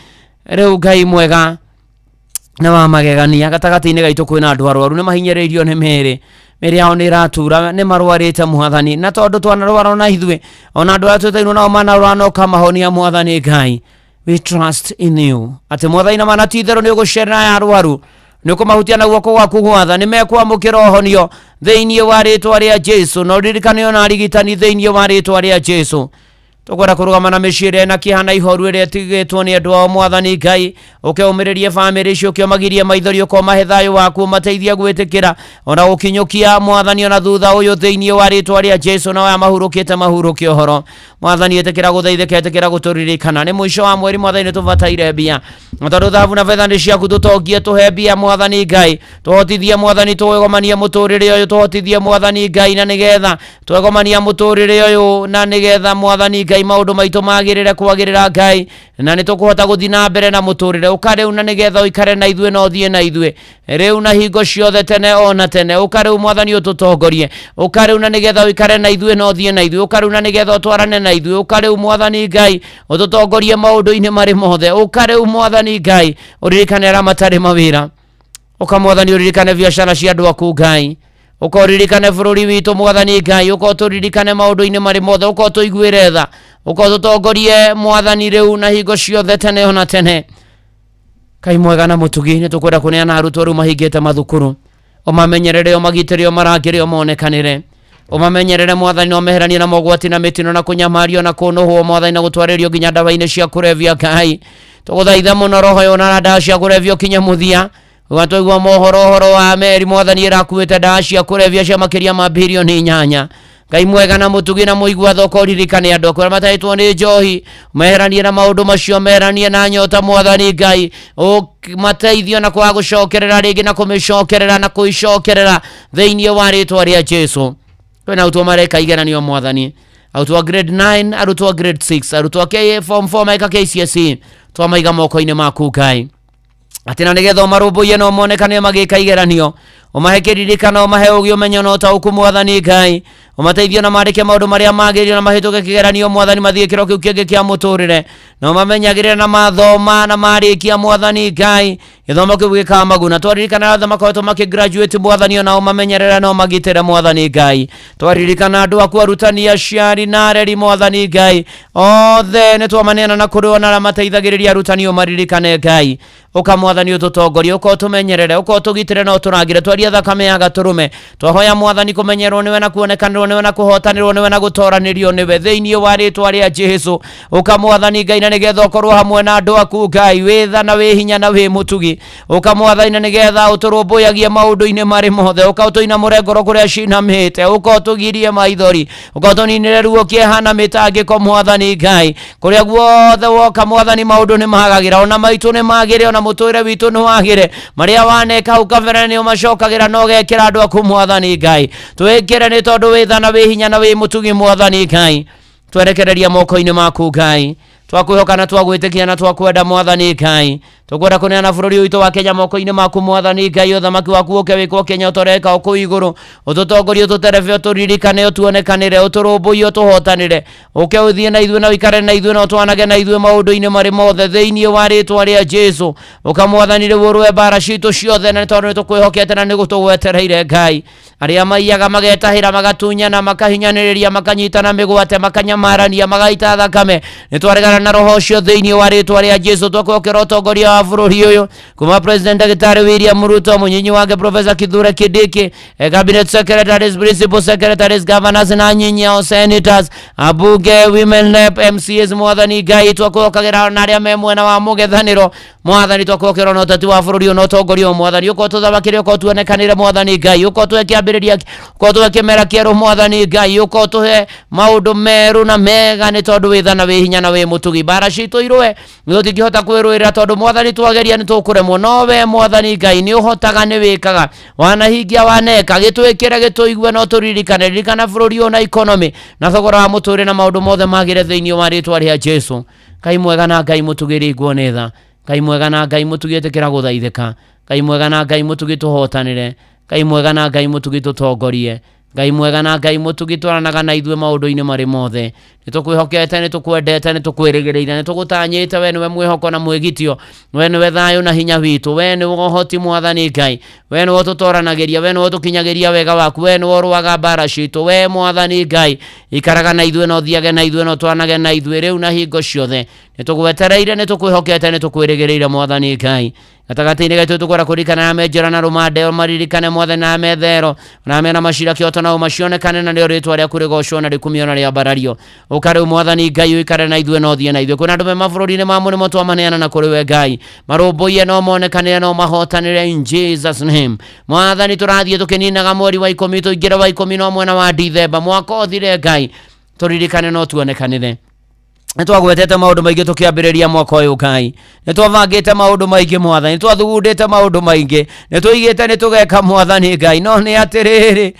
rĩu Ngai mwega na wa magegania gatagatĩ-inĩ gaitũ kwĩna andũ arwaru nĩ mahinyĩrĩirio nĩ mĩĩrĩ mĩĩrĩ yao nĩ ĩratura nĩ marwarĩte mwathani na tondũ twanarwara ona ithuĩ ona andũ arĩa twĩtainwo nao manarwara na ũkamahonia mwathani Ngai we trust in you atĩ mwathani na mana ti itherũ nĩ ũgũcerera aya arwaru nĩ ũkũmahutia na guoko gwaku gwatha nĩ mekwamũkĩra ũhonio thĩinĩ wa rĩtwa rĩa Jesu na ũririkane ona arigitani thĩinĩ wa rĩtwa rĩa Jesu tũkwenda kũrũgama na mĩciĩ ĩrĩa ĩna kĩeha na ihoru ĩrĩa ĩtigĩtwo nĩ andũ ao mwathani Ngai ũkeũmĩrĩrie bamĩrĩ icio ũkĩomagirie maithori ũkomahe thayũ waku ũmateithie gwĩtĩkĩra ona gũkinyũkia mwathani ona thutha ũyũ thĩinĩ wa rĩtwa rĩa Jesu na aya mahurũkĩte mahurũke ũhoro mwathani ĩtĩkĩra gũthaithĩka ĩtĩkĩra gũtũririkana nĩ mũico wa mweri mwathani nĩtũbataire mbia na tondũ thahabu na betha nĩ ciaku tũtongie tũhe mbia mwathani Ngai tũhotithie mwathani twĩgomanie mũtũrĩre ũyũ tũhotithie mwathani Ngai na nĩgetha twegomania mũtũrĩre ũyũ na nĩgetha mwathani Ngai maũndũ maitũ magĩrĩre kwagĩrĩra Ngai na nĩ tũkũhota gũthiĩ na mbere na mũtũrĩre ũka rĩu na nĩgetha ũikare na ithuĩ na ũthiĩ na ithuĩ rĩu na hingo ciothe tene ona tene ũka rĩu mwathani ũtũtongorie ũka rĩu na nĩgetha ũikare na ithuĩ na ũthiĩ na ithuĩ ũka rĩu na nĩgetha ũtwarane na ithuĩ ũka rĩu mwathani Ngai ũtũtongorie maũndũ-inĩ marĩ mothe ũka rĩu mwathani Ngai ũririkane arĩa matarĩ mawĩra ũka mwathani ũririkane biacara cia andũ aku Ngai ũka ũririkane bũrũri witũ mwathani Ngai ũka ũtũririkane maũndũ-inĩ marĩ mothe ũka ũtũiguĩre tha ũka ũtũtongorie mwathani rĩu na hingo ciothe tene ona tene Ngai mwega na mũtugi nĩ tũkwenda kũneana arutwo rĩu mahingĩte mathukuru ũmamenyerere ũmagitĩre ũmarangĩre ũmonekanĩre ũmamenyerere mwathani na ũmeheranie na mogwati na mĩtino na kũnyamario na kũnũhwo mwathani na gũtwarĩrio nginya ndawa-inĩ cia kũrebia Ngai tũgũthaitha mũno roho ĩyo na ndawa cia kũrebia ũkinye mũthia ũgatũigua mohoro ũhoro wa meri mwathani ĩrakuĩte ndawa cia kũrebia cia makĩria ma birioni 8 Ngai mwega na mũtugi na mũigua tha ũririkane andũ aku arĩa matahĩtwo nĩ njohi ũmeheranie na maũndũ macio ũmeheranie na nyota mwathani Ngai ũmateithio na kwaga gũcokerera rĩngĩ na kũmĩcokerera na kũicokerera thĩinĩ wa rĩtwa rĩa Jesu kwĩna arutwo mareka igeranio mwathani arutwo a grade 9 arutwo a grade 6 arutwo a form 4 meka KCSE twamaiga moko-inĩ maku Ngai atĩ na nĩgetha ũmarũmbũiye na ũmonekane magĩka igeranio ũmahe kĩririkano ũmahe ũũgĩ ũmenyo na ũtaũku mwathani Ngai ũmateithie na mandĩke maũndũ marĩa magĩrĩire na mahĩtũke kĩgeranio mwathani mathiĩ kĩro kĩu kĩngĩ kĩa mũtũrĩre na ũmamenyagĩrĩre na mathoma na marĩkia mwathani Ngai gĩthomo kĩu gĩkamaguna twaririkana othe makoretwo makĩgraduate mwathani ona ũmamenyerere na ũmagitĩre mwathani Ngai twaririkana andũ aku arutani aciari na areri mwathani Ngai othe nĩ twamaneana na kũrĩ ona arĩa mateithagĩrĩria arutani ũmaririkane Ngai ũka mwathani ũtũtongorie ũka ũtũmenyerere ũka ũtũgitĩre na ũtũrangĩre twarie thakame ya gatũrũme twahoya mwathani kũmenyerwo nĩwe na kuonekanĩrwo nĩwe na kũhotanĩrwo nĩwe na gũtoranĩrio nĩwe thĩinĩ wa rĩtwa rĩa Jesu ũka mwathani Ngai na nĩgetha ũkorwo hamwe na andũ aku Ngai wĩ tha na wĩ hinya na wĩ mũtugi ũka mwathani na nĩgetha ũtũrũmbũyagie maũndũ-inĩ marĩ mothe ũka ũtũinamũre ngoro kũrĩa cinamĩte ũka ũtũgirie maithori ũka ũtũninĩre ruo kĩeha na mĩtangĩko mwathani Ngai kũrĩa guothe woka mwathani maũndũ nĩ magagĩra ona maitũ nĩ magĩre ona mũtũrĩre witũ nĩ wagĩre marĩa waneka hau kabere nĩ ũmacokagĩra na ũgekĩra andũ aku mwathani Ngai twĩkĩre nĩ tondũ wĩ tha na wĩ hinya na wĩ mũtugi mwathani Ngai twerekereria moko-inĩ maku Ngai twakwihoka na twagwĩtĩkia na twakwenda mwathani Ngai tũkwenda kũneana bũrũri witũ wa Kenya moko-inĩ maku mwathani Ngai ũthamaki waku ũke wĩkwo Kenya ũtoreka o kũu igũrũ ũtũtongorie ũtũterebe ũtũririkane ũtuonekanĩre ũtũrũmbũiye ũtũhotanĩre ũke ũthiĩ na ithuĩ na ũikare na ithuĩ na ũtwanage na ithuĩ maũndũ-inĩ marĩ mothe thĩinĩ wa rĩtwa rĩa Jesũ ũka mwathani rĩu ũrũe mbara citũ ciothe na tondũ nĩtũkwĩhokete na nĩgũtũgwetereire Ngai arĩa maiyaga magetahĩra magatunyana makahinyanĩrĩria makanyitana mĩgwate makanyamarania magaita thakame nĩtwaregana na roho ũcio thĩinĩ wa rĩtwa rĩa Jesũ twakwĩhokera ũtongoria wa bũrũri ũyũ kuma President Dagĩtarĩ William Ruto mũnyinyi wake Professor Kithure Kindiki cabinet secretaries principal secretaries governors na nyinyi ao senators abunge women rep MCAs mwathani Ngai twakwĩhokagĩra na arĩa me mwena wa mũng'ethanĩro mwathani twakwĩhokera na ũteti wa bũrũri ũyũ na ũtongoria ũyũ mwathani ũka ũtũthamakĩre ũka ũtuonekanĩre mwathani Ngai ũka ũtũhe kĩambĩrĩria ũka ũtũhe kĩmera kĩerũ mwathani Ngai ũka ũtũhe maũndũ merũ na mega nĩ tondũ wĩ tha na wĩ hinya na wĩ mũtugi mbara citũ irũe tũtingĩhota kwĩrũĩrĩra tondũ mwathani twageria nĩ tũkũremwo no we mwathani Ngai nĩ ũhotaga nĩ wĩkaga wanahingia waneka gĩtwĩkĩre gĩtũigue no tũririkane ririkana bũrũri ũyũ na economy na thogora wa mũtũrĩre na maũndũ mothe magĩre thĩinĩ wa rĩtwa rĩa Jesũ Ngai mwega na Ngai mũtugi ringwo nĩ tha Ngai mwega na Ngai mũtugi ĩtĩkĩra gũthaithĩka Ngai mwega na Ngai mũtugi tũhotanĩre Ngai mwega na Ngai mũtugi tũtongorie Ngai mwega na Ngai mũtugi twaranaga na ithuĩ maũndũ-inĩ marĩ mothe nĩtũkwĩhokete nĩtũkwendete nĩtũkwĩrĩgĩrĩire nĩtũgũtanyĩte we nĩwe mwĩhoko na mwĩgitio we nĩwe thayũ na hinya witũ we nĩwe ũhoti mwathani Ngai we nĩwe ũtũtoranagĩria we nĩwe ũtũkinyagĩria wega waku we nĩwe ũrũaga mbara citũ we mwathani Ngai ikaraga na ithuĩ na ũthiage na ithuĩ na ũtwanage na ithuĩ rĩu na hingo ciothe nĩtũgwetereire nĩtũkwĩhokete nĩtũkwĩrĩgĩrĩire mwathani Ngai gatagatĩ-inĩ gaitũ tũkwenda kũririkana arĩa me njera na rũmande maririkane mwathani na arĩa me thero na arĩa mena macira kĩoto nao macionekane na nĩo rĩtwa rĩaku rĩgocwo na rĩkumio na rĩambarario ũka rĩu mwathani Ngai ũikare na ithuĩ na ũthiĩ na ithuĩ kwĩna andũ me mabũrũri-inĩ ma mũrĩmo twamaneana na kũrĩ we Ngai marũmbũiye no monekanĩre no mahotanĩre in Jesus name mwathani tũrathiĩ tũkĩninaga mweri wa 10 tũingĩre wa 11 na wa Dithemba mwaka ũthire Ngai tũririkane no tuonekanĩre nĩtwagwetete maũndũ maingĩ tũkĩambĩrĩria mwaka ũyũ Ngai nĩtwabangĩte maũndũ maingĩ mwathani nĩtwathugundĩte maũndũ maingĩ nĩtũigĩte nĩtũgeka mwathani Ngai no nĩ atĩrĩrĩ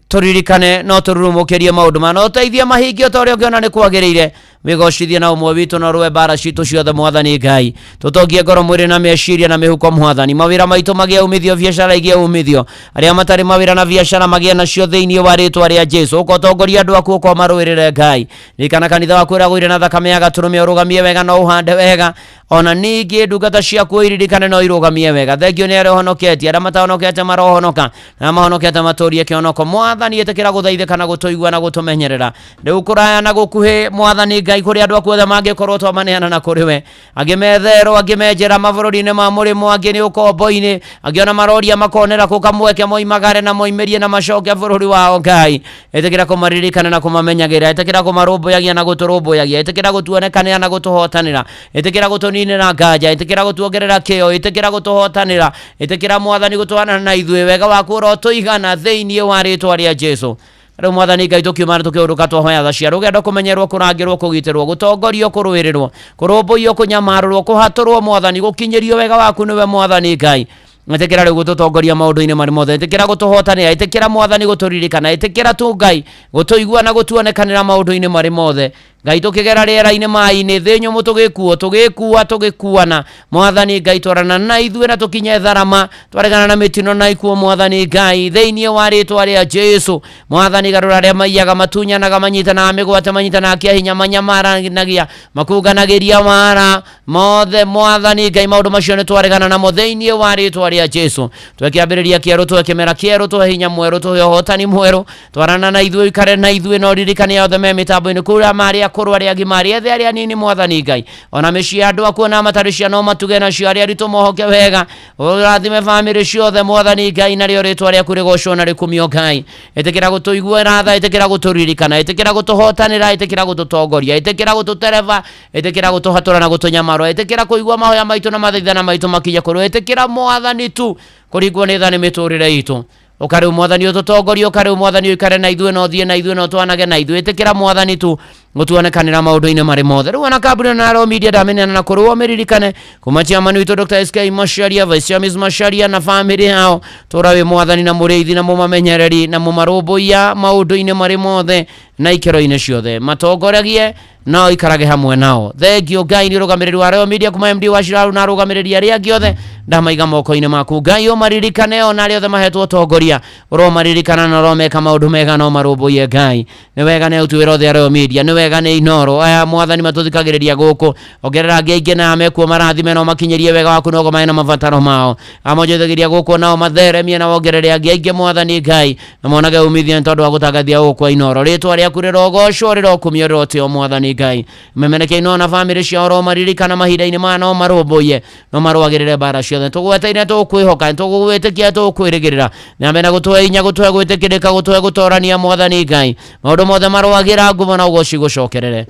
tũririkane no tũrurumũkĩrie maũndũ ma no ũteithie mahingio ta ũrĩa ũngĩona nĩ kwagĩrĩire wĩgocithie na ũmwe witũ na ũrũe mbara citũ ciothe mwathani Ngai tũtongie ngoro mwĩrĩ na meciria na mĩhuko mwathani mawĩra maitũ magĩe umithio biacara igĩe umithio arĩa matarĩ mawĩra na biacara magĩe nacio thĩinĩ wa rĩtwa rĩa Jesũ ũka ũtongorie andũ aku ũka ũmarũĩrĩre Ngai ririkana kanitha waku ũrĩa ũgũire na thakame ya gatũrũme ũrũgamie wega na ũhande wega ona ningĩ ndungata ciaku iririkane no irũgamie wega thengio nĩ arĩa ũhonoketie arĩa matahonokete marohonoka na mahonokete matũrie kĩhonoko mwathani ĩtĩkĩra gũthaithĩka na gũtũigua na gũtũmenyerera rĩu kũraya na gũkuhĩ mwathani Ngai kũrĩ andũ aku othe mangĩkorwo twamaneana na kũrĩ we angĩ metherwo angĩ menjera mabũrũri-inĩ ma mũrĩmo angĩ nĩ ũkombo-inĩ angĩ ona maroria makonera kũ kamweke moimagare na moimĩrie na macoke bũrũri wao Ngai ĩtĩkĩra kũmaririkana na kũmamenyagĩra ĩtĩkĩra kũmarũmbũyagia na gũtũrũmbũyagia ĩtĩkĩra gũtuonekanĩra na gũtũhotanĩra ĩtĩkĩra gũtũninĩra nganja ĩtĩkĩra gũtuongerera kĩo ĩtĩkĩra gũtũhotanĩra ĩtĩkĩra mwathani gũtwarana na ithuĩ wega waku ũrotũigana thĩinĩ wa rĩtwa rĩa Jesũ rĩu mwathani Ngai tũkiuma na tũkĩũrũka twahoya tha cia rũgendo kũmenyerwo kũrangĩrwo kũgitĩrwo gũtongorio kũrũĩrĩrwo kũrũmbũiyo kũnyamarũrwo kũhatũrwo mwathani gũkinyĩrio wega waku nĩwe mwathani Ngai ĩtĩkĩra rĩu gũtũtongoria maũndũ-inĩ marĩ mothe ĩtĩkĩra gũtũhotanĩra ĩtĩkĩra mwathani gũtũririkana ĩtĩkĩra tu Ngai gũtũigua na gũtuonekanĩra maũndũ-inĩ marĩ mothe Ngai tũkĩgera rĩera-inĩ maĩ-inĩ thĩ nyũmũ tũgĩkuo tũgĩkua tũgĩkuana mwathani Ngai twarana na ithuĩ na tũkinye tharama twaregana na mĩtino na ikuũ mwathani Ngai thĩinĩ wa rĩtwa rĩa Jesũ mwathani garũra arĩa maiyaga matunyanaga manyitanaga mĩgwate manyitanaga kĩa hinya manyamaranagia makunganagĩria wara mothe mwathani Ngai maũndũ macio nĩ twaregana namo thĩinĩ wa rĩtwa rĩa Jesũ twekĩambĩrĩria kĩerũ twekĩmera kĩerũ tũhe hinya mwerũ tũhe ũhotani mwerũ twarana na ithuĩ ũikare na ithuĩ na ũririkane othe me mĩtambo-inĩ kũrĩa marĩa akũrũ arĩa agima arĩa ethĩ arĩa anini mwathani Ngai ona mĩciĩ ya andũ akuo na matarĩ ciana ũmatuge nacio arĩa aritũ mohoke wega ũrathime bamĩrĩ ciothe mwathani Ngai narĩo rĩtwa rĩaku rĩgocwo na rĩkumio Ngai ĩtĩkĩra gũtũiguĩra tha ĩtĩkĩra gũtũririkana ĩtĩkĩra gũtũhotanĩra ĩtĩkĩra gũtũtongoria ĩtĩkĩra gũtũtereba ĩtĩkĩra gũtũhatũra na gũtũnyamarũra ĩtĩkĩra kũigua mahoya maitũ na mathaithana maitũ makinye kũrĩ ĩtĩkĩra mwathani tu kũringwo nĩ tha nĩ mĩtũrĩre itũ Ũka rĩu mwathani ũtũtongorie, ũka rĩu mwathani ũikare na ithuĩ, na ũthiĩ na ithuĩ, na ũtwanage na ithuĩ. Ĩtĩkĩra mwathani tu gũtuonekanĩra maũndũ-inĩ marĩ mothe. Rĩu ona kambuni na Royal Media ndamenyana na kũrũo mĩririkane kuma chairman witũ Dr. SK Macharia, Vice Chairman Macharia na family yao. Tũra wĩ mwathani na mũrĩithi na mũmamenyereri na mũmarũmbũiya maũndũ-inĩ marĩ mothe na ikĩro-inĩ ciothe, matongoragie na ũikarage hamwe nao. Thank you Ngai nĩ ũrũgamĩrĩri wa Royal Media kuma MD wa Shiraru na arũgamĩrĩri arĩa angĩ othe, ndamaiga moko-inĩ maku Ngai, ũmaririkane ona arĩa othe mahetwo ũtongoria, ũromaririkana na ũromeka maũndũ mega na ũmarũmbũiye Ngai. Nĩ wega nĩ ũtuĩre othe a Royal Media, nĩ wega nĩ Inooro aya mwathani matũthikagĩrĩria gũkũ, ongerera angĩ aingĩ na mekuo marathime na ũmakinyĩrie wega waku na ũgomae na mabataro mao, amonjoithagĩria gũkũ nao matheremie na wongerere angĩ aingĩ mwathani Ngai, na monage umithio nĩ tondũ wa gũtangathia gũkũ kwa Inooro. Rĩtwa rĩaku rĩrogocwo, rĩrokumio, rĩrotĩo mwathani Ngai. Memeneke Inooro na bamĩrĩ ciao, ũromaririkana mahinda-inĩ maya na ũmarũmbũiye na ũmarũagĩrĩre mbara ciothe. Tũgweteire, tũkwĩhoka, tũgwĩtĩkia, tũkwĩrĩgĩrĩra, na na gũtũhe inya, gũtũhe gwĩtĩkĩrĩka, gũtũhe gũtorania mwathani Ngai. Maũndũ mothe marũagĩra ngumo na ũgoci gũcokerere.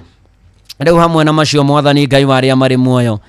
Rĩu hamwe na macio mwathani Ngai wa arĩa marĩ muoyo,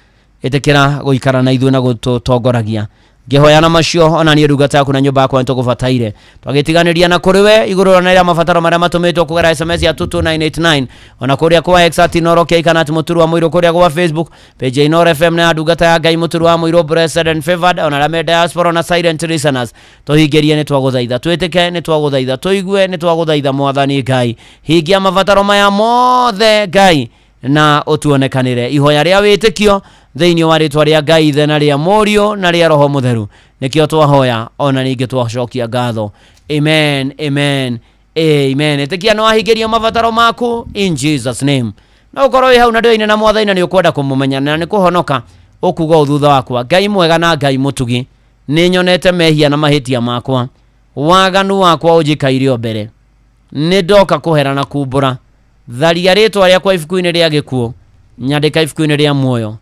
ĩtĩkĩra gũikara na ithuĩ na gũtũtongoragia. Ngĩhoya na macio ona niĩ ndungata yaku na nyũmba yakwa nĩtũgũbataire. Twagĩtiganĩria na kũrĩ we igũrũ na rĩa mabataro marĩa matũmĩtwo kũgera SMS ya 22989, ona kũrĩa kwa X at Inooro K kana at Mũturu wa Mũirũ, kũrĩa gwa Facebook page ya Inooro FM na ya ndungata ya Ngai Mũturu wa Mũirũ, blessed and favored, ona arĩa me diaspora na silent listeners, tũhingĩrie nĩ twagũthaitha, twĩtĩke nĩ twagũthaitha, tũigue nĩ twagũthaitha mwathani Ngai. Hingia mabataro maya mothe Ngai na ũtuonekanĩre. Ihoya rĩa wĩtĩkio thĩinĩ wa rĩtwa rĩa Ngai Ithe na rĩa Mũriũ na rĩa Roho Mũtheru nĩkĩo twahoya ona ningĩ twacokia ngatho. Amen, amen, amen. Ĩtĩkia nĩ wahingĩrio mabataro maku in Jesus name. No ũkorwo wĩ hau na ndũine na mwathani na nĩ ũkwenda kũmũmenya na nĩ kũhonoka, ũkuga ũũ thutha wakwa: Ngai mwega na Ngai mũtugi, nĩ nyonete mehia na mahĩtia makwa, waganu wakwa ũnjikaire o mbere, nĩ ndoka kũhera na kumbũra, tharia rĩtwa rĩakwa ibuku-inĩ rĩa gĩkuũ, nyandĩka ibuku-inĩ rĩa muoyo.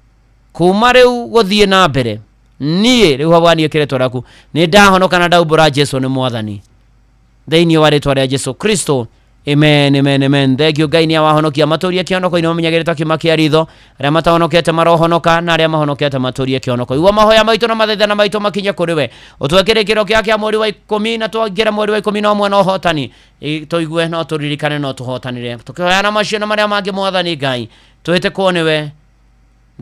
Kuma rĩu gũthiĩ na mbere, niĩ rĩu hau waniĩkĩre rĩtwa rĩaku, nĩ ndahonoka na ndaumbũra Jesu nĩ mwathani thĩinĩ wa rĩtwa rĩa Jesu Kristo. Amen, amen, amen. Thank you Ngai nĩ awahonokia matũrie kĩhonoko-inĩ mamenyagĩrĩre ta kĩma kĩa ritho, arĩa matahonokete marohonoka na arĩa mahonokete matũrie kĩhonoko. Igua mahoya maitũ na mathaithana maitũ makinye kũrĩ we, ũtue kĩrĩkĩro kĩa kĩa mweri wa 10 na twaingĩre mweri wa 11 na ũhotani, tũigue no tũririkane no tũhotanire. Tũkĩhoyana macio na marĩa mangĩ mwathani Ngai, twĩtĩkwo nĩwe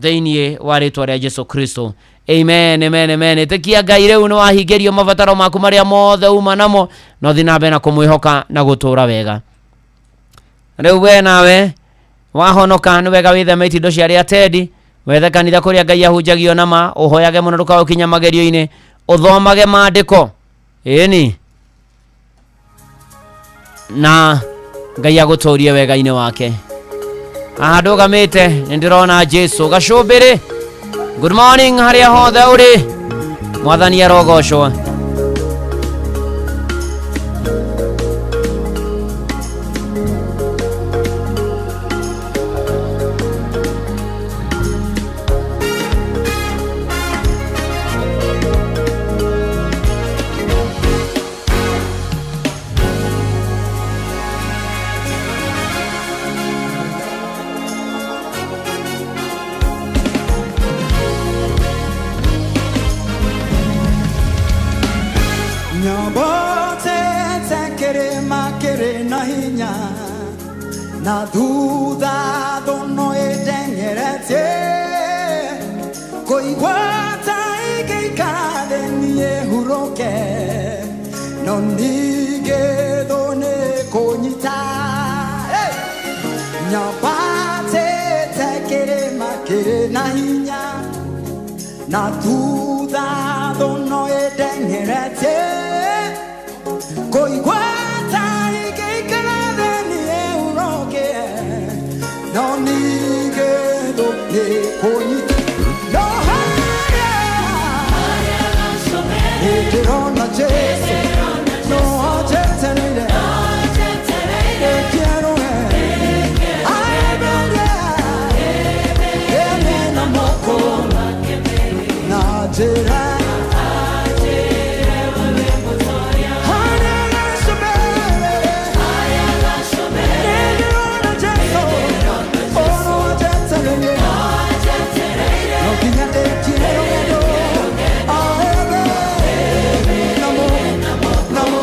thĩinĩ wa rĩtwa rĩa Jesu Kristo. Amen, amen, amen. Ĩtĩkia Ngai rĩu nĩ wahingĩrio mabataro maku marĩa mothe uma namo, no thiĩ na mbere na kũmwĩhoka na gũtũũra wega. Rĩu we nawe wahonoka nĩ wega wĩtheme itindo cia arĩa tendi, wethe kanitha kũrĩa Ngai ahunjagio na ma, ũhoyage mũno ndũkaũkinya magerio-inĩ, ũthomage maandĩko, ĩni, na Ngai agũtũrie wega-inĩ wake. Haha ndũgamĩte nĩ ndĩrona Jesu gacũmbĩrĩ. Good morning harĩa hothe ũrĩ, mwathani arogocwo. Na thutha thono ĩteng'eretie kũigua ta ĩngĩikara thĩ niĩ hurũke, no ningĩ thũ nĩ kũnyita. Nyambatĩte kĩrĩma kĩrĩ na hinya, na thutha thono ĩteng'eretie kũigua ta ĩngĩikara thĩ niĩ hurũke, no ningĩ thũ nĩ kũnyita. No harĩa ndĩrona Jesu, no anjetereire, ĩkĩerũhe aemberie ĩmĩ na moko na njĩra. No.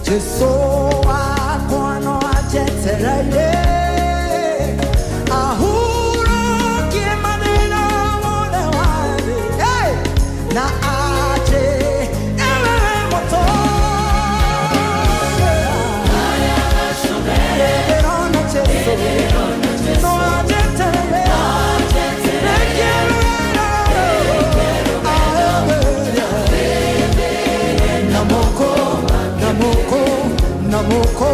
Jesu wakwa no anjetereire ahurukie mathĩna mothe wa thĩ. Hey! Na aje ewe mũtongoria. Ndĩrona Jesu no anjetereire. Namoko, namoko, namoko.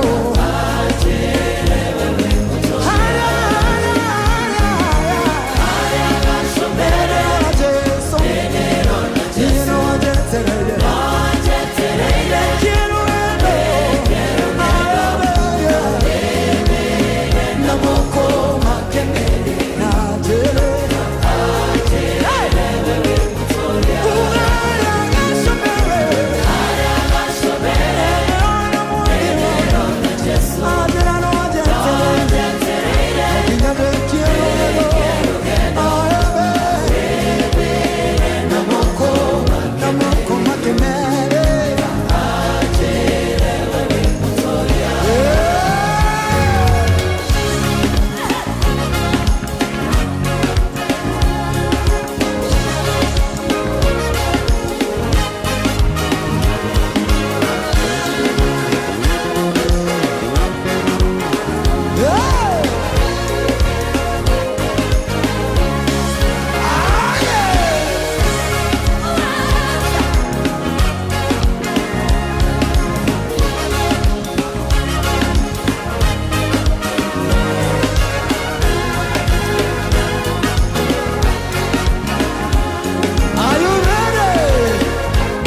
Are you ready?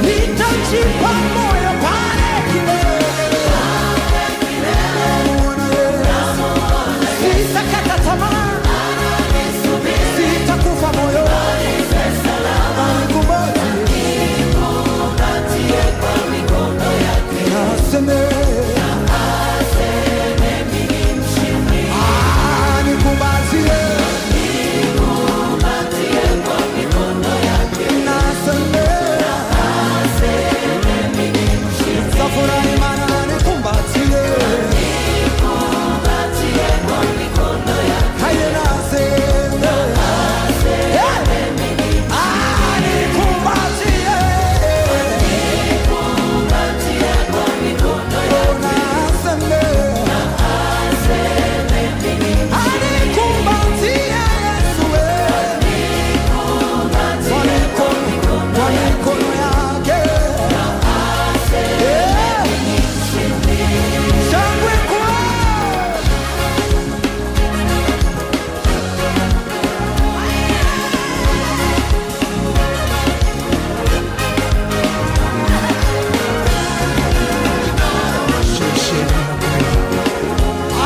Nitajipa moyo pale kilele. Sitakata tamaa, sitakufa moyo. Anikumbatie naseme, anikumbatie naseme, nitafurahi maana anikumbatie. Haye naseme, anikumbatie. Oh, naseme, anikumbatie Yesu, kwa mikono yake. Shangwe kwa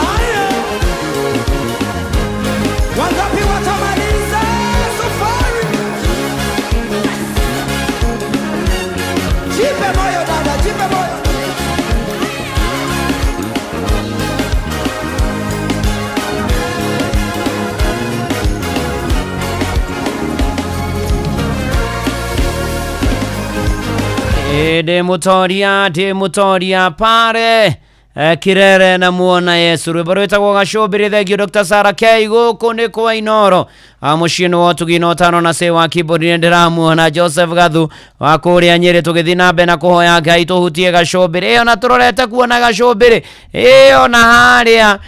Aya. Wangapi watamaliza safari? Jipe moyo dada, jipe moyo. Ndĩ mũtoria ndĩ mũtoria pare kirere na muona Yesu rwĩmbo rwĩtagwo gacũmbĩrĩ thengio Dr. Sarah K gũkũ nĩ kwa Inoro. Mũciĩ nĩ wa ũtugi na ũtano na cĩ wa keyboard nĩ ndĩramuona Joseph Gathu wa kũrĩa Nyĩrĩ tũgĩthiĩ na mbere na kũhoya Ngai tũhutie gacũmbĩrĩ ĩyo na tũrorete kuona gacũmbĩrĩ ĩyo na harĩa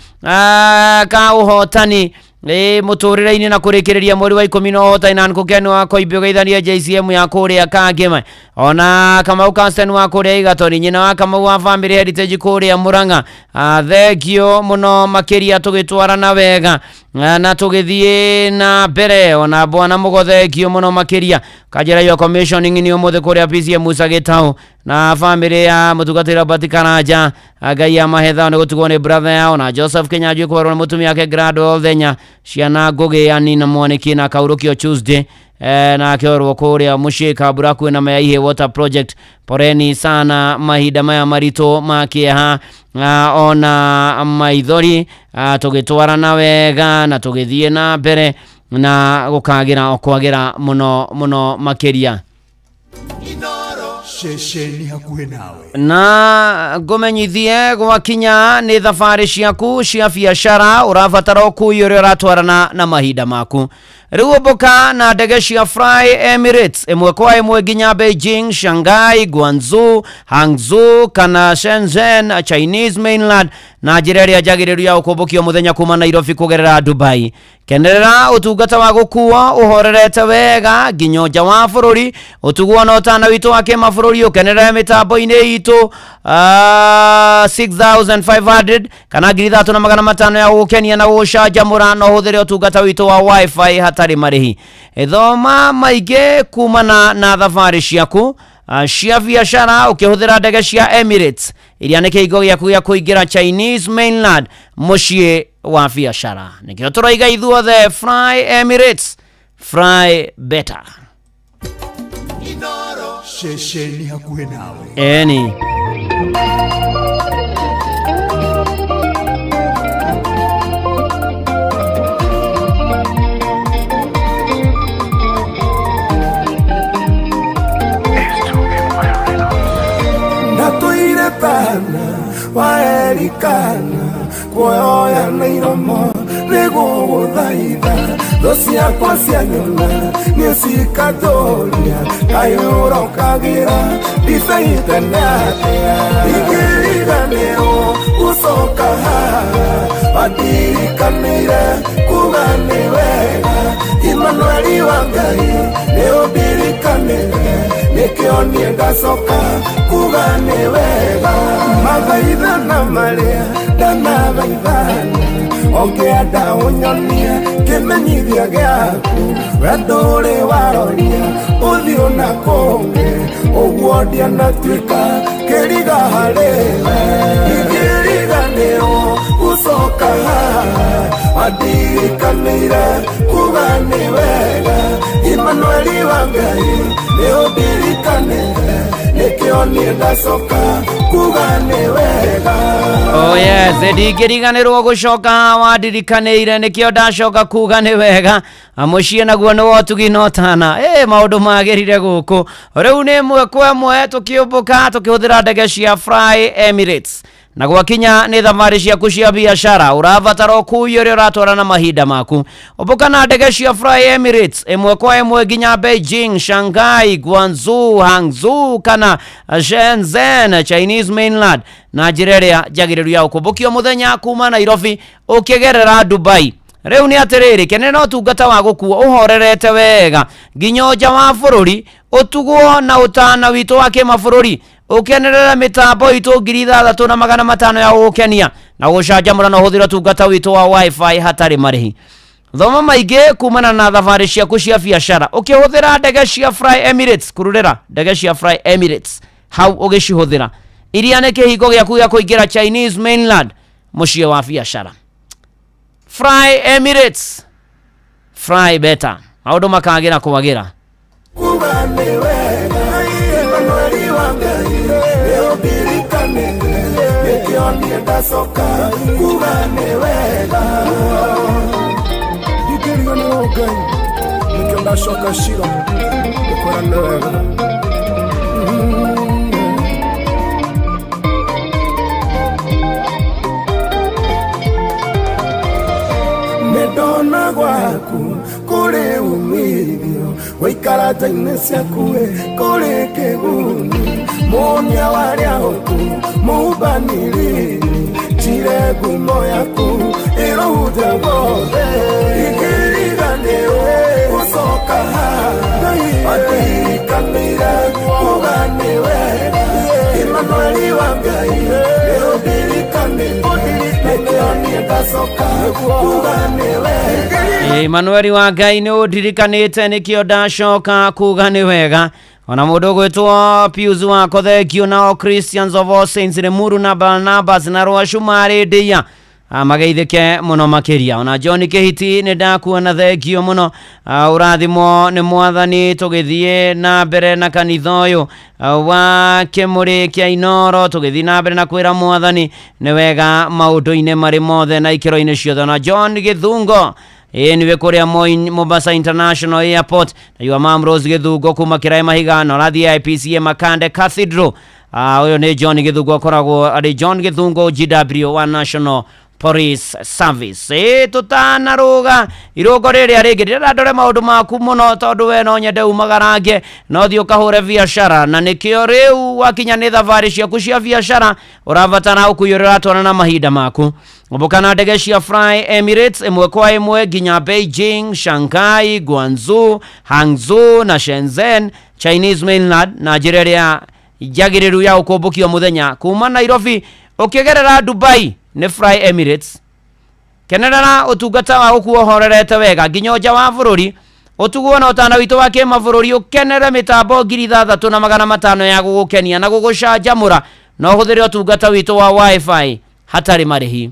ka ũhotani. Mũtũrĩre-inĩ na kũrĩkĩrĩria mweri wa 10 na ũhotani kũkenu wa Koimbĩ ũgeithania JCM ya kũrĩa Kangema ona Kamau Constant wa kũrĩa Igatoni nyina wa Kamau wa Family Heritage kũrĩa Murang'a. Thengio mũno makĩria tũgĩtwarana wega na tũgĩthiĩ na mbere ona bwana Mũgo thengio mũno makĩria kanjĩra yo commissioning nĩ ũmũthĩ kũrĩa PCM Musa Gĩtaũ na family ya mũtungatĩri Robert Karanja Ngai amahe thayũ nĩ gũtigwo nĩ brother yao na Joseph Kinyanjui kũherwo nĩ mũtumia wake Gladwell Thenya ciana Ngũgĩ yani na Mwaniki na Kaurũkio Tuesday na akĩorwo kũrĩa mũciĩ Kambura kwĩna Mayaihe Water Project. Poreni sana mahinda maya maritũ ma kĩeha ona maithori, tũgĩtwarana wega na tũgĩthiĩ na mbere na gũkagĩra o kwagĩra mũno mũno makĩria. Ceceni hakuhĩ nawe na ngũmenyithie gwakinya nĩ thabarĩ ciaku cia biacara ũrabatara ũkui ũrĩa ũratwarana na mahinda maku. Rĩu ũmbũka na ndege cia Fly Emirates ĩmwe kwa ĩmwe nginya Beijing, Shanghai, Guangzhou, Hangzhou kana Shenzhen, Chinese mainland na njĩra ĩrĩa njagĩrĩru ya ũkũmbũkio mũthenya kuma Nairobi kũgerera Dubai. Kenerera ũtungata wa gũkuo ũhorerete wega nginya nja wa bũrũri, ũtugwo na ũtana witũ wa kĩmabũrũri ũkenerere mĩtambo-inĩ itũ 6500 kana 3500 ya gũgũkenia na gũgũcanjamũra na ũhũthĩre ũtungata witũ wa wifi hatarĩ marĩhi. Thoma maingĩ kumana na thabarĩ ciaku cia biacara ũkĩhũthĩra ndege cia Emirates iria nĩ kĩhingo gĩaku gĩa kũingĩra Chinese mainland mũciĩ wa biacara. Nĩkĩo tũroiga ithuothe Fly Emirates, fly better. Ceceni hakuhĩ nawe. Eni Ndatũire tana waerikana kuoya na iromo nĩgũgũthaitha thũ ciakwa cianyona nĩcikatũria kaĩ ũrokagĩra ndibei tene atĩa ingĩriganĩrwo gũcoka haha wandirikanĩire kuga nĩ wega Imanueli wa Ngai nĩũndirikanĩre nĩkĩo niĩ ndacoka kuga nĩ wega mathaithana marĩa ndanathaithana ũngĩenda ũnyonie kĩmenyithia gĩaku wendo ũrĩ waroria ũthiũ na kũngĩ ũguo ndianatuĩka kĩriga harĩwe ingĩriganĩrwo gũcoka haha wandirikanĩire kuga nĩ wega Imanueli wa Ngai nĩũndirikanĩre nĩkĩo niĩ ndacoka kuga nĩ wega. Oh yes, ndingĩriganĩrwo gũcoka wandirikanĩire nĩkĩo ndacoka kuga nĩ wega. Mũciĩ naguo nĩ wotugi na ũtana. Maũndũ magĩrire gũkũ rĩu nĩ ĩmwe kwa ĩmwe tũkĩũmbũka tũkĩhũthĩra ndege cia Fly Emirates na gwakinya nĩ thabarĩ ciaku cia biacara ũrabatara ũkui ũrĩa ũratwarana mahinda maku. Ũmbũka na ndege cia Fly Emirates ĩmwe kwa ĩmwe nginya Beijing, Shanghai, Guangzhou, Hangzhou kana Shenzhen, Chinese mainland na njĩra ĩrĩa njagĩrĩru ya ũkũmbũkio mũthenya kuma Nairobi ũkĩgerera Dubai. Rĩu nĩ atĩrĩrĩ kenera ũtungata wa gũkuo ũhorerete wega nginya nja wa bũrũri ũtugwo na ũtana witũ wa kĩmabũrũri ũkenerera mĩtambo itũ 6500 ya gũgũkenia na gũcanjamũra na ũhũthĩre ũtungata witũ wa wifi hatarĩ marĩhi. Thoma maingĩ kumana na thabarĩ ciaku cia biacara ũkĩhũthĩra ndege cia Fly Emirates kururĩra ndege cia Fly Emirates hau ũgĩcihũthĩra iria nĩ kĩhingo gĩaku gĩa kũingĩra Chinese mainland mũciĩ wa biacara. Fly Emirates, fly better. Maũndũ makagĩra kwagĩra. Kuga nĩ wega Imanueli wa Ngai nĩũndirikanĩre nĩkĩo niĩ ndacoka kuga nĩ wega ndingĩriganĩrwo Ngai nĩkĩo ndacoka cira ngũkwĩra nĩ wega. Nĩndona gwaku kũrĩ umithio waikara nja-inĩ ciaku kũrĩ kĩguni mũnia warĩa ũku mũmbanĩrĩri njire ngumo yaku ĩrohunja guothe. Nĩndacoka kuga nĩ wega. Emmanuel wa Ngai nĩ ũndirikanĩte nĩkĩo ndacoka kuga nĩ wega. Ona mũndũ ũgwĩtwo Pius wako thengio, nao Christians of All Saints Limuru na Barnabas na Rwacu marĩ ndĩa mageithĩke mũno makĩria. Ona John Kĩhiti nĩ ndakuona, thengio mũno. Ũrathimwo nĩ mwathani. Tũgĩthiĩ na mbere na kanitha ũyũ wa Kĩmũrĩ kĩa Inoro, tũgĩthiĩ na mbere na kwĩra mwathani nĩ wega maũndũ-inĩ marĩ mothe na ikĩro-inĩ ciothe. Ona John Gĩthungo, ĩĩ nĩwe kũrĩa Mombasa International Airport, na yua Mam Rose Gĩthungo kuma Kĩraĩ Mahiga na ũrathiĩ IPCA Makande Cathedral. Ũyũ nĩ John Gĩthungo, akoragwo arĩ John Gĩthungo GW wa National Police Service. Ĩ tũtanarũga irũngo rĩrĩa rĩngĩ, ndĩrenda ndore maũndũ maku mũno tondũ we no nyende umagarange no thiĩ ũkahũre biacara, na nĩkĩo rĩu wakinya nĩ thabarĩ ciaku cia biacara ũrabatara ũkui ũrĩa ũratwarana na mahinda maku. Ũmbũka na ndege cia Fly Emirates ĩmwe kwa ĩmwe nginya Beijing, Shanghai, Guangzhou, Hangzhou na Shenzhen, Chinese mainland, na njĩra ĩrĩa njagĩrĩru ya ũkũmbũkio mũthenya kuma Nairobi ũkĩgerera Dubai nĩ Fly Emirates. Kenerera ũtungata wa gũkuo ũhorerete wega nginya nja wa bũrũri, ũtugwo na ũtana witũ wa kĩmabũrũri, ũkenere mĩtambo 6500 ya gũgũkenia na gũgũcanjamũra, na ũhũthĩre ũtungata witũ wa wifi hatarĩ marĩhi.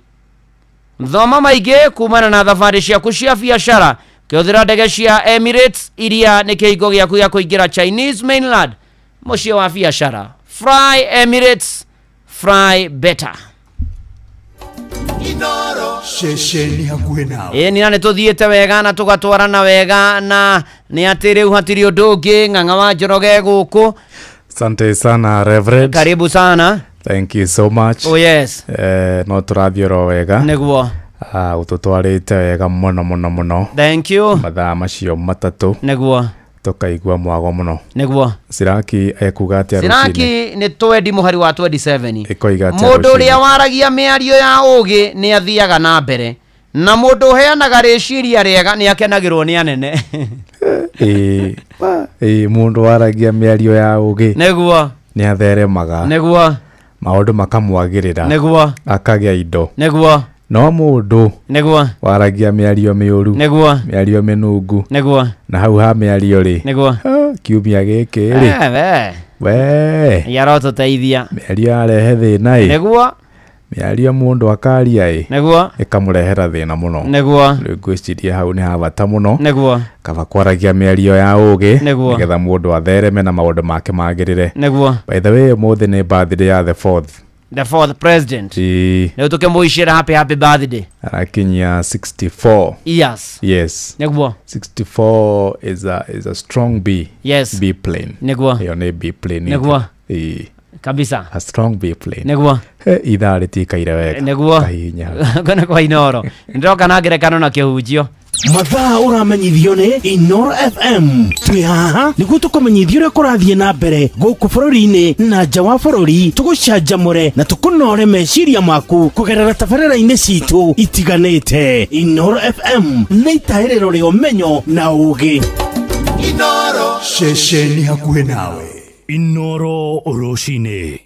Thoma maingĩ kumana na thabarĩ ciaku cia biacara ũkĩhũthĩra ndege cia Emirates iria nĩ kĩhingo gĩaku gĩa kũingĩra Chinese mainland, mũciĩ wa biacara. Fly Emirates, fly better. Ceceni hakuhĩ nawe. Ĩĩ nina nĩ tũthiĩte wega na tũgatwarana wega, na nĩ atĩ rĩu hatirĩ ũndũ ũngĩ. Ng'ang'a wa Njoroge gũkũ. Asante sana Reverend. Karibu sana. Thank you so much. Oh yes. No tũrathiĩ oro wega. Nĩguo. Ũtũtwarĩte wega mũno mũno mũno. Thank you. Mathaa macio matatũ. Nĩguo. Tũkaigua mwago mũno. Nĩguo. Siraki ekuga atĩa rũcinĩ? Siraki nĩ twendi mũhari wa 27. Ĩkoiga atĩa Mũndũ rũcinĩ? ũrĩa waragia mĩario ya ũũgĩ nĩ athiaga na mbere, na mũndũ ũheanaga rĩciria rĩega nĩ akenagĩrwo nĩ anene. Ĩĩ, mũndũ waragia mĩario ya ũũgĩ Nĩguo. nĩ atheremaga. Nĩguo. Maũndũ makamwagĩrĩra. Nĩguo. Akagĩa indo. Nĩguo. No mũndũ Nĩguo. waragia mĩario mĩũru. Nĩguo. Mĩario mĩnungu. Nĩguo. Na hau ha mĩario rĩ. Nĩguo. Kiumia gĩkĩ rĩ. We. We. Yarotũteithia. Mĩario yarehe thĩna ĩ. Nĩguo. Mĩario mũndũ akaria ĩ. Nĩguo. Ĩkamũrehera thĩna mũno. Nĩguo. Rĩu ngwĩciria hau nĩ ha bata mũno. Nĩguo. Kaba kwaragia mĩario ya ũũgĩ. Nĩguo. Nĩgetha mũndũ athereme na maũndũ make magĩrĩre. Nĩguo. By the way, ũmũthĩ nĩ birthday ya the fourth. The fourth president. Ĩĩ. Rĩu tũkĩmũicĩra happy happy birthday. Arakinyia 64. Years. Yes. Nĩguo. 64 is a strong B. Yes. B plane. Nĩguo. Ĩyo nĩ B plane. Nĩguo. Ĩĩ. Kabisa. A strong B plane. Nĩguo. He, ithaa rĩtikaire wega. Nĩguo. Kahihinya. Kwena kwa Inoro. Nĩndĩroka na ngerekano na kĩhunjio. Mathaa ũramenyithio nĩ Inoro FM. Twĩ haha nĩguo tũkũmenyithia ũrĩa kũrathiĩ na mbere gũkũ bũrũri-inĩ na nja wa bũrũri, tũgũcanjamũre na tũkũnore meciria maku kũgerera tabarĩra-inĩ citũ itiganĩte. Inoro FM nĩ itahĩrĩro rĩa ũmenyo na ũũgĩ. Inoro. Ceceni hakuhĩ nawe. Inoro rũcinĩ.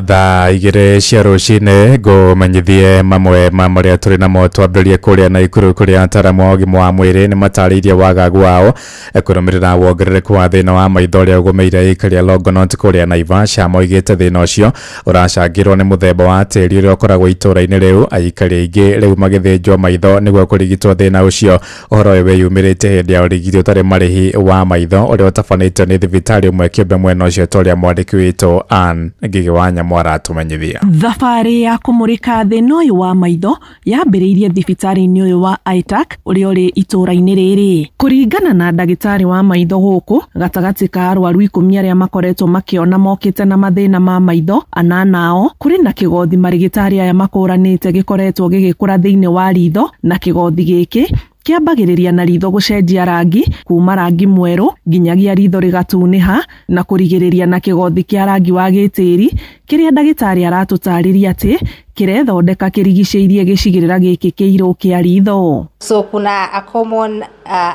Thaa igĩrĩ cia rũcinĩ ngũmenyithie mamwe ma marĩa tũrĩ namo. Twambĩrĩrie kũrĩa Naikuru kũrĩa ataramu a ũgima wa mwĩrĩ nĩ matarĩirie wagagu wao kũrũmĩrĩra wongerereku wa thĩna wa maitho ũrĩa ũgũmĩire aikari a Longonot kũrĩa Naivasha. Moigĩte thĩna ũcio ũracangĩrwo nĩ mũthemba wa tĩri ũrĩa ũkoragwo itũũra-inĩ rĩu, aikari aingĩ rĩu magĩthĩnjwo maitho nĩguo kũrigitwo thĩna ũcio. Ũhoro ũyũ wĩyumĩrĩtie hĩndĩ ya ũrigiti ũtarĩ marĩhi wa maitho ũrĩa ũtabanĩtio nĩ thibitarĩ ũmwe kĩũmbe mwena ũcio, ta ũrĩa mwandĩki witũ Ann Ngigĩ wa Nyamũ aratumenyithia. Thabarĩ ya kũmũrĩka thĩna ũyũ wa maitho yambĩrĩirie thibitarĩ-inĩ ũyũ wa ITAC ũrĩa ũrĩ itũũra-inĩ rĩrĩ. Kũringana na ndagĩtarĩ wa maitho gũkũ, gatagatĩ ka arwaru 10 arĩa makoretwo makĩona mokĩte na mathĩna ma maitho, anana ao kũrĩ na kĩgothi marigitari aya makũranĩte gĩkoretwo gĩgĩkũra thĩinĩ wa ritho, na kĩgothi gĩkĩ kĩambagĩrĩria na ritho gũcenjia rangi kuma rangi mwerũ nginyagia ritho rĩgatunĩha na kũrigĩrĩria na kĩgothi kĩa rangi wa gĩtĩri, kĩrĩa ndagĩtarĩ aratũtarĩria atĩ kĩrethondeka kĩrigicĩirie gĩcigĩrĩra gĩkĩ kĩirũ kĩa ritho. So kuna a common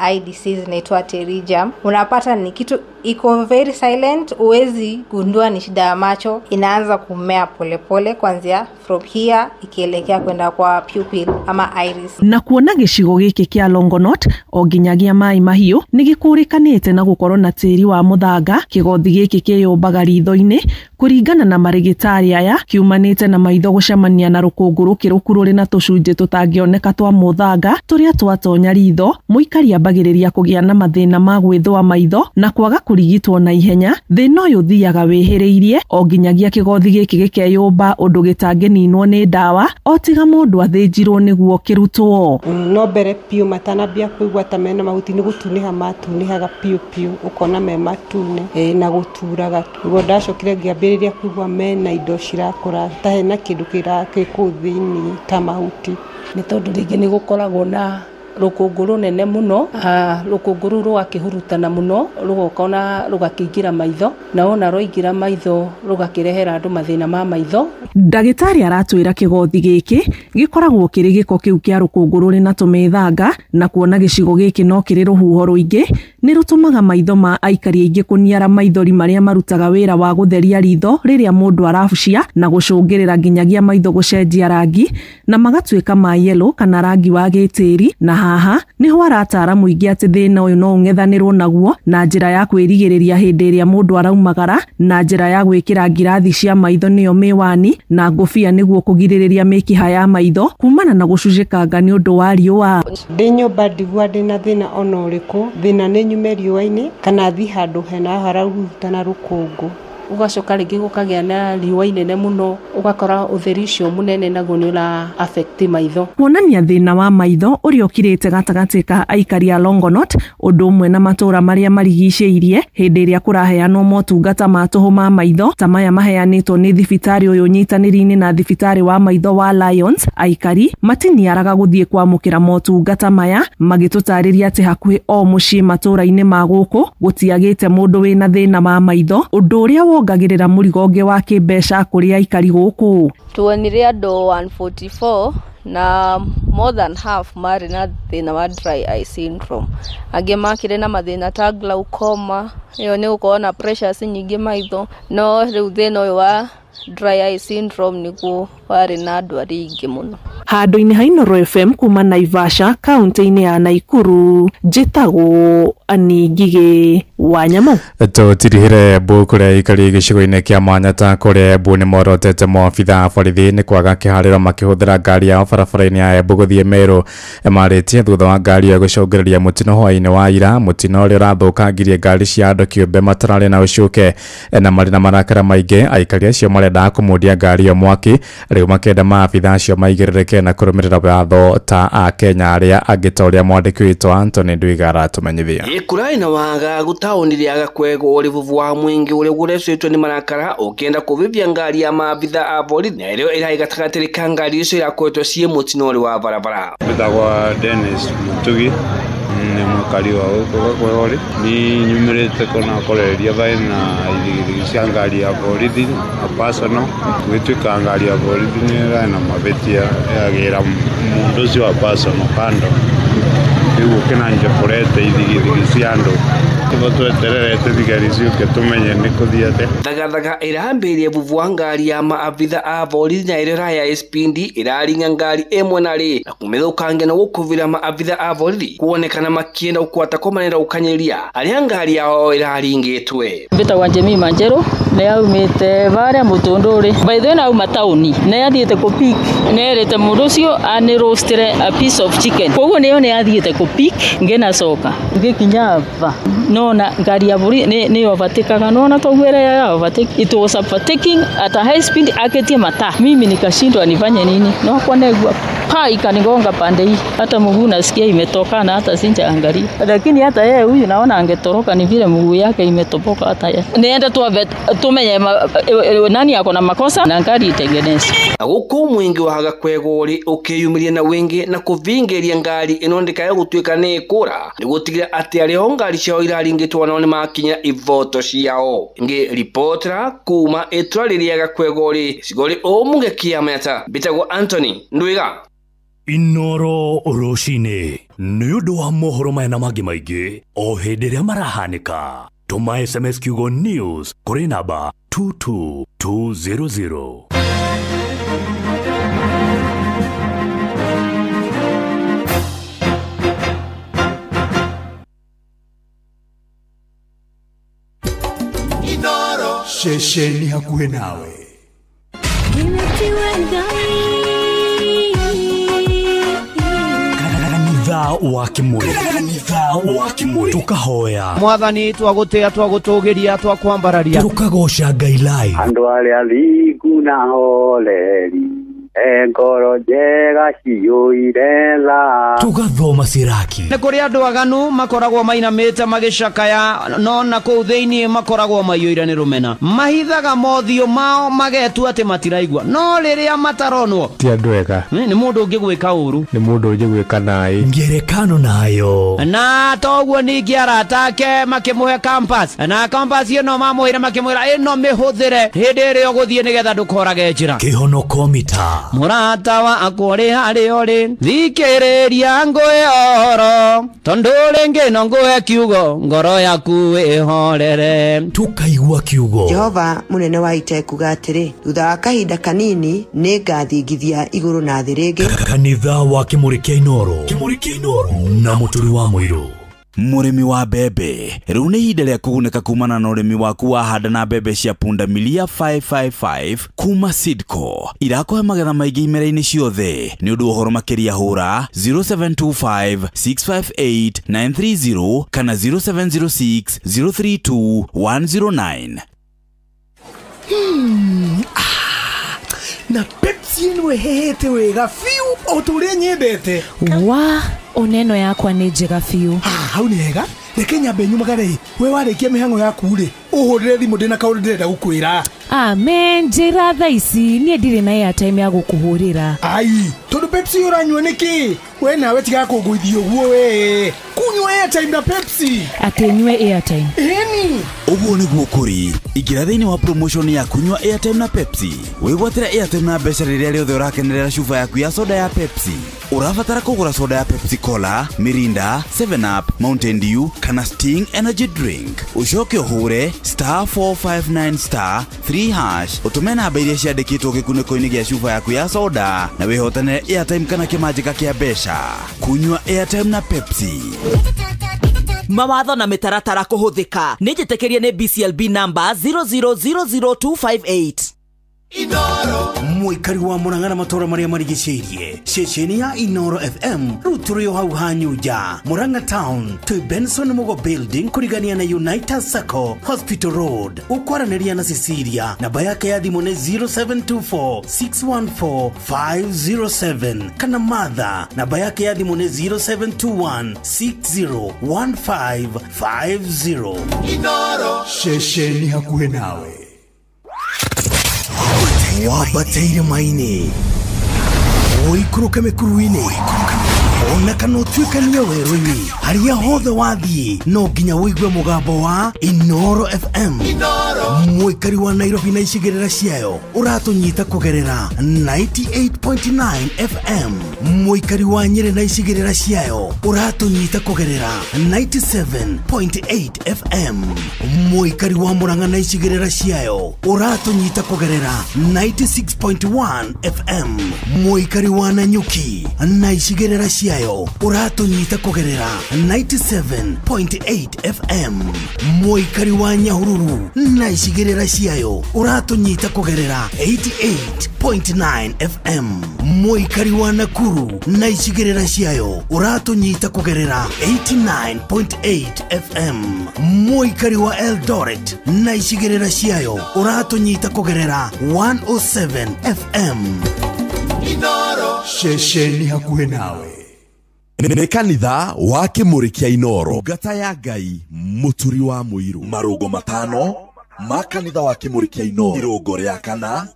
eye disease inaitwa pterygium. Unapata ni kitu iko very silent, uwezi gundua ni shida ya macho, inaanza kumea polepole kuanzia from here ikielekea kwenda kwa pupil ama iris. Na kuona gĩcigo gĩkĩ kĩa Longonot o nginyagia Mai Mahiũ nĩ gĩkũrĩkanĩte na gũkorwo na tĩri wa mũthanga. Kĩgothi gĩkĩ kĩyũmbaga ritho-inĩ kũringana na marĩgĩtarĩ aya kiumanĩte na maitho gũcemania na rũkũngũ rũkĩrũku rũrĩ na tũcunjĩ tũtangĩoneka twa mũthanga tũrĩa twatonya ritho. Mũikari ambagĩrĩria kũgĩa na mathĩna ma gwĩthũa maitho na kwaga kũrigitwo na ihenya. Thĩna ũyũ ũthiaga wĩhĩrĩirie o nginyagia kĩgothi gĩkĩ gĩkeyũmba ũndũ gĩtangĩninwo nĩ ndawa o tiga mũndũ athĩnjirwo nĩguo kĩrutwo. No mbere piũ matanambia kũigua ta mena mahuti nĩ gũtunĩha matunĩhaga piũ piũ ũkona me matune na gũturaga. Nĩguo ndacokire ngĩambĩrĩria kũigua mena indo cirakũra ta hena kĩndũ kĩ kũu thĩinĩ ta mahuti. Nĩ tondũ rĩngĩ nĩ gũkoragwo na rũkũngũ rũnene mũno, rũkũngũ rũu rũgakĩhurutana mũno rũgoka ona rũgakĩingĩra maitho, na wona rwaingĩra maitho rũgakĩrehera andũ mathĩna ma maitho. Ndagĩtarĩ aratwĩra kĩgothi gĩkĩ gĩkoragwo kĩrĩ gĩko kĩu kĩa rũkũngũ rũrĩ na tũmĩthanga, na kuona gĩcigo gĩkĩ no kĩrĩ rũhuho rũingĩ nĩ rũtũmaga maitho ma aikari aingĩ kũniara maithori marĩa marutaga wĩra wa gũtheria ritho rĩrĩa mũndũ arabucia na gũcũngĩrĩra nginyagia maitho gũcenjia rangi na magatuĩka ma yellow kana rangi wa gĩtĩri. Na haha niho aratara mũingĩ atĩ thĩna ũyũ no ũng'ethanĩrwo naguo na njĩra ya kwĩrigĩrĩria hĩndĩ ĩrĩa mũndũ araumagara na njĩra ya gwĩkĩra ngirathi cia maitho nĩyo mĩwani na ngũbia nĩguo kũgirĩrĩria mĩkiha ya maitho kumana na gũcucĩkanga nĩ ũndũ wa riũa. Ndĩ nyũmba ndigua ndĩna thĩna ona ũrĩkũ, thĩna nĩ nyume riũa-inĩ kana thiĩ handũ hena harahurutana rũkũngũ. Ũgacoka rĩngĩ gũkagĩa na riũa inene mũno, ũgakora ũtheri ũcio mũnene naguo nĩ ũra affect maitho. Kuonania thĩna wa maitho ũrĩa ũkirĩte gatagatĩ ka aikari a Longonot ũndũ ũmwe na matũũra marĩa marigicĩirie hĩndĩ ĩrĩa kũraheanwo motungata ma tũhũ ma maitho ta maya maheanĩtwo nĩ thibitarĩ ũyũ ũnyitanĩri-inĩ na thibitarĩ wa maitho wa Lions. Aikari matiniaraga gũthiĩ kwamũkĩra motungata maya magĩtũtarĩria atĩ hakuhĩ o mũciĩ matũũra-inĩ ma gũkũ gũtiagĩte mũndũ wĩna thĩna wa maitho, ũndũ ũrĩa wongagĩrĩra mũrigo ũngĩ wa kĩmbeca kũrĩ aikari gũkũ. Tuonire andũ 144 na more than half marĩ na thĩna wa dry eye syndrome. Angĩ makĩrĩ na mathĩna ta glaucoma, ĩyo nĩ gũkorwo na pressures nyingĩ maitho, no rĩu thĩna ũyũ wa dry eye syndrome nĩguo warĩ na andũ aingĩ mũno. Handũ-inĩ ha Inooro FM kuma Naivasha kaunti-inĩ ya Naikuru, njĩtagwo Annie Ngigĩ wa Nyamũ. Tũtirihĩre Embu kũrĩa aikari gĩcigo-inĩ kĩa Manyata kũrĩa Embu nĩ morotete maabitha a borithi nĩ kwaga kĩharĩro makĩhũthĩra ngari yao barabara-inĩ ya Embu gũthiĩ Meru. Marĩtie thutha wa ngari ĩyo gũcũngĩrĩria mũtino hwaĩ-inĩ wa ira, mũtino ũrĩa ũrathũkangirie ngari cia andũ kĩũmbe matararĩ na ũcuke na marĩ na marakara maingĩ. Aikari acio marendaga kũmundia ngari ĩyo mwaki, rĩu makĩenda maabitha acio maigĩrĩrĩke na kũrũmĩrĩra watho ta Akenya arĩa angĩ ta ũrĩa mwandĩki witũ Anthony Ndwiga aratũmenyithia. Kũrarĩ na wagagu taũni rĩa Gakwego ũrĩvuvu wa mwingi ũrĩa ũrecetwo nĩ marakara ũkĩenda kũvĩvia ngari ya maabitha a borithi na ĩrĩa ĩrarĩ gatagatĩ ka ngari icio irakoretwo ciĩ mũtino ũrĩ wa barabara. Mbĩtagwa Dennis Mutugi, nĩ mũikari wa gũkũ Gakwego nĩ nyumĩrĩte kũna kũreria thaĩ na ithigithigi cia ngari ya borithi na personal gwĩtuĩka ngari ya borithi nĩ ĩrarĩ na mavĩtia ĩragĩra mũndũ ũcio wa personal kando rĩu ũkĩnanja kũrete ithigithigi cia andũ nĩguo twetererete thigari ciũke tũmenye nĩ kũthiĩ atĩa. Thagathaga ĩrambĩrĩria vuvu wa ngari ya maabitha a borithi na ĩrĩa ĩraya spindi ĩraringa ngari ĩmwe na rĩ na kũmĩthũkangia na gũkũvĩra maabitha a borithi kuonekana makĩenda gũkwata kũmanĩra gũkanyĩria arĩa ngari yao ĩraringĩtwe. Mbĩtagwa Jemima Njerũ nĩ aumĩte varĩa Mũtũndũrĩ by the way na auma taũni nĩ athiĩte kũ pick nĩ erĩte mũndũ ũcio anĩ roastire a piece of chicken koguo nĩyo nĩ athiĩte kũ pick ngĩnacoka ngĩkinya va nona ngari ya borithi nĩ overtakaga nona toguo ĩrĩa ya overtake it was overtaking at a high speed aketie mataa mimi nikashindwa nifanye nini no kwa negua paa ikanigonga pande hii hata mguu nasikia imetoka na hata sinjaangalia lakini hata yeye huyu naona angetoroka ni vile mguu yake imetoboka hata yeye nienda tumenye nani ako na makosa na ngari itengenezwe. Gũkũ mwingi wa Gakwego rĩ ũkĩyumĩria na wingĩ na kũvingĩria ngari ĩno ndĩkae gũtuĩka nĩ ĩkũra nĩ gũtigĩra atĩ arĩa o ngari ciao iraringĩtwo maringitwo nao nĩmakinyĩra ivoto ciao. Ngĩribotera kuma itũra rĩrĩa Gakwegori gĩcigo-rĩ ũmũge kĩa mbĩtagwo Anthony Ndwiga. Inoro rũcinĩ nĩ ũndũ wa mohoro maya na mangĩ maingĩ o hĩndĩ ĩrĩa marahanĩka. Tũma SMS kiugo news kũrĩ namba 22200. Inoro ceceni hakuhĩ nawe. Kanitha wa Kimuri, tukahoya Mwathani, twagũtĩa, twagũtũgĩria, twakwambararia, tukagoca Ngai live. Andũ arĩa athingu na horeri, ngoro njega ciyũire tha. Tugathoma Siraki. Nĩ kũrĩ andũ aganu makoragwo mainamĩte magĩcakaya, no na kũu thĩinĩ makoragwo maiyũire nĩ rũmena. Mahithaga mothiũ mao magetua atĩ matiraigua, no rĩrĩa mataronwo ti andũ ega. Nĩ mũndũ ũngĩgwĩka ũru, nĩ mũndũ ũngĩgwĩka naĩ. Ngerekano nayo na toguo ningĩ arata ake makĩmũhe compass, na compass ĩno mamũheire makĩmwĩra ĩno mĩhũthĩre hĩndĩ ĩrĩa ũgũthiĩ nĩgetha ndũkorage njĩra. Kĩhonoko mita. Mũrata wakwa ũrĩ harĩa ũrĩ, thikĩrĩria ngũhe ũhoro, tondũ rĩngĩ no ngũhe kiugo, ngoro yaku ĩhorere. Tukaigua kiugo. Jehova mũnene wa ita ekuga atĩrĩ, thutha wa kahinda kanini nĩngathingithia igũrũ na thĩ rĩngĩ. Kanitha wa Kimuri kĩa Inoro, Kimuri kĩa Inoro na mũturi wa mũirũ. Mũrĩmi wa mbembe, rĩu nĩ ihinda rĩa kũgunĩka kumana na ũrĩmi waku wa handa na mbembe cia pundamilia 555 kuma Sidco. Irakũhe magetha maingĩ imera-inĩ ciothe. Nĩ ũndũ wa ũhoro makĩria hũra 0725 658 930 kana 0706 032 109. Na Pepsi ĩno ĩhehete wega biũ o ta ũrĩa nyendete. Wa oneno yakwa nĩ njega biũ. Hau nĩ hega. Reke nyambe nyumagare. We warĩkia mĩhang'o yaku rĩ, ũhũrĩre thimũ ndĩna kaũndũ ndĩrenda gũkwĩra. Amen, njĩra thaa ici niĩ ndirĩ na airtime ya gũkũhũrĩra. Ai, tondũ Pepsi ũranyua nĩkĩ? We nawe tiga kũngũithia ũguo we. Kunyua airtime na Pepsi. Atĩ nyue airtime. Ĩni. Ũguo nĩguo kũrĩ. Ingĩra thĩinĩ wa promotion ya kunyua airtime na Pepsi. Wĩgwatĩre airtime na mbeca rĩrĩa rĩothe ũrakenerera cuba yaku ya soda ya Pepsi. Ũrabatara kũgũra soda ya Pepsi Cola, Mirinda, 7 Up, Mountain Dew kana Sting Energy Drink. Ũcoke ũhũre *459 *3# ũtũme namba iria ciandĩkĩtwo gĩkunĩko-inĩ gĩa cuba yaku ya soda na wĩhotanĩre airtime kana kĩmanjĩka kĩa mbeca. Kunyua airtime na Pepsi. Mawatho na mĩtaratara kũhũthĩka. Nĩ njĩtĩkĩrie nĩ BCLB number 0000258. Inoro mũikari wa Murang'a na matũra marĩa marigicĩirie, ceceni ya Inoro FM rĩu tũrĩ o hau Hanyunja, Murang'a Town, twĩ Benson Mugo Building kũrigania na United Sacco Hospital Road. Ũkwaranĩria na Cecilia, namba yake ya thimũ nĩ 0724 614 507 kana Martha, namba yake ya thimũ nĩ 0721 601550. Inoro ceceni hakuhĩ nawe. Wambateire maini, ũikũrũke mĩkuru-inĩ, ona kana ũtuĩkanie werũ-inĩ, harĩa hothe wathiĩ no nginya ũigue mũgambo wa Inoro FM. Mũikari wa Nairobi na icigĩrĩra ciayo ũratũnyita kũgerera 98.9 FM. Mũikari wa Nyĩrĩ na icigĩrĩra ciayo ũratũnyita kũgerera 97.8 FM. Mũikari wa Murang'a na icigĩrĩra ciayo ũratũnyita kũgerera 96.1 FM. Mũikari wa Nanyuki na icigĩrĩra ciayo ũratũnyita kũgerera 97.8 FM. Mũikari wa Nyahururu na icigĩrĩra ciayo ũratũnyita kũgerera 88.9 FM. Mũikari wa Nakuru na icigĩrĩra ciayo ũratũnyita kũgerera 89.8 FM. Mũikari wa Eldoret na icigĩrĩra ciayo ũratũnyita kũgerera 107 FM. Inoro ceceni hakuhĩ nawe. Nĩ kanitha wa Kimuri kĩa Inoro, ngata ya Ngai, mũturi wa mũirũ. Marũngo matano ma kanitha wa Kimuri kĩa Inoro, irũngo rĩa kana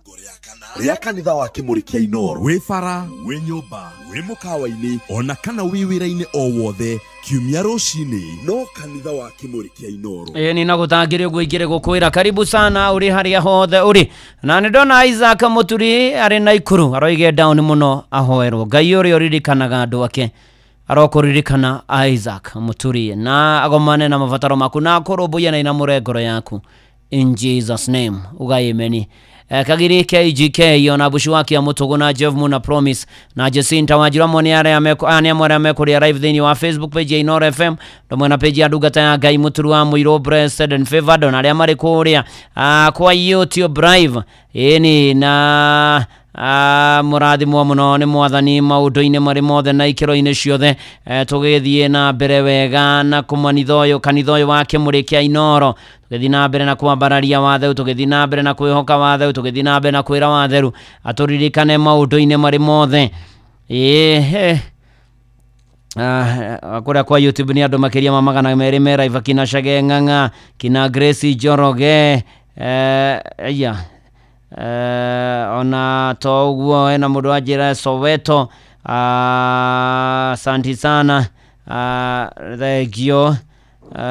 Rĩa kanitha wa Kĩmũrĩ kĩa Inooro. Wĩ bara, wĩ nyũmba, wĩ mũkawa-inĩ, ona kana wĩ wĩra-inĩ o wothe, kiumia rũcinĩ no kanitha wa Kĩmũrĩ kĩa Inooro. Ĩĩ ni nagũtangĩrĩ ũguo ingĩrĩ gũkwĩra karibu sana ũrĩ harĩa hothe ũrĩ. Na nĩ ndona Isaac Mũturi arĩ Naikuru aroige down mũno ahoerwo. Ngai ũrĩa ũririkanaga andũ ake arokũririkana Isaac Mũturi na agomane na mabataro maku na akũrũmbũiye na inamũre ngoro yaku in Jesus name. Ugai ameni. Kagiri KGK ona Bushu wake ya Mutugu na Jeff Muna Promise na Jacinta Wanjira moni arĩa amwe arĩa mekũrĩa live thĩinĩ wa Facebook page ya Inooro FM ndũmwe na page ya ndungata ya Ngai Mũturu wa Mũirũ Blessed and Favored na arĩa marĩ kũrĩa kwa YouTube live ĩni na mũrathimwo mũno nĩ mwathani maũndũ-inĩ marĩ mothe na ikĩro-inĩ ciothe. Tũgĩthiĩ na mbere wega na kũmanitha ũyũ kanitha ũyũ wa Kĩmũrĩ kĩa Inooro, tũgĩthiĩ na mbere na kwambararia watheru, tũgĩthiĩ na mbere na kwĩhoka watheru, tũgĩthiĩ na mbere na kwĩra watheru atũririkane maũndũ-inĩ marĩ mothe. Kũrĩa kwa YouTube nĩ andũ makĩria ma 200 me live, kina Shage Ng'ang'a, kina Grace Njoroge, ona to ũguo hena mũndũ wanjĩra Soweto, asanti sana, thengio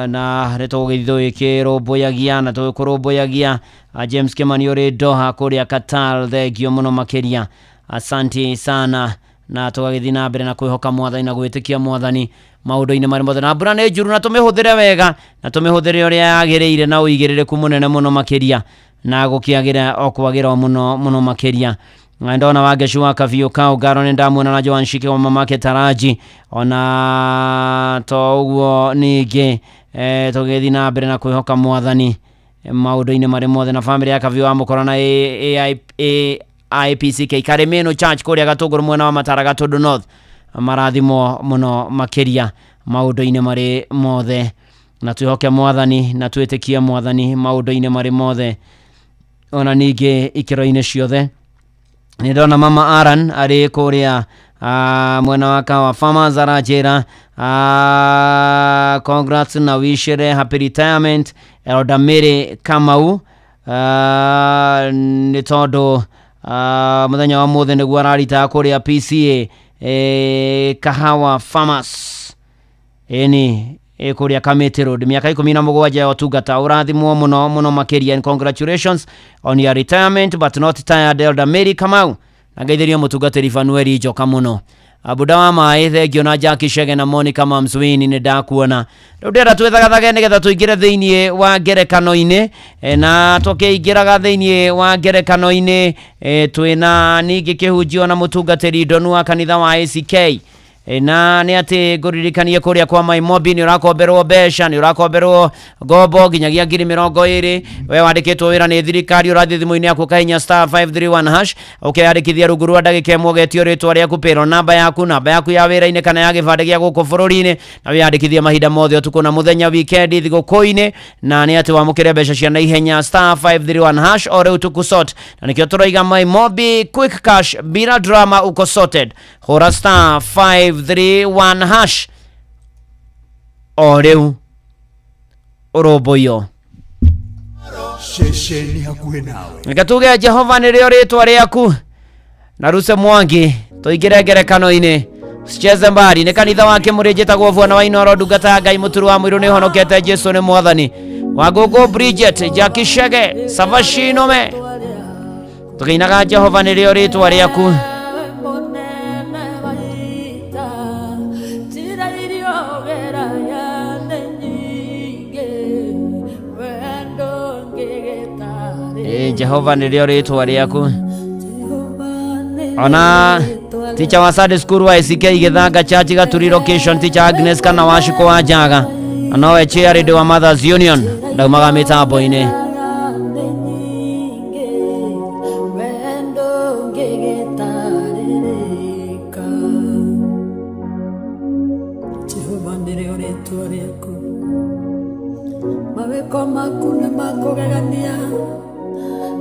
na nĩ tũgũgĩthiĩ tũgĩkĩrũmbũyagia na tũgĩkũrũmbũyagia. James Kimani ũrĩ Doha kũrĩa Qatar, thengio mũno makĩria, asanti sana, na tũgagĩthiĩ na mbere na kwĩhoka mwathani na gwĩtĩkia mwathani maũndũ-inĩ marĩ mothe. Na mbura nĩ njuru na tũmĩhũthĩre wega na tũmĩhũthĩre ũrĩa yagĩrĩire na ũigĩrĩrĩku mũnene mũno makĩria na gũkĩagĩra o kwagĩra mũno mũno makĩria. Na ndona Wangecu wa Kabiũ Kau Ngaro nĩ ndamuona na Joan Shike wa mamake Taraji ona to ũguo ningĩ tũgĩthiĩ na mbere na kwĩhoka mwathani maũndũ-inĩ marĩ mothe na famĩlĩ ya Kabiũ wa Mũkora na AIPCK Karĩmĩnũ Church kũrĩa Gatũngũrũ mwena wa Matara Gatũndũ North marathimwo mũno makĩria maũndũ-inĩ marĩ mothe, na twĩhoke mwathani na twĩtĩkie mwathani maũndũ-inĩ marĩ mothe ona ningĩ ikĩro-inĩ ciothe. Nĩ ndona mama Aran arĩ kũrĩa mwena wa Kawa Farmers aranjĩra congrats na wicire happy retirement Elder Mary Kamau, nĩ tondũ mũthenya wa mũthĩ nĩguo ararita kũrĩa PCA Kahawa Farmers ĩni kũrĩa Kamiti Road, mĩaka 17 ya ũtungata. Ũrathimwo mũno mũno makĩria and congratulations on your retirement but not tired Elder Mary Kamau, na ngeithĩrio mũtungatĩri Fanueli Njoka mũno. Buda wa maĩ thengio na Jackie Shege na Monica Mamswini nĩ ndakuona. Rĩu ndĩrenda twĩthagathage nĩgetha tũingĩre thĩinĩ wa ngerekano-inĩ, na tũkĩingĩraga thĩinĩ wa ngerekano-inĩ twĩna ningĩ kĩhunjio na mũtungatĩri Ndonu wa kanitha wa ACK. Na nĩ atĩ ngũririkanie kũrĩa kwa Maimobi nĩ ũrakomberwo mbeca, nĩ ũrakomberwo ngombo nginyagia 20,000. We wandĩkĩtwo wĩra nĩ thirikari, ũrathiĩ thimũ-inĩ yaku ũkahihinya *531# ũkeyandĩkithia rungu rwa ndagĩka ĩmwe ũgetio rĩtwa rĩaku, payroll namba yaku, namba yaku ya wĩra-inĩ kana ya gĩbandĩ gĩa gũkũ bũrũri-inĩ, na wĩyandĩkithie mahinda mothe ũtukũ na mũthenya, wikendi, thigũkũ-inĩ, na nĩ atĩ wamũkĩre mbeca cia naihenya *531# o rĩu tũkũ sort. Na nĩkĩo tũroiga Maimobi quick cash bila drama uko sorted. Hũra *531# o rĩu ũrũmbũiyo. Ceceni hakuhĩ nawe. Reke tuge Jehova nĩrĩo rĩtwa rĩaku. Na Ruse Mwangi tũingĩre ngerekano-inĩ, sicheze mbali. Nĩ kanitha wa Kĩmũrĩ njĩtagwo Bwana wa Inooro, ndungata ya Ngai Mũturu wa Mũirũ nĩhonokete, Jesu nĩ mwathani. Wangũngũ Bridget, Jackie Shege, Savashinome, tũkĩinaga Jehova nĩrĩo rĩtwa rĩaku. Jehova nĩrĩo rĩtwa rĩaku. Ona ticha wa Sunday School wa ACK Gĩthanga Church Gaturi location, ticha Agnes kana Washiko wa Njaga, na nowe chair wa Mothers Union, ndaumaga mĩtambo-inĩ. Jehova nĩrĩo rĩtwa rĩaku, mawĩko maku nĩ makũgegania,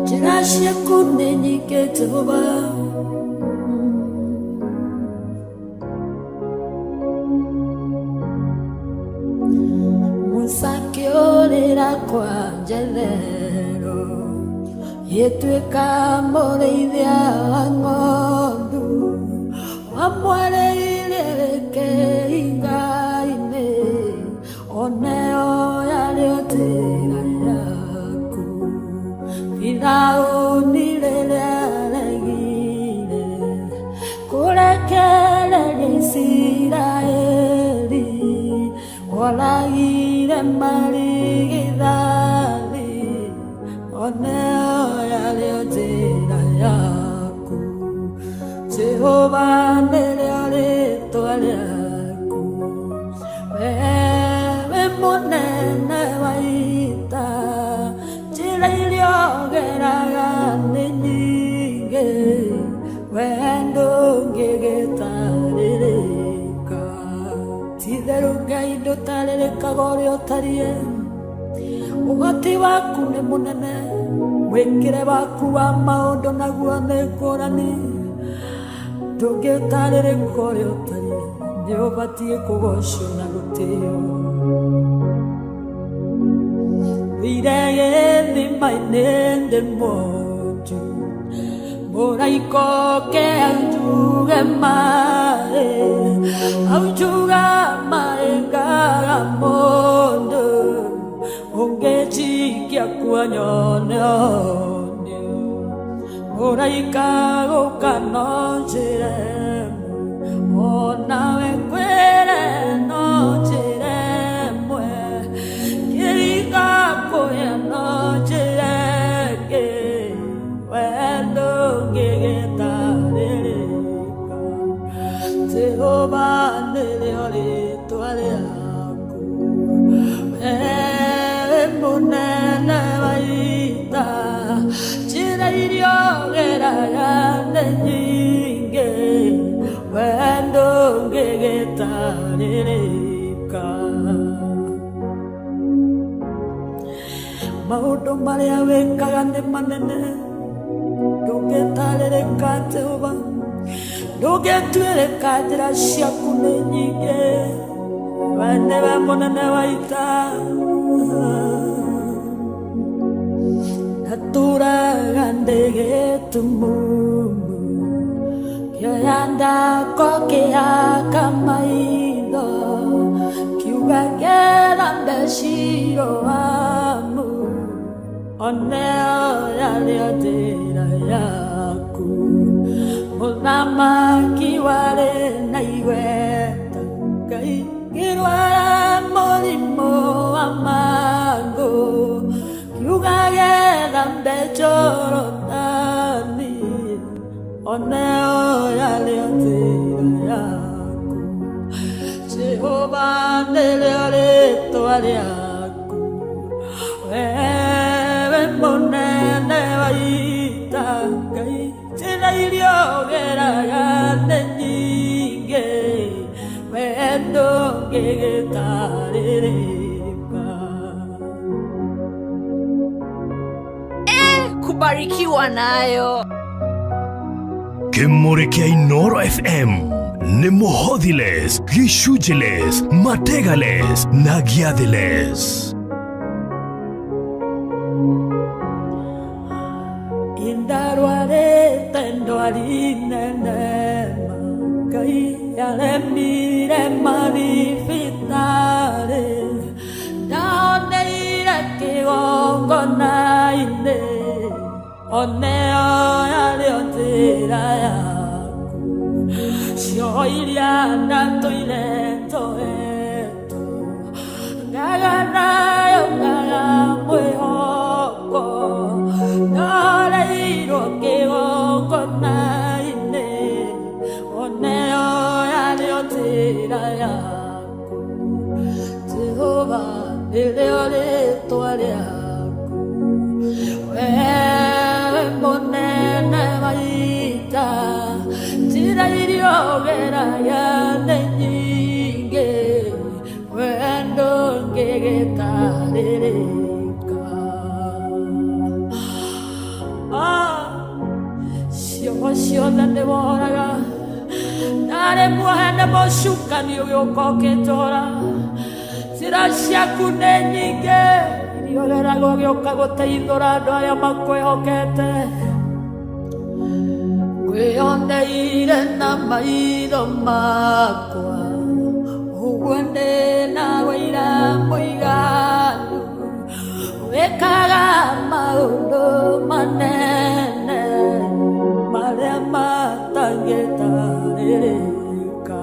njĩra ciaku nĩ nyingĩ Jehova. Musa akĩũrĩra kwa Jethero, Gĩtuĩka mũrĩithia wa ng'ondu wamwereire rĩke inga-inĩ oneo yarĩ njĩra yaku. Firaũni rĩrĩa aregire kũrekereria Isiraeli oragire marigithathi oneo yarĩ njĩra yaku. Jehova nĩrĩo rĩĩtwa rĩaku, wewe mũnene wa ita, njĩra iria ũgeraga nĩ nyingĩ, we ndũngĩgĩtarĩrĩka. Ti-itherũ Ngai ndũtarĩrĩkaga ũrĩa ũtariĩ, ũhoti waku nĩ mũnene, mwĩkĩre waku wa maũndũ naguo nĩ ngũrani. Ndũngĩtarĩrĩka ũrĩa ũtariĩ, nĩ ũbatiĩ kũgocwo na gũtĩo. Thire gĩthima-inĩ ndĩ mwonju, mũraika oke aunjuge maĩ, aunjuga maĩ ngaga mũndũ ũngĩnjikia kuo nyone ũhonio. Mũraika gũka no njĩra ĩmwe, onawe ngwĩre no njĩra ĩmwe, kĩringa kũrĩa no njĩra ĩngĩ, we ndũngĩgĩtarĩrĩka. Jehova nĩrĩo rĩĩtwa rĩaku, wewe mũnene wa ita, njĩra iria ũgeraga nĩ nyingĩ, we ndũngĩgĩtarĩrĩka. Maũndũ marĩa wĩkaga nĩ manene, ndũngĩtarĩrĩka Jehova, ndũngĩtuĩrĩka, njĩra ciaku nĩ nyingĩ, we nĩwe mũnene wa ita. Ndatũraga ndĩ gĩtumumu, kĩoya ndako kĩhaka maitho, kiuga ngĩthambe Shiloamu, oneo yarĩ njĩra yaku. Mũthamaki warĩ na igweta, Ngai ngĩrwara mũrimũ wa mangũ, kiuga gĩthambe Jorodani, oneo yarĩ njĩra yaku. Jehova nĩrĩo rĩĩtwa rĩaku, wewe mũnene wa ita, Ngai njĩra iria ũgeraga nĩ nyingĩ, we ndũngĩgĩtarĩrĩka. Kubarikiwa nayo. Kĩmũrĩ kĩa Inooro FM nĩ mũhothiles, gĩcunjĩles, mategales na gĩathĩles. Indarwarĩte ndwari nene ma, Ngai yaremire mathibitarĩ, ndaoneire kĩgongona-inĩ, oneo yarĩ njĩra yaku. Cioho iria ndatũire njoetwo, ngaga nayo ngaga mwĩhoko, ndoreirwo kĩgongona-inĩ, oneo yarĩ njĩra yaku. Jehova nĩrĩo rĩĩtwa rĩaku, wewe mũnene wa ita, njĩra iria ũgeraga nĩ nyingĩ, we ndũngĩgĩtarĩrĩka. Cioho ciothe nĩworaga, ndarĩ muohe nĩ mũcukani ũgĩũka ũkĩnjora, njĩra ciaku nĩ nyingĩ, Njĩra gũgĩũka gũteithũra andũ arĩa makwĩhokete. Ngwĩyoneire na maitho makwa, ũguo ndĩ na wĩira mũiganu. Wĩkaga maũndũ manene marĩa matangĩtarĩrĩka.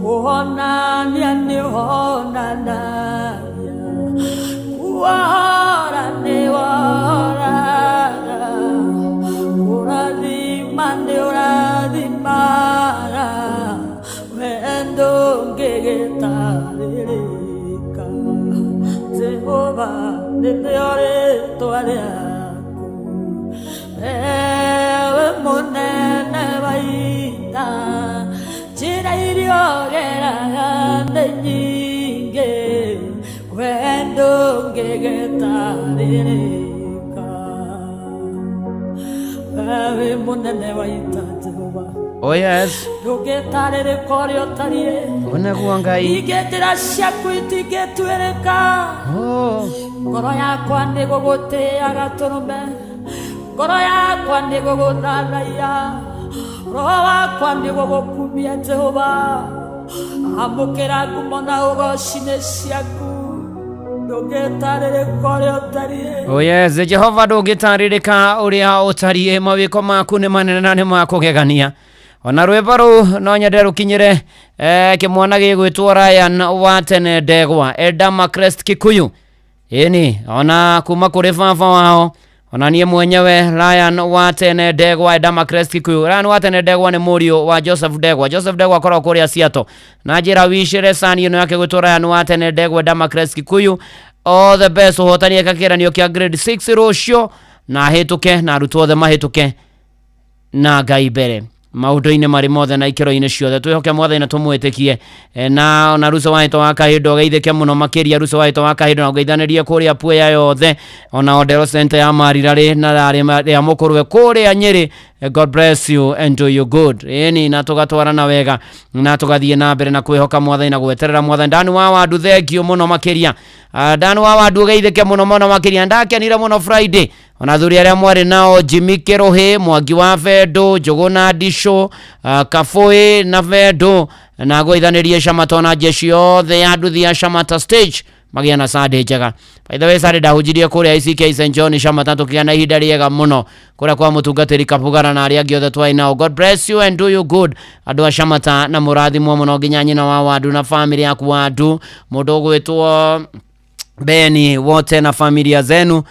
Kũhonania nĩũhonanagia, kuohora nĩwohoraga, kũrathima nĩũrathimaga, wee ndũngĩgĩtarĩrĩka. Jehova nĩrĩo rĩtwa rĩaku, ewe mũnene wa ita. Njĩra iria ũgeraga nĩ nyingĩ, wee ndũngĩgĩtarĩrĩka. Ewe mũnene wa ita Jehova, Oh yes. ndũngĩtarĩrĩka ũrĩa ũtariĩ. Ũneguo Ngai. Ningĩ njĩra ciaku itingĩtuĩrĩka. Ngoro yakwa nĩ gũgũtĩĩa gatũrũme, ngoro yakwa nĩ gũgũthathaiya, roho wakwa nĩ gũgũkumia Jehova. Amũkĩra ngumo na ũgoci nĩ ciaku, ndũngĩtarĩrĩka ũrĩa ũtariĩ. Oh yes, Jehova ndũngĩtarĩrĩka ũrĩa ũtariĩ, mawĩko maku nĩ manene na nĩ ma kũgegania. Ona rwĩmbo rũu no nyende rũkinyĩre kĩmwana gĩgwĩtwo Ryan wa tene Ndegwa, Edama Crest Kikuyu. Ĩni ona kuma kũrĩ baba wao, ona niĩ mwenyewe Ryan wa tene Ndegwa, Edama Crest Kikuyu. Ryan wa tene Ndegwa nĩ mũriũ wa Joseph Ndegwa. Joseph Ndegwa akoragwo kũrĩa Seattle. Na njĩra wicĩre sani ĩno yake gwĩtwo Ryan wa tene Ndegwa, Edama Crest Kikuyu. All the best, ũhotani eka kĩgeranio kĩa grade 6 rũciũ, na ahĩtũke na arutwo othe mahĩtũke na Ngai mbere maũndũ-inĩ marĩ mothe na ikĩro-inĩ ciothe. Twĩhoke Mwathani na tũmwĩtĩkie. Na ona Ruco wa Hĩto wa Kahĩndo ũgeithĩke mũno makĩria. Ruco wa Hĩto wa Kahĩndo na ũgeithanĩrie kũrĩa Puea yothe, ona Odero Center ya Marirarĩ na rĩa Mũkũrwe kũrĩa Nyĩrĩ. God bless you and do you good. Ĩni na tũgatwarana wega na tũgathiĩ na mbere na kwĩhoka Mwathani na gweterera Mwathani. Ndani wa Wandu thengio mũno makĩria. Ndani wa Wandu ũgeithĩke mũno mũno makĩria. Ndakenire mũno Friday ona athuri arĩa mwarĩ nao, Jimmy Kĩrũhĩ, Mwangi wa Bendo, Njũgũna Ndicũ, Kabũĩ na Bendo, na ngũithanĩrie Shamata na jeshi yothe ya nduthi ya Shamata stage magĩa na Sunday njega. By the way, Sunday ndahunjirie kũrĩa ICK St John Shamata, tũkĩgĩa na ihinda rĩega mũno kũrĩa kwa mũtungatĩri Kabugara na arĩa angĩ othe twarĩ nao. God bless you and do you good andũ a Shamata, na mũrathimwo mũno nginya nyina wa Wandu na family yaku Wandu, mũndũ ũgwĩtwo Beni wote na familia zenu.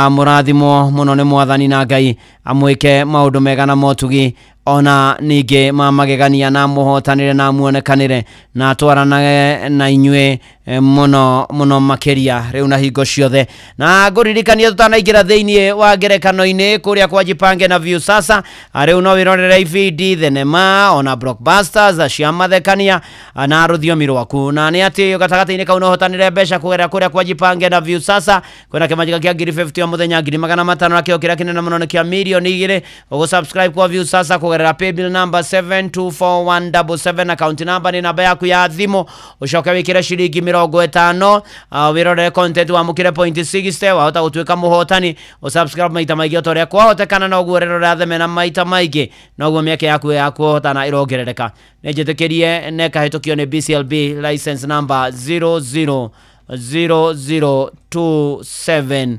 Mũrathimwo mũno nĩ Mwathani na Ngai amwĩke maũndũ mega na motugi ona ningĩ ma magegania, na mũhotanĩre na muonekanĩre na twaranage na inyuĩ mũno mũno makĩria rĩu na hingo ciothe. Na ngũririkania tũtanaingĩra thĩinĩ wa ngerekano-inĩ kũrĩa kwa Jipange na View Sasa, rĩu no wĩrorere ibindi, thenema ona blockbusters cia mathekania na rũthiomi rwaku. Na nĩ atĩ gatagatĩ-inĩ kau no ũhotanĩre mbeca kũgerera kũrĩa kwa Jipange na View Sasa. Kwĩna kĩmanjĩka kĩa 50,000 o mũthenya, 500,000, na kĩo kĩrĩa kĩnene mũno nĩ kĩa 2,000,000. Ũgũ-subscribe kwa View Sasa kũgerera paybill number 724177, account number nĩ namba yaku ya thimũ, ũcoke wĩkĩre ciringi 50, wĩrorere content wamũkĩre point 60, wahota gũtuĩka mũhotani. Ũsubscribe maita maingĩ o ta ũrĩa kwahotekana, noguo ũrerora thenema maita maingĩ noguo mĩeke yaku ya kũhotana ĩrongerereka. Nĩ njĩtĩkĩrie na ĩkahĩtũkio nĩ BCLB license number 0000276.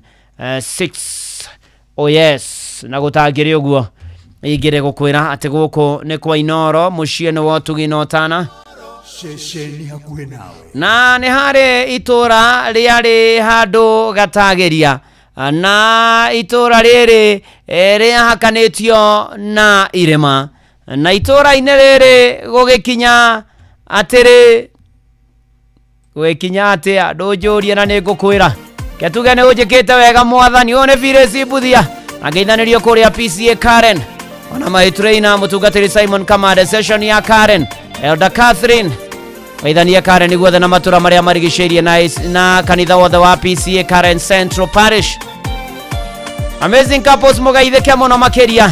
Oh yes, na gũtangĩrĩ ũguo ingĩrĩ gũkwĩra atĩ gũkũ nĩ kwa Inoro, mũciĩ nĩ wa ũtugi na ũtana. Ceceni hakuhĩ nawe. Na nĩ harĩ itũra rĩarĩ handũ gatagĩria, na itũra rĩrĩ rĩahakanĩtio na irĩma, na itũra-inĩ rĩrĩ gũgĩkinya atĩrĩ, gũgĩkinya atĩa ndũnjũrie na nĩ ngũkwĩra. Ketuge nĩ ũnjĩkĩte wega Mwathani. Ũyũ nĩ Phyllis Mbuthia angeithanĩrio kũrĩa PCA Karen, ona my trainer mũtungatĩri Simon Kamade, session ya Karen, Elder Catherine geithania Karen guothe na matũra marĩa marigicĩirie na kanitha wothe wa PCA Karen Central Parish. Amazing couples mũgeithĩke mũno makĩria.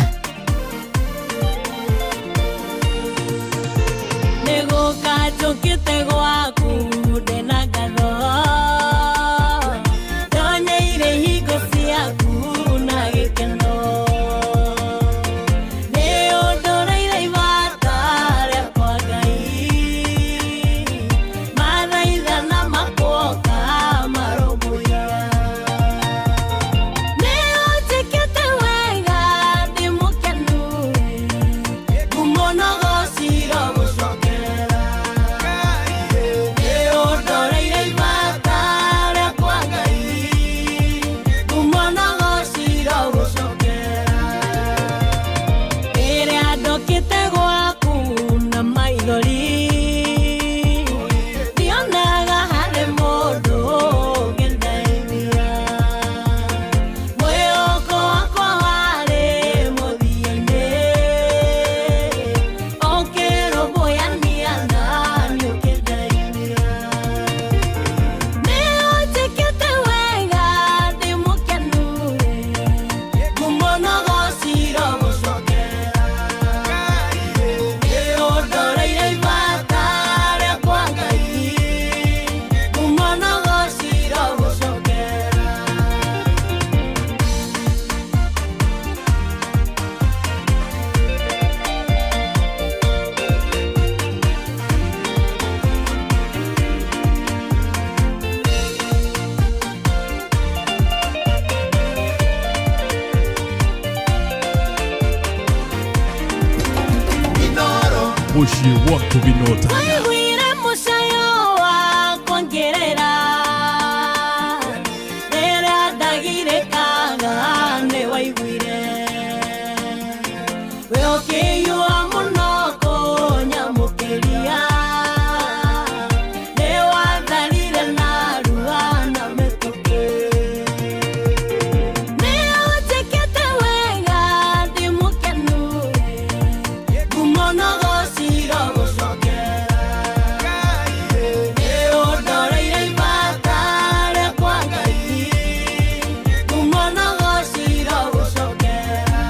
Nĩgũka njũkĩte gwaku ndĩna ngatho. Mũciĩ wa Tũginotana. Waiguire mũcayo wakwa ngĩrĩra, rĩrĩa ndagirĩkaga nĩ waiguire. We ũkĩiyũa mũno kũnyamũkĩria, nĩ watharire narua na mĩtũkĩ. Nĩ ũnjĩkĩte wega ndĩ mũkenu, ngumo na gũcira gũcokera. Nĩ ũndoreire ibata rĩakwa Ngai, ngumo na gũcira gũcokera.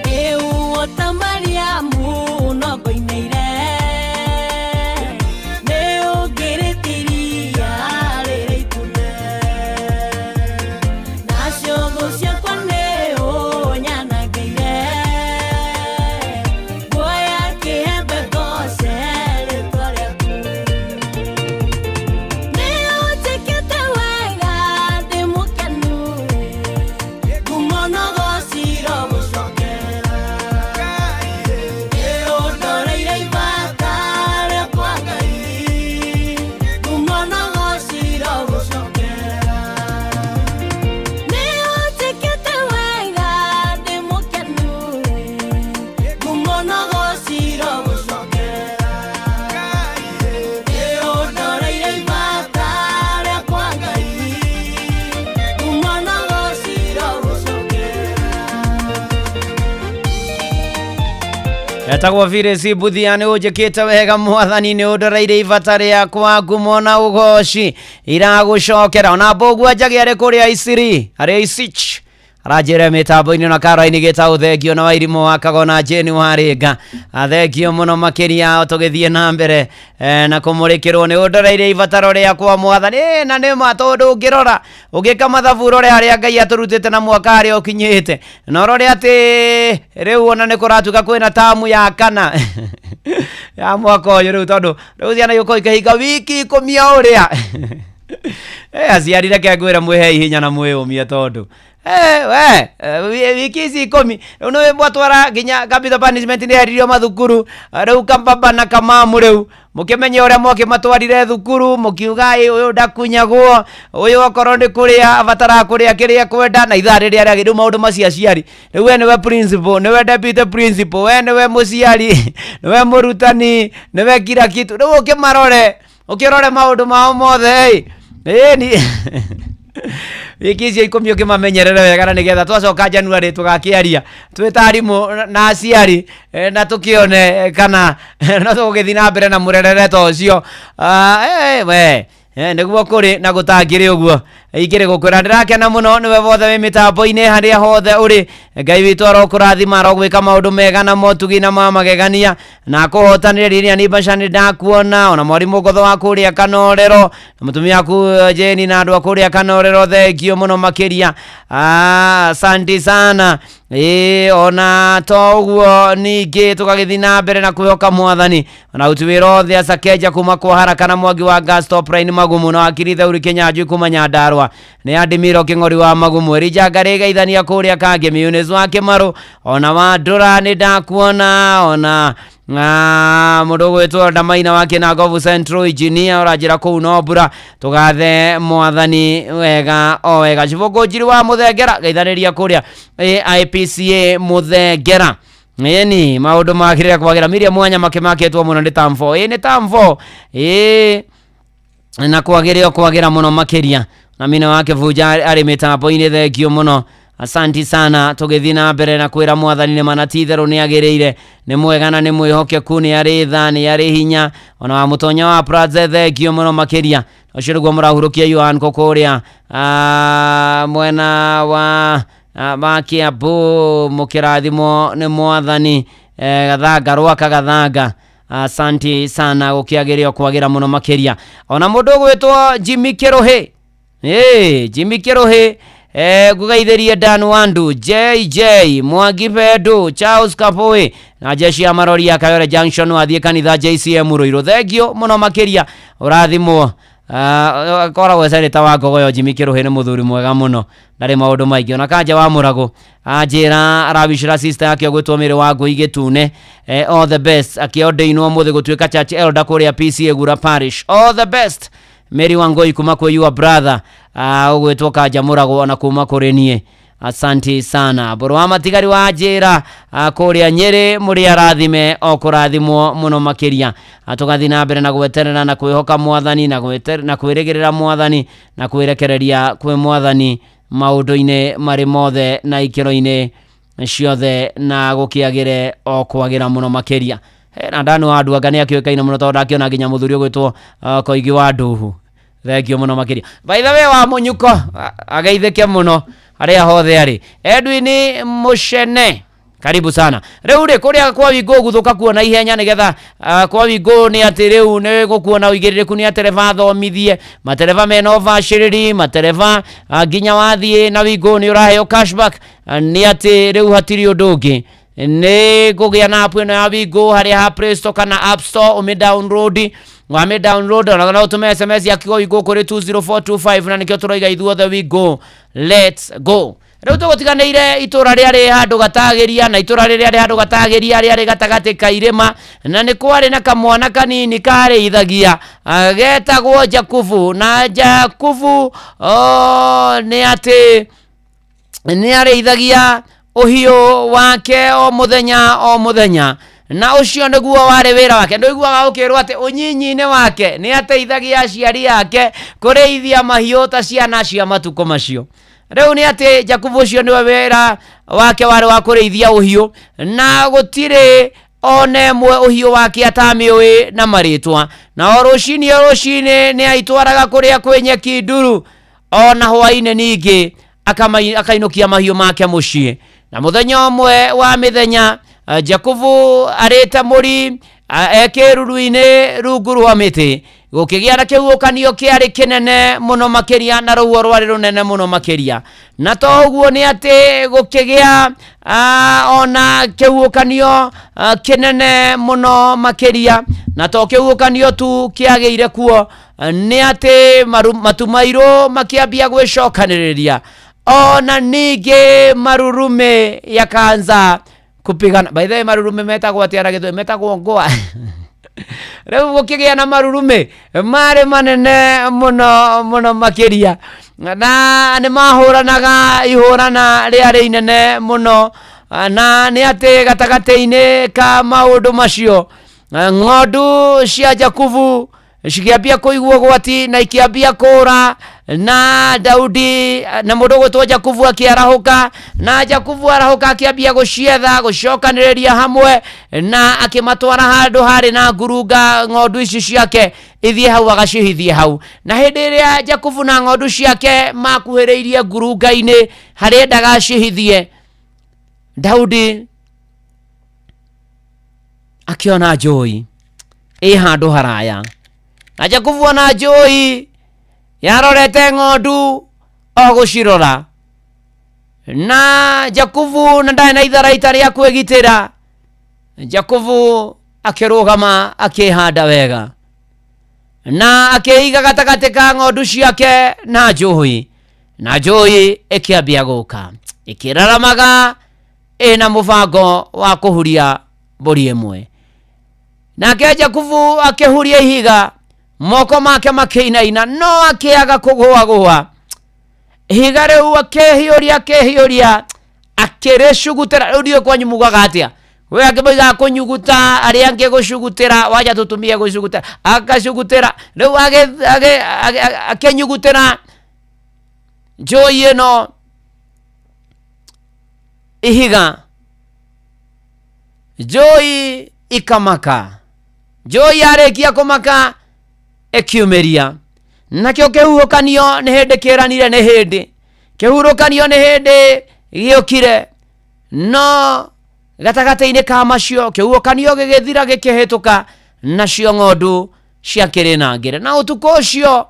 Ĩu ta Mariamu no ngũinĩire, nĩ ũngĩrĩtiria rĩrĩa itune. Nacio thũ ciakwa nĩ ũnyanangĩire, nguoya kĩhembe ngoce rĩtwa rĩaku. Nĩ ũnjĩkĩte wega ndĩ mũkenu, ngumo na gũcira gũcokera. Nĩ ũndoreire ibata rĩakwa Ngai, ngumo na gũcira gũcokera. Nĩ ũnjĩkĩte wega ndĩ mũkenu, ngumo na gũcira gũcokera. Nĩ ũndoreire ibata rĩakwa Ngai, ngumo na gũcira gũcokera. Etagwo Phyllis Mbuthia nĩ ũnjĩkĩte wega mwathani nĩ ũndoreire ibata rĩakwa ngumo na ũgoci iragũcokera. Ona mbũgua njagi arĩ kũrĩa Isiri arĩ Isich aranjĩra mĩtambo-inĩ na karo-inĩ gĩta ũthengio na wairimũ wa Kagona Jane Warĩnga athengio mũno makĩria tũgĩthiĩ na mbere na kũmũrĩkĩrwo nĩ ũndoreire ibataro rĩakwa mwathani. Na nĩ ma tondũ ũngĩrora ũngĩka mathabu ũrore harĩa Ngai atũrutĩte na mwaka harĩa ũkinyĩte na ũrore atĩ rĩu ona nĩ kũratuĩka kwĩna tamu ya kana ya mwaka ũyũ rĩu tondũ rĩu ciana igũkorwo ikĩhinga wiki 10 o ũrĩa. Aciari reke ngwĩre mwĩhe hinya na mwĩyũmie tondũ we wiki ici 10 rĩu nĩ mwatwara nginya capital punishment nĩ yeririo mathukuru rĩu kababa na kamamu rĩu mũkĩmenye ũrĩa mwakĩmatwarire thukuru mũkiuga ĩ ũyũ ndakunyagwo ũyũ okorwo nĩ kũrĩa abataraga kũrĩa kĩrĩa kwenda na ithaa rĩrĩa rĩagĩ rĩu maũndũ macio aciari rĩu we nĩwe principal nĩwe deputy principal we nĩwe mũciari nĩwe mũrutani nĩwe kila kitu rĩu ũkĩmarore ũkĩrore maũndũ mao mothe ĩ wiki icio 10 ũkĩmamenyerere wega na nĩgetha twacoka January tũgakĩaria twĩ ta arimũ na aciari na tũkĩone kana no tũgũgĩthiĩ na mbere na mũrerere ta ũcio. We nĩguo kũrĩ na gũtangĩrĩ ũguo ingĩrĩ gũkwĩra ndĩrakena mũno nĩwe wothe wĩ mĩtambo-inĩ harĩa hothe ũrĩ. Ngai witũ arokũrathima arogwĩka maũndũ mega na motugi na ma magegania na akũhotanĩre rĩrĩa nĩ mbaca nĩ ndakuona ona mwarimũ ngotho wa kũrĩa Kanorero na mũtumia waku Jane na andũ a kũrĩa Kanorero thengio mũno makĩria. Asante sana. Ona to ũguo ningĩ tũgagĩthiĩ na mbere na kwĩhoka mwathani ona aruti wĩra othe acakenja kuma kwa haraka na mwangi wa gas stop line Magumu na wakiri Theuri Kĩnyanjui kuma Nyandarua nĩ Andimiro Kĩng'ori wa Magumu Elijah Ngarĩgeithania kũrĩa Kangemi Eunice wa Kĩmarũ ona Wandũra nĩ ndakuona ona mũndũ ũgwĩtwo Ndamaina wa Kĩnangobu Central Engineer ũranjĩra kũu no mbura tũgathe mwathani wega o wega. Cibũkũ Njiri wa Mũthengera geithanĩria kũrĩa AIPCA Mũthengera. Ĩni maũndũ magĩrĩire kwagĩra. Miriam Mwanya makĩmakĩtwo mũno nĩ tambo ĩ nĩ tambo ĩ na kwagĩrĩo kwagĩra mũno makĩria na mina wake Vunja arĩ mĩtambo-inĩ thengio mũno. Asanti sana tũgĩthiĩ na mbere na kwĩra mwathani nĩ mana ti itherũ nĩ agĩrĩire nĩ mwega na nĩ mwĩhokeku nĩ arĩ tha nĩ arĩ hinya ona wa mũtonya wa Praze thengio mũno makĩria ũcio nĩguo mũrahurũkia Yohan kũrĩa mwena wa Kiambu mũkĩrathimwo nĩ mwathani Gathanga rwaka Gathanga. Asanti sana gũkĩagĩrĩo kwagĩra mũno makĩria ona mũndũ ũgwĩtwo Jimmy Kĩrũhĩ Jimmy Kĩrũhĩ ngugeithĩrie Dan Wandu JJ Mwangi Bendu Charles Kapoe na jeshi ya marori ya Kayore Junction wathiĩ kanitha JCM Ruiru thengio mũno makĩria ũrathimwo. Akoragwo senator wa Ngogoyo Jimmy Kiruhi nĩ mũthuri mwega mũno, ndarĩ maũndũ maingĩ. Ona Kanja wa Mũragũ anjĩra arawicĩra sister yake ũgwĩtwo Mĩrĩ wa Ngũi Gĩtune, all the best, akĩordainwo ũmũthĩ gũtuĩka church elder kũrĩa PCA Gura Parish. All the best Mary Wangoi kuma kwĩ your brother ũgwĩtwo Kanja Mũragũ, ona kuma kũrĩ niĩ. Asante sana. Mbũrũ wa matigari wa njĩra kũrĩa Nyĩrĩ, mũrĩ arathime o kũrathimwo mũno makĩria. Tũgathiĩ na mbere na gweterera na kwĩhoka mwathani na na kwĩrĩgĩrĩra mwathani na kwĩrekereria kwĩ mwathani maũndũ-inĩ marĩ mothe na ikĩro-inĩ ciothe, na gũkĩagĩre o kwagĩra mũno makĩria. Na Ndanu wa Nduanga nĩ akĩũĩkaine mũno tondũ ndakĩona nginya mũthuri ũgwĩtwo Koigi wa Nduhu. Thank you mũno makĩria. By the way, wa Mũnyuko ageithĩke mũno harĩa hothe arĩ. Edwin Mushene, karibu sana. Rĩu rĩ kũrĩa kwa Wingũ gũthũka kuona ihenya nĩgetha kwa Wingũ nĩ atĩ rĩu nĩ gũkuona ũigĩrĩrĩku nĩ atereba athomithie, matereba mena ũbacĩrĩri, matereba nginya wathiĩ na Wingũ nĩ ũraheo cashback. Nĩ atĩ rĩu hatirĩ ũndũ ũngĩ, nĩ kũgĩa na app ĩno ya Wingũ harĩa ha Play Store kana App Store, ũmĩ download, wame download ona no ũtũme SMS ya kiugo Wingũ kũrĩ 20425, na nĩkĩo tũroiga ithuothe Wingũ, let's go. Rĩu tũgũtiganĩire itũra rĩarĩ handũ gatagĩria, na itũra rĩrĩa rĩ handũ gatagĩria rĩarĩ gatagatĩ ka irĩma, na nĩ kwarĩ na kamwana kanini karĩithagia getagwo Jakubu. Na Jakubu nĩ atĩ nĩ arĩithagia ũhiũ wake o mũthenya o mũthenya, na ũcio nĩguo warĩ wĩra wake. Ndũiguaga ũkĩrwo atĩ ũnyinyi-inĩ wake nĩ ateithagia aciari ake kũrĩithia mahiũ ta ciana cia matukũ macio. Rĩu nĩ atĩ Jakubu ũcio nĩwe wĩra wake warĩ wa kũrĩithia ũhiũ, na gũtirĩ ona ĩmwe ũhiũ wake atamĩũĩ na marĩtwa. Na o rũcinĩ o rũcinĩ nĩ aitwaraga kũrĩa kwĩ nyeki nduru, ona hwaĩ-inĩ ningĩ akainũkia mahiũ make mũciĩ. Na mũthenya ũmwe wa mĩthenya Jakubu arĩte mũri ekĩruru-inĩ rungu rwa mĩtĩ, gũkĩgĩa na kĩhuhũkanio kĩarĩ kĩnene mũno makĩria, na rũhuho rwarĩ rũnene mũno makĩria. Na to ũguo nĩ atĩ gũkĩgĩa ona kĩhuhũkanio kĩnene mũno makĩria, na to kĩhuhũkanio tu kĩagĩire kuo, nĩ atĩ matu mairũ makĩambia gwĩcokanĩrĩria, ona ningĩ marurume yakaanza kupigana. By the way, marurume metagwo atĩa na Gĩthweri? Metagwo ngwa. Rĩu gũkĩgĩa na marurume marĩ manene mũno mũno makĩria, na nĩ mahũranaga ihũrana rĩarĩ inene mũno. Na nĩ atĩ gatagatĩ-inĩ ka maũndũ macio, ng'ondu cia Jakubu cikĩambia kũigua ũgwati na ikĩambia kũra, na Daudi na mũndũ ũgwĩtwo Jakubu akĩarahũka, na Jakubu arahũka akĩambia gũcietha gũcokanĩrĩria hamwe, na akĩmatwara handũ harĩ na ngurunga ng'ondu ici ciake ithiĩ hau agacihithie hau. Na hĩndĩ ĩrĩa Jakubu na ng'ondu ciake makuhĩrĩirie ngurunga-inĩ harĩa endaga acihithie, Daudi akĩona njũi ĩ handũ haraya. Na Jakubu ona njũi yarorete ng'ondu o gũcirora, na Jakubu na ndarĩ na itharaita rĩa kwĩgitĩra. Jakubu akĩrũgama akĩhanda wega, na akĩiga gatagatĩ ka ng'ondu ciake na njũi, na njũi ĩkĩambia gũka ĩkĩraramaga ĩna mũbango wa kũhuria mbũri ĩmwe. Nake Jakubu akĩhuria ihiga, moko make makĩinaina, no akĩaga kũgũagũa ihiga rĩu, akĩhiũria akĩhiũria akĩrĩcugutĩra. Rĩu ndiũĩ kwanyu mugaga atĩa, we angĩ moigaga kũnyuguta, arĩa angĩ gũcugutĩra, wanja tũtumie gũcugutĩra, akacugutĩra. Rĩu akĩnyugutĩra njũi ĩno ihiga, njũi ikamaka. Njũi yarĩkia kũmaka ĩkiumĩria, nakĩo kĩhuhũkanio nĩ hĩndĩ kĩranire, nĩ hĩndĩ kĩhuhũkanio nĩ hĩndĩ gĩũkire, no gatagatĩ-inĩ ka macio kĩhuhũkanio gĩgĩthira gĩkĩhĩtũka, nacio ng'ondu ciakĩrĩ na ngĩrĩ. Na ũtukũ ũcio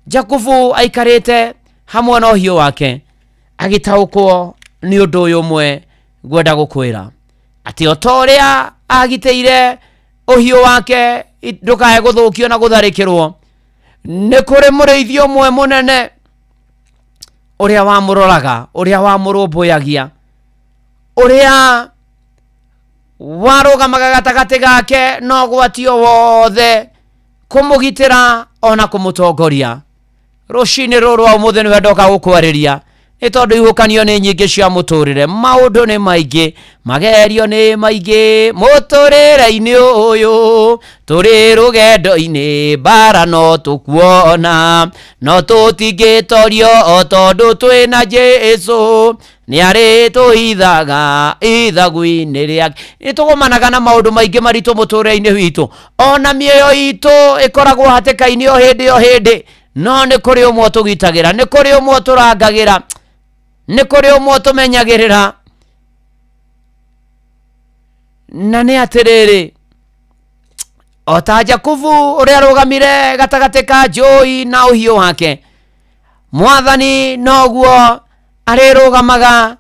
Jakubu aikarĩte hamwe na ũhiũ wake, agĩtaũkwo nĩ ũndũ ũyũ ũmwe ngwenda gũkwĩra, atĩ o ta ũrĩa agitĩire ũhiũ wake ndũkae gũthũkio na gũtharĩkĩrwo, Nĩ kũrĩ mũrĩithi ũmwe mũnene ũrĩa wamũroraga, ũrĩa wamũrũmbũyagia, ũrĩa warũgamaga gatagatĩ gake na ũgwati o wothe, kũmũgitĩra ona kũmũtongoria. Rũcinĩ rũrũ rwa ũmũthĩ nĩwe ndoka gũkwarĩria, nĩ tondũ ihuhũkanio nĩ nyingĩ cia mũtũrĩre, maũndũ nĩ maingĩ, magerio nĩ maingĩ mũtũrĩre-inĩ ũyũ, tũrĩ rũgendo-inĩ, mbara no tũkuona, no tũtingĩtorio o tondũ twĩna Jesũ, nĩ arĩtũhithaga ithagu-inĩ rĩake. Nĩ tũgũmanaga na maũndũ maingĩ maritũ mũtũrĩre-inĩ witũ, ona mĩoyo itũ ĩkoragwo hatĩka-inĩ o hĩndĩ o hĩndĩ, no nĩ kũrĩ ũmwe ũtũgitagĩra, nĩ kũrĩ ũmwe ũtũrangagĩra, nĩ kũrĩ ũmwe ũtũmenyagĩrĩra. Na nĩ atĩrĩrĩ, o ta Jakubu ũrĩa arũgamire gatagatĩ ka njũi na ũhiũ wake, Mwathani noguo arĩrũgamaga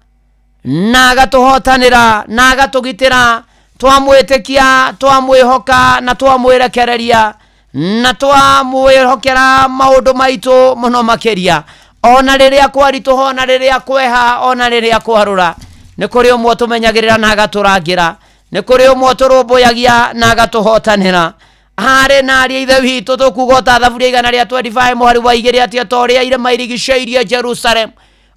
na agatũhotanĩra na agatũgitĩra, twamwĩtĩkia, twamwĩhoka na twamwĩrekereria na twamwĩhokera maũndũ maitũ mũno makĩria, ona rĩrĩa kwaritũha, ona rĩrĩa kweha, ona rĩrĩa kwarũra, nĩ kũrĩ ũmwe ũtũmenyagĩrĩra na agatũrangĩra, nĩ kũrĩ ũmwe ũtũrũmbũyagia na agatũhotanĩra. Harĩ na arĩa ithe witũ tũkuga ta thaburia 125 mũhari wa 2 atĩ ta ũrĩa irĩma irigicĩirie Jerusalem,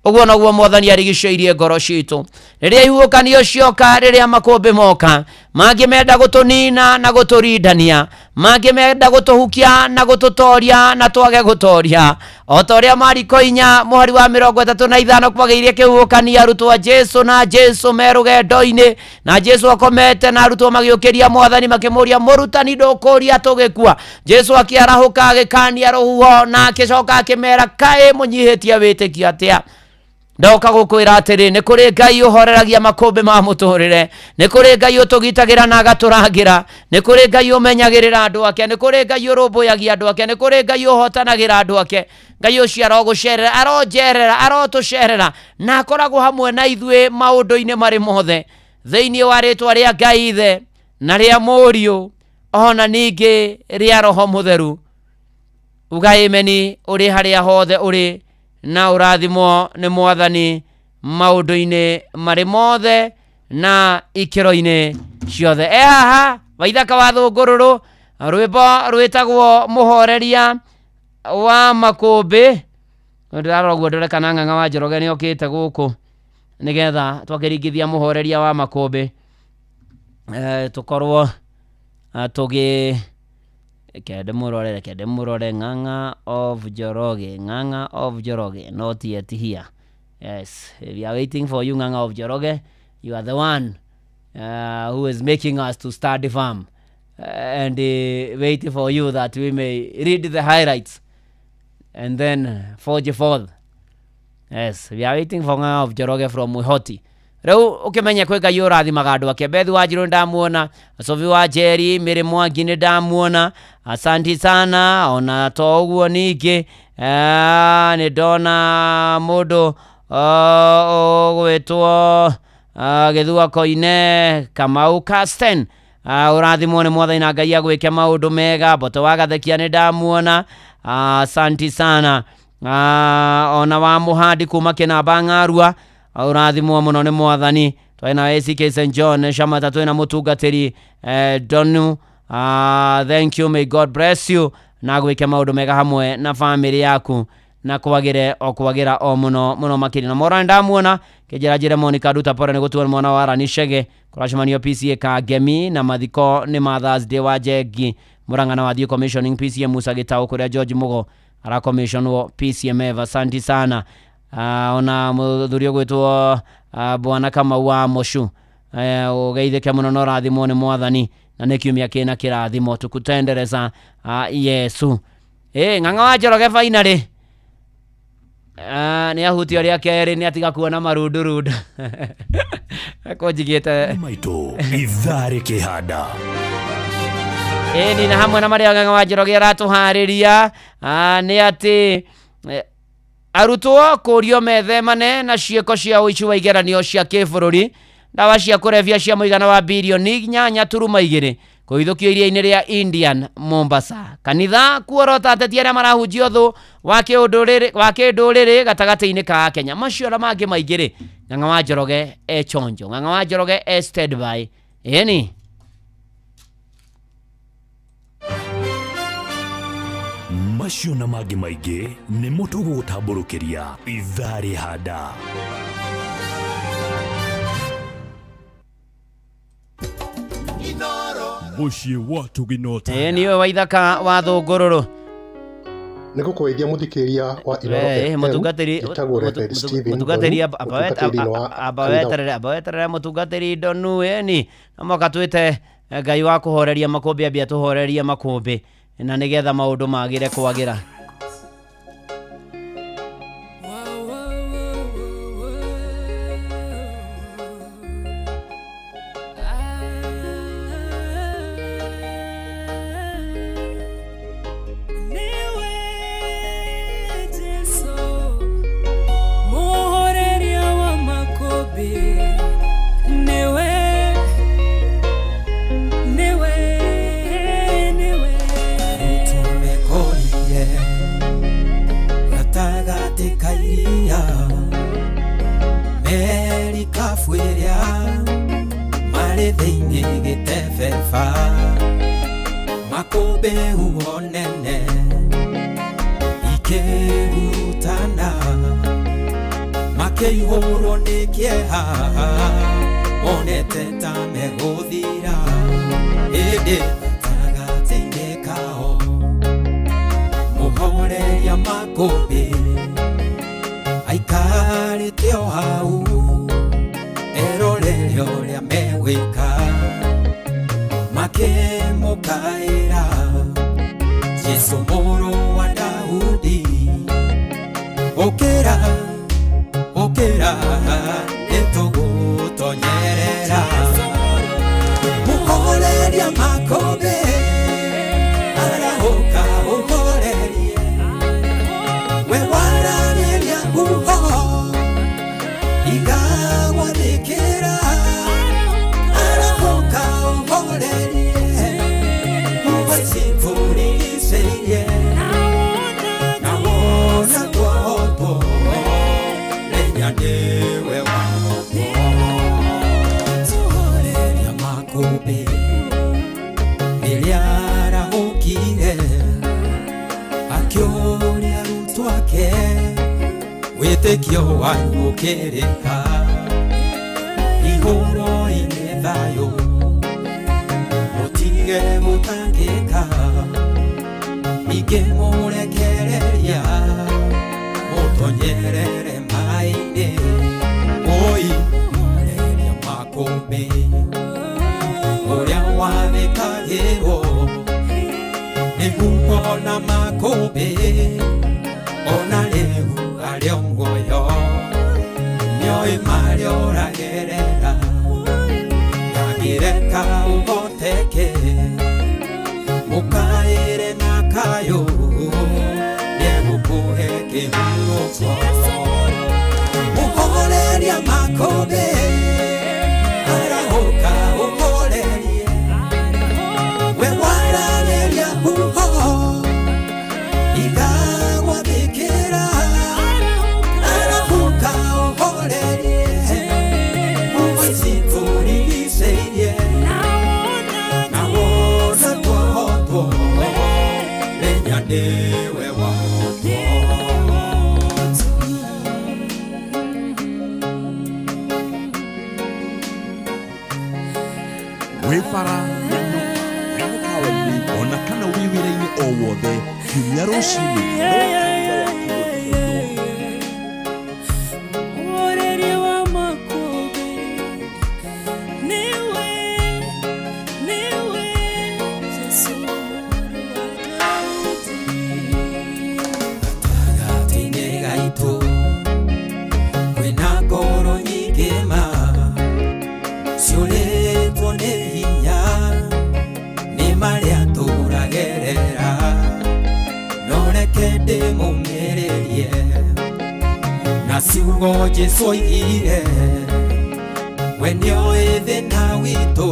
ũguo noguo Mwathani arigicĩirie ngoro citũ. Rĩrĩa ihuhũkanio cioka, rĩrĩa makũmbĩ moka, mangĩ menda gũtũnina na gũtũrindania, mangĩ menda gũtũhukia na gũtũtoria na twage gũtoria. O ta ũrĩa Mariko 4 mũhari wa 35 kwagĩire kĩhuhũkanio, arutwo a Jesũ na Jesũ me rũgendo-inĩ, na Jesũ akomete na arutwo magĩũkĩria Mwathani makĩmũũria, mũrutani ndũkũũria tũgĩkua? Jesũ akĩarahũka agĩkania rũhuho na akĩcoka akĩmera, kaĩ mũnyihĩtie wĩtĩkio atĩa? Ndoka gũkwĩra atĩrĩ, nĩ kũrĩ Ngai ũhoreragia makũmbĩ ma mũtũrĩre, nĩ kũrĩ Ngai ũtũgitagĩra na agatũrangĩra, nĩ kũrĩ Ngai ũmenyagĩrĩra andũ ake, nĩ kũrĩ Ngai ũrũmbũyagia andũ ake, nĩ kũrĩ Ngai ũhotanagĩra andũ ake. Ngai ũcio arogũcerera, aronjerera, arotũcerera, na akoragwo hamwe na ithuĩ maũndũ-inĩ marĩ mothe, thĩinĩ wa rĩtwa rĩa Ngai Ithe na rĩa Mũriũ ona ningĩ rĩa Roho Mũtheru. Uga ameni ũrĩ harĩa hothe ũrĩ, na ũrathimwo nĩ Mwathani maũndũ-inĩ marĩ mothe na ikĩro-inĩ ciothe. E haha waithaka wa thũngũrũrũ, rwĩmbo rwĩtagwo mũhoreria wa makũmbĩ. Ndĩrarora ũguo ndore kana Ng'ang'a wa Njoroge nĩ okĩte gũkũ, nĩgetha twakĩringithia mũhoreria wa makũmbĩ, tũkorwo tũgĩ kende mũrore Ng'ang'a of Njoroge, Ng'ang'a of Njoroge, not yet here. Yes, we are waiting for you, Ng'ang'a of Njoroge. You are the one who is making us to start the farm, and waiting for you that we may read the highlights and then forge forth. Yes, we are waiting for Ng'ang'a of Njoroge from Mwihoti. Rĩu ũkĩmenye kwĩ Ngai ũrathimaga andũ ake. Bethi wa Njirũ nĩndamuona, Sophie wa Njeri, Mary Mwangi nĩndamuona, asanti sana. Ona to ũguo ningĩ nĩ ndona mũndũ ũgwĩtwo Gĩthua Koine Kamau Casten, ũrathimwo nĩ Mwathani na Ngai agwĩke maũndũ mega. Mboto wa Gathekia nĩndamuona, asanti sana. Ona wa Mũhandi kuma Kĩnamba Ng'arua, ũrathimwo mũno nĩ Mwathani. Twĩna ACK St John Shamata, twĩna mũtungatĩri Donu, thank you, may God bless you, na gwĩke maũndũ mega hamwe na famĩlĩ yaku, na kwagĩre o kwagĩra o mũno mũno makĩria. Na mora ndamuona kĩnjĩra njĩre Monica Nduta pore nĩ gũtuo mwana wa Arani Chege, kũracemanio PCA Kangemi, na mathiko nĩ ma Thursday wa Njengi Murang'a, na wathiĩ commissioning PCA Musa Gĩtaũ, kũrĩa George Mugo arakommissionwo PCMF. Asanti sana. Ona mũthuri ũgwĩtwo Bwana Kamau wa Moshu, ũgeithĩke mũno na ũrathimwo nĩ Mwathani, na nĩ kiumia kĩna kĩrathimo tukutendereza Yesu. Ng'ang'a wa Njoroge finally nĩ ahutio rĩa kerĩ, nĩ atiga kuona marundurundu kũnjigĩte maitũ ithaa rĩkĩhanda. Ĩni na hamwe na marĩa Ng'ang'a wa Njoroge aratũharĩria nĩ atĩ arutwo kũrio methemane na ciĩko cia ũici wa igeranio cia kĩbũrũri, ndawa cia kũrebia cia mũigana wa birioni 8.2 Kũhithũkio iria-inĩ rĩa Indian Mombasa. Kanitha kuorota ateti arĩa marahunjia ũthũ wa kĩndũrĩrĩ gatagatĩ-inĩ ka Kenya. Macio na mangĩ maingĩ rĩ, Ng'ang'a wa Njoroge e chonjo, Ng'ang'a wa Njoroge e standby. Ĩni macio na mangĩ maingĩ nĩmo tũgũgũtambũrũkĩria ithaa rĩhanda. Mũciĩ wa Tũginota. Ĩni ũyũ wa ithaka wa Thũngũrũrũ. Nĩ gũkũgeithia mũthikĩrĩria wa Inooro FM. Mũtungatĩri amba weterere mũtungatĩri Ndonu. Ĩni no mũhaka twĩte Ngai wa kũhoreria makũmbĩ ambia tũhorerie makũmbĩ na nĩgetha maũndũ magĩre kwagĩra. Na ciugo Jesu oigire we nĩoĩ thĩna witũ.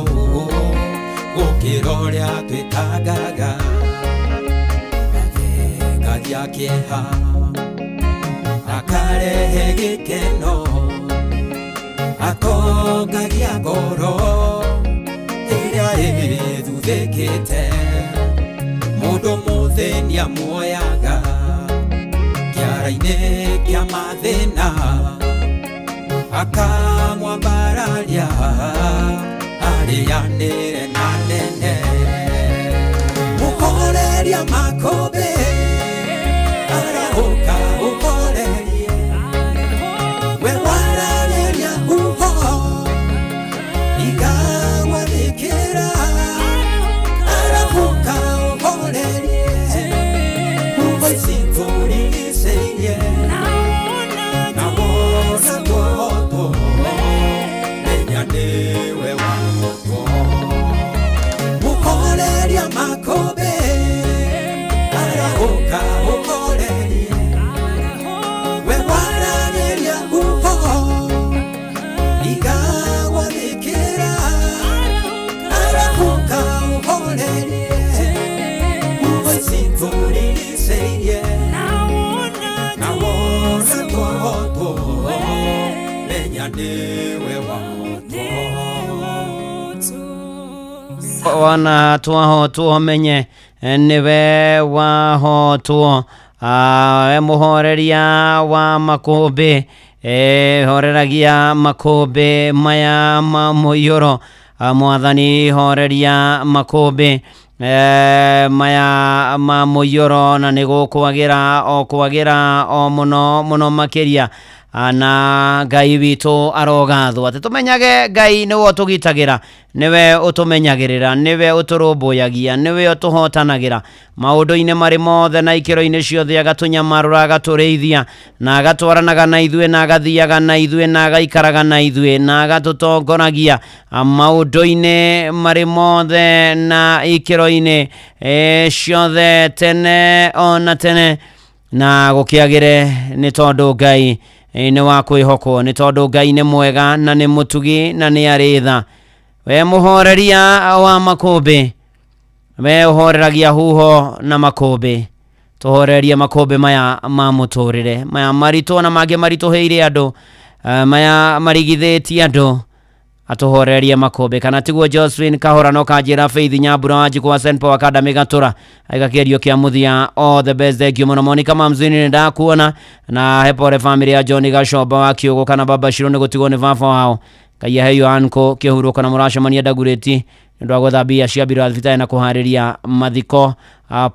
Gũkĩra ũrĩa twĩtangaga athengagia kĩeha akarehe gĩkeno atongagia ngoro ĩrĩa ĩthuthĩkĩte mũndũ mũthĩni amuoyaga kĩara-inĩ kĩa mathĩna akamwambararia arĩanĩre na nene mũhoreria makũmbĩ arahũka ũhorerie we wararĩria huho igagwathĩkĩra arahũka ũhorerie huho ici tũrigicĩirie na wona twohotwo menya nĩwe wahotwo mũhoreria makũmbĩ arahũka ũhorerie we wararĩria huho igagwathĩkĩra arahũka ũhorerie huho ici tũrigicĩirie na wona twohotwo menya nĩwe wahotwo Wana twahotwo menye nĩwe wahotwo. We mũhoreria wa makũmbĩ horeragia makũmbĩ maya ma mũiyũro. Mwathani horeria makũmbĩ maya ma mũiyũro na nĩ gũkwagĩra o kwagĩra o mũno mũno makĩria. Na Ngai witũ arogathwo atĩ tũmenyage Ngai nĩwe ũtũgitagĩra nĩwe ũtũmenyagĩrĩra nĩwe ũtũrũmbũyagia nĩwe ũtũhotanagĩra maũndũ-inĩ marĩ mothe na ikĩro-inĩ ciothe agatũnyamarũra agatũrĩithia na agatwaranaga na ithuĩ na agathiaga na ithuĩ na agaikaraga na ithuĩ na agatũtongoragia maũndũ-inĩ marĩ mothe na ikĩro-inĩ ciothe tene ona tene na gũkĩagĩre nĩ tondũ Ngai nĩ wa kwĩhokwo nĩ tondũ Ngai nĩ mwega na nĩ mũtugi na nĩ arĩ tha. We mũhoreria wa makũmbĩ we ũhoreragia huho na makũmbĩ tũhorerie makũmbĩ maya ma mũtũrĩre maya maritũ na mangĩ maritũhĩire andũ maya marigithĩtie andũ atũhorerie makũmbĩ kana tiguo Josephine Kahora no kanjĩra Faith Nyambura wa Njikũ wa St Paul Academy Gatura aiga kĩgerio kĩa mũthia all the best thank you mũno Monica Mamzini nĩ ndakuona na hepore family ya John Gacomba wa Kĩũgũ kana Baba Shiro nĩ gũtigwo nĩ baba wao Ngai aheyo anko kĩhurũko na mũracemania Ndagurĩti nĩ ũndũ wa gwetha mbia cia mbiro ya thibitarĩ na kũharĩria mathiko.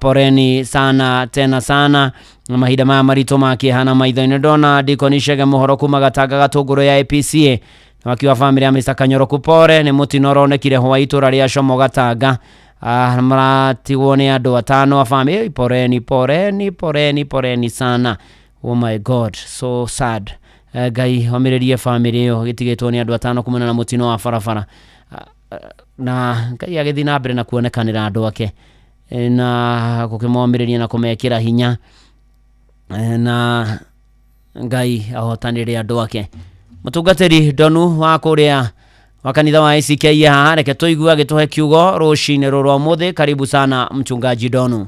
Poreni sana tena sana na mahinda maya maritũ ma kĩeha na maitho-inĩ. Ndona Deacon Chege mũhoro kuma Gatanga Gatũngũrũ ya APCA wakiwa family ya Mr. Kanyoroku pore nĩ mũtino ũronekire hwa itũra rĩa Como Gatanga. Maratigwo nĩ andũ atano a family. Poreni poreni poreni poreni sana. Oh my God, so sad. Ngai omĩrĩrie family ĩyo gĩtigĩtwo nĩ andũ atano kumana na mũtino wa barabara. Na Ngai agĩthiĩ na mbere na kuonekanĩra andũ ake na gũkĩmomĩrĩria na kũmekĩra hinya na Ngai ahotanĩre andũ ake. Mũtungatĩri Ndonu wa kũrĩa wa kanitha wa ACK haha reke tũigue agĩtũhe kiugo rũcinĩ rũrũ ũmũthĩ. Karibu sana mchungaji Ndonu.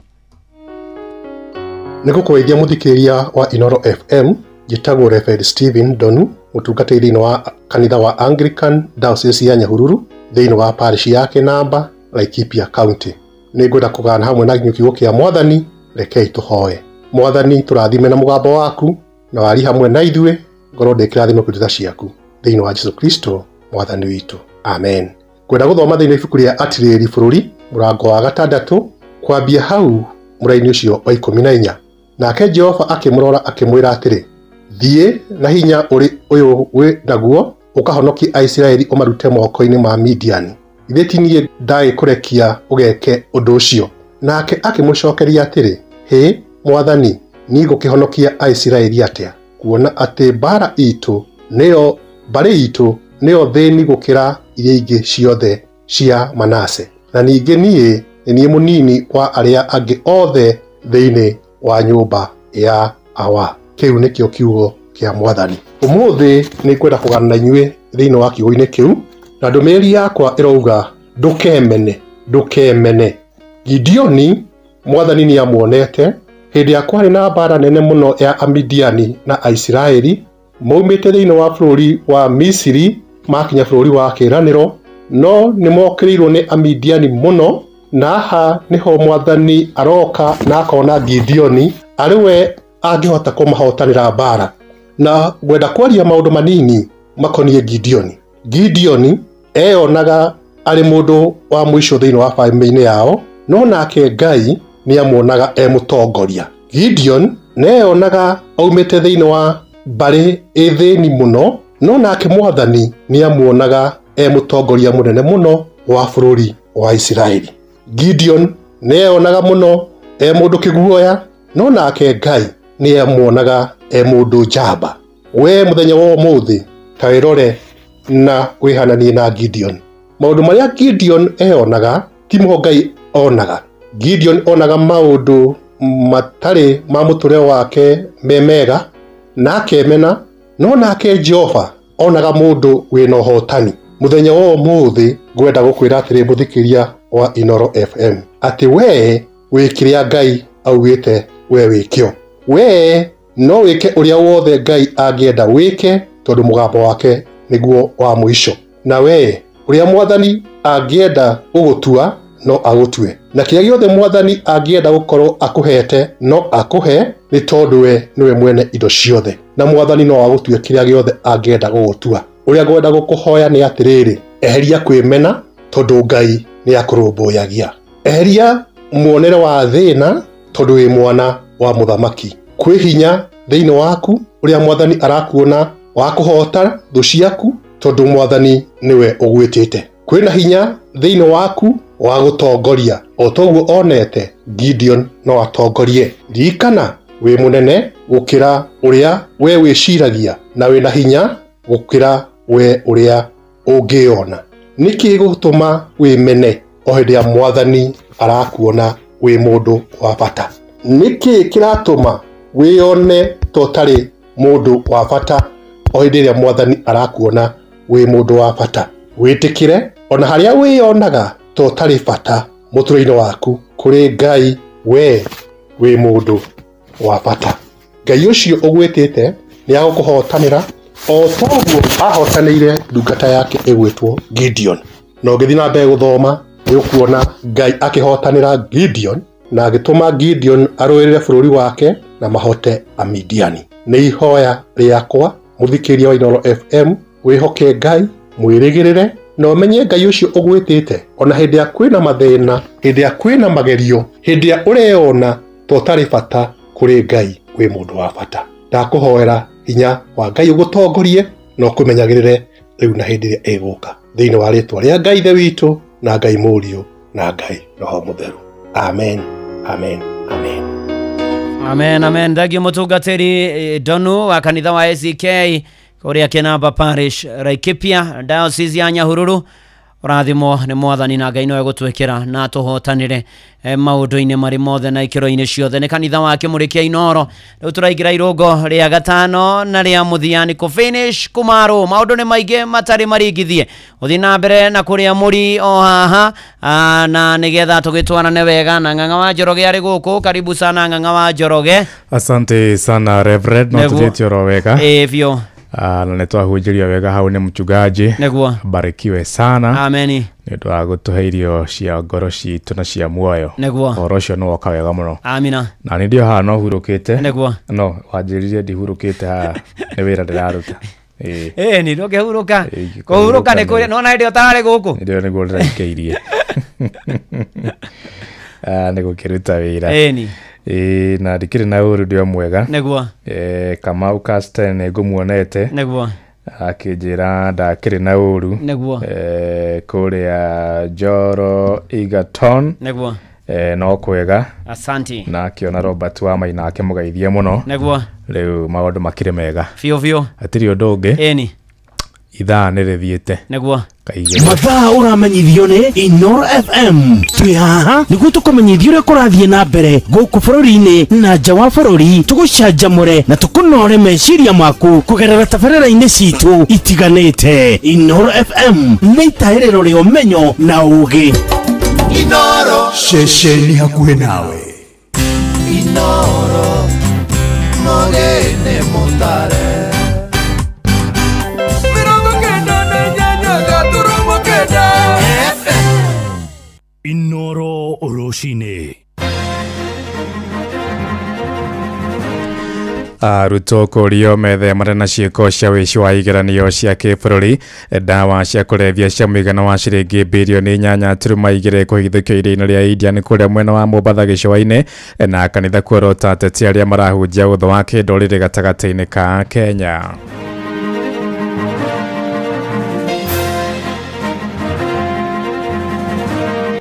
Nĩ gũkũgeithia mũthikĩrĩria wa Inoro FM njĩtagwo Reverend Stephen Ndonu mũtungatĩri thĩinĩ wa kanitha wa Anglican Diocese ya Nyahururu thĩinĩ wa parish ya Kĩnamba Laikipia County. Nĩ ngwenda kũgana hamwe na inyuĩ kiugo kĩa Mwathani. Rekei tũhoe. Mwathani tũrathime na mũgambo waku na wari hamwe na ithuĩ ngorwo ndĩ kĩrathimo kwĩ ciaku thĩinĩ wa Jesu Kristo Mwathani witũ, amen. Ngwenda gũthoma thĩinĩ wa ibuku rĩa Atirĩrĩri Bũrũri mũrango wa 6 kwambia hau mũraini ũcio wa 14. Nake Jehova akĩmũrora akĩmwĩra atĩrĩ, thiĩ na hinya ũrĩ ũyũ wĩ naguo ũkahonokie Aisiraeli ũmarute moko-inĩ ma Midiani. Githĩ ti niĩ ndagĩkũrekia ũgeke ũndũ ũcio? Nake akĩmũcokeria atĩrĩ, hĩ Mwathani, niĩ ngũkĩhonokia Aisiraeli atĩa, kuona atĩ mbaara itũ nĩyo mbarĩ itũ nĩyo thĩni gũkĩra iria ingĩ ciothe cia Manase, na ningĩ niĩ nĩ niĩ mũnini wa arĩa angĩ othe thĩinĩ wa nyũmba ya awa. Kĩu nĩkĩo kiugo kĩa Mwathani. Ũmũthĩ nĩ ngwenda kũgana na inyuĩ thĩinĩ wa kiugo-inĩ kĩu, na ndũmĩrĩri yakwa ĩrauga ndũkemene. Ndũkemene. Gideoni mwathani nĩ amuonete hĩndĩ ya kwarĩ na mbara nene mũno ya Amidiani na Aisiraeli maumĩte thĩinĩ wa bũrũri wa Misiri makinya bũrũri wa kĩĩranĩro, no nĩmokĩrĩirwo nĩ Amidiani mũno, na haha nĩho mwathani aroka na akona Gideoni arĩ we angĩhota kũmahotanĩra mbara. Na ngwenda kwaria maũndũ manini makoniĩ Gideoni. Gideoni eyonaga arĩ mũndũ wa mũico thĩinĩ wa bamĩrĩ-inĩ yao, no nake Ngai nĩ amuonaga e mũtongoria. Gideon nĩeyonaga aumĩte thĩinĩ wa mbarĩ ĩthĩni mũno, no nake mwathani nĩ amuonaga e mũtongoria mũnene mũno wa bũrũri wa Isiraeli. Gideon nĩeyonaga mũno e mũndũ kĩguoya, no nake Ngai nĩ amuonaga e mũndũ njamba. We mũthenya wa ũmũthĩ ta wĩrore na wĩhananie na Gideon. Maũndũ marĩa Gideon eyonaga ti mo Ngai onaga. Gideon onaga maũndũ matarĩ ma mũtũrĩre wake me mega na akemena, no nake Jehova onaga mũndũ wĩna ũhotani. Mũthenya wa ũmũthĩ ngwenda gũkwĩra atĩrĩ mũthikĩria wa Inoro FM atĩ we wĩ kĩrĩa Ngai augĩte we wĩkĩo. We no wĩke ũrĩa wothe Ngai angĩenda wĩke, tondũ mũgambo wake nĩguo wa mũico. Na we ũrĩa mwathani angĩenda gũgũtua no agũtue, na kĩrĩa gĩothe mwathani angĩenda gũkorwo akũhete no akũhe, nĩ tondũ we nĩwe mwene indo ciothe, na mwathani no agũtue kĩrĩa gĩothe angĩenda gũgũtua. Ũrĩa ngwenda gũkũhoya nĩ atĩrĩrĩ, eheria kwĩmena, tondũ Ngai nĩ akũrũmbũyagia. Eheria muonere wa thĩna, tondũ wĩ mwana wa mũthamaki. Kwĩ hinya thĩinĩ waku ũrĩa mwathani arakuona wa kũhota thũ ciaku, tondũ mwathani nĩwe ũgwĩtĩte. Kwĩna hinya thĩinĩ waku wa gũtongoria, o toguo onete Gideon no atongorie. Ririkana wĩ mũnene gũkĩra ũrĩa we wĩciragia, na wĩna hinya gũkĩra we ũrĩa ũngĩona. Nĩkĩ gũtũma wĩmene o hĩndĩ ya mwathani arakuona wĩ mũndũ wa bata? Nĩkĩ kĩratũma wĩyone ta ũtarĩ mũndũ wa bata o hĩndĩ ĩrĩa mwathani arakuona wĩ mũndũ wa bata? Wĩtĩkĩre ona harĩa wĩyonaga ta ũtarĩ bata mũtũrĩre-inĩ waku, kũrĩ Ngai we wĩ mũndũ wa bata. Ngai ũcio ũgwĩtĩte nĩ agũkũhotanĩra o toguo ahotanĩire ndungata yake ĩgwĩtwo Gideon. Na ũngĩthiĩ na mbere gũthoma nĩ ũkuona Ngai akĩhotanĩra Gideon na agĩtũma Gideon arũĩrĩre bũrũri wake na mahote Amidiani. Nĩ ihoya rĩakwa mũthikĩria wa Inoro FM, wĩhoke Ngai, mwĩrĩgĩrĩre na ũmenye Ngai ũcio ũgwĩtĩte ona hĩndĩ ya kwĩna mathĩna, hĩndĩ ya kwĩna magerio, hĩndĩ ya ũreyona ta ũtarĩ bata, kũrĩ Ngai wĩ mũndũ wa bata. Ndakũhoera hinya wa Ngai ũgũtongorie na ũkũmenyagĩrĩre rĩu na hĩndĩ ĩrĩa ĩgũka, thĩinĩ wa rĩtwa rĩa Ngai Ithe witũ na Ngai Mũriũ na Ngai Roho Mũtheru. Amen, amen, amen. Amen, amen. Thengio mũtungatĩri Donu wa kanitha wa ACK kũrĩa Kĩnamba Parish, Laikipia, Diocese ya Nyahururu. Ũrathimwo nĩ mwathani na Ngai nowe gũtwĩkĩra na tũhotanĩre maũndũ-inĩ marĩ mothe na ikĩro-inĩ ciothe. Nĩ kanitha wa Kĩmũrĩ kĩa Inoro. Rĩu tũraingĩra irũngo rĩa gatano na rĩa mũthia nĩ kũ finish kũmarũ. Maũndũ nĩ maingĩ matarĩ maringithie. Ũthiĩ na mbere na kũrĩa mũri o haha, na nĩgetha tũgĩtwarane wega na Ng'ang'a wa Njoroge arĩ gũkũ. Karibu sana Ng'ang'a wa Njoroge. Asante sana Reverend, no tũthiĩte oro wega. Ĩĩ biũ. Na nĩ twahunjĩrio wega hau nĩ mchungaji. Nĩguo. Barikiwe sana. Ameni. Nĩ ũndũ wa gũtũhe irio cia ngoro citũ na cia muoyo. Nĩguo. Ũhoro ũcio nĩ woka wega mũno. Amina. Na nĩ ndio haha no hurũkĩte. Nĩguo. No wanjĩrire ndihurũkĩte haha, nĩ wĩra ndĩraruta. Ĩĩ ni ndũngĩhurũka. Kũhurũka nĩ kũrĩa nona hĩndĩ ũtararĩ gũkũ. Ndio nĩguo ndĩraikeirie. Nĩ gũkĩruta wĩra. Ĩĩ ni. Na ndikĩrĩ na ũru, ndĩ o mwega. Nĩguo. Kamau Casten nĩ ngũmuonete. Nĩguo. Akĩnjĩra ndakĩrĩ na ũru. Nĩguo. Kũrĩa Njoro Egerton. Nĩguo. No kwega. Asante. Na akĩona Robert wa Maina akĩmũgeithia mũno. Nĩguo. Rĩu maũndũ makĩrĩ mega. Biũ biũ. Hatirĩ ũndũ ũngĩ. Ĩni. Ithaa nĩ rĩthiĩte. Nĩguo. Mathaa ũramenyithio nĩ Inoro FM. Twĩ haha nĩguo tũkũmenyithie ũrĩa kũrathiĩ na mbere gũkũ bũrũri-inĩ na nja wa bũrũri, tũgũcanjamũre na tũkũnore meciria maku kũgerera tabarĩra-inĩ citũ itiganĩte. Inoro FM nĩ itahĩrĩro rĩa ũmenyo na ũũgĩ. Inoro ceceni hakuhĩ nawe. Inoro Mogene Mutare 98.9 FM. Inoro rũcinĩ. Arutwo kũrio methemane na ciĩko cia wĩici wa igeranio cia kĩbũrũri. Ndawa cia kũrebia cia mũigana wa ciringi birioni 8.2 kũhithũkio iria-inĩ rĩa India nĩ kũrĩa mwena wa Mombatha gĩcũa-inĩ, na kanitha kuorota ateti arĩa marahunjia ũthũ wa kĩndũrĩrĩ gatagatĩ-inĩ ka Kenya.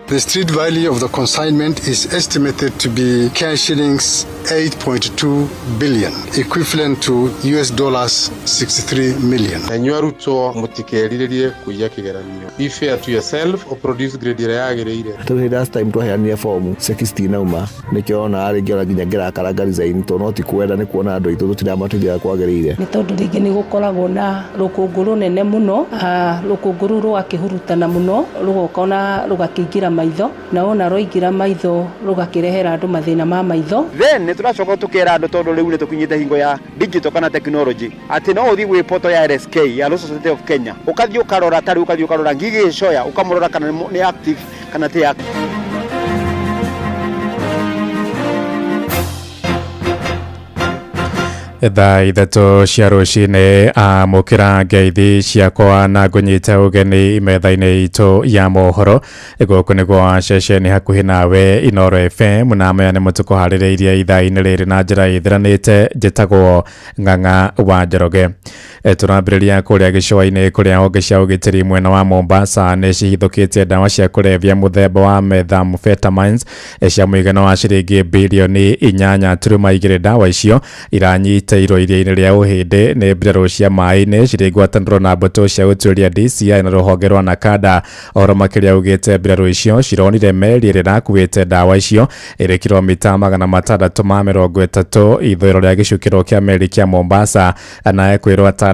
The street value of the consignment is estimated to be Kenya shillings 8.2 billion, equivalent to US dollars 63 million. Na inyuĩ arutwo mũtikerirĩrie kũiya kĩgeranio. Be fair to yourself or produce grade ĩrĩa yagĩrĩire. Tondũ last time twaheanire fomu 16 nauma nĩkĩo ona rĩngĩ ona nginya ngĩrakaranga resign tondũ no ti kwenda nĩ kuona andũ aitũ tũtiramateithia kwagĩrĩire. Nĩ tondũ rĩngĩ nĩ gũkoragwo na rũkũngũ rũnene mũno, rũkũngũ rũu rũgakĩhurutana mũno, rũgoka ona rũgakĩingĩra maitho, na wona rwaingĩra maitho rũgakĩrehera andũ mathĩna ma maitho. Then nĩ tũracoka tũkera andũ tondũ rĩu nĩ tũkinyĩte hingo ya digital kana technology atĩ no ũthiĩ gwĩ portal ya RSK ya Law Society of Kenya ũkathiĩ ũkarora tarĩu ũkathiĩ ũkarora Ngigĩ Gĩcoya ũkamũrora kana nĩ active kana ti active. Thaa 3 cia rũcinĩ amũkĩra ngeithi ciakwa na ngũnyite ũgeni metha-inĩ itũ ya mohoro. Gũkũ nĩ gwa ceceni hakuhĩ nawe Inoro FM, na maya nĩmo tũkũharĩrĩirie ithaa-inĩ rĩrĩ na njĩra ĩthiranĩte. Njĩtagwo Ng'ang'a wa Njoroge. Tũrambĩrĩria kũrĩa gĩcũa-inĩ kũrĩa honge cia ũgitĩri mwena wa Mombasa nĩ cihithũkĩtie ndawa cia kũrebia mũthemba wa methamphetamines cia mũigana wa ciringi birioni 8.2. Ndawa icio iranyita iro iria-inĩ rĩa Ũhĩndĩ nĩ mbirarũ cia maĩ-inĩ cirĩ ngwatanĩro na mbũtũ cia ũtuĩria DCI na rũhonge rwa Nakada. Ũhoro makĩria ugĩte mbirarũ icio cironire meri ĩrĩa ĩrakuĩte ndawa icio ĩrĩ kilomita 630 ithũĩro rĩa gĩcukĩro kĩa meri kĩa Mombasa. Na ekwĩrwo 6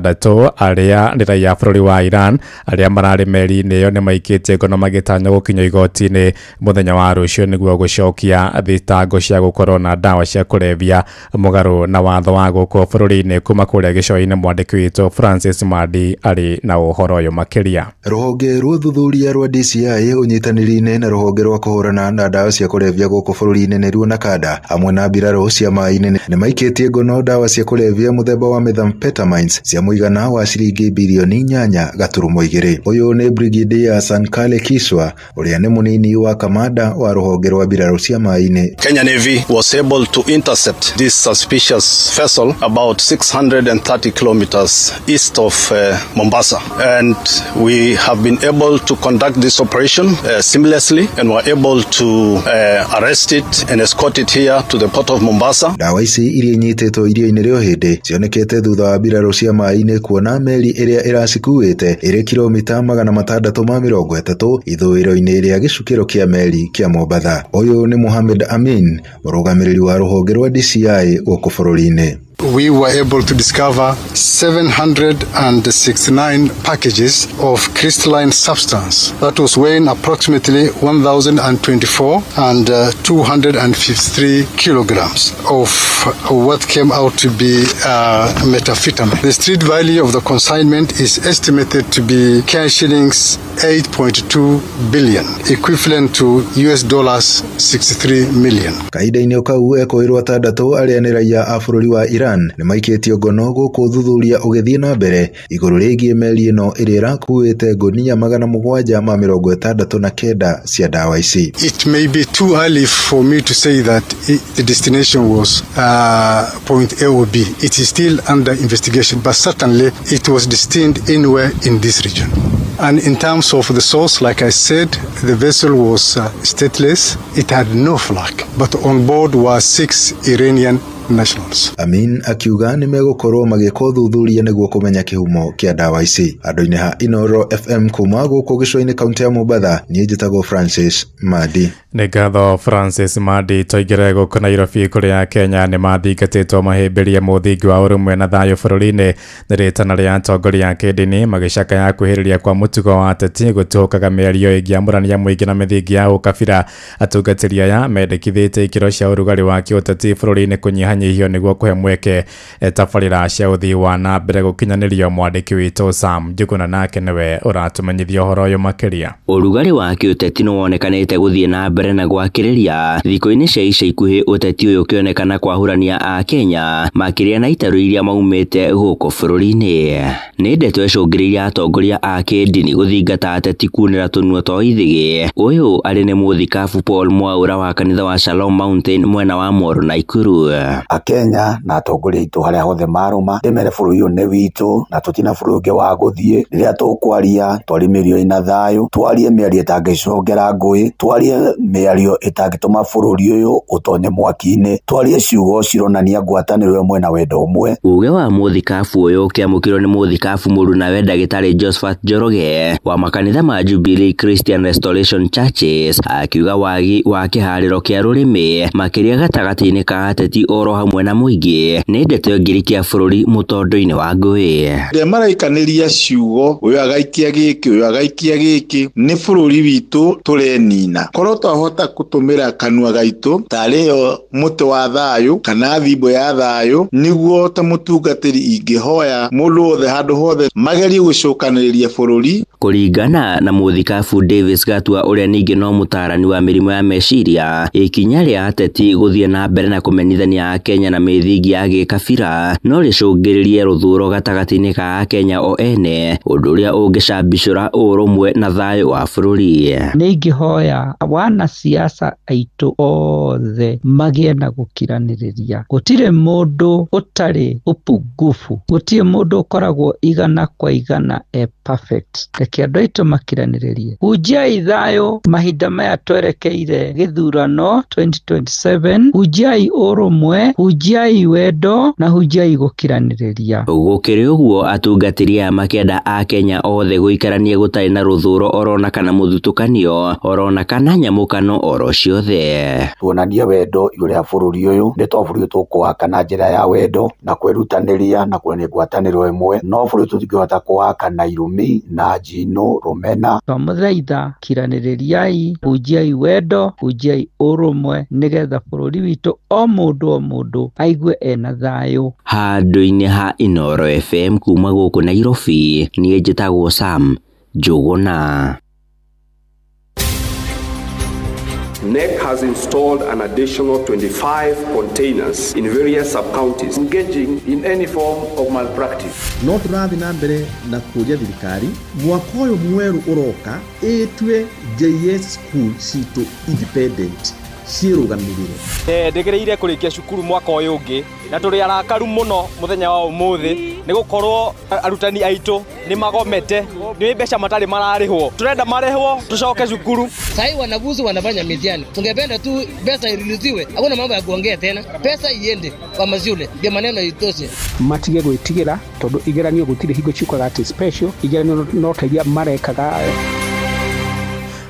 arĩa nĩ raia bũrũri wa Iran arĩa mararĩ meri-inĩ ĩyo nĩ maikĩtie ngono magĩtanywo gũkinyio igoti-inĩ mũthenya wa rũciũ nĩguo gũcokia thitango cia gũkorwo na ndawa cia kũrebia mũgarũ na watho wa gũkũ bũrũri-inĩ. Kuma kũrĩa gĩcũa-inĩ mwandĩki witũ Francis Madi arĩ na ũhoro ũyũ makĩria. Rũhonge rwa ũthuthuria rwa DCI ũnyitanĩri-inĩ na rũhonge rwa kũhũrana na ndawa cia kũrebia gũkũ bũrũri-inĩ nĩruo Nakada hamwe na mbirarũ cia maĩ-inĩ nĩ maikĩtie ngono ndawa cia kũrebia mũthemba wa methamphetamines cia mũigana wa ciringi birioni 8.2. Ũyũ nĩ Brigadier Sankale Kiswa ũrĩa nĩ mũnini wa kamanda wa rũhonge rwa mbirarũ cia maĩ-inĩ. Kenya Navy was able to intercept this suspicious vessel about 630 kilometers east of Mombasa, and we have been able to conduct this operation seamlessly and were able to arrest it and escort it here to the port of Mombasa. Ndawa ici iria inyitĩtwo iria-inĩ rĩa Ũhĩndĩ cionekete thutha wa mbirarũ cia maĩ-inĩ kuona meri ĩrĩa ĩracikuĩte ĩrĩ kilomita 630 ithũĩro-inĩ rĩa gĩcukĩro kĩa meri kĩa Mombatha. Ũyũ nĩ Mohamed Amin, mũrũgamĩrĩri wa rũhonge rwa DCI gũkũ bũrũri-inĩ. We were able to discover 769 packages of crystalline substance that was weighing approximately 1,024 and 253 kilograms of what came out to be methamphetamine. The street value of the consignment is estimated to be Kenya shillings 8.2 billion, equivalent to US dollars 63 million. Kahinda-inĩ kau ekũĩrwo 6 arĩa nĩ raia a bũrũri wa Iran nĩ maikĩtio ngono gũkũ ũthuthuria ũgĩthiĩ na mbere igũrũ rĩgiĩ meri ĩno ĩrĩa ĩrakuĩte ngũnia 769 cia ndawa ici. It may be too early for me to say that the destination was point A or B. It is still under investigation, but certainly it was destined anywhere in this region. And in terms of the source, like I said, the vessel was stateless. It had no flag, but on board were 6 Iranian nationals. Amin akiuga nĩ megũkorwo magĩka ũthuthuria nĩguo kũmenya kĩhumo kĩa ndawa ici. Andũ-inĩ ha Inoro FM kuma gũkũ gĩcũa-inĩ kaunti ya Mombatha, niĩ njĩtagwo Francis Madi. Nĩ ngatho Francis Madi. Tũingĩre gũkũ Nairobi kũrĩa Kenya nĩ mathingatĩtwo mahĩmbĩrie mũthingi wa ũrũmwe na thayũ bũrũri-inĩ. Nĩ rĩtana rĩa atongoria a kĩndini magĩcakaya kwĩhĩrĩria kwa mũtugo wa ateti gũtũkaga mĩario ĩngĩamũrania mũingĩ na mĩthingi ya ũkabira. Atungatĩri aya mendekithĩtie ikĩro cia ũrugarĩ wa kĩũteti bũrũri-inĩ kũnyihanyihio nĩguo kũhe mweke tabarĩra cia ũthii wa na mbere gũkinyanĩrio. Mwandĩki witũ Sam Njuguna nake nĩwe ũratũmenyithia ũhoro ũyũ makĩria. Ũrugarĩ wa kĩũteti nĩwonekanĩte gũthiĩ na mbere na gwakĩrĩria thikũ-inĩ cia ica ikuhĩ, ũteti ũyũ ũkĩonekana kwahũrania a Kenya makĩria na itarũ iria maumĩte gũkũ bũrũri-inĩ. Nĩ ndeto ĩcũngĩrĩirie atongoria a kĩndini gũthingata ateti kunĩra tũnua twa ithĩgĩ. Ũyũ arĩ nĩ mũthikabu Paul Mwaura wa kanitha wa Shalom Mountain mwena wa Moro Naikuru. Akenya na atongoria aitũ harĩa hothe marũma ndĩmere bũrũri ũyũ nĩ witũ na tũtina bũrũri ũngĩ wa gũthiĩ. Rĩrĩa tũkwaria twarie mĩario ĩna thayũ, twarie mĩario ĩtangĩcongera ngũĩ, twarie mĩario ĩtangĩtũma bũrũri ũyũ ũtonye mwaki-inĩ, twarie ciugo cironania ngwatanĩro ĩmwe na wendo ũmwe. Uge wa mũthikabu ũyũ ũkĩamũkĩrwo nĩ mũthikabu mũrunawe ndagĩtarĩ Josephat Njoroge wa makanitha ma Jubilee Christian Restoration Churches akiuga wagi wa kĩharĩro kĩa rũrĩmĩ makĩria gatagatĩ-inĩ ka ateti oro hamwe na mũingĩ nĩ ndeto ĩngĩrikia bũrũri mũtondo-inĩ wa ngũĩ. Rĩrĩa maraikanĩria ciugo ũyũ agaikia gĩkĩ ũyũ agaikia gĩkĩ, nĩ bũrũri witũ tũrenina. Korwo twahota gũtũmĩra kanua gaitũ tarĩyo mũtĩ wa thayũ kana thimbo ya thayũ, nĩguo ta mũtungatĩri ingĩhoya mũndũ wothe handũ hothe magerie gũcokanĩrĩria bũrũri. Kũringana na mũthikabu Davis Gatua ũrĩa ningĩ no mũtaarani wa mĩrimũ ya meciria, ikinya rĩa ateti gũthiĩ na mbere na kũmenyithania Akenya na mĩthingi ya gĩkabira no rĩcũngĩrĩrie rũthũro gatagatĩ-inĩ ka Akenya o ene, ũndũ ũrĩa ũngĩcambicũra ũrũmwe na thayũ wa bũrũri. Nĩ ingĩhoya wanasiasa aitũ othe magĩe na gũkiranĩrĩria. Gũtirĩ mũndũ ũtarĩ upungufu, gũtirĩ mũndũ ũkoragwo igana kwa igana e perfect. Reke andũ aitũ makiranĩrĩrie. Hunjiai thayũ mahinda maya twerekeire gĩthurano 2027, hunjiai ũrũmwe, hunjiai wendo na hunjiai gũkiranĩrĩria. Gũkĩrĩ ũguo atungatĩri aya makĩenda Akenya othe gũikarania gũtarĩ na rũthũro orona kana mũthutũkanio orona kana nyamũkano oro ciothe. Tuonanie wendo igũrũ rĩa bũrũri ũyũ, nĩ to bũrũri tũkũwaka na njĩra ya wendo na kwĩrutanĩria na kuonania ngwatanĩro ĩmwe, no bũrũri tũtingĩhota kũwaka na irumi na njino rũmena. Twamũthaitha kiranĩrĩriai, hunjiai wendo, hunjiai ũrũmwe nĩgetha bũrũri witũ o mũndũ aigue ena thayũ. Handũ-inĩ ha Inooro FM kuma gũkũ Nairobi, niĩ njĩtagwo Sam Njuguna. NEC has installed an additional 25 containers in various sub-counties engaging in any form of malpractice. No tũrathiĩ na mbere na kũria thirikari mwaka ũyũ mwerũ ũroka ĩtue JS school citũ independent ciĩrũgamĩrĩre. Ndĩgĩrĩire kũrĩkia cukuru mwaka ũyũ ũngĩ na tũrĩ arakaru mũno mũthenya wa ũmũthĩ nĩ gũkorwo arutani aitũ nĩ magomete, nĩ mbeca matarĩ mararĩhwo, tũrenda marĩhwo tũcoke cukuru. Sahi wanafunzi wanafanya mitihani, tungependa tu pesa irudishiwe, hakuna mambo ya kuongea tena, pesa iende kwa mashule ndio maneno itoshe. Matige gwĩtigĩra tondũ igeranio gũtirĩ hingo ciukaga atĩ special, igeranio no ta iria marekaga.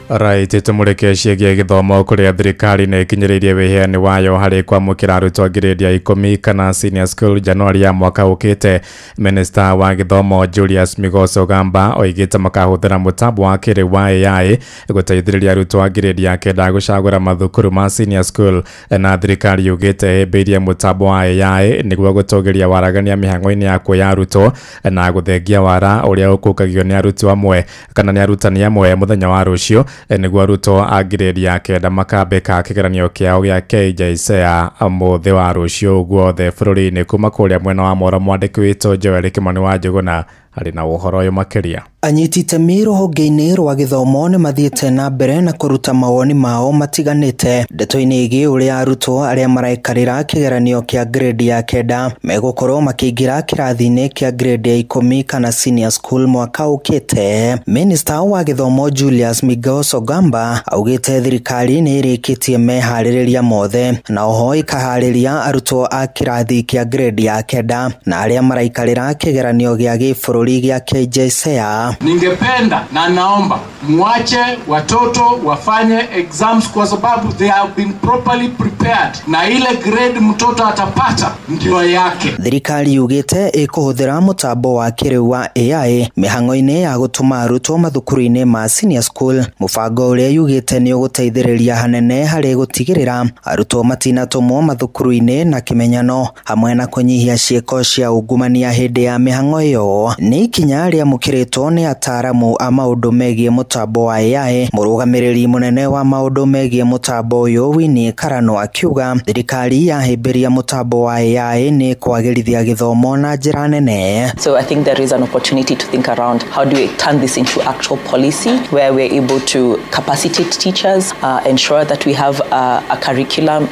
Right, tumurike ciĩgiĩ gĩthomo kũrĩa thirikari nĩ ĩkinyĩrĩirie wĩheani wayo harĩ kwamũkĩra arutwo ngirĩndi ya 10 kana senior school Januari ya mwaka ũkĩte. Minister wa gĩthomo Julius Migos Ogamba oigĩte makahũthĩra mũtambo wa kĩrĩu wa AI gũteithĩrĩria arutwo a ngirĩndi ya 9 gũcagũra mathukuru ma senior school, na thirikari yugĩte ĩhĩmbĩirie mũtambo wa AI nĩguo gũtũgĩria waragania mĩhang'o-inĩ ya kuoya arutwo na gũthengia wara ũrĩa ũkũkagio nĩ arutwo amwe kana nĩ arutani amwe mũthenya wa rũciũ nĩguo arutwo a ngirĩndi ya 9 makambĩka kĩgeranio kĩao gĩa KJSEA mũthĩ wa rũciũ guothe bũrũri-inĩ. Kuma kũrĩa mwena wa Moro, mwandĩki witũ Joel Kĩmani wa Njũgũna arĩ na ũhoro ũyũ makĩria. Anyiti itemi rũhonge-inĩ rwa gĩthomo nĩ mathiĩte na mbere na kũruta mawoni mao matiganĩte ndeto-inĩ ĩgiĩ ũrĩa arutwo arĩa maraikarĩra kĩgeranio kĩa grade ya 9 megũkorwo makĩingĩra kĩrathi-inĩ kĩa grade ya 10 kana senior school mwaka ũkĩte. Minister wa gĩthomo Julius Migos Ogamba augĩte thirikari nĩ ĩrĩkĩtie meharĩrĩria mothe na oho ĩkaharĩria arutwo a kĩrathi kĩa grade ya 9 na arĩa maraikarĩra kĩgeranio gĩa gĩbũrũri kĩbũrũri gĩa KJSEA. Ningependa na naomba muache watoto wafanye exams kwa sababu they have been properly prepared, na ile grade mtoto atapata ndio yake. Thirikari yugĩte ĩkũhũthĩra mũtambo wa kĩrĩu wa AI mĩhang'o-inĩ ya gũtũma arutwo mathukuru-inĩ ma senior school, mũbango ũrĩa yugĩte nĩ ũgũteithĩrĩria hanene harĩ gũtigĩrĩra arutwo matinatũmwo mathukuru-inĩ na kĩmenyano hamwe na kũnyihia ciĩko cia ungumania hĩndĩ ya mĩhang'o ĩyo. Nĩ ikinya rĩamũkĩrĩtwo nĩ ataaramu a maũndũ megiĩ mũtambo wa AI. Mũrũgamĩrĩri mũnene wa maũndũ megiĩ mũtambo ũyũ Winnie Karano akiuga thirikari yahĩmbĩria mũtambo wa AI nĩ kwagĩrithia gĩthomo na njĩra nene. So I think there is an opportunity to think around how do we turn this into actual policy where we're able to capacitate teachers, ensure that we have a curriculum,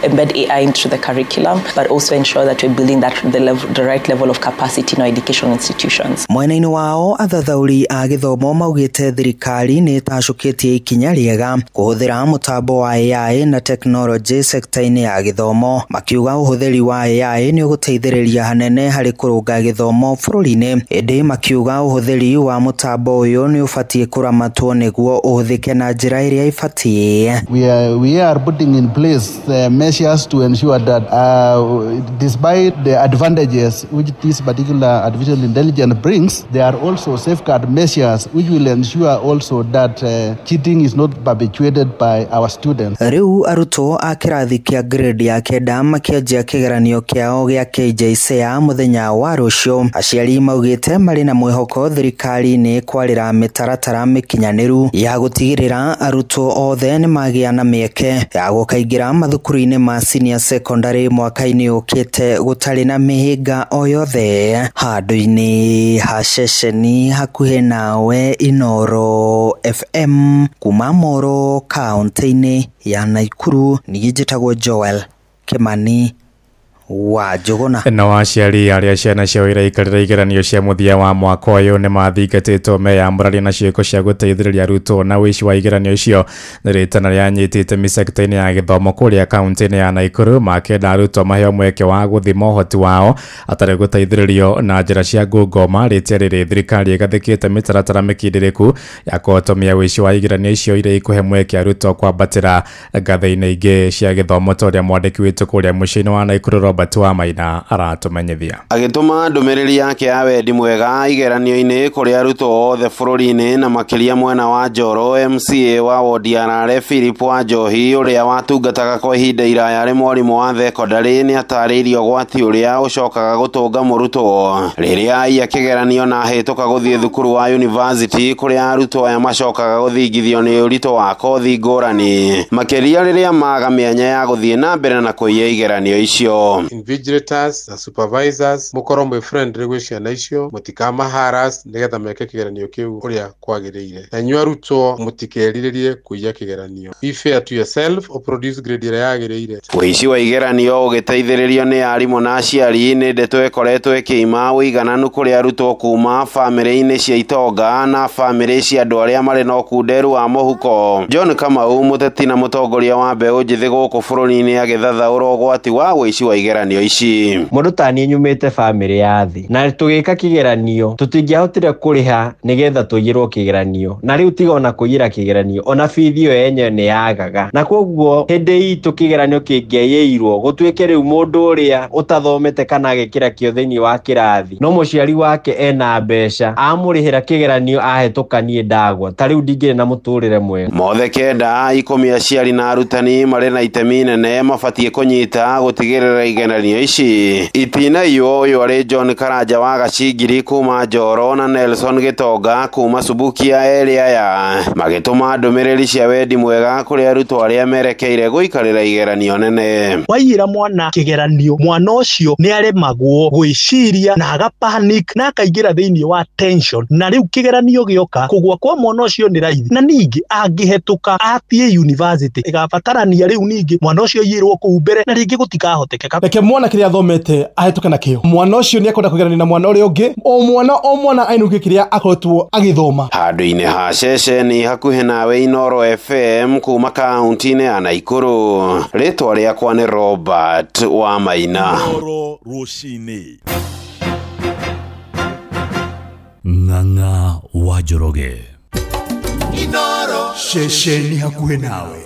embed AI into the curriculum, but also ensure that we're building that the right level of capacity in our education institutions. Mwena-inĩ wao athathaũri a gĩthomo maugĩte thirikari nĩ ĩtacũkĩtie ikinya rĩega kũhũthĩra mũtambo wa AI na tekinoronjĩ sekta-inĩ ya gĩthomo, makiuga ũhũthĩri wa AI nĩ ũgũteithĩrĩria hanene harĩ kũrũnga gĩthomo bũrũri-inĩ, ĩndĩ makiuga ũhũthĩri wa mũtambo ũyũ nĩ ũbatiĩ kũramatwo nĩguo ũhũthĩke na njĩra ĩrĩa ĩbatiĩ. We are putting in place measures to ensure that despite the advantages which this particular artificial intelligence brings, there are also safeguard measures which will ensure also that cheating is not perpetuated by our students. Rĩu arutwo a kĩrathi kĩa grade ya kenda makĩanjia kĩgeranio kĩao gĩa KJSEA mũthenya wa rũciũ. Aciari maugĩte marĩ na mwĩhoko thirikari nĩ kwarĩra mĩtaratara mĩkinyanĩru ya gũtigĩrĩra arutwo othe nĩ magĩa na mĩeke ya gũkaingĩra mathukuru-inĩ ma senior secondary mwaka-inĩ ũkĩte gũtarĩ na mĩhĩnga o yothe. Handũ-inĩ ha ceceni hakuhĩ nawe Inooro FM kuma Moro kaunti-inĩ ya Naikuru, niĩ njĩtagwo Joel Kimani wa Njũgũna. No aciari arĩa ciana ciao iraikarĩra igeranio cia mũthia wa mwaka ũyũ nĩ mathingatĩtwo meyamũranie na ciĩko cia gũteithĩrĩria arutwo na ũici wa igeranio icio. Nĩ rĩtana rĩanyitĩte itemi sekta-inĩ ya gĩthomo kũrĩa kaunti-inĩ ya Naikuru, makĩenda arutwo maheo mweke wa gũthima ũhoti wao atarĩ gũteithĩrĩrio na njĩra cia ngũngoma. Rĩtia rĩrĩ thirikari ĩgathĩkĩte mĩtaratara mĩkindĩrĩku ya kũhotomia ũici wa igeranio icio iria ikũhe mweke arutwo kwambatĩra ngathĩ-inĩ ingĩ cia gĩthomo, ta ũrĩa mwandĩki witũ kũrĩa mũciĩ-inĩ wa Naikuru Robert wa Maina aratumenyithia. Agĩtũma ndũmĩrĩri yake ya wendi mwega igeranio-inĩ kũrĩ arutwo othe bũrũri-inĩ na makĩria mwena wa Njoro, MCA wa wodi ya Rare Philip wa Njohi ũrĩa watungataga kwa ihinda iraya arĩ mwarimũ wa thekondarĩ nĩ atarĩirie ũgwati ũrĩa ũcokaga gũtũnga mũrutwo rĩrĩa aiya kĩgeranio na ahĩtũka gũthiĩ thukuru wa university kũrĩa arutwo aya macokaga gũthingithio nĩ ũritũ wa kothi ngũrani, makĩria rĩrĩa maga mĩanya ya gũthiĩ na mbere na kũiya igeranio icio. Invigilators na supervisors mukorwo mwi friendly gwĩ ciana icio, mũtikamaharas nĩgetha meke kĩgeranio kĩu ũrĩa kwagĩrĩire, na inyuĩ arutwo mũtikerirĩrie kũiya kĩgeranio. Be fair to yourself or produce grade ĩrĩa yagĩrĩire. Ũici wa igeranio ũgĩteithĩrĩrio nĩ arimũ na aciari nĩ ndeto ĩkoretwo ĩkĩima ũigananu kũrĩ arutwo kuma bamĩrĩ-inĩ cia itonga na bamĩrĩ cia andũ arĩa marĩ na ũkunderu wa mũhuko. John Kamau, mũteti na mũtongoria wa mbeũ njĩthĩ gũkũ bũrũri-inĩ, agĩthathaũra ũgwati wa ũici wa igeranio ici. Mũndũ ta niĩ nyumĩte bamĩrĩ ya thĩ na tũgĩka kĩgeranio tũtingĩahotire kũrĩha nĩgetha tũiyĩrwo kĩgeranio, na rĩu tiga ona kũiyĩra kĩgeranio ona bithi ĩyo yenyewe nĩ yagaga, na koguo hĩndĩ itũ kĩgeranio kĩngĩaiyĩirwo gũtuĩke rĩu mũndũ ũrĩa ũtathomete kana agĩkĩra kĩo thĩinĩ wa kĩrathi no mũciari wake ena mbeca amũrĩhĩra kĩgeranio ahĩtũka niĩ ndagwa, ta rĩu ndingĩrĩ na mũtũrĩre mwega. Mothe kenda 10 aciari na arutani marĩ na itemi nene mabatiĩ kũnyita gũtigĩrĩra igeranio ici itinaiywo. Ũyũ arĩ John Karanja wa Gacingiri kuma Njoro na Nelson Gĩtonga kuma Subukia, erĩ aya magĩtũma ndũmĩrĩri cia wendi mwega kũrĩ arutwo arĩa merekeire gũikarĩra igeranio nene. Waiyĩra mwana kĩgeranio, mwana ũcio nĩ aremagwo gwĩciria na aga panic na akaingĩra thĩinĩ wa tension, na rĩu kĩgeranio gĩoka kũgwa kwa mwana ũcio nĩ raithi, na ningĩ angĩhetũka athiĩ university ĩgabatarania rĩu ningĩ mwana ũcio aiyĩrwo kũu mbere na rĩngĩ gũtikahotekeka. Reke mwana kĩrĩa athomete ahĩtũke nakĩo, mwana ũcio nĩ akwenda kũgerania na mwana ũrĩa ũngĩ, o mwana ainũkie kĩrĩa akoretwo agĩthoma. Handũ-inĩ ha ceceni hakuhĩ nawe Inooro FM kuma kaunti-inĩ ya Naikuru, rĩtwa rĩakwa nĩ Robert wa Maina. Inooro rũcinĩ. Ng'ang'a wa Njoroge. Inoro ceceni hakuhĩ nawe.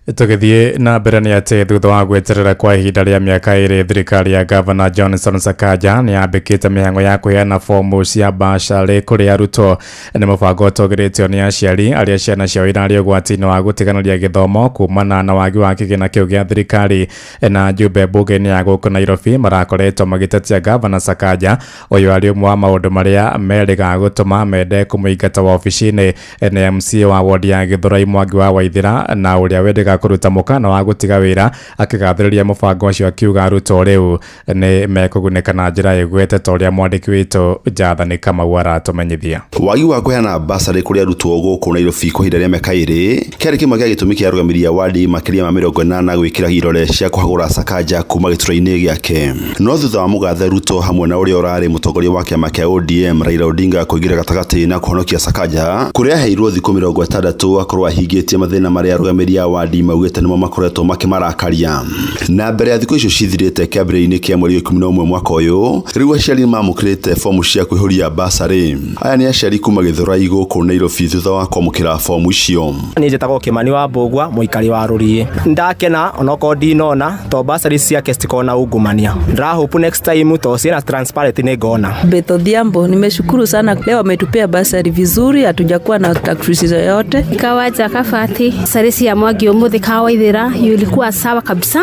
Tũgĩthiĩ na mbere nĩ atĩ thutha wa gweterera kwa ihinda rĩa mĩaka 2 thirikari ya Governor Johnson Sakaja nĩ yambĩkĩte mĩhang'o ya kũheana fomu cia basarĩ kũrĩ arutwo. Nĩ mũbango ũtongoretio nĩ aciari arĩa ciana ciao irarĩ ũgwati-inĩ wa gũtiganĩria gĩthomo kumana na wagi wa kĩgĩna kĩu gĩa thirikari. Na njumbe mbunge-inĩ ya gũkũ Nairobi marakoretwo magĩtetia Governor Sakaja ũyũ arĩ ũmwe wa maũndũ marĩa merĩga gũtũma mende kũmũingata wabici-inĩ. Nĩ MCA wa wodi ya Gĩthũrai Mwangi wa Waithĩra na ũrĩa wendaga kũruta mũkana wa gũtiga wĩra akĩgathĩrĩria mũbango ũcio akiuga arutwo rĩu nĩ mekũgunĩka na njĩra ĩgwete ta ũrĩa mwandĩki witũ Jathani Kamau aratũmenyithia. Wagi wa kũheana basarĩ kũrĩ arutwo gũkũ Nairobi kwa ihinda rĩa mĩaka 2 kĩarĩ kĩmwe gĩa gĩtũmi kĩa arũgamĩrĩri a wadi makĩria ma 80 gwĩkĩra irore cia kũhagũra Sakaja kuma gĩturwa-inĩ gĩake. No thutha wa mũgathe Ruto hamwe na ũrĩa ũrarĩ mũtongoria wa kĩama kĩa ODM Raila Odinga kũingĩra gatagatĩ na kũhonokia Sakaja kũrĩa aheirwo thikũ 60 akorwo ahingĩtie mathĩna marĩa arũgamĩrĩri a wadi maugĩte nĩmo makoretwo makĩmarakaria. Na mbere ya thikũ icio cithirĩte kĩambĩrĩria-inĩ kĩa mweri 11 mwaka ũyũ rĩu aciari nĩmamũkĩrĩte fomu cia kũihũria basarĩ. Aya nĩ aciari kuma Gĩthũrai gũkũ Nairobi thutha wa kwamũkĩra fomu icio. Niĩ njĩtagwo Kĩmani wa Mbũgua mũikari wa Rũriĩ. Ndakena onokorwo ndinona to basarĩ ciake citikorwo na ungumania. Ndĩrahope next time to ciĩna transparent nĩ ngona. Beth Odhiambo, nimeshukuru sana leo wametupea basari vizuri, hatujakuwa na takrisi yoyote. Ikawaja Kabati basarĩ cia Mwangi ũmũthĩ Kawaithĩra ilikuwa sawa kabisa.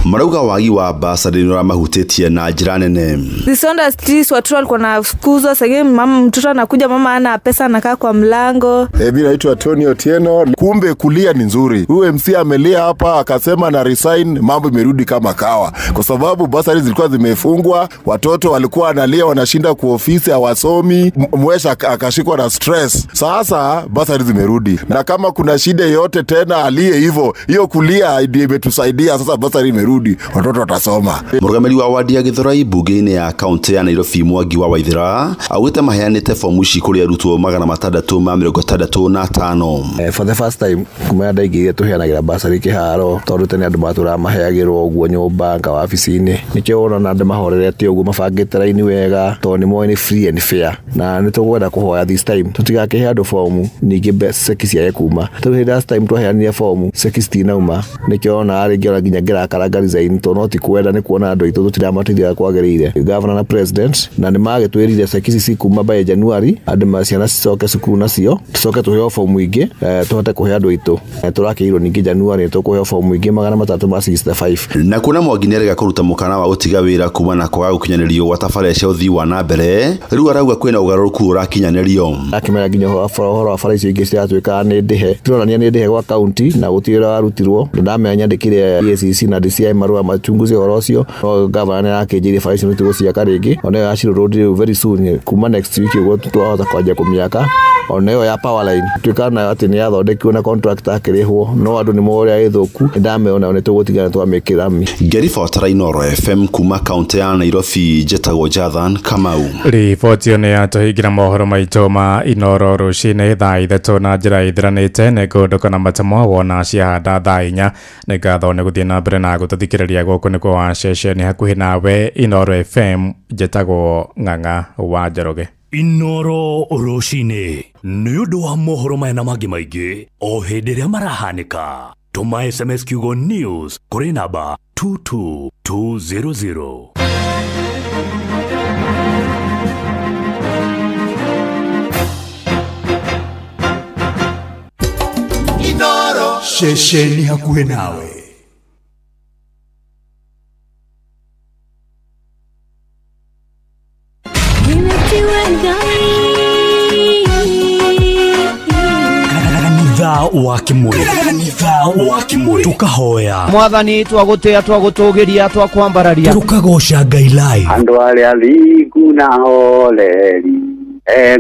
Marauga wagi wa basarĩ nĩ ũramahutĩtie na njĩra nene. Zisonda streets watu walikuwa wanafukuzwa, sasa mama mtoto anakuja mama ana pesa anakaa kwa mlango. Mimi naitwa Tony Otieno. Kumbe kulia ni nzuri. Huyu MC amelia hapa akasema na resign, mambo imerudi kama kawa. Kwa sababu basari zilikuwa zimefungwa, watoto walikuwa wanalia wanashinda kwa ofisi hawasomi, mwesha akashikwa na stress. Sasa basari zimerudi. Na kama kuna shida yote tena alie hivyo, hiyo kulia ndio imetusaidia sasa basari imerudi, watoto watasoma. Mũrũgamĩrĩri wa wadi ya Gĩthũrai mbunge-inĩ ya kaunti ya Nairobi Mwangi wa Waithĩra augĩte maheanĩte fomu ici kũrĩ arutwo 665. For the first time kuma ndaingĩrire tũheanagĩra basarĩ kĩharo tondũ tene andũ matũraga maheagĩrwo ũguo nyũmba nga wabici-inĩ. Nĩkĩo ũrona andũ mahorerete ũguo mabangĩte raini wega tondũ nĩ moĩ nĩ free and fair. Na nĩ tũkwenda kũhoya this time tũtigakĩhe andũ fomu ningĩ ceki ciage kuma. Tondũ hĩndĩ last time twaheanire fomu ceki citinauma nĩkĩo ũrona rĩngĩ ona nginya ngĩrakaranga resign tondũ no ti kwenda nĩ kuona andũ aitũ tũtiramateithia kwagĩrĩire. Governor na president na nĩ magĩtwĩrire ceki ici cikuma by January andũ ciana cicoke cukuru nacio tucoke tũheo fomu ingĩ tũhote kũhe andũ aitũ. Tũrakĩirwo ningĩ January tũkũheo fomu ingĩ 365. Na kuona Mwangi nĩarega kũruta mũkana wa gũtiga wĩra kuma na kwaga gũkinyanĩrio gwa tabarĩra cia ũthii wa na mbere rĩu arauga kwĩna ũgarũrũku ũrakinyanĩrio. Akĩmera nginya ũhoro wa bara icio ingĩ ciratuĩkaga nĩ ndĩhe tũronania nĩ ndĩhe gwa kaunti na gũtirĩ wĩra warutirwo. Ndamenya nyandĩkire EACC na DCI marũa machunguze ũhoro ũcio no governor nĩ arakĩnjĩrire bara icio nĩtũgũciaka rĩngĩ ona ĩyo ya Shiro Road rĩu very soon kuma next week ũguo twahota kwanjia kũmĩaka. Ona ĩyo ya power line tuĩkaga nayo atĩ nĩ yathondekirwo na contractor akĩrĩhwo no andũ nĩ moĩ ũrĩa ĩthũku nĩndamĩona nĩ tũgũtigana twamĩkĩra rami. Ngĩribotera Inooro FM kuma kaunti ya Nairobi njĩtagwo Jathan Kamau. Riboti ĩyo nĩ yatũhingĩra mohoro maitũ ma Inooro rũcinĩ thaa 3 na njĩra ĩthiranĩte nĩ ngũndũka na matemo wona ciahanda thaa 4. Nĩ ngatho nĩ gũthiĩ na mbere na gũtũthikĩrĩria gũkũ nĩkuo wa ceceni hakuhĩ nawe Inooro FM njĩtagwo Ng'ang'a wa Njoroge. Inooro rũcinĩ nĩ ũndũ wa mohoro maya na mangĩ maingĩ o hĩndĩ ĩrĩa marahanĩka. Tũma SMS kiugo news kũrĩ namba 22200. Inooro ceceni hakuhĩ nawe. Kanitha wa Kimuri, tukahoya Mwathani twagũtĩa twagũtũgĩria twakwambararia tukagoca Ngai live andũ arĩa thingu na horeri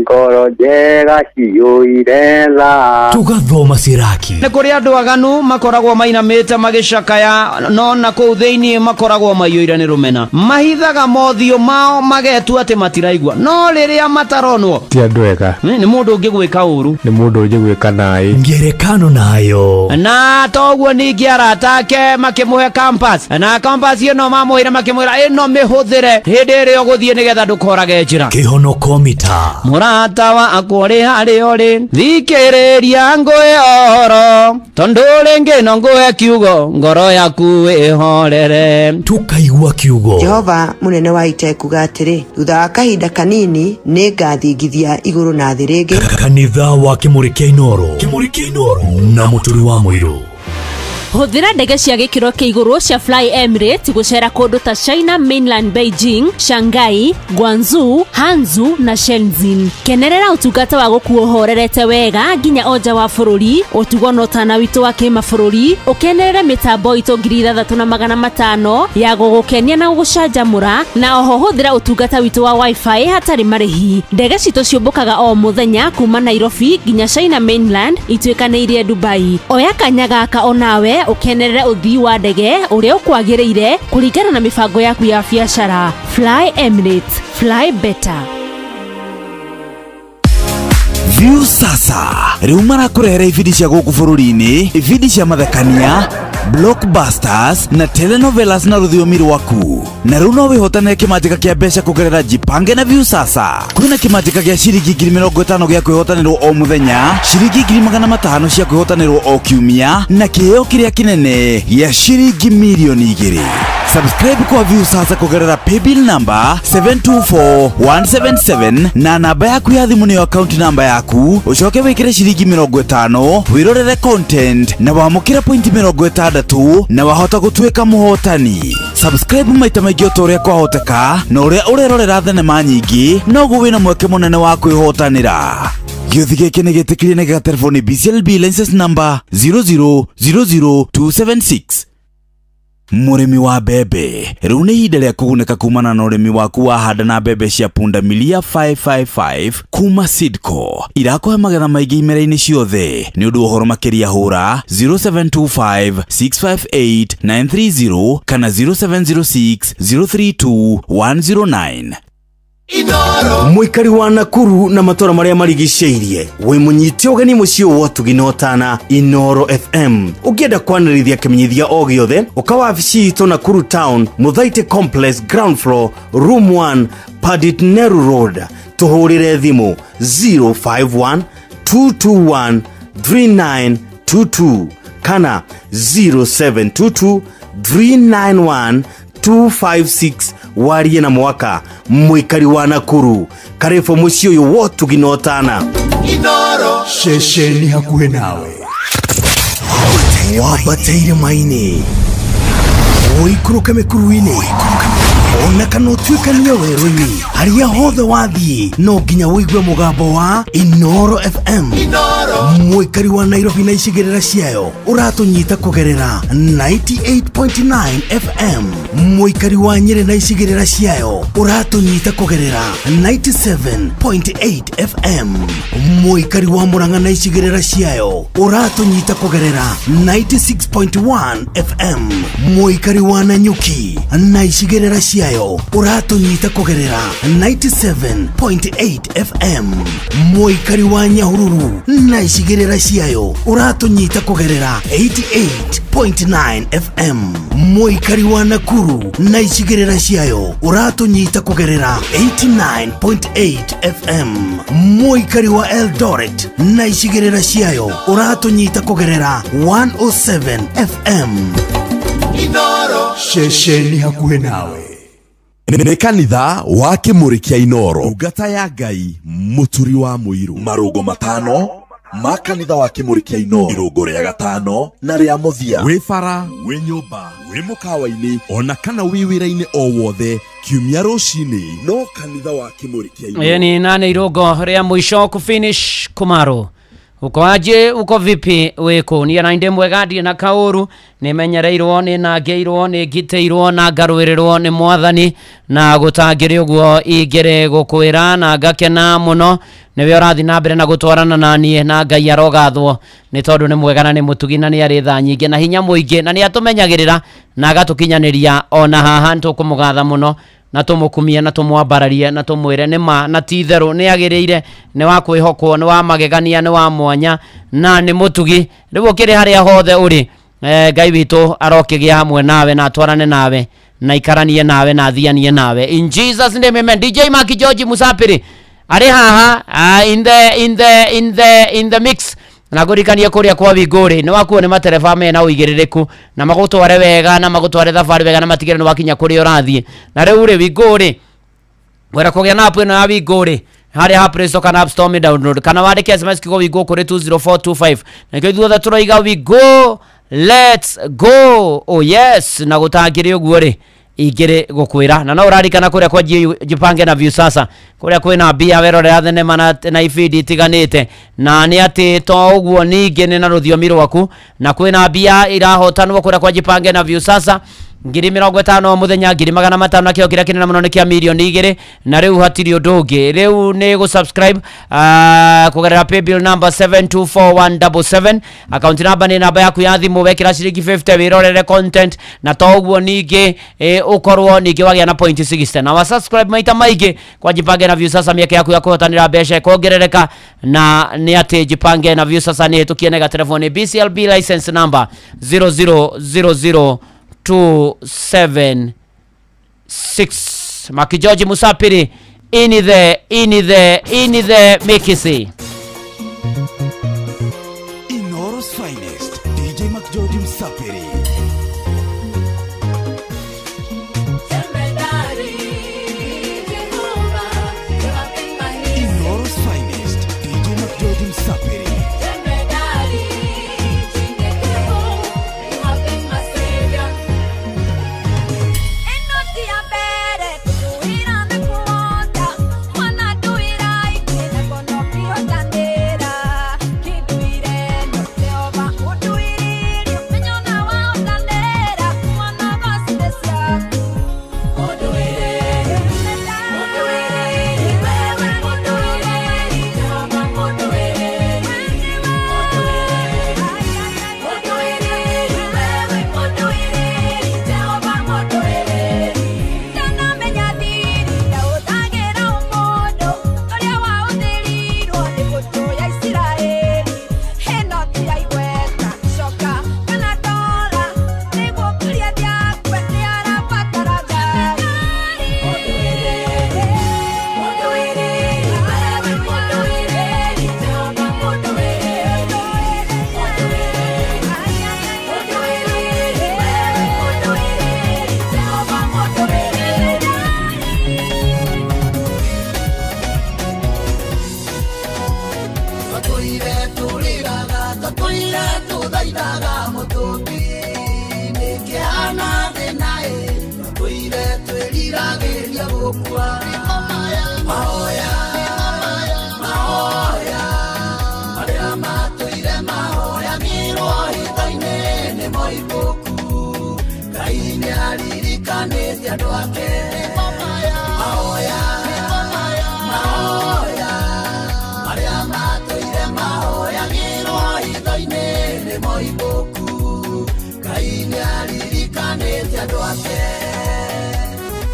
Ngoro njega ciyũire tha. Tugathoma Siraki. Nĩ kũrĩ andũ aganu makoragwo mainamĩte magĩcakaya no na kũu thĩinĩ makoragwo maiyũire nĩ rũmena. Mahithaga mothiũ mao magetua atĩ matiraigua no rĩrĩa mataronwo ti andũ ega. Nĩ mũndũ ũngĩgwĩka ũru, nĩ mũndũ ũngĩgwĩka naĩ. Ngerekano nayo. Na toguo ningĩ arata ake makĩmũhe campus na campus ĩno mamũheire makĩmwĩra ĩno mĩhũthĩre hĩndĩ ĩrĩa ũgũthiĩ nĩgetha ndũkorage njĩra. Kĩhonoko mita. Mũrata wakwa ũrĩ harĩa ũrĩ thikĩrĩria ngũhe ũhoro tondũ rĩngĩ no ngũhe kiugo ngoro yaku ĩhorere. Tukaigua kiugo. Jehova mũnene wa ita ekuga atĩrĩ, thutha wa kahinda kanini nĩ ngathingithia igũrũ na thĩ rĩngĩ. Kanitha wa Kĩmũrĩ kĩa Inooro. Kĩmũrĩ kĩa Inooro na Mũturi wa Mũirũ. Hũthĩra ndege cia gĩkĩro kĩa igũrũ cia Fly Emirates gũcera kũndũ ta China Mainland, Beijing, Shanghai, Guangzhou, Hangzhou na Shenzhen. Kenerera ũtungata wa gũkuo ũhorerete wega nginya o nja wa bũrũri, ũtugo na ũtana witũ wa kĩmabũrũri, ũkenerere mĩtambo itũ 6500 ya gũgũkenia na gũgũcanjamũra, na oho hũthĩra ũtungata witũ wa wifi hatarĩ marĩhi. Ndege citũ ciũmbũkaga o mũthenya kuma Nairobi nginya China Mainland ituĩkanĩirie Dubai. Oya kanya gaka onawe ukenerere uthii wa ndege uria ukwagiriire kuringana na mibango yaku ya biacara. Fly Emirates, fly better. View sasa riu marakũrehera ibindi cia gũkũ bũrũri-inĩ, ibindi cia mathekania, blockbusters na telenovelas na rũthiomi rwaku. Na rĩu no wĩhotanĩre kĩmanjĩka kĩa mbeca kũgerera Jipange na View sasa. Kwĩna kĩmanjĩka gĩa ciringi 50,000 gĩa kwĩhotanĩrwo o mũthenya, ciringi 500,000 cia kwĩhotanĩrwo o kiumia, na kĩheo kĩrĩa kĩnene gĩa ciringi 2,000,000. Subscribe kwa View sasa kũgerera paybill number 724177 na namba yaku ya thimũ nĩyo account number yaku, ucoke wĩkĩre ciringi 50 wĩrorere content na wamũkĩre point 60 na wahota gũtuĩka mũhotani. Subscribe maita maingĩ o ta ũrĩa kwahoteka, na ũrĩa ũrerorera thenema nyingĩ noguo wĩna mweke mũnene wa kwĩhotanĩra. Gĩũthi gĩkĩ nĩ gĩtĩkĩrie nĩ gĩgaterefoni BCLB license number 0000276. Mũrĩmi wa mbembe, rĩu nĩ ihinda rĩa kũgunĩka kumana na ũrĩmi waku wa handa na mbembe cia punda milia 555 kuma Sidco. Irakũhe magetha maingĩ imera-inĩ ciothe. Nĩ ũndũ wa ũhoro makĩria hũra 0725 658 930 kana 0706 032 109. Mũikari wa Nakuru na matũra marĩa marigicĩirie, wĩ mũnyite ũgeni mũciĩ wa ũtugi na ũtana Inooro FM. Ũngĩenda kwanĩrĩria kĩmenyithia o gĩothe, ũka wabici itũ Nakuru Town, Muthaiti Complex, ground floor, room 1, Padit Nehru Road. Tũhũrĩre thimũ 051 221 3922 kana 0722 391 256. Warie na mwaka mũikari wa Nakuru, karibu mũciĩ ũyũ wotugi na ũtana. Inooro ceceni hakuhĩ nawe. Wambateire maini, ũikũrũke mĩkuru-inĩ, ona kana ũtuĩkanie werũ-inĩ, harĩa hothe wathiĩ no nginya ũigue mũgambo wa Inooro FM. Mũikari wa Nairobi na icigĩrĩra ciayo ũratũnyita kũgerera 98.9 FM. Mũikari wa Nyĩrĩ na icigĩrĩra ciayo ũratũnyita kũgerera 97.8 FM. Mũikari wa Murang'a na icigĩrĩra ciayo ũratũnyita kũgerera 96.1 FM. Mũikari wa Nanyuki na icigĩrĩra ciayo ũratũnyita kũgerera 97.8 FM. Mũikari wa Nyahururu na icigĩrĩra ciayo ũratũnyita kũgerera 88.9 FM. Mũikari wa Nakuru na icigĩrĩra ciayo ũratũnyita kũgerera 89.8 FM. Mũikari wa Eldoret na icigĩrĩra ciayo ũratũnyita kũgerera 107 FM. Inooro ceceni hakuhĩ nawe. Nĩ kanitha wa Kĩmũrĩ kĩa Inooro, ndungata ya Ngai Mũturi wa Mũirũ. Marũngo matano ma kanitha wa Kĩmũrĩ kĩa Inooro, irũngo rĩa gatano na rĩa mũthia. Wĩ bara, wĩ nyũmba, wĩ mũkawa-inĩ, ona kana wĩ wĩra-inĩ o wothe, kiumia rũcinĩ no kanitha wa Kĩmũrĩ kĩa Inooro. Ni nane irũngo rĩa mũico kũfinish Kumaro. Uko aje, uko vipi wĩkũ? Niĩ na ndĩ mwega, ndirĩ na kaũru, nĩmenyereirwo, nĩnangĩirwo, nĩngitĩirwo na ngarũĩrĩrwo nĩ mwathani, na gũtangĩrĩ ũguo ingĩrĩ gũkwĩra na ngakena mũno nĩwe ũrathiĩ na mbere na gũtwarana na niĩ, na Ngai arogathwo nĩ tondũ nĩ mwega na nĩ mũtugi na nĩ arĩ tha nyingĩ na hinya mũingĩ na nĩ atũmenyagĩrĩra na agatũkinyanĩria ona haha. Nĩtũkũmũgatha mũno na tũmũkumie na tũmwambararie na tũmwĩre nĩ ma na ti itherũ nĩ agĩrĩire, nĩ wa kwĩhokwo, nĩ wa magegania, nĩ wa mwanya na nĩ mũtugi. Rĩu ũkĩrĩ harĩa hothe ũrĩ, Ngai witũ arokĩgĩa hamwe nawe na atwarane nawe na ikaranie nawe na athianie nawe in Jesus name, amen. DJ Maki George Musapiri arĩ haha in the mix na ngũririkanie kũrĩa kwa Wigũrĩ nĩ wakuo nĩ matereba mena ũigĩrĩrĩku na magũtware wega na magũtware thabarĩ wega na matigĩrĩre nĩ wakinya kũrĩa ũrathiĩ. Na rĩu rĩ, Wigũrĩ wera kũgĩa na app ĩno ya Wigũrĩ harĩa ha Play Store kana App Store, mi download kana wandĩke SMS kiugo Wigo kũrĩ 20425, na nĩkĩo ithuothe tũroiga we go, let's go, oh yes. Na gũtangĩrĩ ũguo rĩ, ingĩrĩ gũkwĩra na no ũrarikana kũrĩa kwa Jipange na Viusasa, kũrĩa kwĩna mbia werorera thenema na ibindi itiganĩte, na nĩ atĩ to ũguo ningĩ nĩ na rũthiomi rwaku, na kwĩna mbia irahotanwo kũrĩa kwa Jipange na Viusasa, 50,000 o mũthenya, 500,000, na kĩo kĩrĩa kĩnene mũno nĩ kĩa 2,000,000. Na rĩu hatirĩ ũndũ ũngĩ, rĩu nĩ gũ-subscribe kũgerera paybill number 724177, account number nĩ namba yaku ya thimũ, wekĩra ciringi 50 wĩrorere content, na to ũguo ningĩ ũkorwo ningĩ wagĩa na point 60 na wa subscribe maita maingĩ kwa Jipange na Viusasa, mĩeke yaku ya kũhotanĩra mbeca ĩkongerereka. Na nĩ atĩ Jipange na Viusasa nĩ ĩtũkie nega telefoni BCLB license number 0000 276. Maki George Musapiri in the mikisi. Inoro's finest, DJ McGeorge Msapiri. Inoro's finest, DJ McGeorge Msapiri.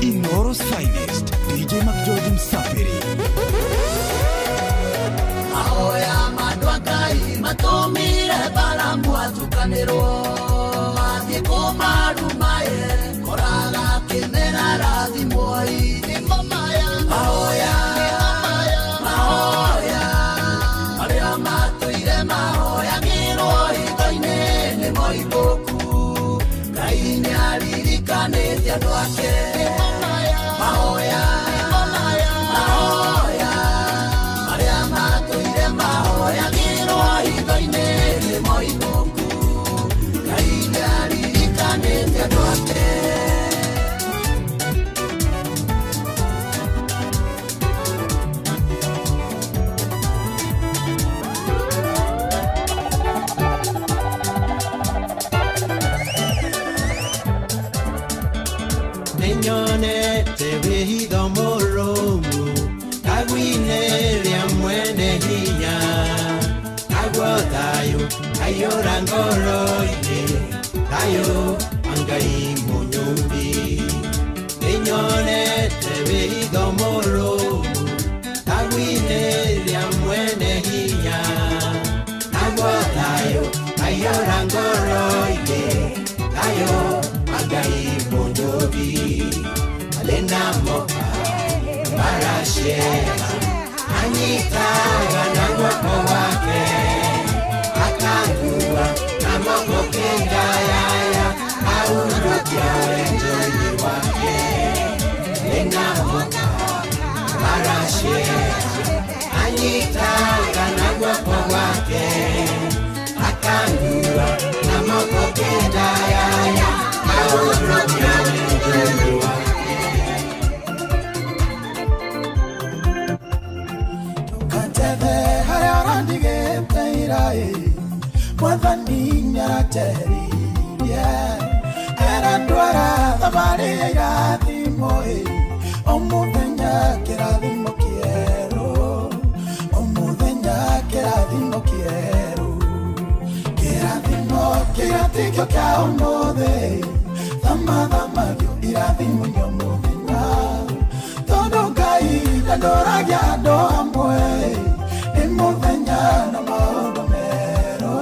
Inoro's finest, DJ McGeorge Msafiri. Mahoya mandũ Ngai matũmire Balamu atukanĩrwo mathiĩ kũmarumae koraga kĩmera rathimwoi. Mahoya, mahoya arĩa matũire mahoyagĩrwo hitho-inĩ nĩ moimbũku, Ngai nĩaririkanĩte andũ ake. Mahoya, mahoya arĩa matũire mahoyagĩrwo hitho-inĩ nĩ moimbũku, Ngai nĩaririkanĩte andũ ake. Nĩnyonete wĩhitho mũrũmu kagwine rĩa mwene hinya naguo thayũ kaiyũra ngoro-inĩ thayũ wa Ngai mũnyũmbi. Nĩnyonete wĩhitho mũrũmu kagwine rĩa mwene hinya naguo thayũ kaiyũra ngoro-inĩ thayũ wa Ngai mũnyũmbi. Alena moka barashera anyitaga na guoko gwake akangua na moko kenda yaya aundukia wendo-inĩ wake. Alena moka barashera anyitaga na guoko gwake akangua na moko kenda yaya aundukia wendo-inĩ wake. Mwathani nĩarateririe arandwara thabarĩ ya irathimo o mũthenya kĩrathimo kĩerũ o mũthenya kĩrathimo kĩerũ kĩrathimo kĩratikio kĩa ũmũthĩ thamathamagio irathimo nĩ mũthenya tondũ Ngai ndandoragia andũ amwe nĩ mũthenya na maũndũ merũ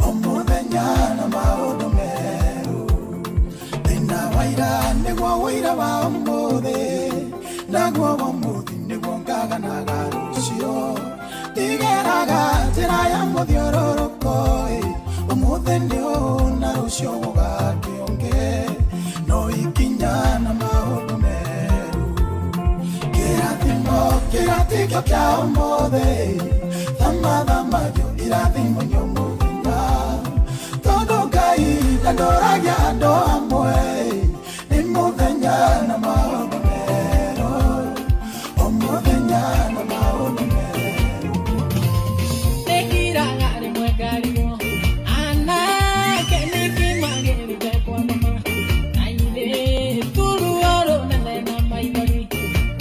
o mũthenya na maũndũ merũ thĩna wa ira nĩguo ũira wa ũmũthĩ naguo ũmũthĩ nĩguo ngaganaga rũciũ ndigeraga njĩra ya mũthiũrũrũko ũmũthĩ nĩ ũũ na rũciũ gũgakĩũngĩ no ikinya na maũndũ merũ kĩrathimo kĩratikio kĩa ũmũthĩ thamathamagio irathimo nĩ mũthenya tondũ Ngai ndandoragia andũ amwe nĩ mũthenya na maũndũ merũ o mũthenya na maũndũ merũ. Nĩngiraga rĩmwe ngarigwo anake nĩkĩ magĩrĩte kwa mama na airĩtu ruo rũnene na maithori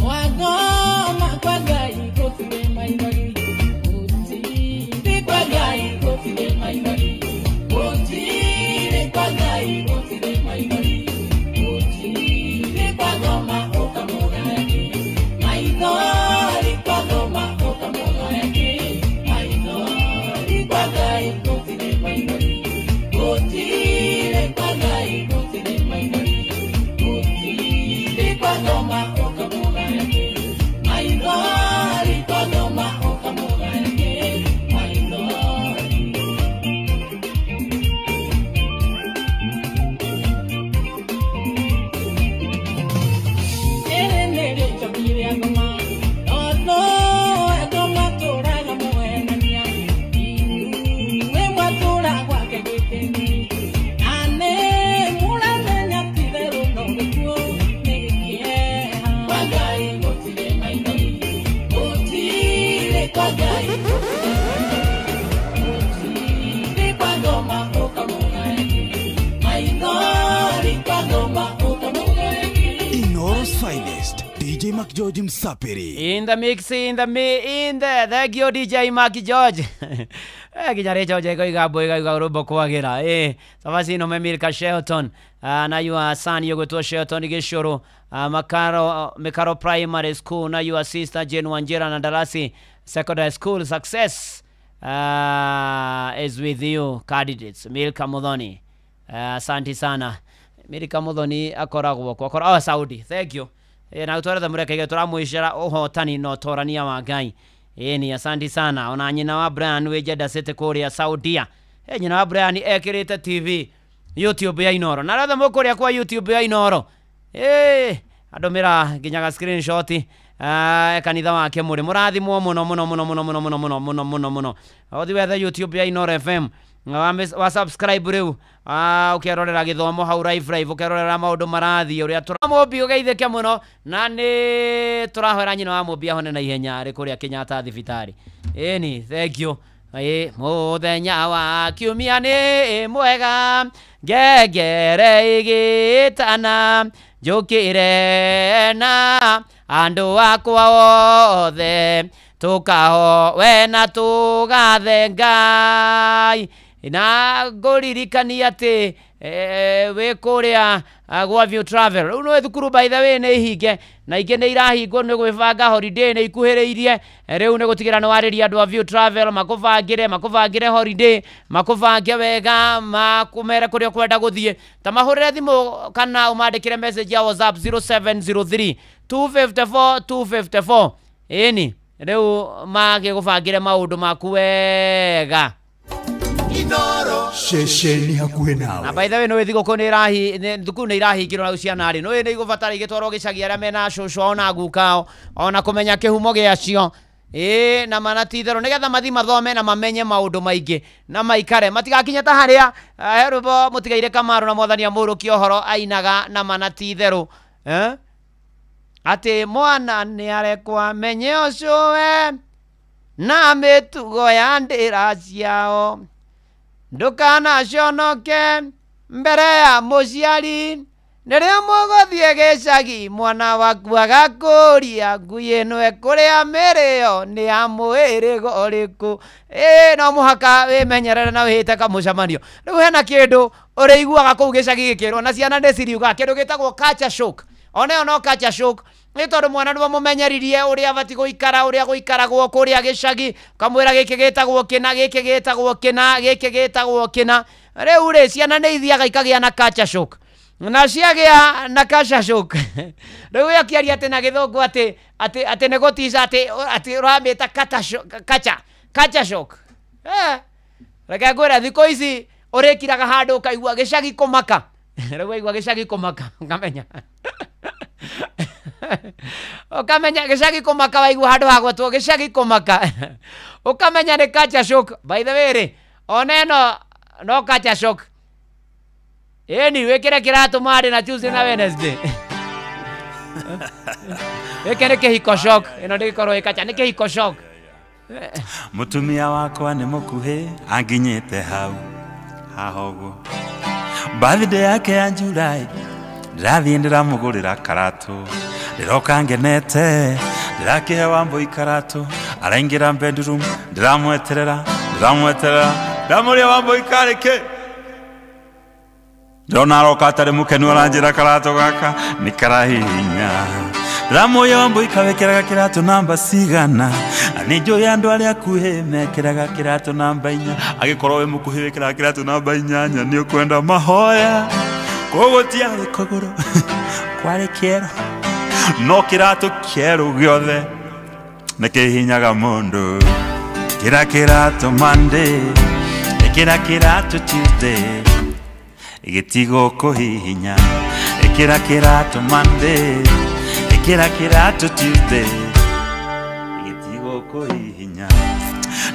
wagoma kwa Ngai gũtirĩ maithori gũtirĩ kwa Ngai gũtirĩ maithori gũtirĩ kwa Ngai gũtirĩ maithori gũtirĩ kwa ngoma ũkamũgayani maithori kwa ngoma ũkamũgayani maithori kwa Ngai gũtirĩ maithori gũtirĩ kwa Ngai gũtirĩ maithori gũtirĩ kwa ngoma ũkamũgayani maithori kwa ngoma ũkamũgayani maithori. Ĩrĩ nĩrĩo icoki rĩa ngoma tondũ andũ matũraga mũhenania inyuĩ mwatũra gwake gwĩtĩni na nĩ mũramenya ti-itherũ no gĩkuũ nĩ kĩeha kwa Ngai gũtirĩ maithori gũtirĩ kwa Ngai gũtirĩ maithori gũtirĩ kwa ngoma ũkamũgayani maithori kwa ngoma ũkamũgayani. Inoro's finest, DJ McGeorge Msapiri. In the mix, in the me, in the thank you DJ Mark George. Nginya rĩcho njego igambo igauga rwĩmbo kwagira. Savasi no Milka Shelton na your son yogotwo Shelton Gĩcũrũ Makaro Mikaro Primary School na your sister Jane Wanjira na Darasi Secondary School. Success is with you candidates. Milka Muthoni, asante sana. Milka Muthoni akoragwo kwa oh, Saudi. Thank you. Na utware mũreke tũramwĩcera ũhotani na ũtorania wa Ngai. Ni asante sana. Ona nyina wa Brian wĩ Jeddah City kũrĩa Saudia. Nyina wa Brian ekĩrĩte TV YouTube ya Inoro. Na rĩothe mũkũrĩa kwa YouTube ya Inoro. Andũmĩra nginyaga screenshot kanitha wake mũrĩ mũrathimwo mũno mũno mũno mũno mũno mũno mũno mũno mũno mũno. Ũthiĩ wethe YouTube ya Inoro FM wa subscribe rĩu ũkerorera gĩthomo hau live live ũkerorera maũndũ marathiĩ ũrĩa tũramũmbi ũgeithĩke mũno na nĩ tũrahoera nyina wa mũmbi ahone na ihenya arĩ kũrĩa Kenyatta thibitarĩ. Ĩni thank you. Mũthenya wa kiumia nĩ mwega ngengere ĩgĩtana njũkĩre na andũ akwa othe tũkahoe na tũgathe Ngai na ngũririkania atĩ wĩ kũrĩa gwa View Travel rĩu nĩ thukuru by the way nĩ ihinge na ingĩ nĩ irahingwo nĩ gwĩbanga holiday nĩ ikuhĩrĩirie rĩu nĩ gũtigĩra nĩ warĩria andũ a View Travel makũbangĩre holiday makũbange wega makũmere kũrĩa ũkwenda gũthiĩ ta mahũrĩre thimũ kana ũmandĩkĩre message ya WhatsApp 0703 254 254 ĩni rĩu magĩgũbangĩre maũndũ maku wega. Ceceni hakuhĩ nawe. Na by the way nĩ thigũkũ nĩ irahi thukuru nĩ irahingirwo na ciana rĩ nĩ igũbatara igĩtwarwo gĩcagi arĩa mena cũcũ ao na guka ao ona kũmenya kĩhumo gĩacio ĩĩ na mana ti itherũ nĩgetha mathi mathome na mamenye maũndũ maingĩ na maikare matigakinye ta harĩa he rwĩmbo mũtigaire Kamaru na Mwathani amũrũkie ũhoro ainaga na mana ti itherũ atĩ mwana nĩ arekwo amenye ũcũwe na mĩtugo ya ndĩra ciao ndũkanaconoke mbere ya mũciari rĩrĩa mũgũthiĩ gĩcagi mwana waku agakũria ngui ĩno ĩkũrĩa mĩrĩo nĩ ya mũhĩrĩga ũrĩkũ. Ĩĩ no mũhaka wĩmenyerere na wĩhĩte kamũcemanio. Rĩu hena kĩndũ ũrĩiguaga kũu gĩcagi gĩkĩrwo na ciana nĩ ciriugaga kĩndũ gĩtagwo culture shock. Ona ĩyo no culture shock nĩ tondũ mwana nĩwe mũmenyeririe ũrĩa abatiĩ gũikara ũrĩa gũikaragwo kũrĩa gĩcagi ũkamwĩra gĩkĩ gĩtagwo kĩna gĩkĩ gĩtagwo kĩna gĩkĩ gĩtagwo kĩna. Rĩu rĩ ciana nĩ ithiaga ikagĩa na culture shock na ciagĩa na culture shock rĩu we akĩaria atĩ na gĩthũngũ atĩ atĩ atĩ nĩ gũtica atĩ atĩ ũramĩta culture shock. Reke ngwĩre thikũ ici ũrĩkiraga handũ ũkaigua gĩcagi kũmaka rĩu waigua gĩcagi kũmaka ũkamenya ũkamenya gĩcagi kũmaka waigua handũ hagwetwo gĩcagi kũmaka ũkamenya nĩ culture shock. By the way rĩ ona ĩno no culture shock. Ĩni wĩkĩre kĩratũ Monday na Tuesday na Wednesday gĩkĩ nĩ kĩhiko shock ĩno ndĩgĩkorwo ĩ culture nĩ kĩhiko shock. Mũtumia wakwa nĩ mũkuhĩ anginyĩte hau haha ũguo birthday yake ya July ndĩrathiĩ ndĩramũgũrĩra karatũ ndĩroka ngenete ndĩrakĩhe Wambũi karatũ araingĩra bedroom ndĩramweterera ndamũria Wambũi karĩ kĩ ndĩrona aroka atarĩ mũkenu aranjĩra karatũ gaka nĩ karahihinya ndĩramũria Wambũi kawĩkĩraga kĩratũ namba cigana na nĩ njũĩ andũ arĩa akuhĩ mekĩraga kĩratũ namba 4 angĩkorwo wĩ mũkuhĩ wĩkĩraga kĩratũ namba 8 nĩ ũkwenda mahoya koguo tiarĩ kũgũrũ kwarĩ kĩero no kĩratũ kĩerũ gĩothe nĩ kĩhinyaga mũndũ kĩra kĩratũ Monday ĩkĩra kĩratũ Tuesday gĩtigũkũhihinya ĩkĩra kĩratũ Monday ĩkĩra kĩratũ Tuesday gĩtigũkũhihinya.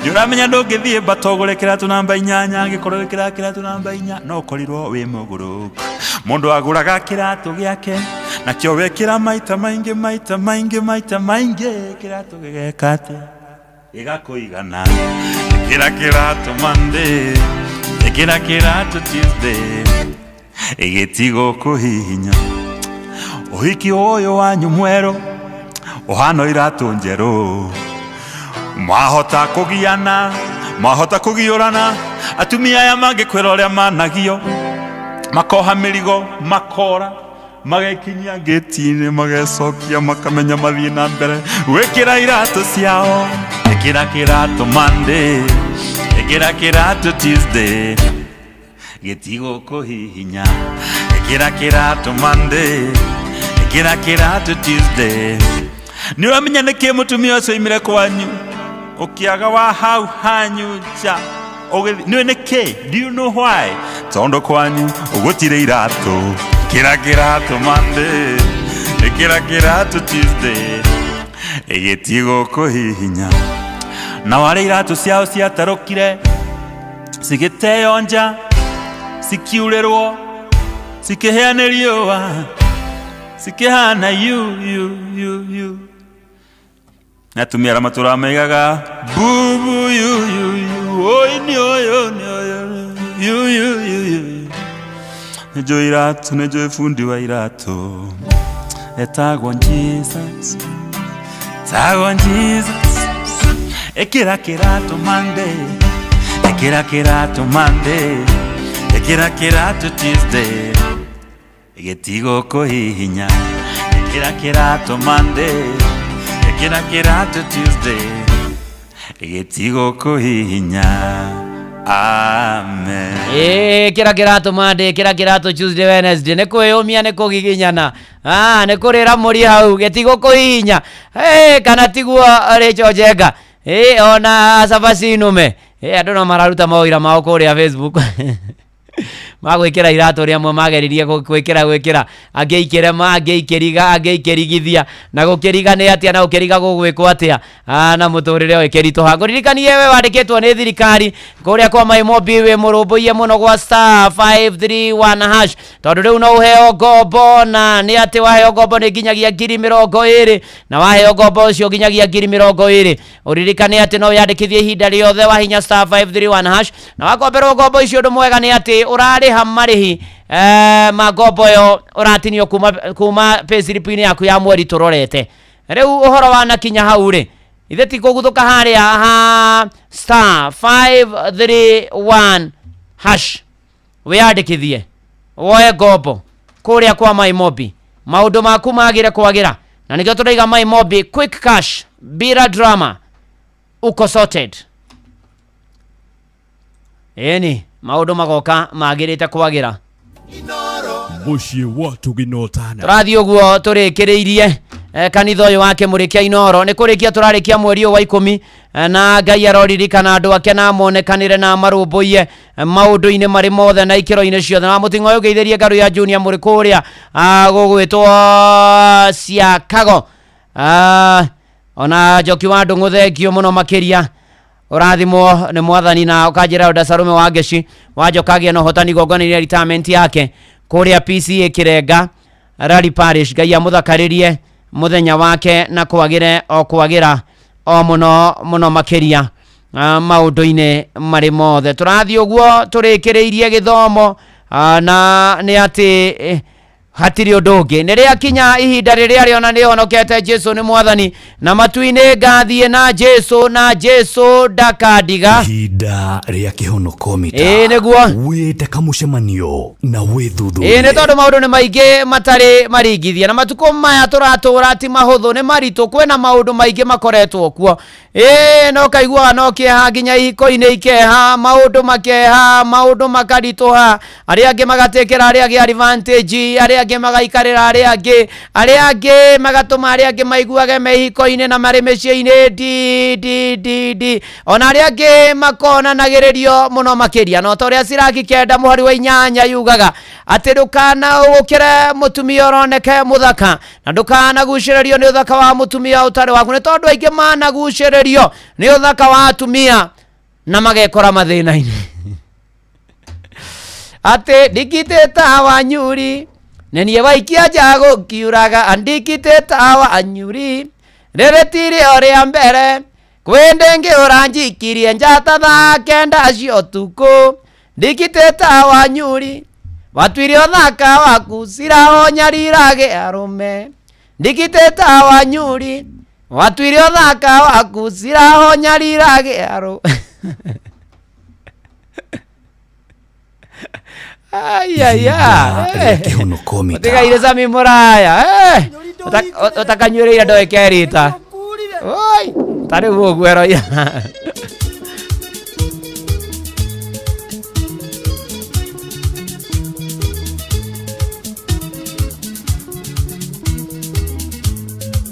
Nĩ ũramenya ndũngĩthiĩ mbata ũgũre kĩratũ namba 8 angĩkorwo wĩkĩraga kĩratũ namba 4 no ũkorirwo wĩ mũgũrũku. Mũndũ agũraga kĩratũ gĩake nakĩo wekĩra maita maingĩ maita maingĩ maita maingĩ kĩratũ gĩgeka atĩa gĩgakũigana. Ĩkĩra kĩratũ Monday ĩkĩra kĩratũ Tuesday gĩtigũkũhihinya. Ũhiki ũyũ wanyu mwerũ ũhana iratũ njerũ mwahota kũgiana mwahota kũgiũrana atumia aya mangĩkwĩra ũrĩa managio makoha mĩrigo makora magekinyia ngĩti-inĩ magecokia makamenya mathiĩ na mbere gwĩkĩra iratũ ciao. Ĩkĩra kĩratũ Monday ĩkĩra kĩratũ Tuesday gĩtigũkũhihinya ĩkĩra kĩratũ Monday ĩkĩra kĩratũ Tuesday. Nĩ ũramenya nĩkĩ mũtumia ũcio oimire kwanyu ũkĩaga wa hau hanyu nja nĩ nĩkĩ? Do you know why? Tondũ kwanyu gũtirĩ iratũ. Ĩkĩra kĩratũ Monday ĩkĩra kĩratũ Tuesday gĩtigũkũhihinya. Na warĩa iratũ ciao ciatarũkire cigĩteo nja cikiurĩrwo cikĩhĩa nĩ riũa cikĩhana yu yu yu yu. Na atumia arĩa matũraga maigaga bubu yu yu yu. Nĩnjũĩ iratũ, nĩnjũĩ bundi wa iratũ. Etagwo Jesus, etagwo Jesus. Ĩkĩra kĩratũ Monday, ĩkĩra kĩratũ Monday, ĩkĩra kĩratũ Tuesday, gĩtigũkũhihinya. Ĩkĩra kĩratũ Monday, ĩkĩra kĩratũ Tuesday, gĩtigũkũhihinya. Amen. Ĩkĩra kĩratũ Monday, ĩkĩra kĩratũ Tuesday, Wednesday, nĩ kwĩyũmia, nĩ kũgiginyana, nĩ kũrĩra mũri hau, gĩtigũkũhihinya. Kana tiguo Rachel Njenga? Ona cabaci nũme. Andũ no mararuta mawĩra mao kũrĩa Facebook magwĩkĩra iratũ rĩa amwe mageririe gwĩkĩra angĩ ikĩrema, angĩ ikĩriga, angĩ ikĩrigithia, na gũkĩriga nĩ atĩa na gũkĩriga gũgwĩkwo atĩa, na mũtũrĩre ũyũ ĩkĩritũha. Ngũririkanie we wandĩkĩtwo nĩ thirikari kũrĩa kwa Maimobi, wĩ mũrũmbũiye mũno gwa star 531 hash, tondũ rĩu no ũheo ngombo, na nĩ atĩ waheo ngombo nĩ nginyagia 20,000, na waheo ngombo ũcio nginyagia 20,000. Ũririkane atĩ no wĩyandĩkithie ihinda rĩothe wahinya star 531 hash, na wakomberwo ngombo icio ũndũ mwega nĩ atĩ ũrarĩha marĩhi ma ngombo ĩyo ũratinio kuma payslip-inĩ yaku ya mweri tũrorete. Rĩu ũhoro wanakinya hau rĩ, ithe ti kũguthũka harĩa ha star 531 hash wĩyandĩkithie woe ngombo kũrĩa kwa Maimobi, maũndũ maku magĩre kwagĩra, na nĩkĩo tũraiga Maimobi quick cash bila drama, uko sorted. Ĩni maũndũ magoka magĩrĩte kwagĩra. Mũciĩ wa Tũginotana. Tũrathiĩ ũguo tũrĩkĩrĩirie kanitha ũyũ wa Kĩmũrĩ kĩa Inooro. Nĩ kũrĩkia tũrarĩkia mweri ũyũ wa 10, na Ngai aroririkana andũ ake na amonekanĩre na amarũmbũiye maũndũ-inĩ marĩ mothe na ikĩro-inĩ ciothe. Na mũting'oe ũgeithĩrie ngaru ya Junior mũrĩ kũrĩa gũgwĩtwo Ciakago, ona Njoki wa Ndũng'ũ thengio mũno makĩria, ũrathimwo nĩ mwathani. Na ũkanjĩra Elder Sarume wa Ngeci wa Njoka agĩe na ũhotani igongona-inĩ rĩa retirement yake kũrĩa PCA Kĩrenga Rari Parish. Ngai amũthakarĩrie mũthenya wake na kwagĩre o kwagĩra o mũno mũno makĩria maũndũ-inĩ marĩ mothe. Tũrathiĩ ũguo tũrĩkĩrĩirie gĩthomo, na nĩ atĩ hatirĩ ũndũ ũngĩ. Nĩ rĩakinya ihinda rĩrĩa rĩona nĩ honokete Jesu nĩ mwathani, na matu-inĩ ngathiĩ na Jesu, na Jesu ndakandiga. Ihinda rĩa kĩhonoko mita. Ĩĩ nĩguo. Wĩte kamũcemanio na wĩthuthurie. Ĩĩ nĩ tondũ maũndũ nĩ maingĩ matarĩ maringithia, na matukũ maya tũratũra ti mahũthũ, nĩ maritũ, kwĩna maũndũ maingĩ makoretwo kuo. Ĩĩ no kaiguaga no kĩeha nginya ihiko-inĩ ikeha, maũndũ makeha, maũndũ makaritũha, arĩa angĩ magatĩkĩra arĩa angĩ advantage, arĩa angĩ magaikarĩra arĩa angĩ, arĩa angĩ magatũma arĩa angĩ maiguage me ihiko-inĩ na marĩ mĩciĩ-inĩ di di di di, ona arĩa angĩ makonanagĩrĩrio mũno makĩria. No ta ũrĩa Siraki 9 mũhari wa 8 yugaga atĩ ndũkanaũgũkĩre mũtumia ũroneke mũthaka, na ndũkanagucĩrĩrio nĩ ũthaka wa mũtumia ũtarĩ waku, nĩ tondũ aingĩ managucĩrĩrio nĩ ũthaka wa atumia na magekora mathĩna-inĩ. Atĩ ndikitĩte wanyuri nĩ niĩ waikia nja gũkiuraga, ndikitĩte wanyuri rĩrĩ ti rĩo rĩa mbere, kwĩ ndĩngĩ ũranjikirie njata thaa 9 cia ũtukũ, ndikitĩte wanyuri watuire ũthaka waku cirahonyarirage arũme, ndikitĩte wanyuri watuire ũthaka waku cirahonyarirage arũme. Ayaya, ũtigaire cami mũraya, ũtakanyuĩrĩire ndoĩ kerita. Oi, ta rĩu ũguo eroia.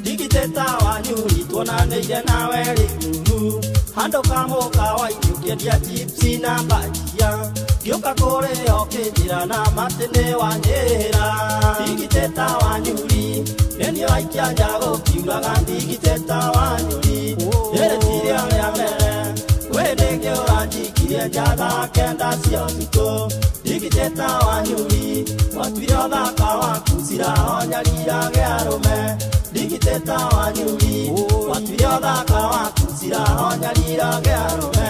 Ndigitĩta wanyuri tuonanĩire nawe rĩu, handũ kamũka waitũ ũkĩendia chipsi na bajia, ngĩũka kũrĩa ũkĩnjĩra na matĩ nĩ wanyĩra. Ndigitĩta wanyuri nĩ niĩ waikia nja gũkiuraga, ndigitĩta wanyuri rĩrĩ ti rĩo rĩa mbere, kwĩ ndĩngĩ ũranjikirie nja thaa 9 cia ũtukũ, ndigitĩta wanyuri watuire ũthaka waku cirahonyarirage arũme, ndigitĩta wanyuri watuire ũthaka waku cirahonyarirage arũme.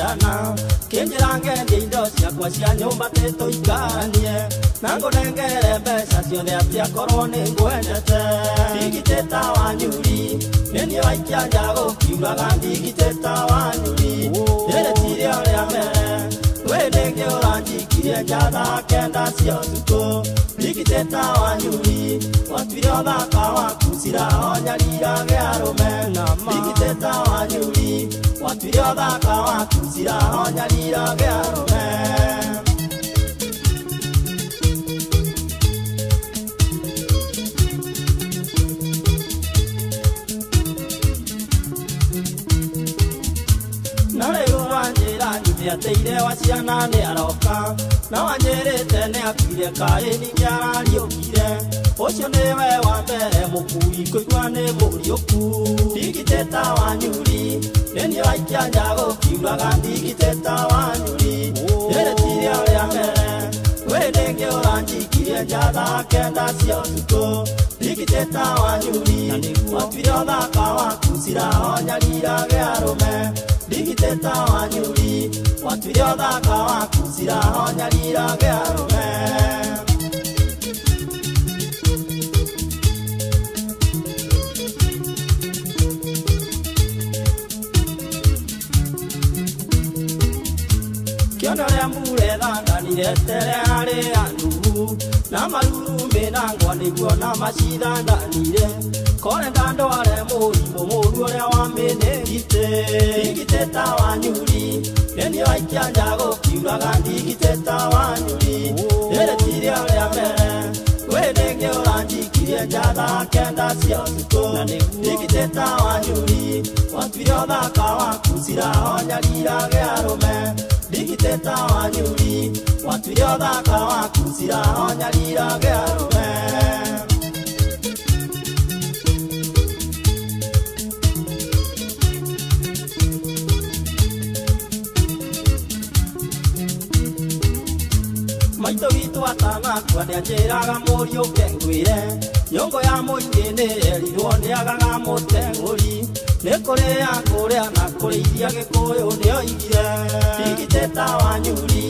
Twendana kĩnjĩra ngendie indo ciakwa cia nyũmba tĩtũikaranie na ngũnengere mbeca ciothe atĩ akorwo nĩ ngwendete ndigitĩta wanyuri nĩ niĩ waikia nja gũkiuraga ndigitĩta wanyuri rĩrĩ tirĩo rĩa mbere wĩ nĩngĩ ũranjikirie nja thaa kenda cia ũtukũ ndigitĩta wanyuri watuire ũthaka waku cirahonyarirage arũme ndigitĩta wanyuri watuire ũthaka waku cirahonyarirage arũme. Na rĩu wanjĩra nyume ateire wa ciana nĩ aroka na wanjĩrĩte nĩ akuire kaĩ ningĩ arariũkire ũcio nĩwe wa mbere mũkui kũigua nĩ mũriũku ndigitĩta wanyuri nĩ niĩ waikia nja gũkiuraga ndigitĩta wanyuri rĩrĩ tirĩo rĩa mbere wĩ nĩngĩ ũranjikirie nja thaa kenda cia ũtukũ ndigitĩta wanyuri watuire ũthaka waku cirahonyarirage arũme ndigitĩta wanyuri watuire ũthaka waku cirahonyarirage arũme. Kĩona ũrĩa mbura ĩthandanire tere harĩ Anuhu na marurumĩ na ngwa nĩguo na macithandanire kore ndandware mũrimũ mũũru ũrĩa wa mĩnĩngitĩ ndigitĩta wanyuri nĩ niĩ waikia nja gũkiuraga ndigitĩta wanyuri rĩrĩ tirĩo rĩa mbere wĩ nĩngĩ ũranjikirie nja thaa kenda cia ũtukũ ndigitĩta wanyuri watuire ũthaka waku cirahonyarirage arũme ndigitĩta wanyuri watuire ũthaka waku cirahonyarirage arũme. Maitũ witũ atanakua nĩanjĩraga mũriũ ngwĩre nyũngũ ya mũingĩ nĩ erirwo nĩagaga mũteng'ũri nĩ kũrĩa kũrĩa na kũrĩithia gĩkũyũ nĩoigire ndigitĩta wanyuri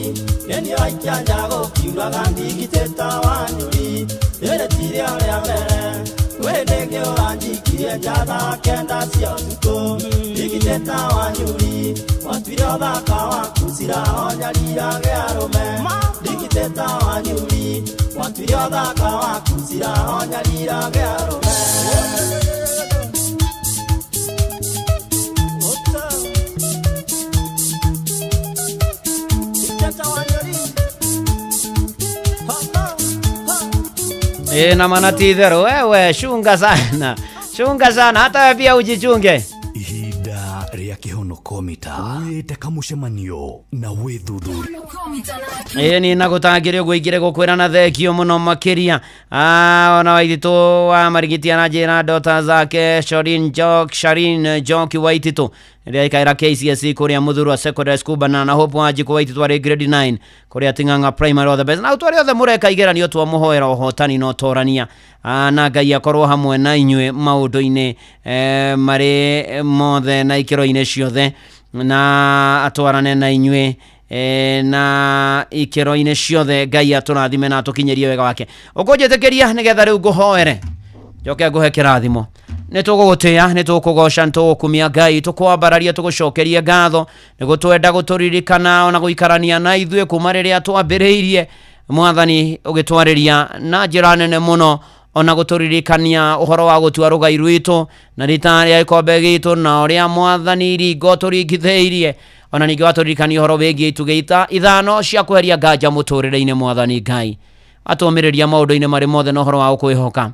nĩ niĩ waikia nja gũkiuraga ndigitĩta wanyuri rĩrĩ tirĩo rĩa mbere wĩ nĩngĩ ũranjikirie nja thaa kenda cia ũtukũ ndigitĩta wanyuri watuire ũthaka waku cirahonyarirage arũme ndigitĩta wanyuri watuire ũthaka waku cirahonyarirage arũme. Na maana ti itherũ wewe chunga sana, chunga sana, hata wewe pia ujichunge. Ihinda rĩa kĩhonokomita wĩte mũcemanio na wĩthuthurie. Ni nagũtangĩrĩ ũguo ingĩre gũkwĩra na thengio mũno makĩria. Ona Waititũ wa Marigiti ananjĩra ndota zake Sharin Joki Waititũ rĩrĩa aikaira KCSE kũrĩa Muthurwa Secondary School Banana Hope Wanjikũ Waititũ arĩ grade 9 kũrĩa Ting'ang'a Primary. All the best. Na ũtware othe mũreka igeranio twamũhoera ũhotani na ũtorania, na Ngai akorwo hamwe na inyuĩ maũndũ-inĩ marĩ mothe na ikĩro-inĩ ciothe, na atwarane na inyuĩ na ikĩro-inĩ ciothe. Ngai atũrathime na atũkinyĩrie wega wake. Ũkũnjĩtĩkĩria nĩgetha rĩu ngũhoere njoke ngũhe kĩrathimo. Nĩ tũgũgũtĩĩa, nĩ tũkũgoca, nĩ tũgũkumia Ngai, tũkwambararia, tũgũcokeria ngatho nĩ gũtwenda gũtũririkana ona gũikarania na ithuĩ kuma rĩrĩa twambĩrĩirie Mwathani ũgĩtwarĩria na njĩra nene mũno, ona gũtũririkania ũhoro wa gũtua rũgai rwitũ na rita rĩa gĩkombe gitũ na ũrĩa Mwathani iringo tũringithĩirie, ona ningĩ watũririkania ũhoro wĩgiĩ itugĩ ithano cia kweheria nganja mũtũrĩre-inĩ. Mwathani Ngai atũmĩrĩria maũndũ-inĩ marĩ mothe na ũhoro wa gũkwĩhoka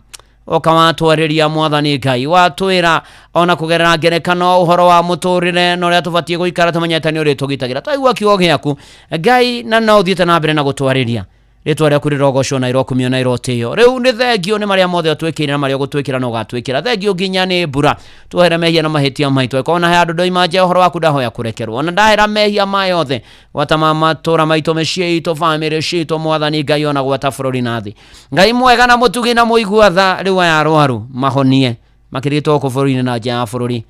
oka watwarĩria Mwathani Ngai watwĩra ona kũgerera ngerekano ũhoro wa mũtũrĩre na ũrĩa tũbatiĩ gũikara tũmenyete nĩ ũrĩtũgitagĩra. Twaigua kiugo gĩaku Ngai na no ũthiĩte na mbere na gũtwarĩria rĩtwa rĩaku rĩrogocwo na irokumio na irotĩo. Rĩu nĩ thengio nĩ marĩa mothe ũtwĩkĩire na marĩa ũgũtwĩkĩra na ũgatwĩkĩra. Thengio nginya nĩ mbura tuohere mehia na mahĩtia maitũ. Ĩkorwo na he andũ ndoima nja ũhoro waku ndahoya kũrekerwo, ona ndahera mehia mayothe gwata matũra maitũ, mĩciĩ itũ, bamĩrĩ citũ, Mwathani Ngai, ona gwata bũrũri na thĩ. Ngai mwega na mũtugi na mũigua tha, rĩu aya arwaru mahonie makĩrigitwo gũkũ bũrũri-inĩ na nja ya bũrũri,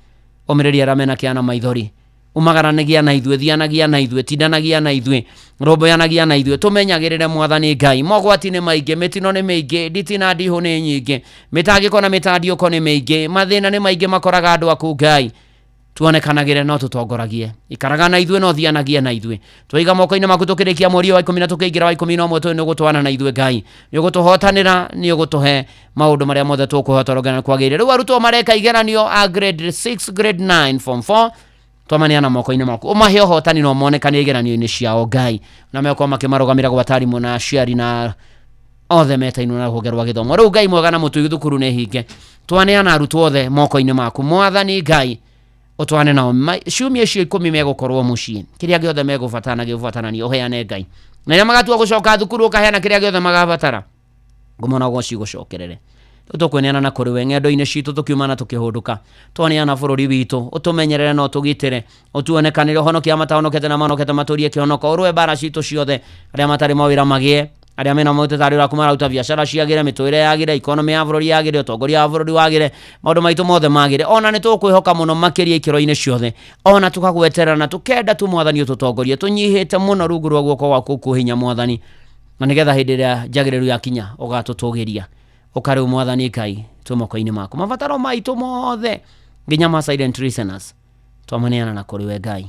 ũmĩrĩrie arĩa mena kĩana maithori, Umagaranagia na ithuĩ, thianagia na ithuĩ, tindanagia na ithuĩ, rũmbũyanagia na ithuĩ, tũmenyagĩrĩre mwathani Ngai. Mogwati nĩ maingĩ, mĩtino nĩ mĩingĩ, nditi na ndihũ nĩ nyingĩ, mĩtangĩko na mĩtandiũko nĩ mĩingĩ, mathĩna nĩ maingĩ makoraga andũ aku Ngai. Tuonekanagĩre no tũtongoragie, ikaraga na ithuĩ no thianagie na ithuĩ. Twaiga moko-inĩ maku tũkĩrĩkia mweri wa 10 na tũkĩingĩra wa 11 tũĩ nĩ ũgũtwana na ithuĩ Ngai, nĩ ũgũtũhotanĩra, nĩ ũgũtũhe maũndũ marĩa mothe tũkũhota rũgana kwagĩrĩire. Rĩu arutwo mareka igeranio a grade 6, grade 9, form 4, twamaneana moko-inĩ maku, ũmahe ũhotani na ũmonekane igeranio-inĩ ciao Ngai, na mekorwo makĩmarũgamĩra gwa atarimũ na aciari na othe metainwo na rũhonge rwa gĩthomo. Rĩu Ngai mwega na mũtugi, thukuru nĩ hinge, twaneana arutwo othe moko-inĩ maku mwathani Ngai, ũtwane nao ciumia icio 10 megũkorwo mũciĩ, kĩrĩa gĩothe megũbatara na gĩgũbatarania ũheane Ngai, na rĩrĩa magatua gũcoka thukuru ũkaheana kĩrĩa gĩothe magabatara, ngũmona ũgoci gũcokerere. Tũkweneana na kũrĩ we ng'endo-inĩ citũ tũkiuma na tũkĩhũndũka, twaneana bũrũri witũ, ũtũmenyerere na ũtũgitĩre, ũtuonekanĩre, ũhonokie matahonokete na mahonokete matũrie kĩhonoko, ũrũe mbara citũ ciothe, arĩa matarĩ mawĩra magĩe, arĩa mena maũndũ tarĩ ũraku marauta biacara ciagĩre, mĩtũrĩre yagĩre, economy ya bũrũri yagĩre, ũtongoria wa bũrũri wagĩre, maũndũ maitũ mothe magĩre. Ona nĩ tũkwĩhoka mũno makĩria ikĩro-inĩ ciothe, ona tũkagweterera na tũkenda tu mwathani ũtũtongorie, tũnyihĩte mũno rungu rwa guoko gwaku kũhinya mwathani, na nĩgetha hĩndĩ ĩrĩa njagĩrĩru yakinya ũgatũtũgĩria. Ũkarĩu mwathani Ngai twĩ moko-inĩ maku, mabataro maitũ mothe nginya ma silent listeners twamaneana na kũrĩ we Ngai,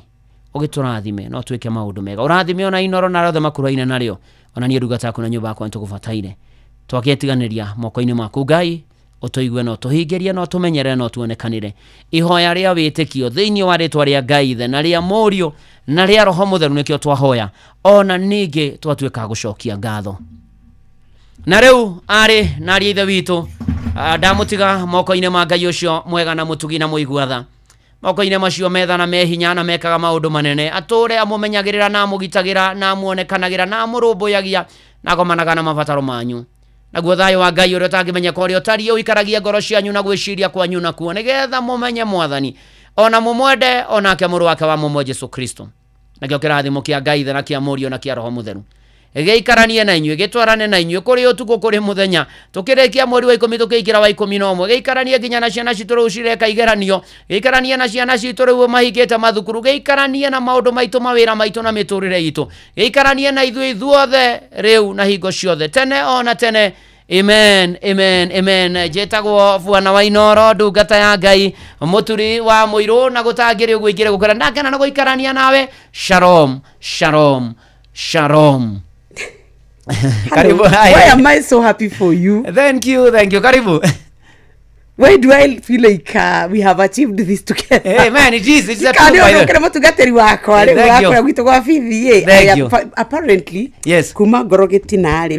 ũgĩtũrathime no twĩke maũndũ mega, ũrathime ona Inoro na arĩa othe makuruhaine narĩo, ona niĩ ndungata yaku na nyũmba yakwa nĩtũgũbataire. Twakĩtiganĩria moko-inĩ maku Ngai, ũtũigue na ũtũhingĩrie na ũtũmenyerere na ũtuonekanĩre. Ihoya rĩa wĩtĩkio thĩinĩ wa rĩtwa rĩa Ngai Ithe na rĩa Mũriũ na rĩa Roho Mũtheru nĩkĩo twahoya, ona ningĩ twatuĩka gũcokia ngatho. Na rĩu arĩ na ariũ a Ithe witũ, ndamũtiga moko-inĩ ma Ngai ũcio mwega na mũtugi na mũigua tha, moko-inĩ macio metha na mehinya na mekaga maũndũ manene, atũre amũmenyagĩrĩra na amũgitagĩra na amuonekanagĩra na amũrũmbũyagia na agomanaga na mabataro manyu. Naguo thayũ wa Ngai ũrĩa ũtangĩmenyeka ũrĩa ũtariĩ ũikaragie ngoro cianyu na gwĩciria kwanyu nakuo, nĩgetha mũmenye mwathani ona mũmwende onake mũrũ wake wa mũmwe Jesũ Kristo. Nakĩo kĩrathimo kĩa Ngai Ithe na kĩa Mũriũ na kĩa Roho Mũtheru gĩikaranie na inyuĩ, gĩtwarane na inyuĩ kũrĩ ũtukũ kũrĩ mũthenya, tũkĩrĩkia mweri wa 10 tũkĩingĩra wa 11, gĩikaranie nginya na ciana citũ rĩu cireka igeranio, gĩikaranie na ciana citũ rĩu mahingĩte mathukuru, gĩikaranie na maũndũ maitũ, mawĩra maitũ na mĩtũrĩre itũ, gĩikaranie na ithuĩ ithuothe rĩu na hingo ciothe, tene ona tene. Amen, amen, amen. Njĩtagwo Bwana wa Inoro, ndungata ya Ngai, mũturi wa mũirũ, na gũtangĩrĩ ũguo ingĩrĩ gũkũra. Ndakena na gũikarania nawe. Shalom, shalom, shalom. Karibu. Why am I so happy for you? Thank you, thank you. Karibu. Why do I feel like we have achieved this together? Hey man, it is. It's a true by the way. Apparently, yes. Kuma gorogetinari.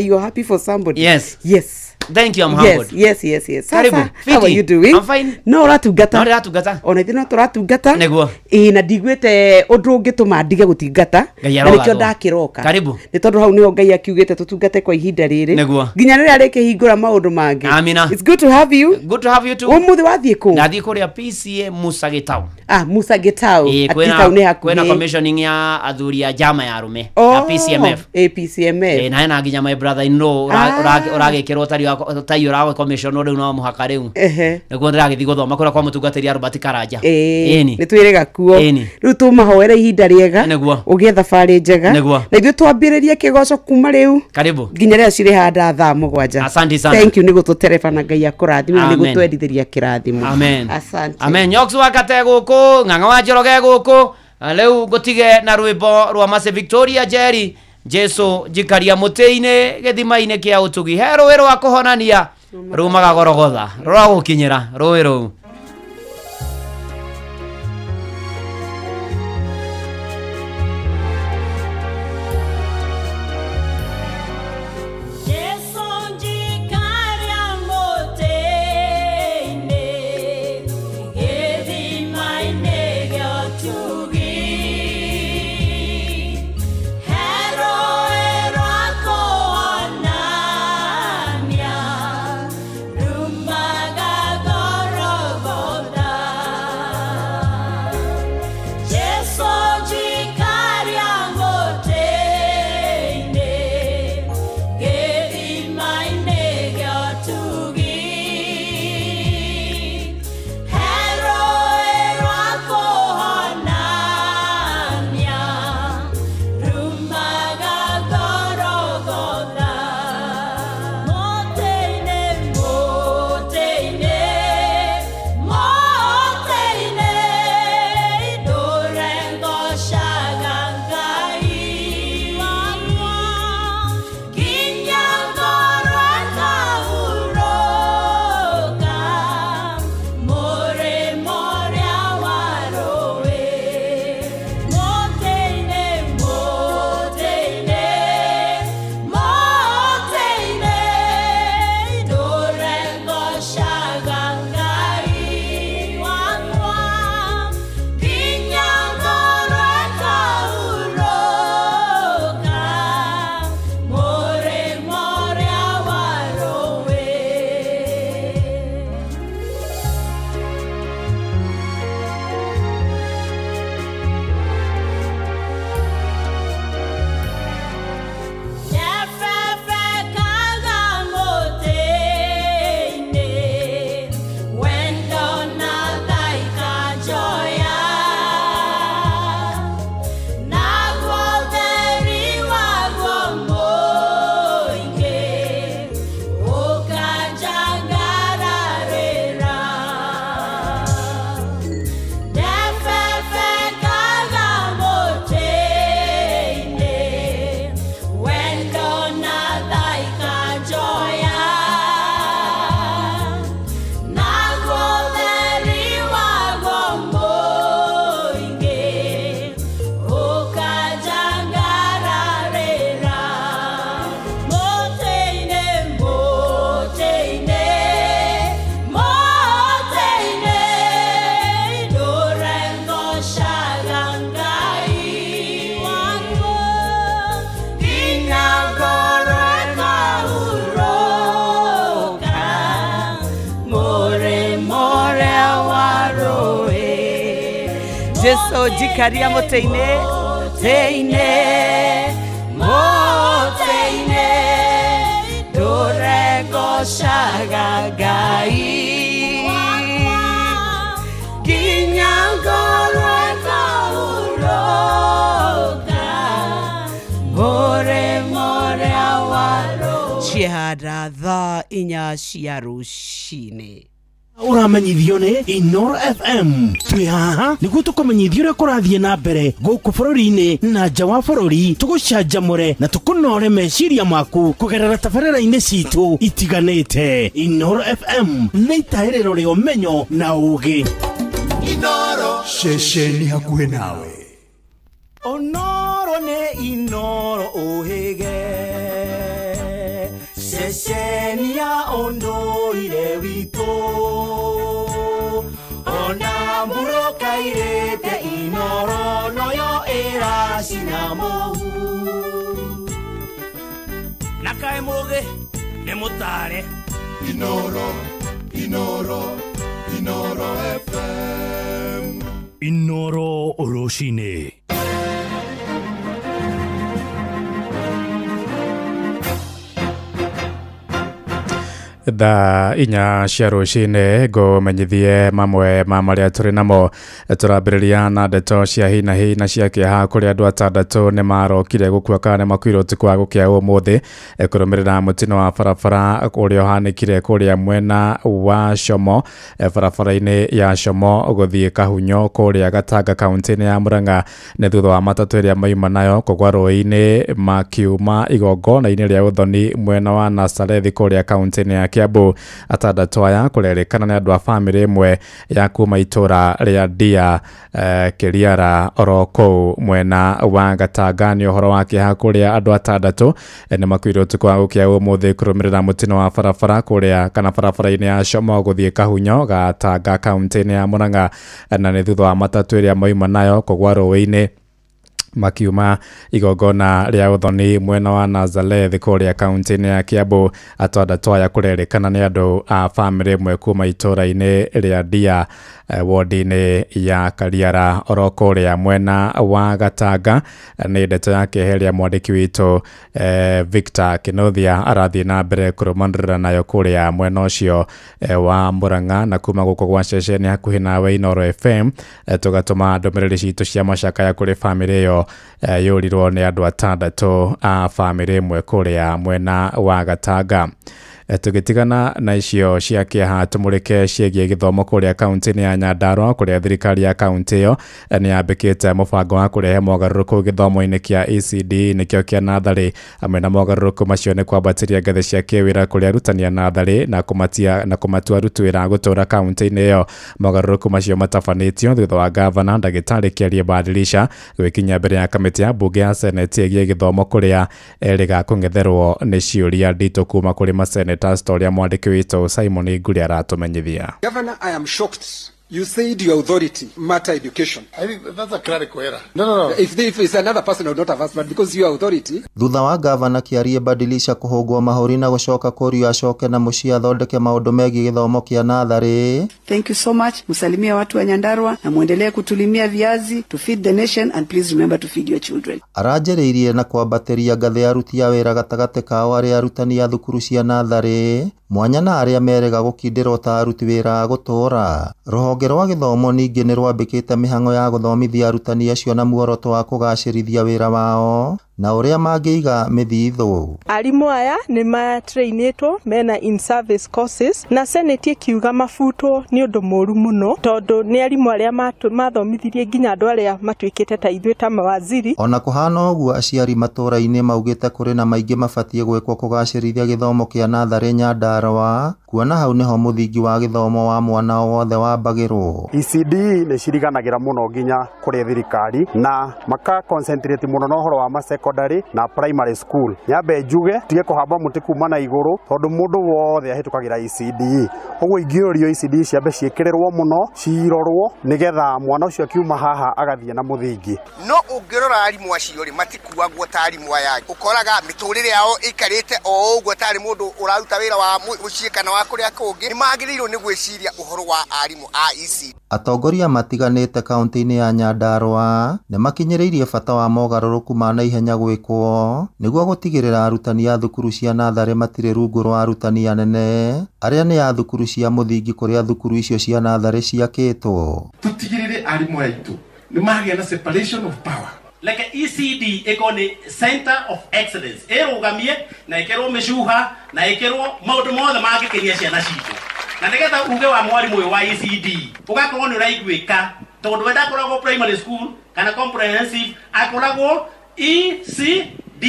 You are happy for somebody. Yes. Yes. Thank you, I'm humbled. Yes, yes, yes, yes. Karibu. How are you doing? I'm fine. No ratugata. No ratugata. Ona ithe no tũratungata. Nĩguo. Ĩĩ na ndigwĩte ũndũ ũngĩtũma ndige gũtingata. Na nĩkĩo ndakĩroka. Karibu. Nĩ tondũ hau nĩho Ngai akiugĩte tũtungate kwa ihinda rĩrĩ. Nĩguo. Nginya rĩrĩa rĩkĩhingũra maũndũ mangĩ. Amina. It's good to have you. Good to have you too. Ũmũthĩ wathiĩ kũ? Ndathiĩ kũrĩa PCA Musa Gitau. Ah, Musa Gitau. Kwĩna kwĩna commissioning ya athuri a njama ya arũme ya PCMF. PCMF. Na hena nginya my brother in law ũragĩkĩrwo tai ũrawe commission rĩu no mũhaka rĩu. Nĩguo ndĩragĩthiĩ gũthoma kũrĩa kwa mũtungatĩri Robert Karanja. Ĩni. Nĩ twĩrĩga kuo. Rĩu tũmahoere ihinda rĩega. Ũgĩe thabarĩ njega. Na ithuĩ twambĩrĩrie kĩgoco kuma rĩu. Karibu. Nginya rĩrĩa cirĩhanda thaa 7. Asante sana. Thank you nĩ gũtũtereba na Ngai akũrathime na nĩ gũtwendithĩria kĩrathimo. Amen. Asante. Amen. Nyox wakate gũkũ, ng'ang'a wa Njoroge gũkũ. Rĩu ngũtige na rwĩmbo rwa Mercy Victoria Njeri. Jesu njikaria mũtĩ-inĩ gĩthima-inĩ kĩa ũtugi, he rũĩ rwa kũhonania rumaga Gorogotha rũra gũkinyĩra rũĩ rũu. Rumaga Gorogotha. Jesu njikaria mũtĩ-inĩ mũtĩ-inĩ mũtĩ-inĩ ndũre-ngocaga Ngai nginya ngorwo ngahurũka mũrĩmo ũrĩa wa ciehanda thaa 4 cia rũcinĩ. Ũramenyithio nĩ Inoro FM. Twĩ haha nĩguo tũkũmenyithia ũrĩa kũrathiĩ na mbere gũkũ bũrũri-inĩ na nja wa bũrũri, tũgũcanjamũre na tũkũnore meciria maku kũgerera tabarĩra-inĩ citũ itiganĩte. Inoro FM nĩ itahĩrĩro rĩa ũmenyo na ũũgĩ. Inoro ceceni hakuhĩ nawe. Onoro nĩ Inoro ũhĩge, ceceni ya ũndũire witũ, ona mburũka irĩte Inoro noyo ĩracina mũhu. Na kaĩ mũgĩ nĩ mũtare. Inoro, Inoro, Inoro FM. Inoro rũcinĩ. Thaa 4 cia rũcinĩ ngũmenyithie mamwe ma marĩa tũrĩ namo. Tũrambĩrĩria na ndeto cia hi na hi na cia kĩeha kũrĩa andũ 6 nĩ marokire gũkua kana nĩ makuire ũtukũ wa gũkĩa ũmũthĩ kũrũmĩrĩra mũtino wa barabara ũrĩa ũhanĩkire kũrĩa mwena wa Como, barabara-inĩ ya Como gũthiĩ Kahunyo kũrĩa Gatanga kaunti-inĩ ya Murang'a. Nĩ thutha wa matatũ ĩrĩa mauma nayo kũgwa rũĩ-inĩ makiuma igongona-inĩ rĩa ũthoni mwena wa Nasarethi kũrĩa kaunti-inĩ ya Kiambu. 6 aya kũrerĩkana nĩ andũ a bamĩrĩ ĩmwe ya kuma itũra rĩa Ndia Kĩriara oro kũu mwena wa Gatanga. Nĩ ũhoro wa kĩeha kũrĩa andũ 6 nĩ makuire ũtukũ wa gũkĩa ũmũthĩ kũrũmĩrĩra mũtino wa barabara kũrĩa kana barabara-inĩ ya Como gũthiĩ Kahunyo Gatanga kaunti-inĩ ya Murang'a, na nĩ thutha wa matatũ ĩrĩa mauma nayo kũgwa rũĩ-inĩ makiuma igongona rĩa ũthoni mwena wa Nazareth kũrĩa kaunti-inĩ ya Kiambu. 6 aya kũrerĩkana nĩ andũ a bamĩrĩ ĩmwe kuma itũra-inĩ rĩa Ndia wodi-inĩ ya Kariara oro kũrĩa mwena wa Gatanga. Nĩ ndeto ya kĩeha ĩrĩa mwandĩki witũ Victor Kinothia arathiĩ na mbere kũrũmanĩrĩra nayo kũrĩa mwena ũcio wa Murang'a. Na kuma gũkũ gwa ceceni hakuhĩ nawe Inoro FM tũgatũma ndũmĩrĩri citũ cia macakaya kũrĩ bamĩrĩ ĩyo yũrirwo nĩ andũ 6 a bamĩrĩ ĩmwe kũrĩa mwena wa Gatanga. Tũgĩtigana na icio cia kĩeha tũmũrĩke ciĩgiĩ gĩthomo kũrĩa kaunti-inĩ ya Nyandarua kũrĩa thirikari ya kaunti ĩyo nĩ yambĩkĩte mũbango wa kũrehe mogarũrũku gĩthomo-inĩ kĩa ECD nĩkĩo kĩa natharĩ. Hamwe na mogarũrũku macio nĩ kwambatĩria ngathĩ cia kĩwĩra kũrĩ arutani a natharĩ na kũmatua aruti wĩra a gũtũũra kaunti-inĩ ĩyo. Mogarũrũku macio matabanĩtio thutha wa gavana ndagĩtarĩ Kĩarie Badilisha gwĩkinyia mbere ya kamĩtĩ ya mbunge ya seneti ĩgiĩ gĩthomo kũrĩa erĩga kũng'etherwo nĩ ciũria nditũ kuma kũrĩ maseneta. Storia mwandĩki witũ Simon Nguri aratumenyithia. Governor, I am shocked. You said your authority matter education. I think that's a clerical error. No. If it's another person, I would not have asked, but because you are authority. Thutha wa gavana Kĩarie Badilisha kũhũngwo mahũri na gũcoka kũrio acoke na mũciĩ athondeke maũndũ megiĩ gĩthomo kĩa natharĩ. Thank you so much. Msalimie watu wa Nyandarua na muendelee kutulimia viazi to feed the nation, and please remember to feed your children. Aranjĩrĩirie na kwambatĩria ngathĩ aruti a wĩra gatagatĩ kao arĩa arutani a thukuru cia natharĩ mwanya na arĩa merega gũkindĩrwo ta aruti wĩra a gũtũũra. Rũhonge rwa gĩthomo ningĩ nĩ rwambĩkĩte mĩhang'o ya gũthomithia arutani acio na muoroto wa kũgacĩrithia wĩra wao na ũrĩa mangĩiga mĩthithũ. Arimũ aya nĩ matrainĩtwo mena in service courses na senate ĩkiuga mabutwo nĩ ũndũ mũru mũno tondũ nĩ arimũ arĩa mathomithirie nginya andũ arĩa matuĩkĩte ta ithuĩ ta mawaziri. Ona kũhana ũguo aciari matũũra-inĩ maugĩte kũrĩ na maingĩ mabatiĩ gwĩkwo kũgacĩrithia gĩthomo kĩa natharĩ Nyandarua, kuona hau nĩho mũthingi wa gĩthomo wa mwana o wothe wambagĩrwo. ECD nĩ ciriganagĩra mũno nginya kũrĩ thirikari na maka concentrate mũno na ũhoro wa secondary na primary school. Nyambe njuge tige kũhamba mũtĩ kuma na igũrũ tondũ mũndũ wothe ahĩtũkagĩra ECD. Ũguo ingĩũrio ECD ciambe ciĩkĩrĩrwo mũno cirorwo nĩgetha mwana ũcio akiuma haha agathiĩ na mũthingi. No ũngĩrora arimũ acio rĩ matikuagwo ta arimũ aya, ũkoraga mĩtũrĩre yao ĩikarĩte o ũguo tarĩ mũndũ ũraruta wĩra wa mũciĩ kana wa kũrĩa kũngĩ. Nĩ magĩrĩirwo nĩ gwĩciria ũhoro wa arimũ a ECD. Atongoria matiganĩte kaunti-inĩ ya Nyandarua nĩ makinyĩrĩirie bata wa mogarũrũku ma naihenya gwĩkwo nĩguo gũtigĩrĩra arutani a thukuru cia natharĩ matirĩ rungu rwa arutani anene arĩa nĩ a thukuru cia mũthingi kũrĩa thukuru icio cia natharĩ ciakĩtwo. Tũtigĩrĩre arimũ aitũ nĩ magĩa na separation of power. Like ECD ĩkorwo nĩ center of excellence ĩrũgamie na ĩkĩrwo mĩcuha na ĩkĩrwo maũndũ mothe mangĩkenia ciana citũ, na nĩgetha uge wa mwarimũ ũyũ wa ECD ũgakorwo nĩ ũraiguĩka, tondũ we ndakoragwo primary school kana comprehensive, akoragwo ECD.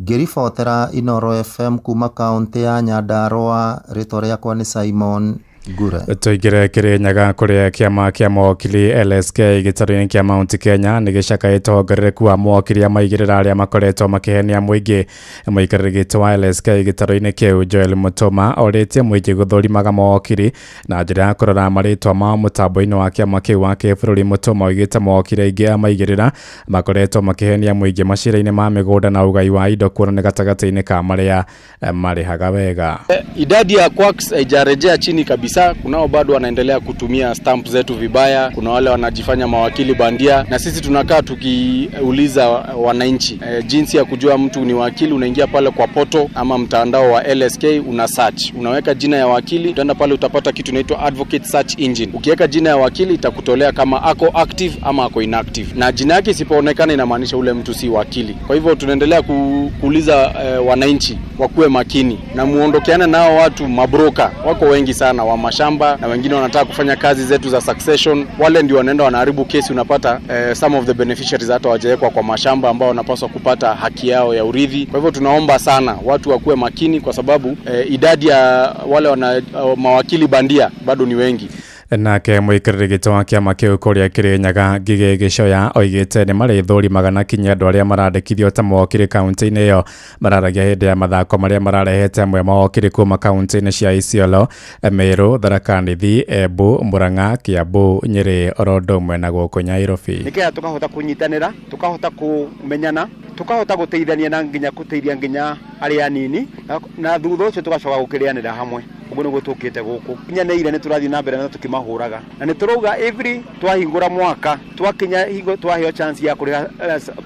Ngĩribotera Inooro FM kuma kaunti ya Nyandarua, rĩtwa rĩakwa nĩ Simon Ngure. Tũingĩre Kĩrĩnyaga kũrĩa kĩama kĩa mawakili LSK gĩtarũ-inĩ kĩa Mount Kenya nĩ gĩcakaĩte wongerereku wa mawakili a maigĩrĩra arĩa makoretwo makĩhenia mũingĩ. Mũikarĩri gĩtĩ wa LSK gĩtarũ-inĩ kĩu Joel Mutuma orĩtie mũingĩ gũthũrimaga mawakili na njĩra ya kũrora marĩtwa mao mũtambo-inĩ wa kĩama kĩu wa kĩbũrũri. Mutuma oigĩte mawakili aingĩ a maigĩrĩra makoretwo makĩhenia mũingĩ macira-inĩ ma mĩgũnda na ũgai wa indo kuona nĩ gatagatĩ-inĩ ka marĩa marĩhaga wega. Idadi ya quacks haijarejea chini kabisa. Kunao bado wanaendelea kutumia stamp zetu vibaya, kuna wale wanajifanya mawakili bandia, na sisi tunakaa tukiuliza wananchi jinsi ya kujua mtu ni wakili. Unaingia pale kwa poto ama mtandao wa LSK, una search, unaweka jina ya wakili, utaenda pale utapata kitu inaitwa Advocate Search Engine. Ukiweka jina ya wakili itakutolea kama ako active ama ako inactive, na jina yake isipoonekana inamaanisha ule mtu si wakili. Kwa hivyo tunaendelea kuuliza wananchi wakuwe makini na muondokeane nao watu mabroka, wako wengi sana wa mashamba na wengine wanataka kufanya kazi zetu za succession. Wale ndio wanaenda wanaharibu kesi, unapata some of the beneficiaries hata hawajawekwa kwa mashamba ambao wanapaswa kupata haki yao ya urithi. Kwa hivyo tunaomba sana watu wakuwe makini, kwa sababu idadi ya wale wana mawakili bandia bado ni wengi. Nake mũikarĩri gĩtĩ wa kĩama kĩu kũrĩa Kĩrĩnyaga Ngigĩ Gĩcoya oigĩte nĩ marĩthũrimaga na kinyi andũ arĩa marandĩkithio ta mawakili kaunti-inĩ ĩyo. Mararagia hĩndĩ ya mathako marĩa mararehete amwe mawakili kuma kaunti-inĩ cia Isiolo, Meru, Tharaka Nithi, Embu, Murang'a, Kiambu, Nyĩrĩ oro ũndũ ũmwe na gũkũ Nyairobi. Nĩgetha tũkahota kũnyitanĩra, tũkahota kũmenyana, tũkahota gũteithania na nginya gũteithia nginya arĩa anini, na thutha ũcio tũgacoka gũkĩrĩanĩra hamwe. Ũguo nĩguo tũkĩte gũkũ kinyanĩire, nĩ tũrathiĩ na mbere na tũkĩmahũraga, na nĩ tũrauga every twahingũra mwaka twakinya hingo twaheo chance ya kũrĩha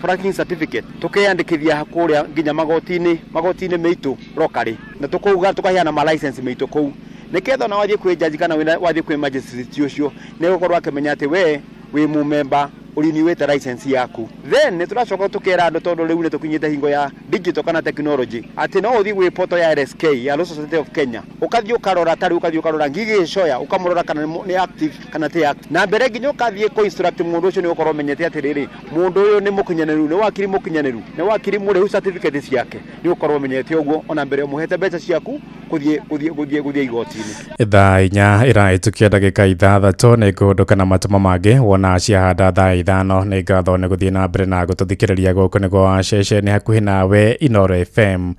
parking certificate tũkeyandĩkithia kũrĩa nginya magoti-inĩ meitũ locally, na tũkauga tũkaheana ma license meitũ kũu, nĩgetha ona wathiĩ kwĩ judge kana wathiĩ kwĩ magistrate ũcio nĩgũkorwo akĩmenya atĩ we wĩ mũmemba ũriniwĩte license yaku. Then nĩ tũracoka tũkera andũ, tondũ rĩu nĩ tũkinyĩte hingo ya digital kana technology, atĩ no ũthiĩ gwĩ portal ya LSK ya Law Society of Kenya, ũkathiĩ ũkarora tarĩu ũkathiĩ ũkarora Ngigĩ Gĩcoya ũkamũrora kana nĩ active kana ti active, na mbere nginya ũkathiĩ kũ instruct mũndũ ũcio nĩ ũkorwo ũmenyete atĩrĩrĩ, mũndũ ũyũ nĩ mũkinyanĩru, nĩ wakiri mũkinyanĩru, nĩ wakiri mũrĩhu certificate ciake, nĩ ũkorwo ũmenyete ũguo ona mbere ũmũhete mbeca ciaku gũthiĩ igoti-inĩ. Thaa 4 ĩrahĩtũkia ndagĩka 6 nĩ ngũhũndũka na matũma mangĩ wona ciahanda thaa 5. Nĩ ngatho nĩ gũthiĩ na mbere na gũtũthikĩrĩria gũkũ nĩguo ceceni hakuhĩ nawe Inooro FM.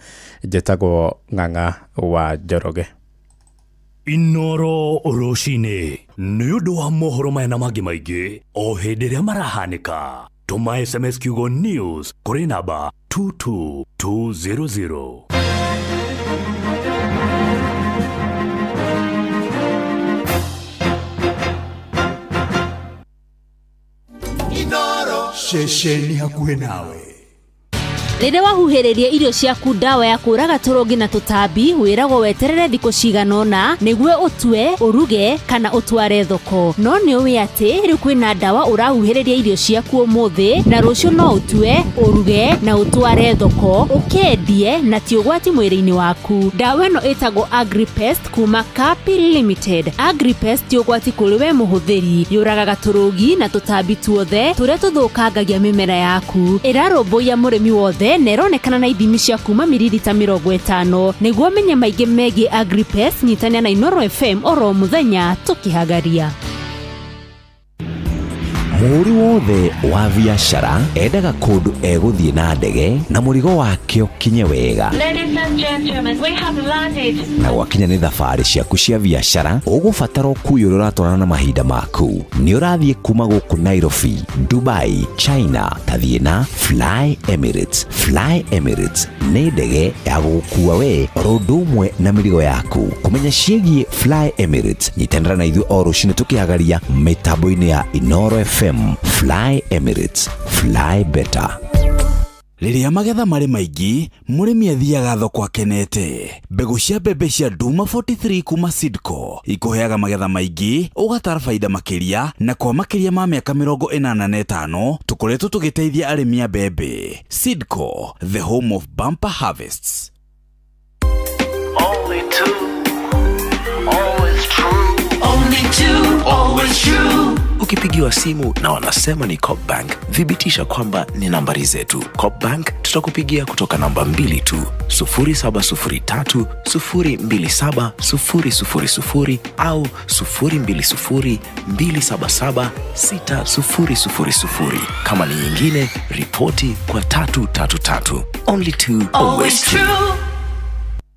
Njĩtagwo Ng'ang'a wa Njoroge. Inooro rũcinĩ nĩ ũndũ wa mohoro maya na mangĩ maingĩ o hĩndĩ ĩrĩa marahanĩka. Tũma SMS kiugo news kũrĩ namba 22200. Ceceni hakuhĩ nawe. Rĩrĩa wahuhĩrĩria irio ciaku ndawa ya kũraga tũrũngi na tũtambi, wĩragwo weterere thikũ cigana ũna nĩguo ũtue, ũruge kana ũtware thoko. No nĩ ũĩ atĩ rĩu kwĩna ndawa ũrahuhĩrĩria irio ciaku ũmũthĩ na rũciũ no ũtue, ũruge na ũtware thoko, ũkendie na ti ũgwati mwĩrĩ-inĩ waku. Ndawa ĩno ĩtagwo Agripest kuma Kapi Limited. Agripest ti ũgwati kũrĩ we mũhũthĩri, yũragaga tũrũgi na tũtambi tuothe tũrĩa tũthũkangagia mĩmera yaku. Ĩrarũmbũiya mũrĩmi wothe na ĩronekana na ithimi cia kuma miririta 50. Nĩguo menye maingĩ megiĩ Agripest, nyitania na Inooro FM oro mũthenya tũkĩhagaria. Mũhũri wothe wa biacara endaga kũndũ egũthiĩ na ndege na mũrigo wake ũkinye wega. Ladies and gentlemen, we have landed. Na gwakinya nĩ thabarĩ ciaku cia biacara ũgũbatara ũkui ũrĩa ũratwarana na mahinda maku. Nĩ ũrathiĩ kuma gũkũ Nairobi, Dubai, China, tathiĩ na Fly Emirates. Fly Emirates nĩ ndege ya gũgũkua we oro ũndũ ũmwe na mĩrigo yaku. Kũmenya ciĩgiĩ Fly Emirates, nyitanĩra na ithuĩ o rũcinĩ tũkĩhagaria mĩtambo-inĩ ya Inoro FM. Fly Emirates, fly better. Rĩrĩa magetha marĩ maingĩ, mũrĩmi athiaga thoko akenete. Mbegũ cia mbembe cia Duma 43 kuma Sidco ikũheaga magetha maingĩ, ũgatara baida makĩria, na kwa makĩria ma mĩaka 85 tũkoretwo tũgĩteithia arĩmi a mbembe. Sidco, the home of bumper harvests. Only two, always true. Only two, always true. Ukipigiwa simu na wanasema ni Coop Bank, thibitisha kwamba ni nambari zetu. Coop Bank tutakupigia kutoka namba 2 tu, 0703 027 000 au 020 277 6000. Kama ni nyingine, ripoti kwa 333. Only two, always true.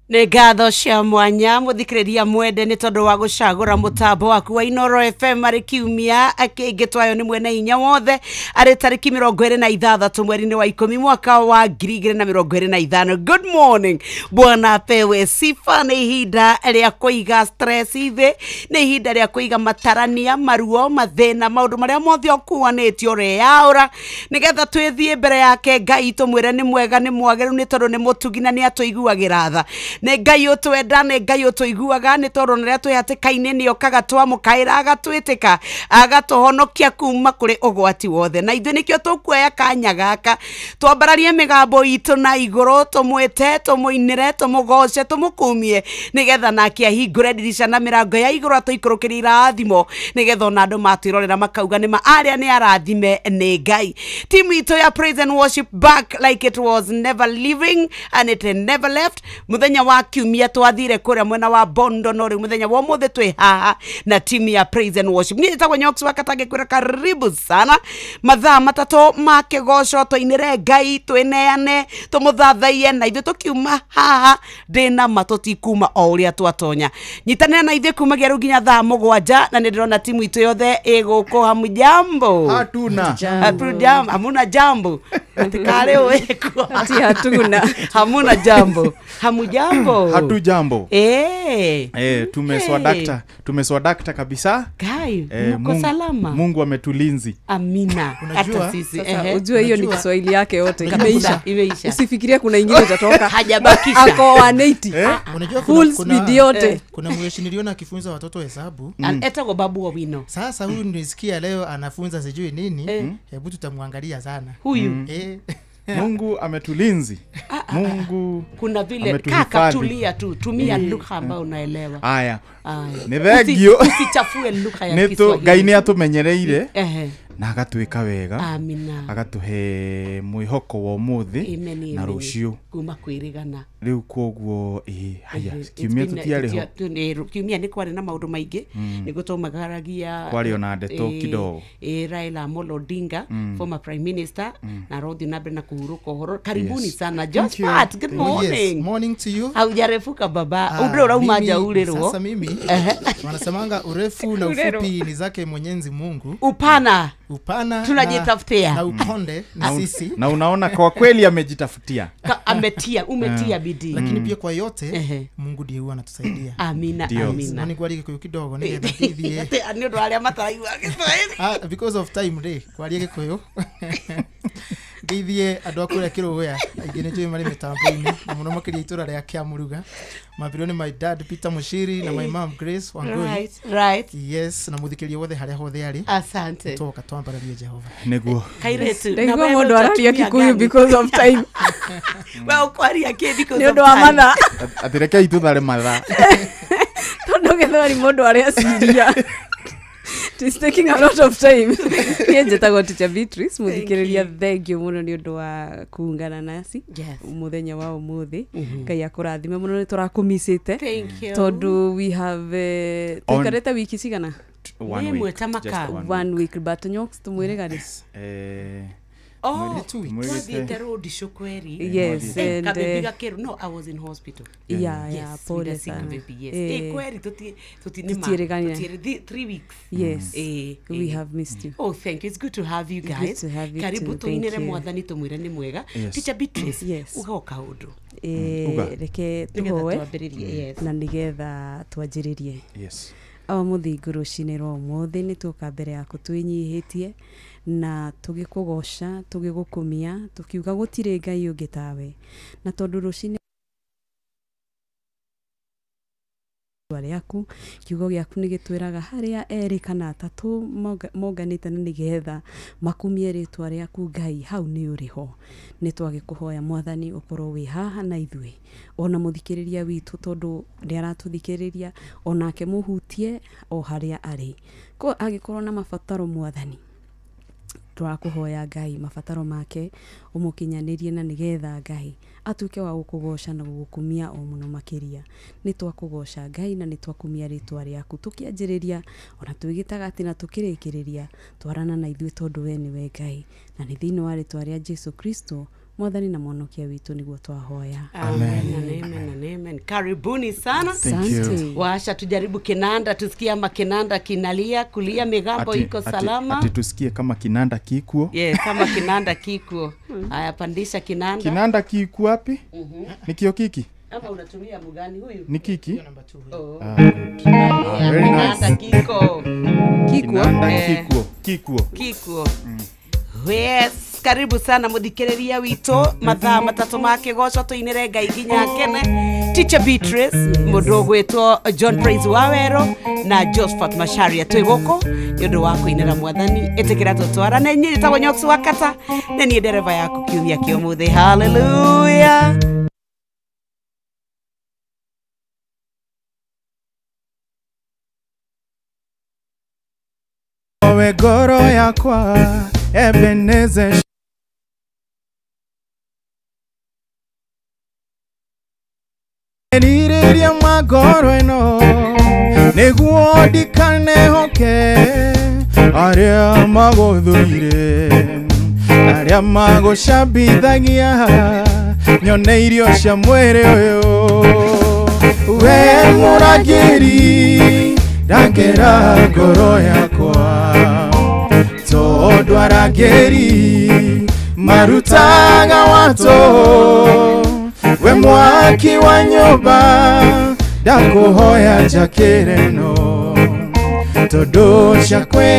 Nĩ ngatho cia mwanya mũthikĩrĩria mwende nĩ tondũ wa gũcagũra mũtambo waku wa Inoro FM arĩ kiumia akĩngĩ twayo nĩ mwene hinya wothe arĩ tarĩki 26 mweri-inĩ wa 10 mwaka wa 2025. Good morning bwana apewe sifa. Nĩ ihinda rĩa kũiga stress thĩ, nĩ ihinda rĩa kũiga matarania, maruo, mathĩna, maũndũ marĩa mothe ũkuanĩtio ũreyaũra nĩgetha twĩthiĩ mbere yake Ngai tũmwĩre nĩ mwega, nĩ mwagĩrĩru, nĩ tondũ nĩ mũtugi na nĩ atũiguagĩra tha. Nĩ Ngai ũtwenda, nĩ Ngai ũtũiguaga, nĩ tondũ rĩrĩa twĩ hatĩka-inĩ nĩ okaga twamũkaĩra agatwĩtĩka agatũhonokia kuma kũrĩ ũgwati wothe. Na ithuĩ nĩkĩo tũkuoya kanya gaka twambararie mĩgambo itũ na igũrũ, tũmwĩte, tũmũinĩre, tũmũgoce, tũmũkumie nĩgetha nake ahingũre ndirica na mĩrango ya igũrũ atũikũrũkĩrie irathimo nĩgetha ona andũ matwĩrorera makauga nĩma arĩa nĩ arathime nĩ Ngai. Timu itũ ya praise and worship back like it was never leaving and it never left. Mũthenya wa kiumia twathire kũrĩa mwena wa Bondo, no rĩu mũthenya wa ũmũthĩ twĩ haha na timu ya praise and worship. Niĩ njĩtagwo Nyox wa Katange, kwĩra karibu sana mathaa matatũ ma kĩgoco, tũinĩre Ngai, twĩneane, tũmũthathaiye, na ithuĩ tũkiuma haha ndĩna ma tũtikuma o ũrĩa twatonya. Nyitanĩra na ithuĩ kumagia rĩu nginya thaa 7, na nĩ ndĩrona timu itũ yothe ĩ gũkũ. Hamujambo? Hatuna. Hatujambo. Hamuna jambo. Atikare weko. Ati hatuna. Hamuna jambo. Hamujambo. Hatujambo. Tumeswadakta. Tumeswadakta kabisa. Kai, mko salama. Mungu ametulinzi. Amina. Hata sisi. Ujue hiyo ni Kiswahili yake yote. Imeisha. Imeisha. Usifikirie kuna ingine itatoka. Hajabakisha. Ako 180. Unajua full speed yote. Kuna mweshi niliona akifunza watoto hesabu. Etagwo Babu Owino. Sasa huyu nilisikia leo anafunza sijui nini. Hebu tutamwangalia sana. Huyu. Mungu ametulinzi. Mungu kuna vile kaka, tulia tu, tumia lugha ambayo unaelewa. Aya. Nĩ thengio. Usichafue lugha ya Kiswahili. Ngai nĩ atũmenyereire na agatwĩka wega. Amina. Agatuhe mwĩhoko wa ũmũthĩ na rũciũ. Kuma kwĩrĩgana. Rĩu koguo haya kiumia tũtiarĩ ho. Kiumia nĩ kwarĩ na maũndũ maingĩ, nĩguo twaumagaragia kwarĩ ona ndeto kidogo. Raila Amolo Odinga, former prime minister, na arathiĩ na mbere na kũhurũka ũhoro. Karibuni sana Josephat, good morning. Yes, morning to you. Haujarefuka baba. Undre urauma jaurerwo. Sasa mimi wanasemanga urefu na ufupi ni zake Mwenyezi Mungu. Upana upana tunajitafutia na ukonde ni sisi. Na unaona kwa kweli amejitafutia. Ametia, umetia bidii. Lakini pia kwa yote Mungu ndiye huwa anatusaidia. Amina, amina. Ni kwarie Gikuyu kidogo nigetha tithie. Ni undu aria mataraigua Gĩthwaĩri. Because of time ri kwarie Gikuyu. Ngeithie andũ a kũrĩa Kĩrũgũya aingĩ nĩ njũĩ marĩ mĩtambo-inĩ na mũno makĩria itũra rĩa Kĩamũruga. Mambĩrĩrio nĩ my dad Peter Mushiri na my mom Grace Wangui. Right, right. Yes, na mũthikĩria wothe harĩa hothe arĩ. Asante. Tũgoka twambararie Jehova. Nĩguo. Kairetu. Ndaigua mũndũ araria Kikuyu because of time. We ũkwaria kĩ because of time? Nĩ ũndũ wa mathaa. Atĩ rekei tũthare mathaa. Tondũ Gĩthweri mũndũ areciria. It is taking a lot of time. Niĩ njĩtagwo Teacher Beatrice, mũthikĩrĩria thengio mũno nĩ ũndũ wa kuungana nasi mũthenya wa ũmũthĩ. Ngai akũrathime mũno, nĩ tũrakũmicĩte. Tondũ we have tũikarĩte wiki cigana? One week. Just one week but nyox tumwire gari. Oh, twathiĩte road show kweri. Yes, and kabebi gakeru. No, I was in hospital. Yeah, yeah, pole sana. Baby, yes. Eh, kweri tuti nima. Tuti 3 weeks. Yes. We have missed you. Oh, thank you. It's good to have you guys. Good to have you. Karibu tuinire mwathani tumwire ni mwega. Teacher Beatrice. Yes. Uga kaundu. Reke tuhoe na nigetha twanjĩrĩrie. Yes. Awa mũthingu rũcinĩ rwa ũmũthĩ nĩ tuoka mbere yaku twĩnyihĩtie na tũgĩkũgoca tũgĩgũkumia tũkiuga gũtirĩ Ngai ũngĩ tawe, na tondũ rũcinĩ rĩaku kiugo gĩaku nĩ gĩtwĩraga harĩa erĩ kana atatũ monganĩte na nĩgetha makumie rĩtwa rĩaku Ngai, hau nĩ ũrĩ ho. Nĩ twagĩkũhoya mwathani ũkorwo wĩ haha na ithuĩ ona mũthikĩrĩria witũ tondũ nĩ aratũthikĩrĩria, onake mũhutie o harĩa arĩ, ko agĩkorwo na mabataro mwathani tũrakũhoya Ngai mabataro make ũmũkinyanĩrie na nĩgetha Ngai atuĩke wa gũkũgoca na gũgũkumia o mũno makĩria. Nĩ twakũgoca Ngai na nĩ twakumia rĩtwa rĩaku tũkĩanjĩrĩria ona twĩ gĩtagatĩ na tũkĩrĩkĩrĩria, twarana na ithuĩ tondũ we nĩwe Ngai, na nĩ thĩinĩ wa rĩtwa rĩa Jesu Kristo mwathani na mwonokia witũ nĩguo twahoya. Amen. Amen. Amen. Karibuni sana. Thank you. Washa tujaribu kinanda tusikie ama kinanda kinalia kulia migambo iko salama. Ati tusikie kama kinanda kikuo. Yes, kama kinanda kikuo. Haya, pandisha kinanda. Kinanda kikuo wapi? Ni kio kiki? Ama unatumia mgani huyu? Ni kiki? Oh. Very nice. Kinanda kiko. Kikuo. Kinanda kikuo. Kikuo. Kikuo. Yes, karibu sana muthikiriria witu mathaa matatu ma kigoco tuinire Ngai nginya kene. Teacher Beatrice, mundu ugwitwo John Praise Wawero na Josephat Macharia twi guku ni undu wa kuinira mwathani itikira tutwarane. Nyĩ njĩtagwo Nyox wa Kata na niĩ ndereba yaku kiumia kia ũmũthĩ. Hallelujah. Owe goro yakwa Ebenezer Niriria magoro eno Neguo ndikanehoke Aria magũthũire Aria magũcambithagia Nyone irio cia mwĩrĩ ũyũ We mũrangĩri Rangĩra ngoro yakwa Tondũ arangĩri marutaga watũ We mwaki wa nyũmba ndakũhoya njakĩre no Tondũ cia kwĩ